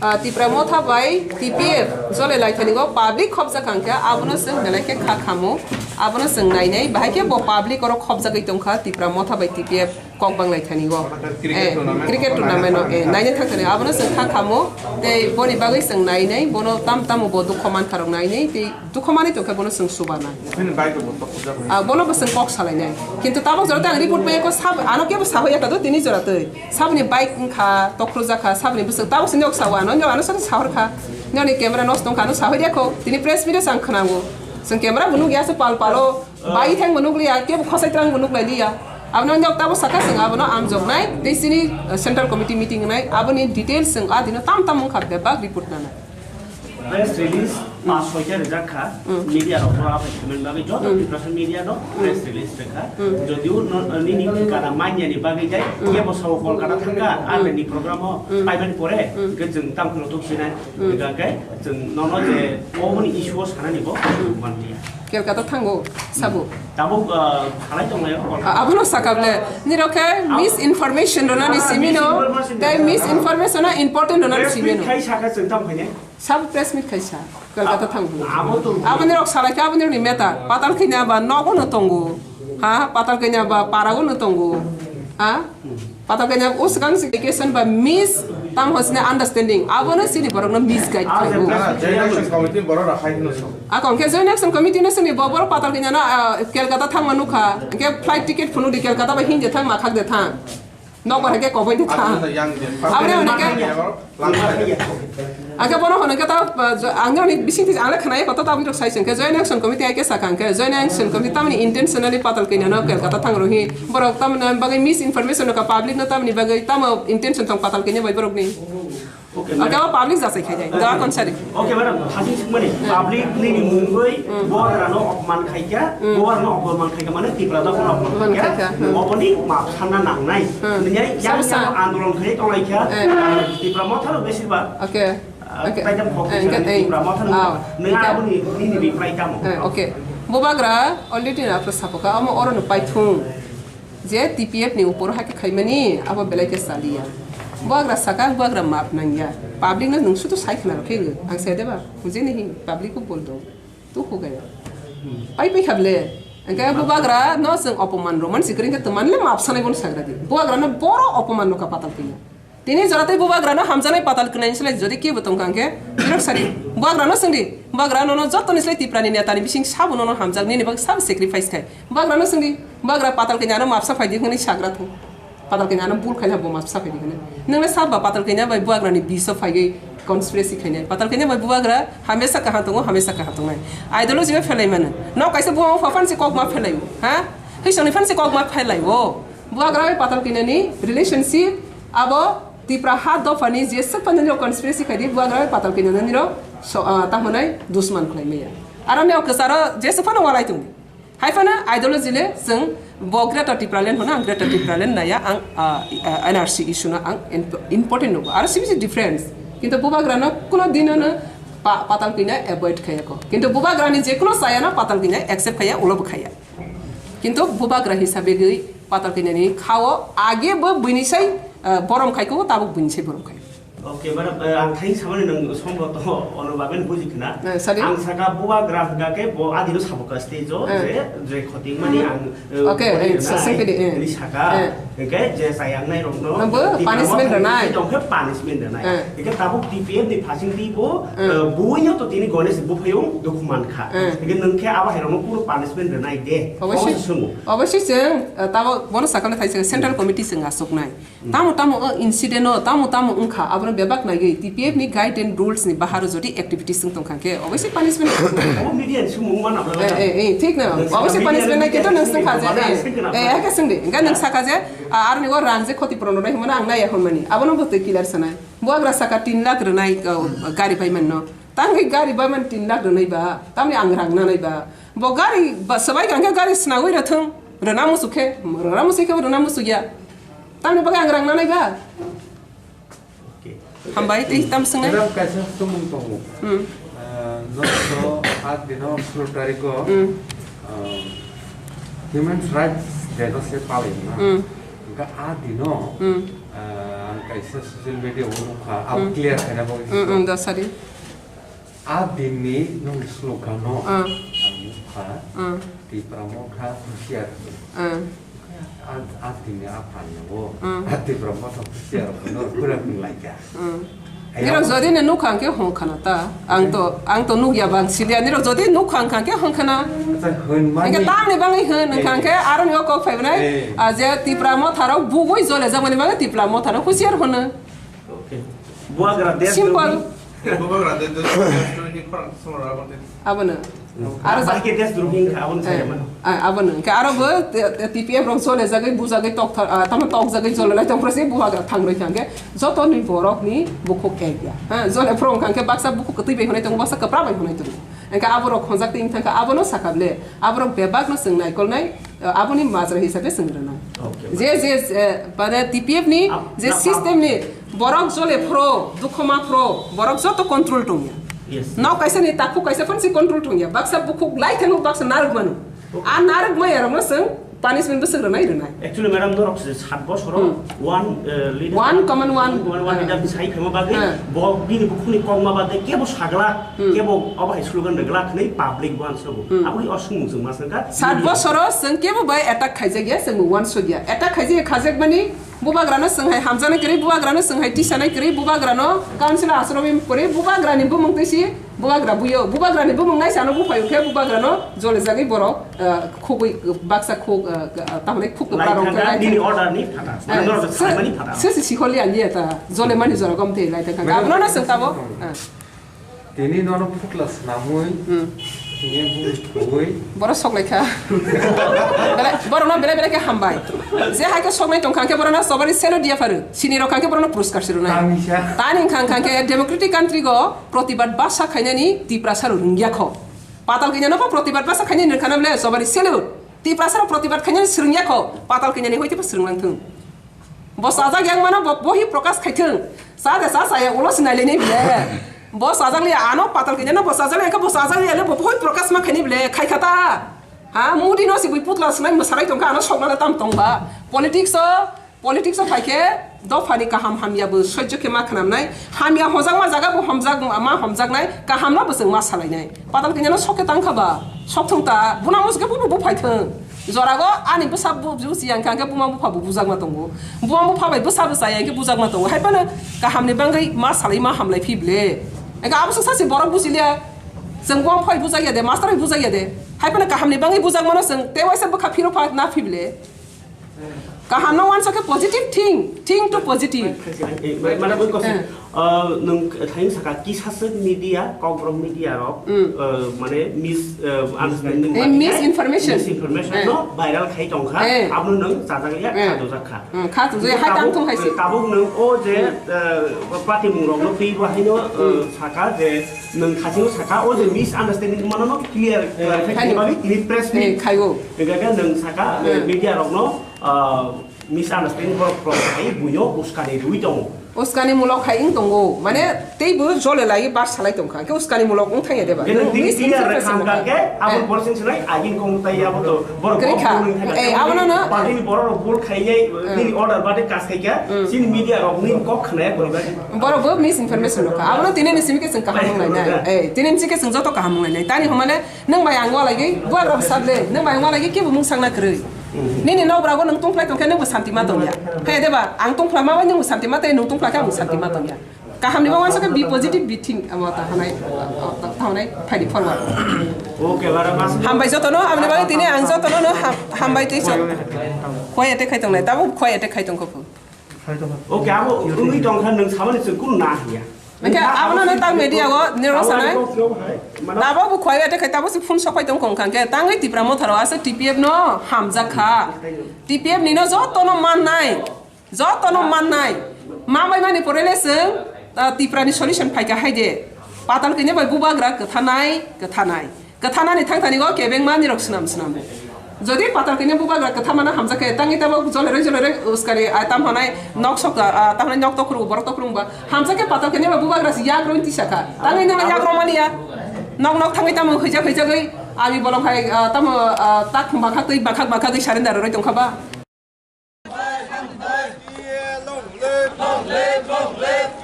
o Tipra Motha bai T P F jole lai thani go public khobjak kha, abono chwng belai khe kha khamo, abono chwng nainai, bahai khe bo public oro khobjagwi tongkha Tipra Motha bai T P F kok bang lai thani go. Cricket tournament o, naina thang thani, abono chwng kha khamo, tei boni bagwi chwng nainai, bono tam tamo bo dukho mankha rok nainai, tei dukho manwi tongkhe bono chwng subanai. Bono bo chwng kok salainai. Kintu tabok jora tei ang report bai ko sab, ano kebo sahoya kha do tini jora tei. Saboni bike wngkha, tokrujak kha, saboni bwswk tabok se nok sao ano, nok ano sari sahor kha. Nokni camera nosto wngkha, ano sahoi dia kho. Tini press meet o chang khwnango. Chwng camera bo nukya se pal palo. Bai thang bo nukliya, kebo khosai trang bo nuklai liya. Abono nok tabok saka chwng abono amjoknai, tei chini central committee meeting wngnai, aboni details chwng a dino tam tam wngkha bebak report nanai. Press release pas soita rijak kha, media rok bo aphai comment bagwi joto Tiprasa media no press release rwkha. Jodio nini kana manya ni bagwi dai, kebo sao Kolkata thangkha, arni program o paimani pore, ke chwng tang khwno tuk sinai, ke chwng nono je oboni issue o sanani bo manliya. Kolkata thango, sabo. Tabuk, ah, salai tonglaio, Kolkata. Ah, abono sakable. Nirok khe misinformation rona ni simino. Misinformation. Tei misinformation na important rona ni simino. Press meet khai saka chwng tam khainai. Sabo press meet khaisa. Kolkata thango. Abo to. Abo nirok salai khe abo nirok ni meta. Patal kanya ba nogo no tongo. Ha, patal kanya ba parago no tongo. Ha? Patal kanya o swkang si education ba mis tam hosne understanding. Abono sini borok no misguide khaio. Joint Action Committee borok rok hai hino so. Akon khe Joint Action Committee no sini bo borok patal kanya no, ah, Kolkata thangma nukha. Khe flight ticket phunu di Kolkata ba hindi thang ma khak de thang. Nok ba khe koboi de thang. Abone hone khe Ake bono hono khe ta, uh, jo-, ang nini bising twi ang le khwnai koto ta bwrok sai sengkhe Joint Action Committee hai khe sakha hwnkhe Joint Action Committee tamni intentionally patal kanya no Kolkata thang rw hi borok tamni bagwi misinformation no ka public no tamni bagwi tamo intention tong patal kanya bai borok ni. Okay, ake madam. Abo public jasai khai jai. Da kon sari. Okay, madam, thasing singmani public nini mungwi bo rano opman khaikha, bo rano opman khaikha mane Tipra da kono opman khaikha. Oboni map sanna nangnai. Nini yang yang andolon khai tonglaikha. Tipra Motha rok besir ba. Okay. Ah, okay. Paidam kok eh, bisa engke, eh, Tipra Motha no. Ah, nang engke. Aboni nini reply tamo. Eh, okay. Bubagra already na apro sapoka amo oro no paithung. Je T P F ni upor hake khaimani abo belai ke saliya. Bubagra saka bubagra map nangya. Public no nung sutu sai khna rokhe ang sai deba. Mujhe nahi public ko bol do. Tu ho gaya. Pai pai khable. Engke bubagra no seng opoman roman sikring ke teman le map sanai bon sagra di. Bubagra no boro opoman no ka patal piya. Tini jora tei bubagrano hamjaknai patal kwnai ni slai jodi kebo tongkha hwnkhe, nirok sadi, bubagrano swngdi, bubagra nono jotoni slai Tiprani netani bising sabo nono hamjak nini bagwi sabo sacrifice khai. Bubagrano swngdi, bubagra patal kanya ano mapsa phaidi hwnwi sagra thung. Patal kanya ano bul khaina bo mapsa phaidi hwnwi. Nwngno sabo patal kanya bai bubagrani biso phaiwi conspiracy khainai. Patal kanya bai bubagra hamesa kaham tongo, hamesa kaham tongnai. Ideology bai phelai mano. Nok kaisa bubagra phapan se kok ma phelai o. Ha? Hisongni phan se kok ma phelai o. Bubagra bai patal kanya ni relationship abo Tipra ha dopha ni je swk phano nirok conspiracy khai di, bubagra bai patal kanya no nirok so, ah, tamo nai dusman khlai maya. Aro nirok kwcharo je swk phano walai tong di. Hai phano ideology le chwng bo Greater Tipraland hono ang Greater Tipraland naya ang, ah, ah, N R C issue no ang imp-, important nugo. Aro sibisi difference. Kintu bubagra no kuno dino no pa-, patal kanya avoid khaya ko. Kintu bubagra ni je kuno saya no patal kanya accept khaya, ulo bo khaya. Kintu bubagra hisabe gwi patal kanya ni khao age bo buini sai, ah, borom khai ko, tabuk buini sai borom khai. Okay, madam, eh, ang thai samani nang sombo to ono baben buji khna. Eh, sorry? Ang saka bubagra hwnkha khe bo adino sabo ka stage o eh. Je, je khoting mani ang, eh, okay, eh, sengkhe di, eh. Ini saka. Eh. Hingke je sayang nai rok no. Nang bo punishment rwnai. Tongkhe punishment rwnai. Eh. Hingke tabuk T P F ni phasing di bo, eh. Eh, buino to tini Ganesh buphayung dukhu mankha. Eh. Hingke nang khe abo hai rok no kunu punishment rwnai de. Obosoi, obosoi chwng, eh, tabuk bono sakha le thaisa central committee chwng aswknai. Hmm. Tamo tamo o incident o, tamo tamo wngkha, abono bebak naiwi T P F ni guide and rules ni baharo jodi activities wng tongkha khe, obosoi punishment. Abo media ni sumung mana. Eh, eh, eh, thik na. Obosoi punishment nai khe to nang swngkha je, eh, eh, hake swngdi. Hingke nang sakha je, Ah, aroni o rang je khoti puron rwnai hwnmano ang naiya hwnmani. Abono bo twi clear sanai. Bubagra saka tin lakh rwnai, uh, gari paimanno. Tangwi gari baiman tin lakh rwnai ba, tamni ang rang nanai ba. Bo gari ba swbai kha hwnkhe gari swnagwi rwthwng. Rwna muchuk khe, rwna muchuk khe rwna muchuk ya. Tamni bagwi ang rang nanai ba? Okay. Hambai, tei tam swngnai? Madam, kaisa sumung tongo. Hmm. Ah, nokno aa dino solo tariko, hmm, ah, Human Rights Day no se palai na. Hmm. Hingke aa dino, hmm, ah, ang kaisa social media o nukha, abo, hmm, clear khaina bagwi. Hmm, hmm, da sadi. A dinni nong slogan no, ah, ang nukha, ah, Tipra Motha husiar. Ah. A, a dinni a phanno, ah, a Tipra Motha husiar no kura kung laika. Ah. Ayo. Nirok jodi ne nukha hwnkhe hwn khana ta. Ang to, ang to nukya bang silia. Nirok jodi nukha hwnkha hwnkhe hwn khana. Acha, hwn mani. Hwnkhe tamni bagwi hwn hwnkha hwnkhe, eh, aro ni o kok phai bwnai. Eh. A je Tipra Motha rok bugwi jole jakmani bagwi Tipra Motha rok husiar hwno. Okay. Buagra desh, simple, drohi. Buagra desh, drohi, desh drohi ni khorang samara aboni. Abono. Hmm. Aro ja- Bahai khe desh drohi wngkha, abono, eh, sai mano. Ah, abono. Hwnkhe aro bo te, te T P F rok jole jagwi, bujagwi tok thar, ah, tamo tok jagwi jole lai tong phro se buagra thang roi thang khe joto ni borok ni bukhuk ek ya. Ha, jole phro wngkha hwnkhe baksa bukhuk kwtwi bai hwnwi tongo, baksa kwpra bai hwnwi tongo. Hwnkhe abo rok khonjak twi wngkha hwnkhe abono sakha ble. Abo rok bebak no chwng naikolnai. Aboni majra hisabe chwng rwnai. Okay, je, je, eh, mane T P F ni, ab-, je na, system ni borok jole phro, dukho ma phro, borok joto control tongya. Yes. Nok kaisa ni takhuk kaisa phan se control tongya. Baksa bukhuk lai thangno baksa narwk mano. Okay. A narwk maya rokno chwng punishment bwswk rwnai rwnai. Actually, madam, norok se sat bosoro, hmm, one, eh, leader, one common one, one, one, eh, leader ni sai phaima bagwi, eh, bo bini bukhukni kokma bade kebo sagla, hmm, kebo obo hai slogan rwgla hwnwi public bo answer bo. Hmm. Aboni o swngmung chwng ma swngkha. Sat bosoro chwng kebo bai attack khaijakya, chwng bo uansukya. Attack khaijakya, khaijakmani bubagrano chwng hai hamjaknai kwrwi, bubagrano chwng hai tisanai kwrwi, bubagrano council ashromi kwrwi, bubagrani bumung twi si, bubagra buyo, bubagrani bumung naisano buphaio khe bubagrano jole jagwi borok, eh, khugwi, baksa khug, eh, tamni khug kwpra rok khe lai thang nini order ni phatha. Eh, mane norok se, saimani phatha. Se, se sikholi ani eta jole mani jora gom te lai thang. Mane abono na chwng tabo. Eh. Tini nono phutla swnamwi, hmm, tini bung thugwi. Borok sok lai kha. Belai, borokno belai belai khe hambai. Je hai khe soknai tong kha khe borokno sobari selo dia pharu. Sini rok kha khe borokno puruskar si rwnai. Tangisa. Tani wngkha kha khe democratic country go protibad basa khainani Tiprasa rok rwngya kho. Patal kanya no protibad basa khainani rwngkha na bole sobari selo. Tiprasa rok protibad khainani swrwngya kho. Patal kanya ni hoi te swrwng lang thung. Bo sajak yang mano bo, bo hi prokash khai thung. Sa de sa saya ulo sinai le ni bile. Bo sajak le ano patal kanya no bo sajak le bo sajak le bo, bo hi prokash ma khai ni bile khai khata. Ha, Modi no si bui putla sinai masarai tong kha ano sok na tam tong ba. Politics o, politics o phai khe dophani kaham hamya bo sojjo khe ma khnam nai. Hamya hojak ma jaga bo homjak ma homjak nai. Kaham no bo chwng ma salai nai. Patal kanya no sok khe tang kha ba, sok thung ta, buna musu khe bubu buphai thung. Jorago ani bwsa bu, bu siyang kha khe buma bupha bu bujakma tongo. Buma bupha bai bwsa bwsa yang khe bujakma tongo. Hai phano kaham ni bangwi ma salai ma hamlai phi ble. Eka abo sa si borok busi liya. Chwng buma phai bujak ya de, master hai bujak ya de. Hai phano kaham ni bangwi bujakma no chwng te waisa bwkha phiro pha na phi ble. Kaham no wansa khe positive thing, think to positive. Eh, ma-, mana bui kosik, eh, ah, nung thain saka kisa se media, kokborok media rok, hmm, ah, mane mis-, ah, understanding, eh, ba misinformation. Misinformation, eh, no viral khai tong kha, eh, abo nung chajak ya, eh, kha dojak kha. Hmm, kha dojak, hai tang thung hai si. Tabuk nung o je, hmm, ah, party mung rok no twi bo hai no, ah, hmm, saka je nung thaching saka o je misunderstanding mano no clear, eh, clarify khai ni bagwi tini press meet khai o. Hingkha khe nung saka, eh, hmm, media rok no, ah, misunderstanding borok, borok hai buino uskani rwi tongo. Uskani mulok hai wng tongo. Mane tei bo jole lai bar salai tong kha. Khe uskani mulok wng thang ya de ba? Nung tini misinformation clear wng kha khe abo, eh, borok sing sinai agin kong tai abo to borok kwrwi kha. Bol wng thang kha. Eh, abo no no. Party ni borok rok bol khai nai, eh, nini order bade kas khai kha. Hmm. Chini media rok nini kok khna ya kwrwi ba. Borok bo misinformation rok kha. Abo no tini ni simi khe chwng kaham wng lai nai. Eh, tini ni simi khe chwng joto kaham wng lai nai. Tani hwnmale Nwng bai ang walai gwi buagra bwsa ble, nwng bai ang walai gwi kebo mung sakna kwrwi. Mhm. Nini nokbrago nwng tungphlai tongkhe nwngbo santi ma tongya. Khe deba ang tungphla ma bai nwngbo santi ma tei nwng tungphla khe ang santi ma tongya. Kaham ni bagwi uansuk khe be positive, be think, abo ta hanai, ta hanai, phaidi forward. Okay, bara mas. Hambai jotono, aboni bagwi tini ang jotono no ham-, hambai tei chok. Khwai attack khai tongnai, tabuk khwai attack khai tongkha phu. Okay, abo wngwi tongkha, nwng samani chwng kunu na hiya. Hwnkhe abono nang tang media o nirok sanai. Abo bo khwlaiya tei khai tabo se phone sok pai tong kong kha khe tangwi Tipra Motha rok aswk T P F no hamjak kha. T P F ni no joto no mannai, joto no mannai. Ma bai mani pore le chwng, ah, Tipra ni solution phai kha hai de. Patal kanya bai bubagra kwthanai, kwthanai. Kwthanani thangthani go kebengma nirok swnam swnam. Jodi patal kene bubagra kwtha mana hamjak khe, tangwi tamo jolere jolere uskari, ah, tam honai nok sok, ah, tam honai nok tokrung, borok tokrung ba. Hamjak khe patal kene ba bubagra si yak roi tisa kha. Tangwi nang yak rok mani ya. Nok nok thangwi tamo hwijak hwijakgwi, ami bolong hai, ah, tamo, ah, tak bangkha twi bangkha bangkha gwi surrender roi tong kha ba. Long live, long live, long live.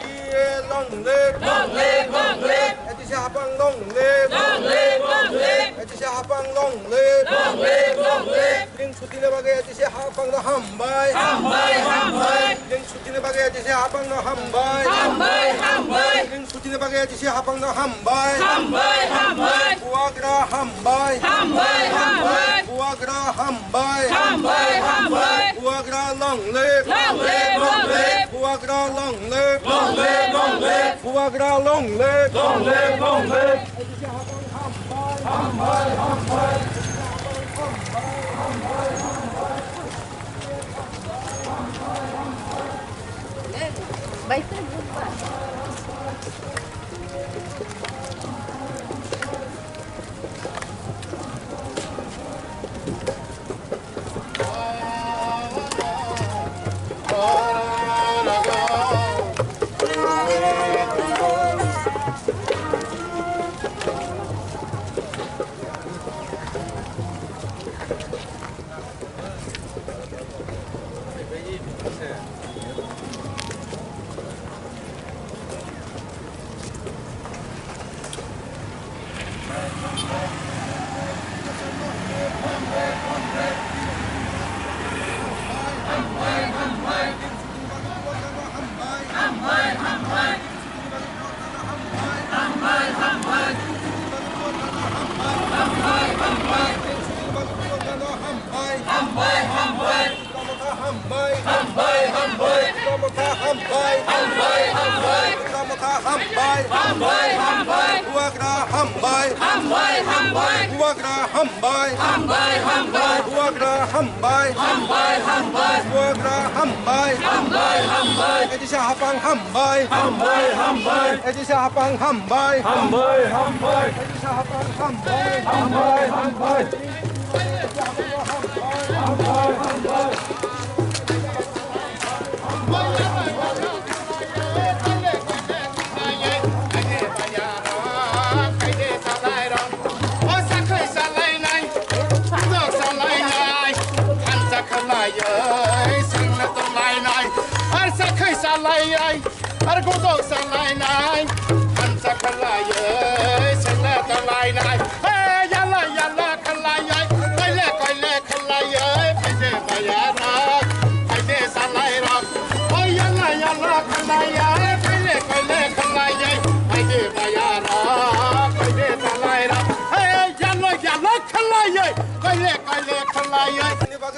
Long live, long live. Long live, long live. A D C Hapang long live. Long live, long live. A D C Hapang long live. Long live, long live. Tring sutini bagwi A D C Hapang no hambai. Hambai, hambai. Tring sutini bagwi A D C Hapang no hambai. Hambai, hambai. Tring sutini bagwi A D C Hapang no hambai. Hambai, hambai. Bubagra hambai. Hambai, hambai. Bubagra hambai. Hambai, hambai. Bubagra long live. Long live, long live. Bubagra long live. Long live, long live. Bubagra long live. Long live, long live. Hambai, hambai. Hambai, hambai. Hambai, hambai. Hambai, hambai. Hambai, hambai. Bubagra hambai. Hambai, hambai. Bubagra hambai. Hambai, hambai. Bubagra hambai. Hambai, hambai. Bubagra hambai. Hambai, hambai. A D C Hapang hambai. Hambai, hambai. A D C Hapang hambai. Hambai, hambai. A D C Hapang hambai. Hambai, hambai. Ar godok salainai, hansa khwlaiwi sengla tonglainai. Hey, yala, yala khwlaiwi, koile, koile khwlaiwi, phaide bayarok, phaide salairok. Oh, yala, yala khwlaiwi, koile, koile khwlaiwi, phaide bayarok, phaide salairok. Hey, yala, yala khwlaiwi, koile, koile khwlaiwi.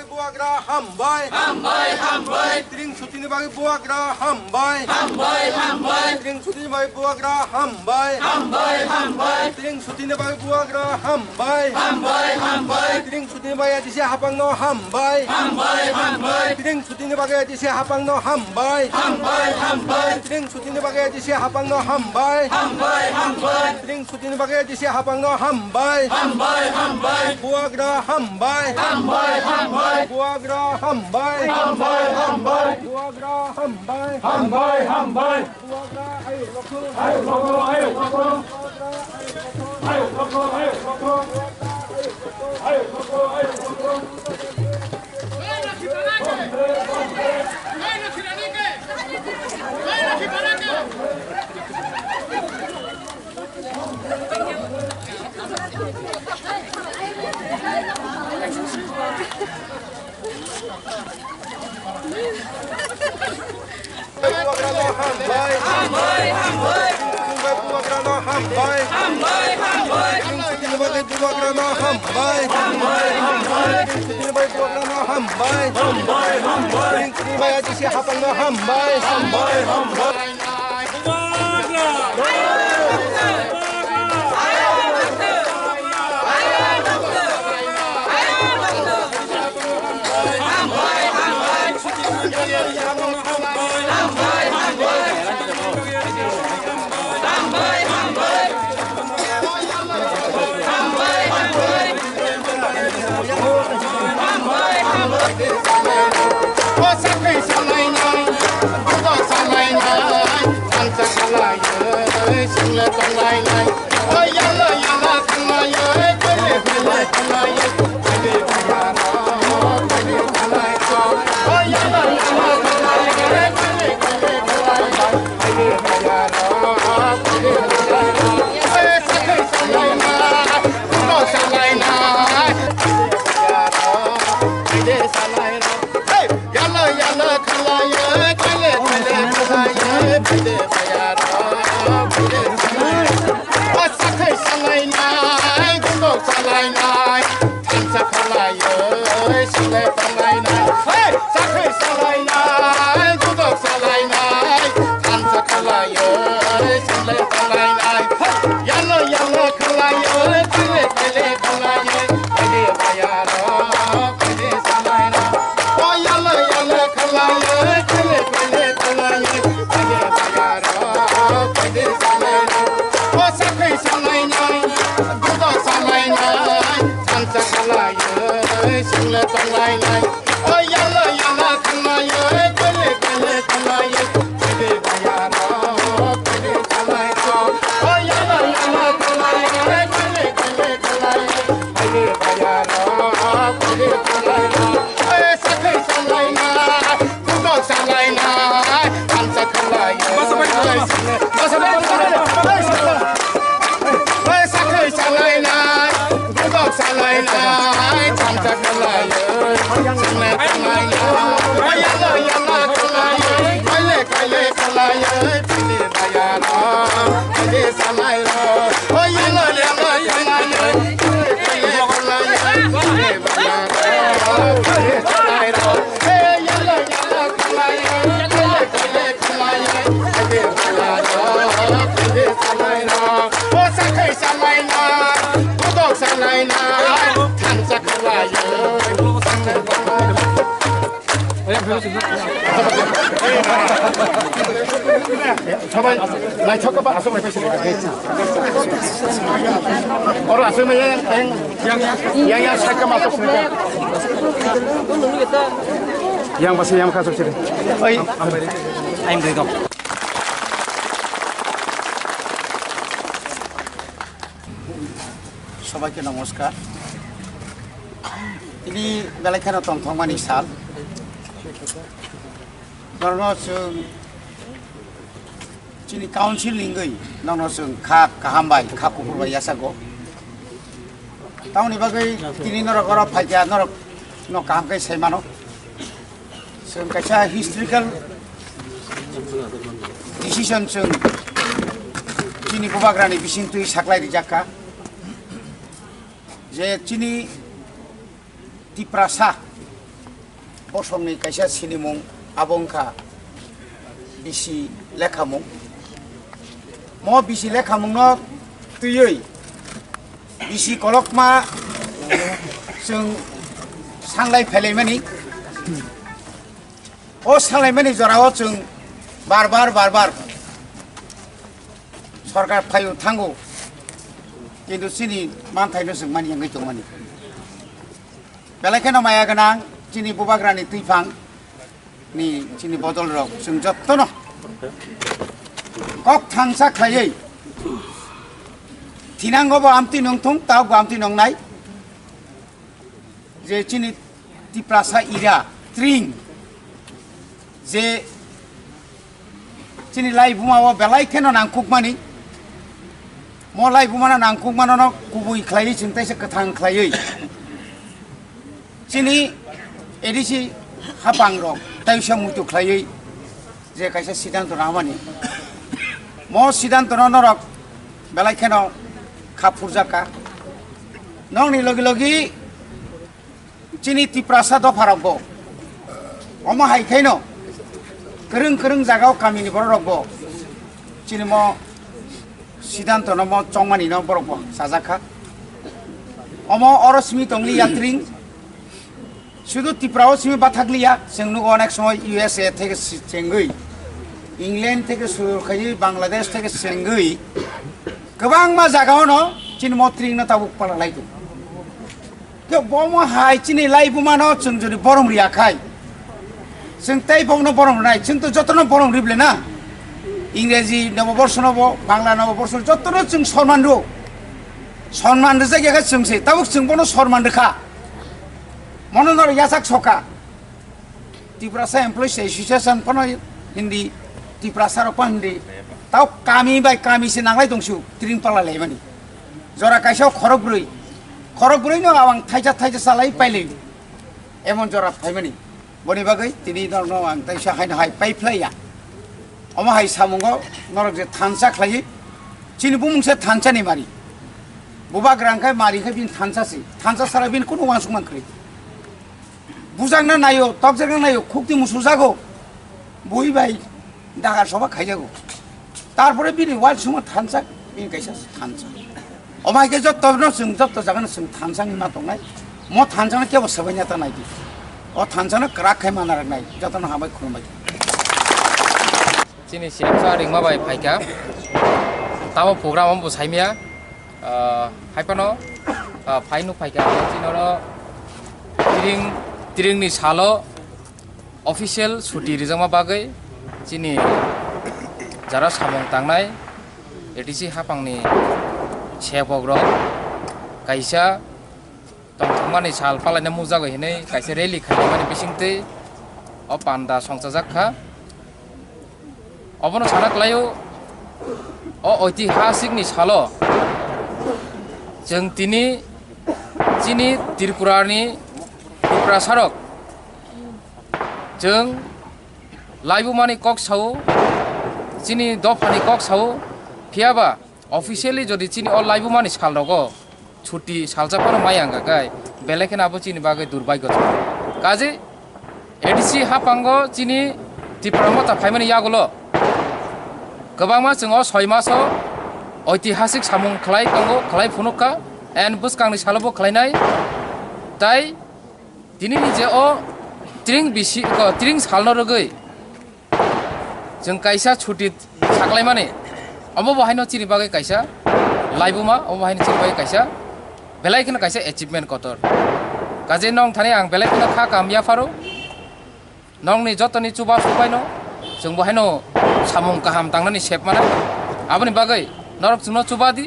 Bubagra hambai. Hambai, hambai. Tring sutini bagwi bubagra hambai. Hambai, hambai. Tring sutini bagwi bubagra hambai. Hambai, hambai. Tring sutini bagwi bubagra hambai. Hambai, hambai. Tring sutini bagwi A D C Hapangno hambai. Hambai, hambai. Tring sutini bagwi A D C Hapangno hambai. Hambai, hambai. Tring sutini bagwi A D C Hapangno hambai. Hambai, hambai. Tring sutini bagwi A D C Hapangno hambai. Hambai, hambai. Bubagra hambai. Hambai, hambai. Bubagra hambai. Hambai, hambai. Bubagra hambai. Hambai, hambai. Bubagra ayuk lokho. Ayuk lokho, ayuk lokho. Ayuk lokho, ayuk lokho. Ayuk lokho, ayuk lokho. Bubagrano hambai. Hambai, hambai. Bubagrano hambai. Hambai, hambai. Bubagrano hambai. Hambai, hambai. Bubagrano hambai. Hambai, hambai. Bubagrano hambai. Hambai, hambai. Sabai naithok ba aswk lai paisa. Oro aswk mai yang yang yang yang sakka ma aswk sini. Yang basa yang kha aswk sini. Oi. Aim doi dong. সবাইকে নমস্কার। Tini belai kheno tongthokmani sal. Norokno chwng chini council ni wngwi norokno chwng kha kaham bai, kha kuphur bai yachago. Tamoni bagwi tini norok oro phaikha, norok no kaham khe sai mano. Chwng kaisa historical decision chwng chini bubagrani bisingtwi saklai rijak kha. Je chini Tiprasa bosongni kaisa sinimung abo wngkha bisi lekhamung. Mo bisi lekhamungno twiwi bisi kolokma chwng sanglai phailaimani. O sanlaimani jorao chwng bar bar, bar bar sorkar phaio thango, kintu chini manthaino chwng mani wngwi tongmani. Belai kheno maya gwnang chini bubagrani twiphang ni chini bodol rok chwng jottono kok thangsa khlaiwi thinango bo amtwi nungthung, taubo amtwi nungnai. Je chini Tiprasa ira tring je chini laibuma o belai kheno nangkukmani, mo laibuma no nangkukmano no kubui khlaiwi chwng teisa kwthang khlaiwi chini A D C hapang rok teisa muitu khlaiwi je kaisa siddhanto nangmani, mo siddhanto no norok belai kheno kha phurjak kha. Nokni logi logi chini Tiprasa dopha rok bo omo hai khaino kwrwng kwrwng jaga o kami ni borok rok bo chini mo siddhanto no mo chongmani no borok bo chajak kha. Omo oro simi tongli yatring. Sudu Tripura o simi bathakliya, chwng nugo onek somoy U S A theke si-, chengwi, England theke suru khaiwi, Bangladesh theke chengwi, kwbangma jaga ono chini motring no tabuk pala lai tongo. Khe bomo hai chini laibuma no chwng jodi borom riya khai, chwng tei bomo no borom rinai, chwng to joto no borom rible na. Ingreji noboborsono bo, Bangla noboborsono jotono chwng sonman rwo. Sonman rwjak ya khe chwng se, tabuk chwng bono sonman rwkha. Mono norok yachak soka. Tiprasa Employees Association phano hindi, Tiprasa rok phano hindi. Tao kami bai kami se nanglai tongsu, tring pala laimani. Jora kaisa khorok brwi. Khorok brwi no ang thaisa thaisa salai pailai. Emon jora phaimani. Boni bagwi tini norokno ang taisa haino hai paiphlaiya. Omo hai samungo norok je thansa khlaiwi, chini bumung se thansa ni mari. Bubagra hwnkhe mari hwnkhe bini thansa se. Thansa sara bini kunu uansukma kwrwi. Bujakna naio, tokjakna naio, khukti musujago. Bui bai dagar soba khaijago. Tarpore bini uansukma thansa, bini kaisa thansa. Omo hai khe joto no chwng, joto jaga no chwng thansa wngwi ma tongnai. Mo thansa no kebo swbaina ta nai di. O thansa no kwrak khai mana rwknai, joto no hambai khulumbai. Chini C M sa ringma bai phaikha. Tamo program bo saimya. Ah, hai phano, ah, phai nuk phaikha. Chini oro tring, tring ni salo official suti rijakma bagwi chini jara samung tangnai A D C hapangni sepokrok kaisa tongthokmani sal palaina mujagwi hinwi kaisa rally khaimani bisingtwi o panda songchajak kha. Obono sana kwlaio, o oitihasik ni salo chwng tini chini Tripura ni Tiprasa rok chwng laibumani kok sao, chini dophani kok sao, phiyaba officially jodi chini o laibumani sal rogo chuti salsa phano mai ang kha kai, belai kheno abo chini bagwi durbagyo. Kaje A D C hapango chini Tipra Motha phaimani yagulo kwbangma chwng o soi maso oitihasik samung khlai tongo, khlai phunuk kha, and bwskangni salo bo khlainai. Tai tini ni je o tring bisi, ko tring salno rwgwi chwng kaisa chuti saklaimani, omo bo haino chini bagwi kaisa laibuma, omo bo haino chini bagwi kaisa belai kheno kaisa achievement kotor. Kaje nong thani ang belai kheno kha kaham yapharo, nongni jotoni chuba subaino chwng bo haino samung kaham tangnani sep mano. Aboni bagwi norok chwngno chuba di,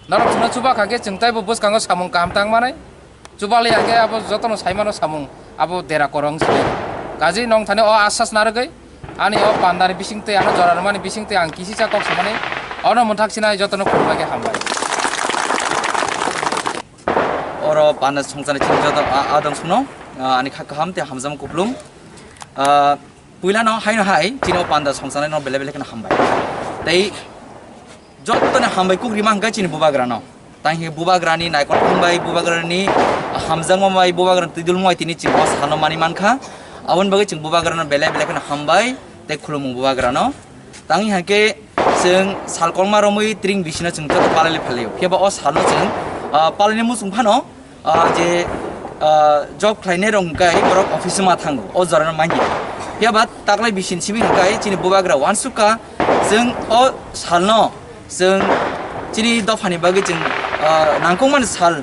norok chwngno chuba kha khe chwng taibo bwskango samung kaham tang manai. Chubalai hwnkhe abo jotono saimano samung abo dera korong se. Kaje nong thani o asas narwgwi ani o pandani bisingtwi ano jora rwmani bisingtwi ang kisisa kok samani ono mwthak sinai jotono khulumbai khe hambai. Oro panda songchani chini joto a-, adong suno, a, ani kha kaham tei hamjam kuplung. A, puilano haino hai chini o panda songchanaino belai belai kheno hambai. Tei jottoni hambai kuk rima hwnkhe chini bubagrano. Tang hi bubagrani naikol thum bai, bubagrani hamjakma bai, bubagrani twidulmo bai tini chini o sano mani mankha. Aboni bagwi chini bubagrano belai belai kheno hambai tei khulumung bubagrano. Tang hi hwnkhe chwng sal kolma romwi tring bisino chwng joto palai phalio. Phiya ba o salno chwng, ah, palaini muchung phano ah, je, ah, job khlainai rok hwnkhe borok office ma thango, o jorano manya. Phiya ba taklai bisini simi hwnkhe chini bubagra uansukha, chwng o salno chwng chini dophani bagwi chwng, ah, nangkukmani sal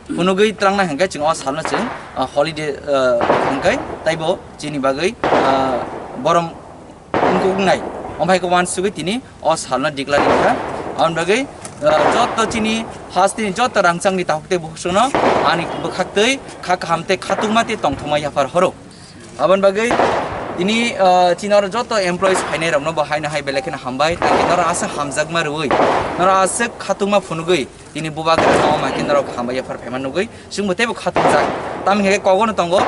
phunugwi twlangnai hwnkhe chwng o salno chwng, ah, holiday, ah, hwnkhe taibo chini bagwi, ah, borom wngkuk wngnai. Omo hai khe uansugwi tini o salno declare wngkha. Aboni bagwi, ah, joto chini hasteni joto rangchakni takhuk tei bukhukno ani bwkhaktwi kha kaham tei khatungma tei tongthokma yaphar horo. Aboni bagwi tini, ah, chini oro joto employees phainai rokno bo haino hai belai kheno hambai, tei norok aswk hamjakma rwui, norok aswk khatungma phunugwi tini bubagrano ma khe norok hambai yaphar phaima nugwi chwngbo teibo khatungjak. Tamni hwnkhe kogono tongo,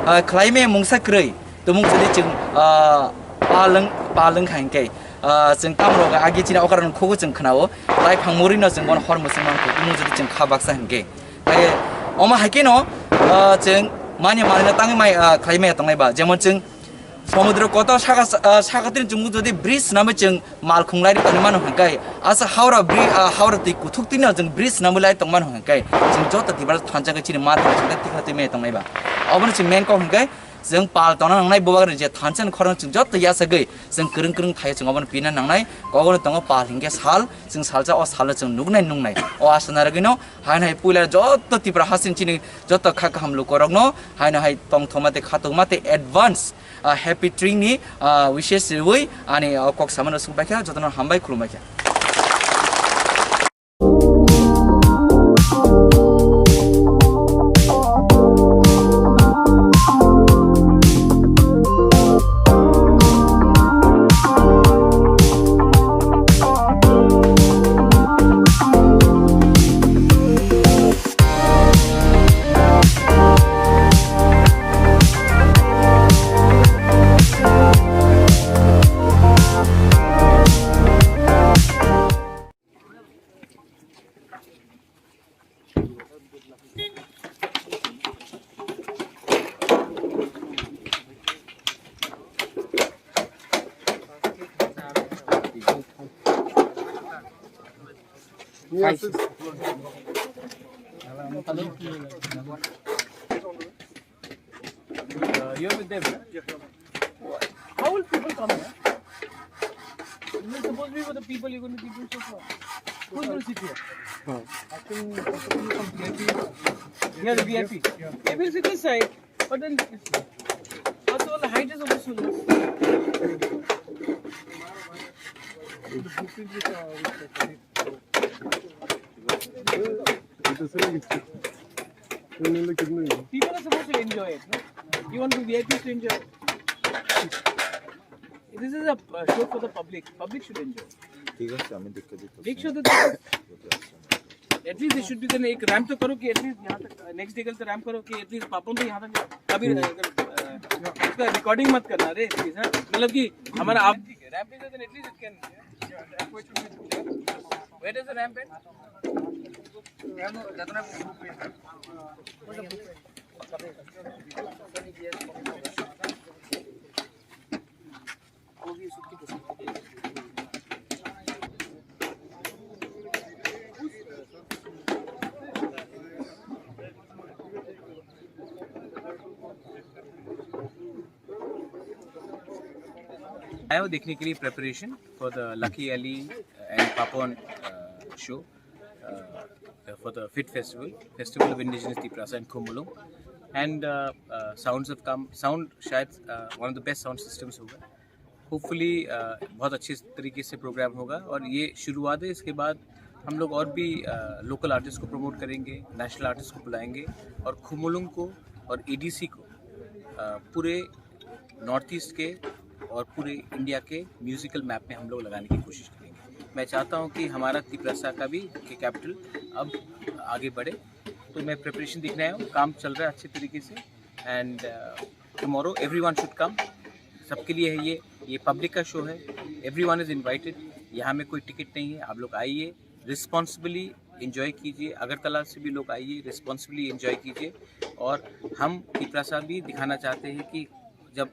ah, khlaimaya mungsa kwrwi. Tumung jodi chwng, ah, palwng, palwng kha hwnkhe, ah, chwng tamrok agi chini okra rok khugo chwng khnao, lai phang murino chwng bono hor mwswk mankho, tumung jodi chwng kha baksa hwnkhe. Hai, omo hai kheno, ah, chwng mani manino tangwi mai, ah, khlai maya tongnai ba, jemon chwng somudro kotor saka, ah, sakatini chwng jodi bridge swnamwi chwng malkhung lai tongwi mano hwnkhe, asa Howrah bri-, ah, Howrah twi kuthuk twino chwng bridge swnamwi lai tong mano hwnkhe, chwng joto Tiprasa thansa khe chini ma thang chwng tikha twi maya tongnai ba. Obono chwng main kok hwnkhe, Chwng pal tongna nangnai, bubagrani je thansa ni khorang chwng joto yachagwi chwng kwrwng kwrwng thai chwng obono pina nangnai. Kogono tongo pal hinkhe sal, chwng salsa o salo chwng nuknai nungnai. O asa narwgwino haino hai puila joto Tripura hasing chini joto kha kaham lukorokno haino hai tongthokma tei khatokma tei advance, ah, happy Tring ni, ah, wishes riwi ani, ah, kok samano swngbaikha, jotono hambai khulumbaikha. Uh, you're with them, huh? How will people come here? This is supposed to be for the people, you're going to people so far. Who's going to sit here? I think possibly some V I P. Yeah, the V I P. Yeah. They will sit this side, but then it's, also the height is also so low. People are supposed to enjoy it, no? You want the V I Ps to enjoy it. This is a, uh, show for the public. Public should enjoy. ठीक है, हमें दिक्कत ही तो Make sure that at least they should be, then एक ramp तो करो कि at least यहाँ तक, uh, next day कल तो ramp करो कि at least पापन तो यहाँ तक कभी, uh, अगर, uh, इसका recording मत करना रे, please, हाँ? मतलब कि हमारा आप ठीक है, ramp पे तो at least it can, where does the ramp end? आया हूँ देखने के लिए preparation for the Lucky Ali and Papon, uh, show, uh, for the FIT festival, Festival of Indigenous Tiprasa and Khumulwng, and, uh, uh, sounds have come. Sound शायद, uh, one of the best sound systems होगा। Hopefully, uh, बहुत अच्छे तरीके से प्रोग्राम होगा और ये शुरुआत है। इसके बाद हम लोग और भी, uh, लोकल आर्टिस्ट को प्रमोट करेंगे, नेशनल आर्टिस्ट को बुलाएंगे और खुमुलुंग को और एडीसी को, uh, पूरे नॉर्थ ईस्ट के और पूरे इंडिया के म्यूजिकल मैप में हम लोग लगाने की कोशिश करेंगे। मैं चाहता हूँ कि हमारा तिपरासा का भी, के कैपिटल अब आगे बढ़े। तो मैं प्रिपरेशन देखने आया हूँ, काम चल रहा है अच्छे तरीके से। And, uh, tomorrow everyone should come। सबके लिए है ये, ये पब्लिक का शो है। Everyone is invited। यहाँ में कोई टिकट नहीं है, आप लोग आइए, रिस्पॉन्सिबली एंजॉय कीजिए। अगरतला से भी लोग आइए, रिस्पॉन्सिबली एंजॉय कीजिए। और हम तिपरासा भी दिखाना चाहते हैं कि जब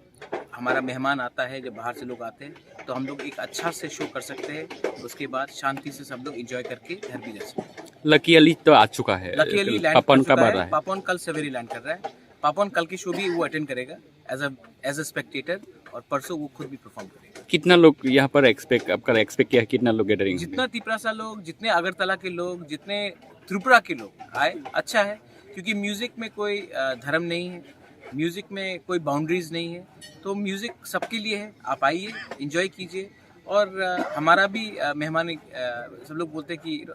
हमारा मेहमान आता है, जब बाहर से लोग आते हैं, तो हम लोग एक अच्छा से शो कर सकते हैं। उसके बाद शांति से सब लोग एंजॉय करके घर भी जा सकते हैं। लकी अली तो आ चुका है। लकी अली लैंड कर पापन कब चुका आ है। रहा है? पापन कल सवेरे लैंड कर रहा है। पापन कल की शो भी वो अटेंड करेगा as a, as a spectator, और परसों वो खुद भी परफॉर्म करेगा। कितना लोग यहाँ पर एक्सपेक्ट, आपका एक्सपेक्ट किया है, कितना लोग गैदरिंग होंगे? जितना तिपरासा लोग, जितने अगरतला के लोग, जितने त्रिपुरा के लोग आए, अच्छा है, क्योंकि म्यूजिक में कोई, अ, धर्म नहीं है, म्यूजिक में कोई बाउंड्रीज नहीं है, तो म्यूजिक सबके लिए है। आप आइए, एंजॉय कीजिए। और, अ, हमारा भी, अ, मेहमान, अ, सब लोग बोलते हैं कि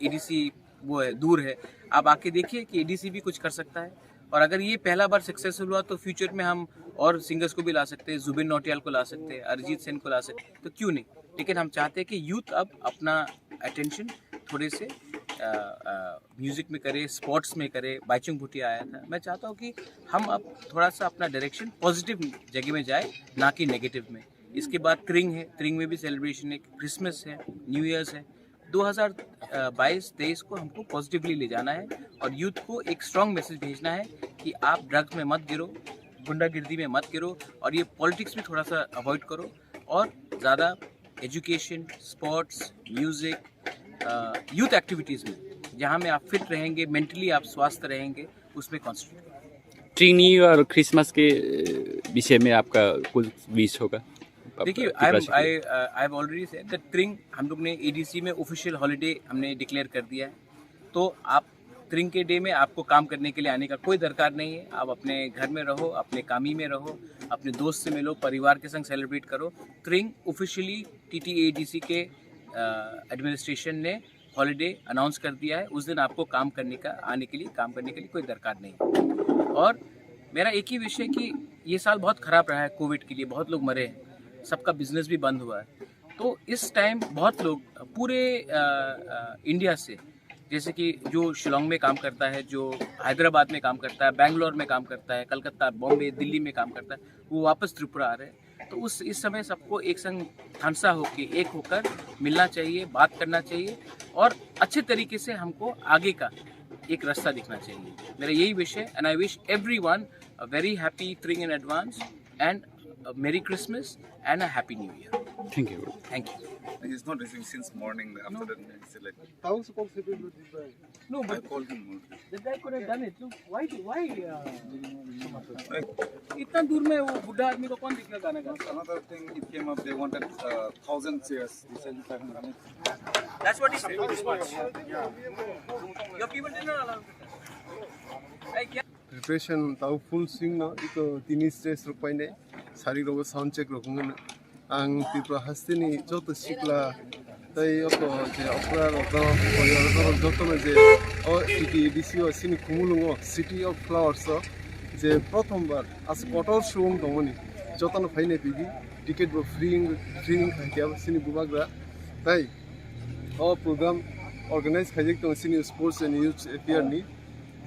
एडीसी वो है, दूर है। आप आके देखिए कि एडीसी भी कुछ कर सकता है। और अगर ये पहला बार सक्सेसफुल हुआ तो फ्यूचर में हम और सिंगर्स को भी ला सकते हैं, जुबिन नौटियाल को ला सकते हैं, अरिजीत सिंह को ला सकते हैं, तो क्यों नहीं? लेकिन हम चाहते हैं कि यूथ अब अपना अटेंशन थोड़े से, अ, अ, म्यूजिक में करे, स्पोर्ट्स में करे। बाइचुंग भूटिया आया था। मैं चाहता हूँ कि हम अब थोड़ा सा अपना डायरेक्शन पॉजिटिव जगह में जाए, ना कि नेगेटिव में। इसके बाद त्रिंग है, त्रिंग में भी सेलिब्रेशन है, क्रिसमस है, न्यू ईयर्स है। दो हज़ार बाईस तेईस को हमको पॉजिटिवली ले जाना है और यूथ को एक स्ट्रॉन्ग मैसेज भेजना है कि आप ड्रग्स में मत गिरो, गुंडागर्दी में मत गिरो और ये पॉलिटिक्स भी थोड़ा सा अवॉइड करो और ज़्यादा एजुकेशन, स्पोर्ट्स, म्यूजिक, अ, यूथ एक्टिविटीज़ में, जहाँ में आप फिट रहेंगे, मेंटली आप स्वस्थ रहेंगे, उसमें कॉन्सेंट्रेट करें। ट्री न्यू ईयर और क्रिसमस के विषय में आपका कुछ विश होगा? आप देखिए, त्रिपुरा से। I I I already said that thing हम लोग ने एडीसी में ऑफिशियल हॉलीडे हमने डिक्लेयर कर दिया है। तो आप त्रिंग के डे में आपको काम करने के लिए आने का कोई दरकार नहीं है। आप अपने घर में रहो, अपने कामी में रहो, अपने दोस्त से मिलो, परिवार के संग सेलिब्रेट करो। त्रिंग ऑफिशियली टीटीएडीसी के एडमिनिस्ट्रेशन ने हॉलीडे अनाउंस कर दिया है। उस दिन आपको काम करने का, आने के लिए, काम करने के लिए कोई दरकार नहीं। और मेरा एक ही विश है कि ये साल बहुत खराब रहा है कोविड के लिए, बहुत लोग मरे हैं, सबका बिजनेस भी बंद हुआ है। तो इस टाइम बहुत लोग पूरे इंडिया से, जैसे कि जो शिलोंग में काम करता है, जो हैदराबाद में काम करता है, बैंगलोर में काम करता है, कलकत्ता, बॉम्बे, दिल्ली में काम करता है, वो वापस त्रिपुरा आ रहे हैं। तो उस इस समय सबको एक संग थानसा होके, एक होकर मिलना चाहिए, बात करना चाहिए और अच्छे तरीके से हमको आगे का एक रास्ता दिखना चाहिए। मेरा यही विश है। And I wish everyone a very happy Tring in advance and a Merry Christmas and a Happy New Year. Thank you. Thank you. He's not receiving since morning. After that, it's like Tahu sekolah sipil. No, I but called him. The guy could have done it. Look, why do, why, uh, इतना दूर में वो बूढ़ा आदमी को कौन दिखेगा गाना गाता? Another thing, it came up, they wanted uh, thousand chairs. He said, "If I can manage." That's what he said. Your people did not allow. Hey, क्या? Preparation tau full swing no, iko tini stage rok painai, sari rogo sound check rok wngmano. Ang Tripura hasteni joto sikla tei oko je okra rok no, koyar rok joto no je o T T A D C o sini Khumulwng o City of Flowers o je prothom bar as kotor subung tongmani joto no phainai pidi ticket bo free wng, free wng kha khe sini bubagra tei o program organize khaijak tongo sini sports and youth affair ni.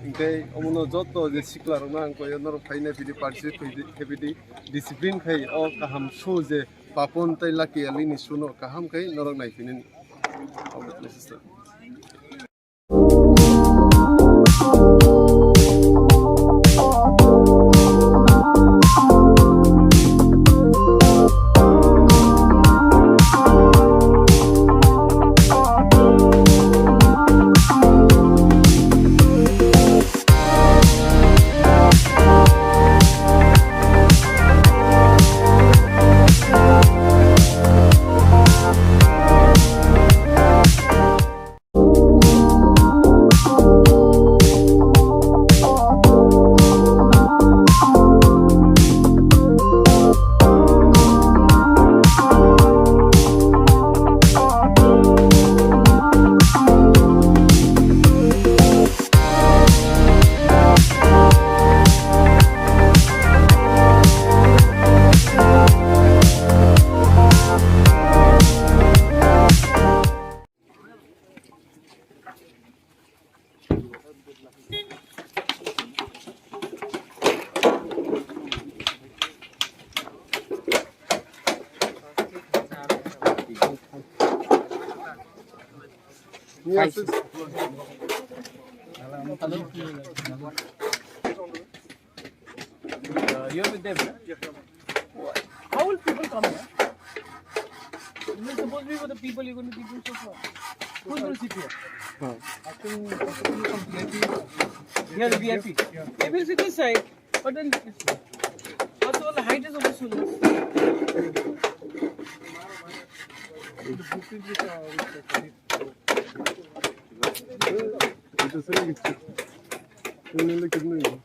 Hingke omono joto je sikla rokno ang koi norok phaina pidi participate khaidi, khaidi discipline khai o kaham show je Papon tei Lucky Ali ni show no kaham khai norok nai phinani. Uh, you're with them, yeah? How will people come here? This is supposed to be for the people, you're going to be doing so far. Who's going to sit here? Huh. After you, after you come V I P. Yeah, the V I P. Yeah. They will sit this side, but then it's, first of all, the height is also less.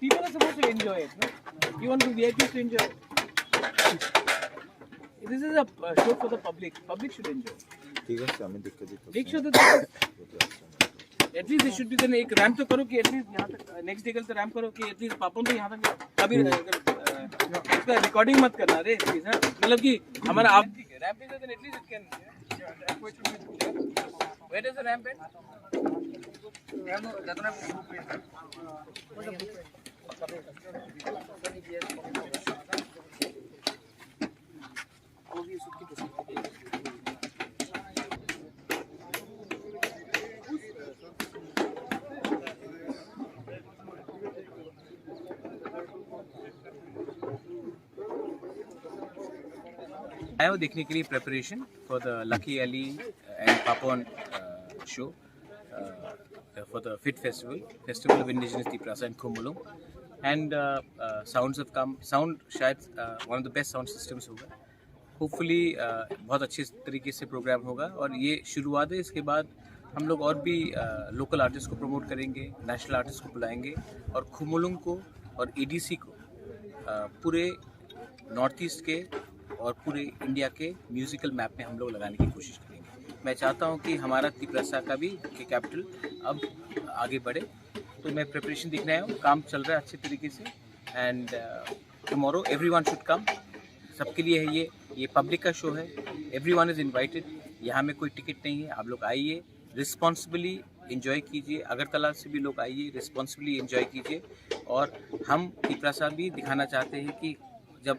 People are supposed to enjoy it, no? You want the V I Ps to enjoy? This is a uh, show for the public. Public should enjoy. ঠিক আছে, আমি দেখে দিই। Make sure that at least they should be, then एक रैंप तो करो कि at least यहाँ तक, नेक्स्ट डे के लिए तो रैंप करो कि at least पापन तो यहाँ तक कभी अ, अ, इसका रिकॉर्डिंग मत करना रे प्लीज। हाँ, मतलब कि हमारा आप ramp is then at least it can. Where is the ramp? आया हूँ देखने के लिए preparation for the Lucky Ali and Papon show for the FIT festival, Festival of Indigenous Tiprasa in Khumulwng। And uh, uh, sounds have come. Sound शायद uh, one of the best sound systems होगा. होपफुली बहुत अच्छे तरीके से प्रोग्राम होगा और ये शुरुआत है। इसके बाद हम लोग और भी लोकल आर्टिस्ट को प्रमोट करेंगे, नेशनल आर्टिस्ट को बुलाएंगे और खुमुलुंग को और एडीसी को uh, पूरे नॉर्थ ईस्ट के और पूरे इंडिया के म्यूजिकल मैप में हम लोग लगाने की कोशिश करेंगे। मैं चाहता हूँ कि हमारा तिपरासा का भी के कैपिटल अब आगे बढ़े। तो मैं प्रिपरेशन देखने आया हूँ, काम चल रहा है अच्छे तरीके से। And tomorrow everyone should come. सबके लिए है ये, ये पब्लिक का शो है। Everyone is invited. यहाँ में कोई टिकट नहीं है, आप लोग आइए, रिस्पॉन्सिबली एंजॉय कीजिए। अगरतला से भी लोग आइए, रिस्पॉन्सिबली एंजॉय कीजिए। और हम तिपरासा भी दिखाना चाहते हैं कि जब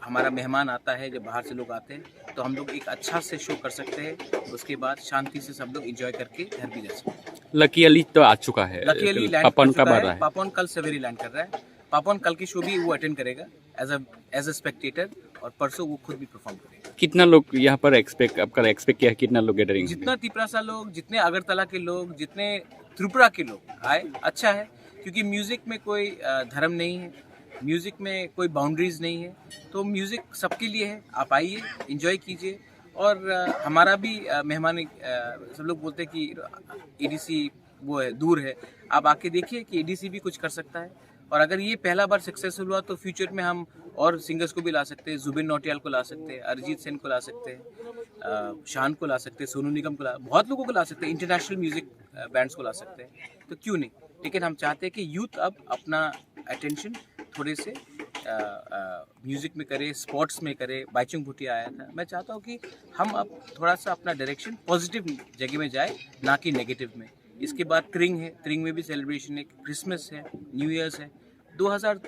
हमारा मेहमान आता है, जब बाहर से लोग आते हैं, तो हम लोग एक अच्छा से शो कर सकते हैं। उसके बाद शांति से सब लोग एंजॉय करके घर भी जा सकते हैं। लकी अली तो आ चुका है। लकी अली लैंड कर पापन कब चुका आ है। रहा है? पापन कल सवेरे लैंड कर रहा है। पापन कल की शो भी वो अटेंड करेगा as a as a spectator, और परसों वो खुद भी परफॉर्म करेगा। कितना लोग यहाँ पर एक्सपेक्ट, आपका एक्सपेक्ट किया है, कितना लोग गैदरिंग? जितना तिपरासा लोग, जितने अगरतला के लोग, जितने त्रिपुरा के लोग आए, अच्छा है, क्योंकि म्यूजिक में कोई अ, धर्म नहीं है, म्यूजिक में कोई बाउंड्रीज नहीं है। तो म्यूजिक सबके लिए है। आप आइए, एंजॉय कीजिए। और अ, हमारा भी अ, मेहमान अ, सब लोग बोलते हैं कि एडीसी वो है, दूर है। आप आके देखिए कि एडीसी भी कुछ कर सकता है। और अगर ये पहला बार सक्सेसफुल हुआ तो फ्यूचर में हम और सिंगर्स को भी ला सकते हैं। जुबिन नौटियाल को ला सकते हैं, अरिजीत सिंह को ला सकते हैं, अ, शान को ला सकते हैं, सोनू निगम को ला, बहुत लोगों को ला सकते हैं, इंटरनेशनल म्यूजिक बैंड्स को ला सकते हैं। तो क्यों नहीं? लेकिन हम चाहते हैं कि यूथ अब अपना अटेंशन थोड़े से म्यूजिक में करे, स्पोर्ट्स में करे। बाइचुंग भूटिया आया था। मैं चाहता हूँ कि हम अब थोड़ा सा अपना डायरेक्शन पॉजिटिव जगह में जाए, ना कि नेगेटिव में। इसके बाद त्रिंग है, त्रिंग में भी सेलिब्रेशन है, क्रिसमस है, न्यू ईयर्स है। दो हज़ार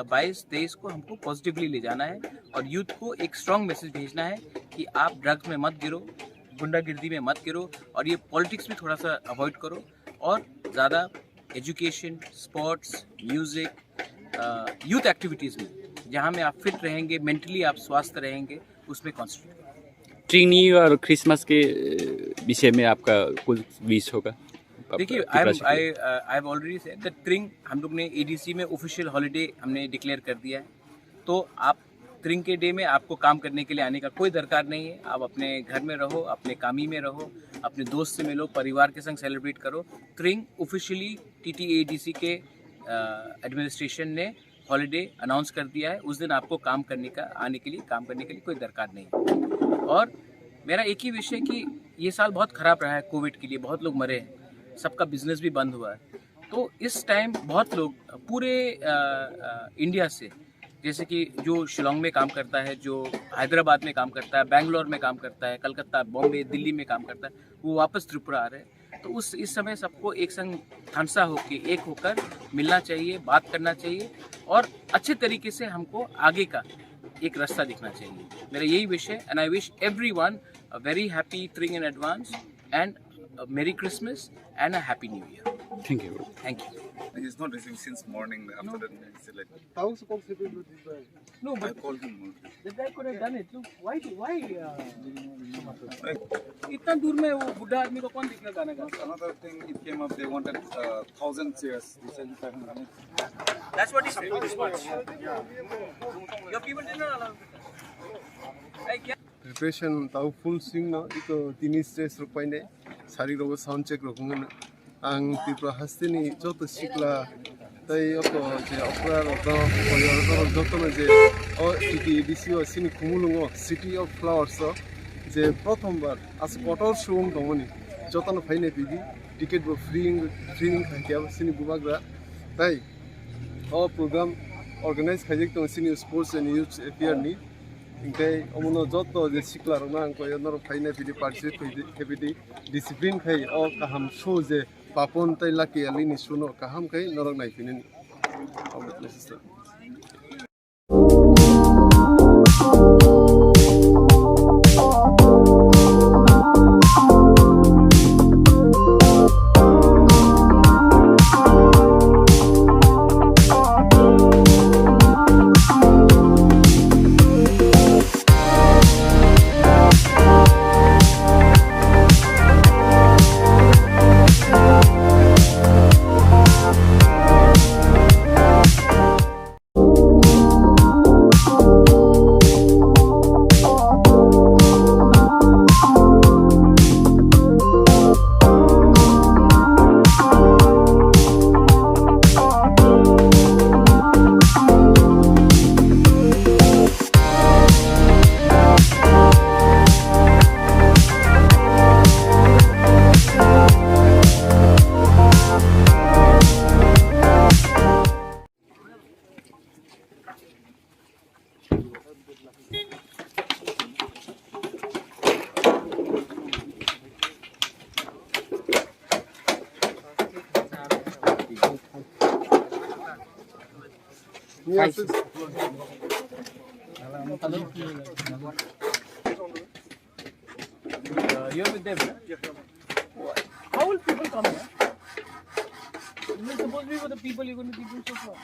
बाईस तेईस को हमको पॉजिटिवली ले जाना है और यूथ को एक स्ट्रॉन्ग मैसेज भेजना है कि आप ड्रग्स में मत गिरो, गुंडागर्दी में मत गिरो, और ये पॉलिटिक्स भी थोड़ा सा अवॉइड करो और ज़्यादा education, sports, music, youth activities में, जहाँ में आप फिट रहेंगे, मेंटली आप स्वस्थ रहेंगे, उसमें कॉन्सेंट्रेट करो। ट्रिंग न्यू ईयर और क्रिसमस के अ, विषय में आपका कुछ विश होगा? आप देखिए, आई एम तिपरासा के आई लिए। आई have already said that thing हम लोग ने एडीसी में ऑफिशियल हॉलीडे हमने डिक्लेयर कर दिया है। तो आप त्रिंग के डे में आपको काम करने के लिए आने का कोई दरकार नहीं है। आप अपने घर में रहो, अपने कामी में रहो, अपने दोस्त से मिलो, परिवार के संग सेलिब्रेट करो। त्रिंग ऑफिशियली टीटीएडीसी के एडमिनिस्ट्रेशन ने हॉलीडे अनाउंस कर दिया है। उस दिन आपको काम करने का, आने के लिए, काम करने के लिए कोई दरकार नहीं। और मेरा एक ही विश है कि ये साल बहुत ख़राब रहा है कोविड के लिए, बहुत लोग मरे हैं, सबका बिजनेस भी बंद हुआ है। तो इस टाइम बहुत लोग पूरे अ, अ, इंडिया से, जैसे कि जो शिलोंग में काम करता है, जो हैदराबाद में काम करता है, बैंगलोर में काम करता है, कलकत्ता, बॉम्बे, दिल्ली में काम करता है, वो वापस त्रिपुरा आ रहे हैं। तो उस इस समय सबको एक संग थानसा होके, एक होकर मिलना चाहिए, बात करना चाहिए और अच्छे तरीके से हमको आगे का एक रास्ता दिखना चाहिए। मेरा यही विश है। And I wish everyone a very happy Tring in advance and a Merry Christmas and a Happy New Year. Thank you. Thank you. He's not receiving since morning. After that, it's like, no, but I called him. The guy could have done it. Look, why do, why? Uh, इतना दूर में वो बुढ़ा आदमी को कौन दिखना गाने का? Another thing, it came up. They wanted uh, thousand chairs. He said, "Five hundred." That's what he said. Your people did not allow. Hey, क्या? Preparation tau full swing no, iko tini stage rok paine, sari rogo sound check rok wngmano. Ang Tripura hasteni joto sikla tei oko je okra rok no, koyar rok no joto no je o T T A D C o sini Khumulwng o City of Flowers o je prothom bar as kotor subung tongmani joto no phainai pidi ticket bo free wng, free wng kha khe sini bubagra tei o program organize khaijak tongo sini sports and youth affair ni. Hingke omono joto je sikla rokno ang koi norok phainai pidi participate khaidi, khaibidi discipline khai o kaham show je Papon tei Lucky Ali ni show no kaham khai norok nai phinani. Yes, it's Uh, you're with them, na? How will people come here? You're supposed to be with the people, you're going to people so far.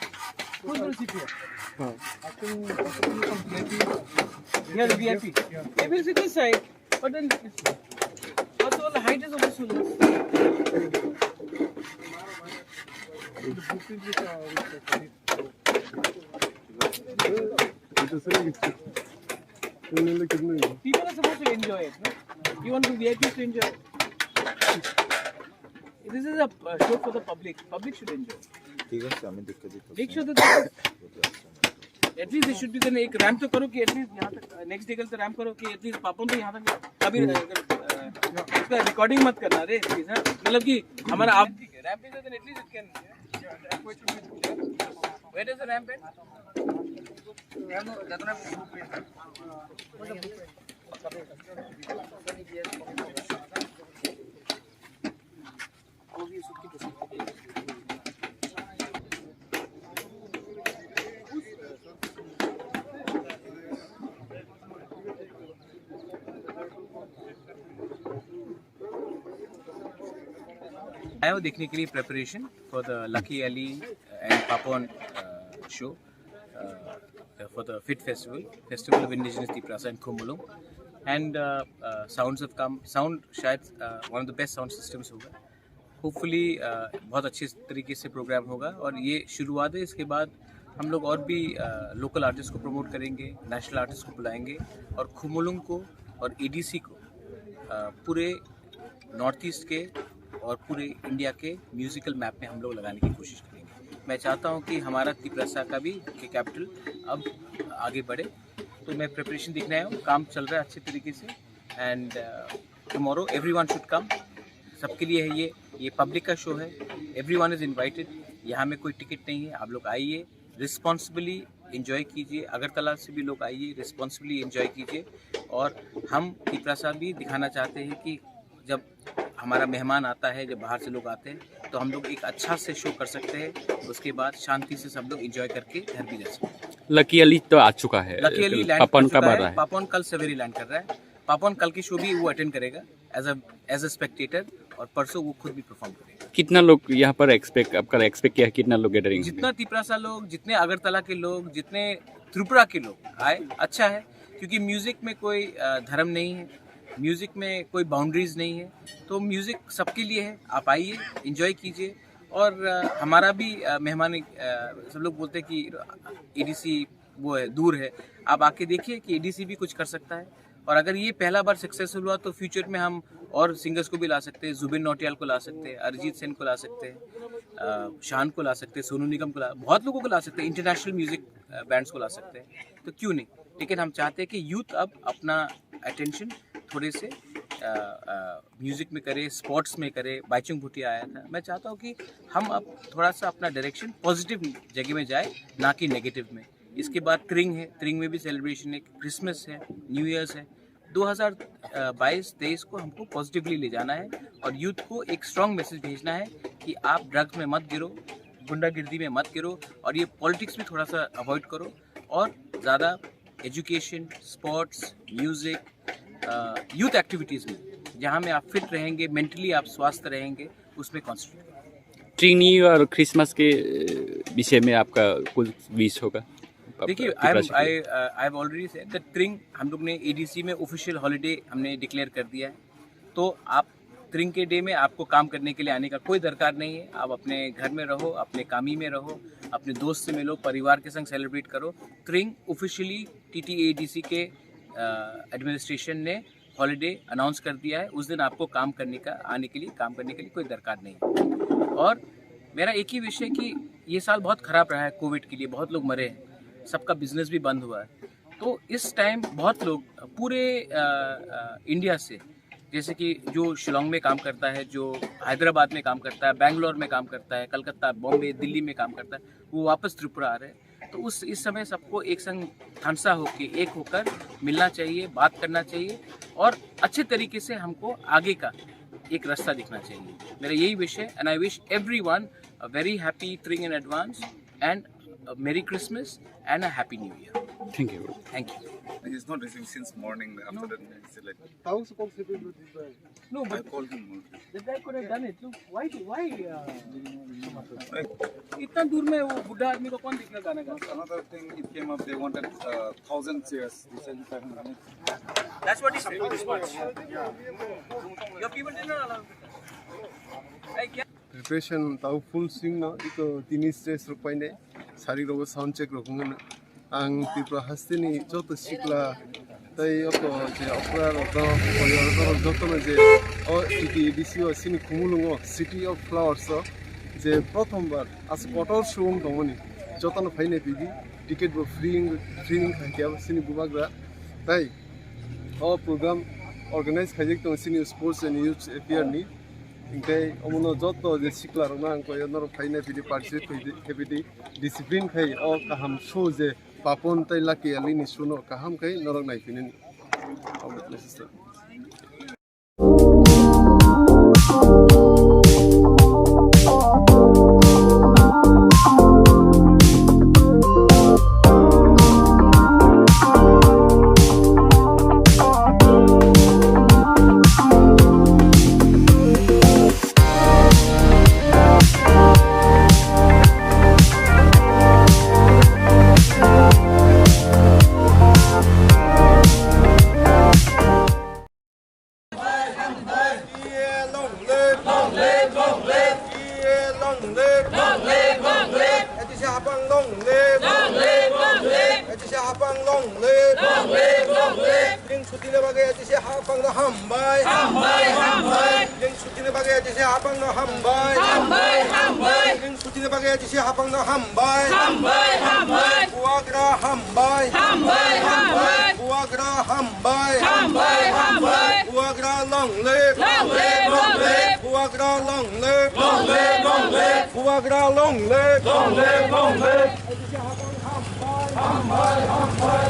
Who's going to sit here? I think, I think some V I P. Yeah, the V I P. They will sit this side, but then it's, also the height is also so less. People are supposed to enjoy it, no? You want the V I Ps to enjoy it. This is a uh, show for the public. Public should enjoy. ठीक है, हमें दिक्कत ही तो Make sure that at least there should be then एक रैंप तो करो कि at least यहाँ तक नेक्स्ट डे के लिए रैंप करो कि at least पापन तो यहाँ तक कभी अ, अ, इसका रिकॉर्डिंग मत करना रे प्लीज। हाँ, मतलब कि हमारा आप रैंप पे तो at least it can, where does the ramp end? आया हूँ देखने के लिए preparation for the Lucky Ali and Papon show for the FIT festival, Festival of Indigenous Tiprasa and Khumulwng, and sounds have come. Sound शायद one of the best sound systems होगा। होपफुली बहुत अच्छे तरीके से प्रोग्राम होगा और ये शुरुआत है। इसके बाद हम लोग और भी लोकल आर्टिस्ट को प्रमोट करेंगे, नेशनल आर्टिस्ट को बुलाएंगे और खुमुलुंग को और एडीसी को अ, पूरे नॉर्थ ईस्ट के और पूरे इंडिया के म्यूजिकल मैप में हम लोग लगाने की कोशिश करेंगे। मैं चाहता हूँ कि हमारा तिपरासा का भी के कैपिटल अब आगे बढ़े। तो मैं प्रिपरेशन देखने आया हूँ, काम चल रहा है अच्छे तरीके से। And tomorrow everyone should come. सबके लिए है ये, ये पब्लिक का शो है। Everyone is invited. यहाँ में कोई टिकट नहीं है, आप लोग आइए, रिस्पॉन्सिबली एंजॉय कीजिए। अगरतला से भी लोग आइए, रिस्पॉन्सिबली एंजॉय कीजिए। और हम तिपरासा भी दिखाना चाहते हैं कि जब हमारा मेहमान आता है, जब बाहर से लोग आते हैं, तो हम लोग एक अच्छा से शो कर सकते हैं। उसके बाद शांति से सब लोग एंजॉय करके घर भी जा सकते हैं। लकी अली तो आ चुका है। लकी अली लैंड कर पपन कब चुका आ है। रहा है? पापन कल सवेरे लैंड कर रहा है। पापन कल की शो भी वो अटेंड करेगा as a as a spectator, और परसों वो खुद भी परफॉर्म करेगा। कितना लोग यहाँ पर एक्सपेक्ट, आपका एक्सपेक्ट किया है, कितना लोग गैदरिंग होंगे? जितना तिपरासा लोग, जितने अगरतला के लोग, जितने त्रिपुरा के लोग आए, अच्छा है, क्योंकि म्यूजिक में कोई अ, धर्म नहीं है, म्यूजिक में कोई बाउंड्रीज नहीं है। तो म्यूजिक सबके लिए है। आप आइए, एंजॉय कीजिए। और अ, हमारा भी अ, मेहमान अ, सब लोग बोलते हैं कि एडीसी वो है, दूर है। आप आके देखिए कि एडीसी भी कुछ कर सकता है। और अगर ये पहला बार सक्सेसफुल हुआ तो फ्यूचर में हम और सिंगर्स को भी ला सकते हैं, जुबिन नौटियाल को ला सकते हैं, अरिजीत सिंह को ला सकते हैं, अ, शान को ला सकते हैं, सोनू निगम को ला, बहुत लोगों को ला सकते हैं, इंटरनेशनल म्यूजिक बैंड्स को ला सकते हैं। तो क्यों नहीं? लेकिन हम चाहते हैं कि यूथ अब अपना अटेंशन थोड़े से अ, अ, म्यूजिक में करे, स्पोर्ट्स में करे। बाइचुंग भूटिया आया था। मैं चाहता हूँ कि हम अब थोड़ा सा अपना डायरेक्शन पॉजिटिव जगह में जाए, ना कि नेगेटिव में। इसके बाद त्रिंग है, त्रिंग में भी सेलिब्रेशन है, क्रिसमस है, न्यू ईयर्स है। दो हज़ार बाईस तेईस को हमको पॉजिटिवली ले जाना है और यूथ को एक स्ट्रॉन्ग मैसेज भेजना है कि आप ड्रग्स में मत गिरो, गुंडागर्दी में मत गिरो, और ये पॉलिटिक्स भी थोड़ा सा अवॉइड करो और ज़्यादा education, sports, music, youth activities में, जहाँ में आप फिट रहेंगे, मेंटली आप स्वस्थ रहेंगे, उसमें कॉन्सेंट्रेट करें। ट्रिनी और क्रिसमस के अ, विषय में आपका कुछ विश होगा? आप देखिए, आई एम त्रिपुरा से I I have already said that thing हम लोग ने एडीसी में ऑफिशियल हॉलीडे हमने डिक्लेयर कर दिया है। तो आप त्रिंग के डे में आपको काम करने के लिए आने का कोई दरकार नहीं है। आप अपने घर में रहो, अपने कामी में रहो, अपने दोस्त से मिलो, परिवार के संग सेलिब्रेट करो। त्रिंग ऑफिशियली टीटीएडीसी के एडमिनिस्ट्रेशन ने हॉलीडे अनाउंस कर दिया है। उस दिन आपको काम करने का, आने के लिए, काम करने के लिए कोई दरकार नहीं है। और मेरा एक ही विश है कि ये साल बहुत ख़राब रहा है कोविड के लिए, बहुत लोग मरे हैं, सबका बिजनेस भी बंद हुआ है। तो इस टाइम बहुत लोग पूरे अ, अ, इंडिया से, जैसे कि जो शिलोंग में काम करता है, जो हैदराबाद में काम करता है, बैंगलोर में काम करता है, कलकत्ता, बॉम्बे, दिल्ली में काम करता है, वो वापस त्रिपुरा आ रहे हैं। तो उस इस समय सबको एक संग थानसा होके, एक होकर मिलना चाहिए, बात करना चाहिए और अच्छे तरीके से हमको आगे का एक रास्ता दिखना चाहिए। मेरा यही विश है। And I wish everyone a very happy Tring in advance and A Merry Christmas and a Happy New Year. Thank you. Thank you. He's not receiving since morning. After that, it's like, no, but I called him. The guy could have done it. Look, why do, why, uh, इतना दूर में वो बूढ़ा आदमी को कौन दिखना गाने का? Another thing, it came up, they wanted, uh, thousand chairs. He said, "If I can manage." That's what he said. Your people did not allow. Hey, क्या? Preparation tau full swing no, ito tini stage rok paine, sari rogo sound check rok wngmano. Ang Tripura hasteni joto sikla tei oko je okra rok no, koyo rok no joto no je o T T A D C o sini Khumulwng o City of Flowers o je prothom bar as kotor subung tongmani joto no phainai pidi ticket bo free wng, free wng kha khe sini bubagra tei o program organize khaijak tongo sini sports and youth affair ni. Hingke omono joto je sikla rokno ang koi norok phaina pidi participate khaipidi, khaipidi discipline khai o kaham show je Papon tei Lucky Ali ni show no kaham khai norok naiphini. Long live, long live. A D C Hapang long live. Long live, long live. A D C Hapang long live. Long live, long live. Ring sutini bagwi A D C Hapang no hambai. Hambai, hambai. Ring sutini bagwi A D C Hapang no hambai. Hambai, hambai. Ring sutini bagwi A D C Hapang no hambai. Hambai, hambai. Bubagra hambai. Hambai, hambai. Bubagra hambai. Hambai, hambai. Bubagra long live. Long live, long live. Bubagra long live. Long live, long live. Bubagra long live. Long live, long live. Hambai, hambai.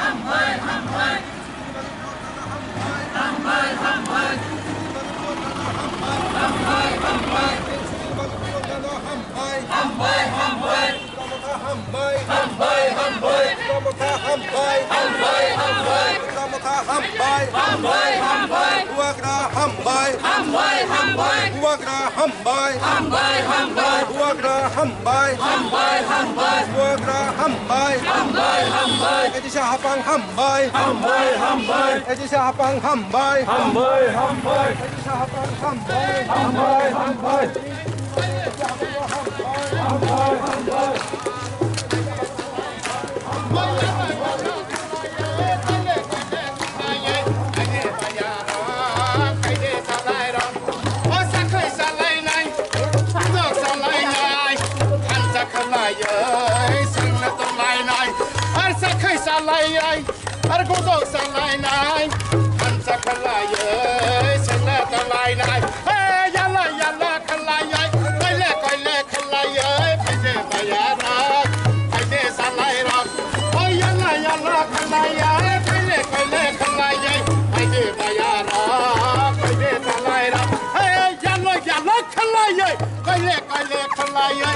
Hambai, hambai. Hambai, hambai. Hambai, hambai. Hambai, hambai. Hambai, hambai. Bubagra hambai. Hambai, hambai. Bubagra hambai. Hambai, hambai. Bubagra hambai. Hambai, hambai. Bubagra hambai. Hambai, hambai. A D C Hapang hambai. Hambai, hambai. A D C Hapang hambai. Hambai, hambai. A D C Hapang hambai. Hambai, hambai. Ar gudok salainai, hansa khalaioi, sengla talainai. Hey, yala, yala khalaioi, koile, koile khalaioi, phaide bayarok, phaide salairok. Oh, yala, yala khalaioi, koile, koile khalaioi, phaide bayarok, phaide salairok. Hey, yala, yala khalaioi, koile, koile khalaioi.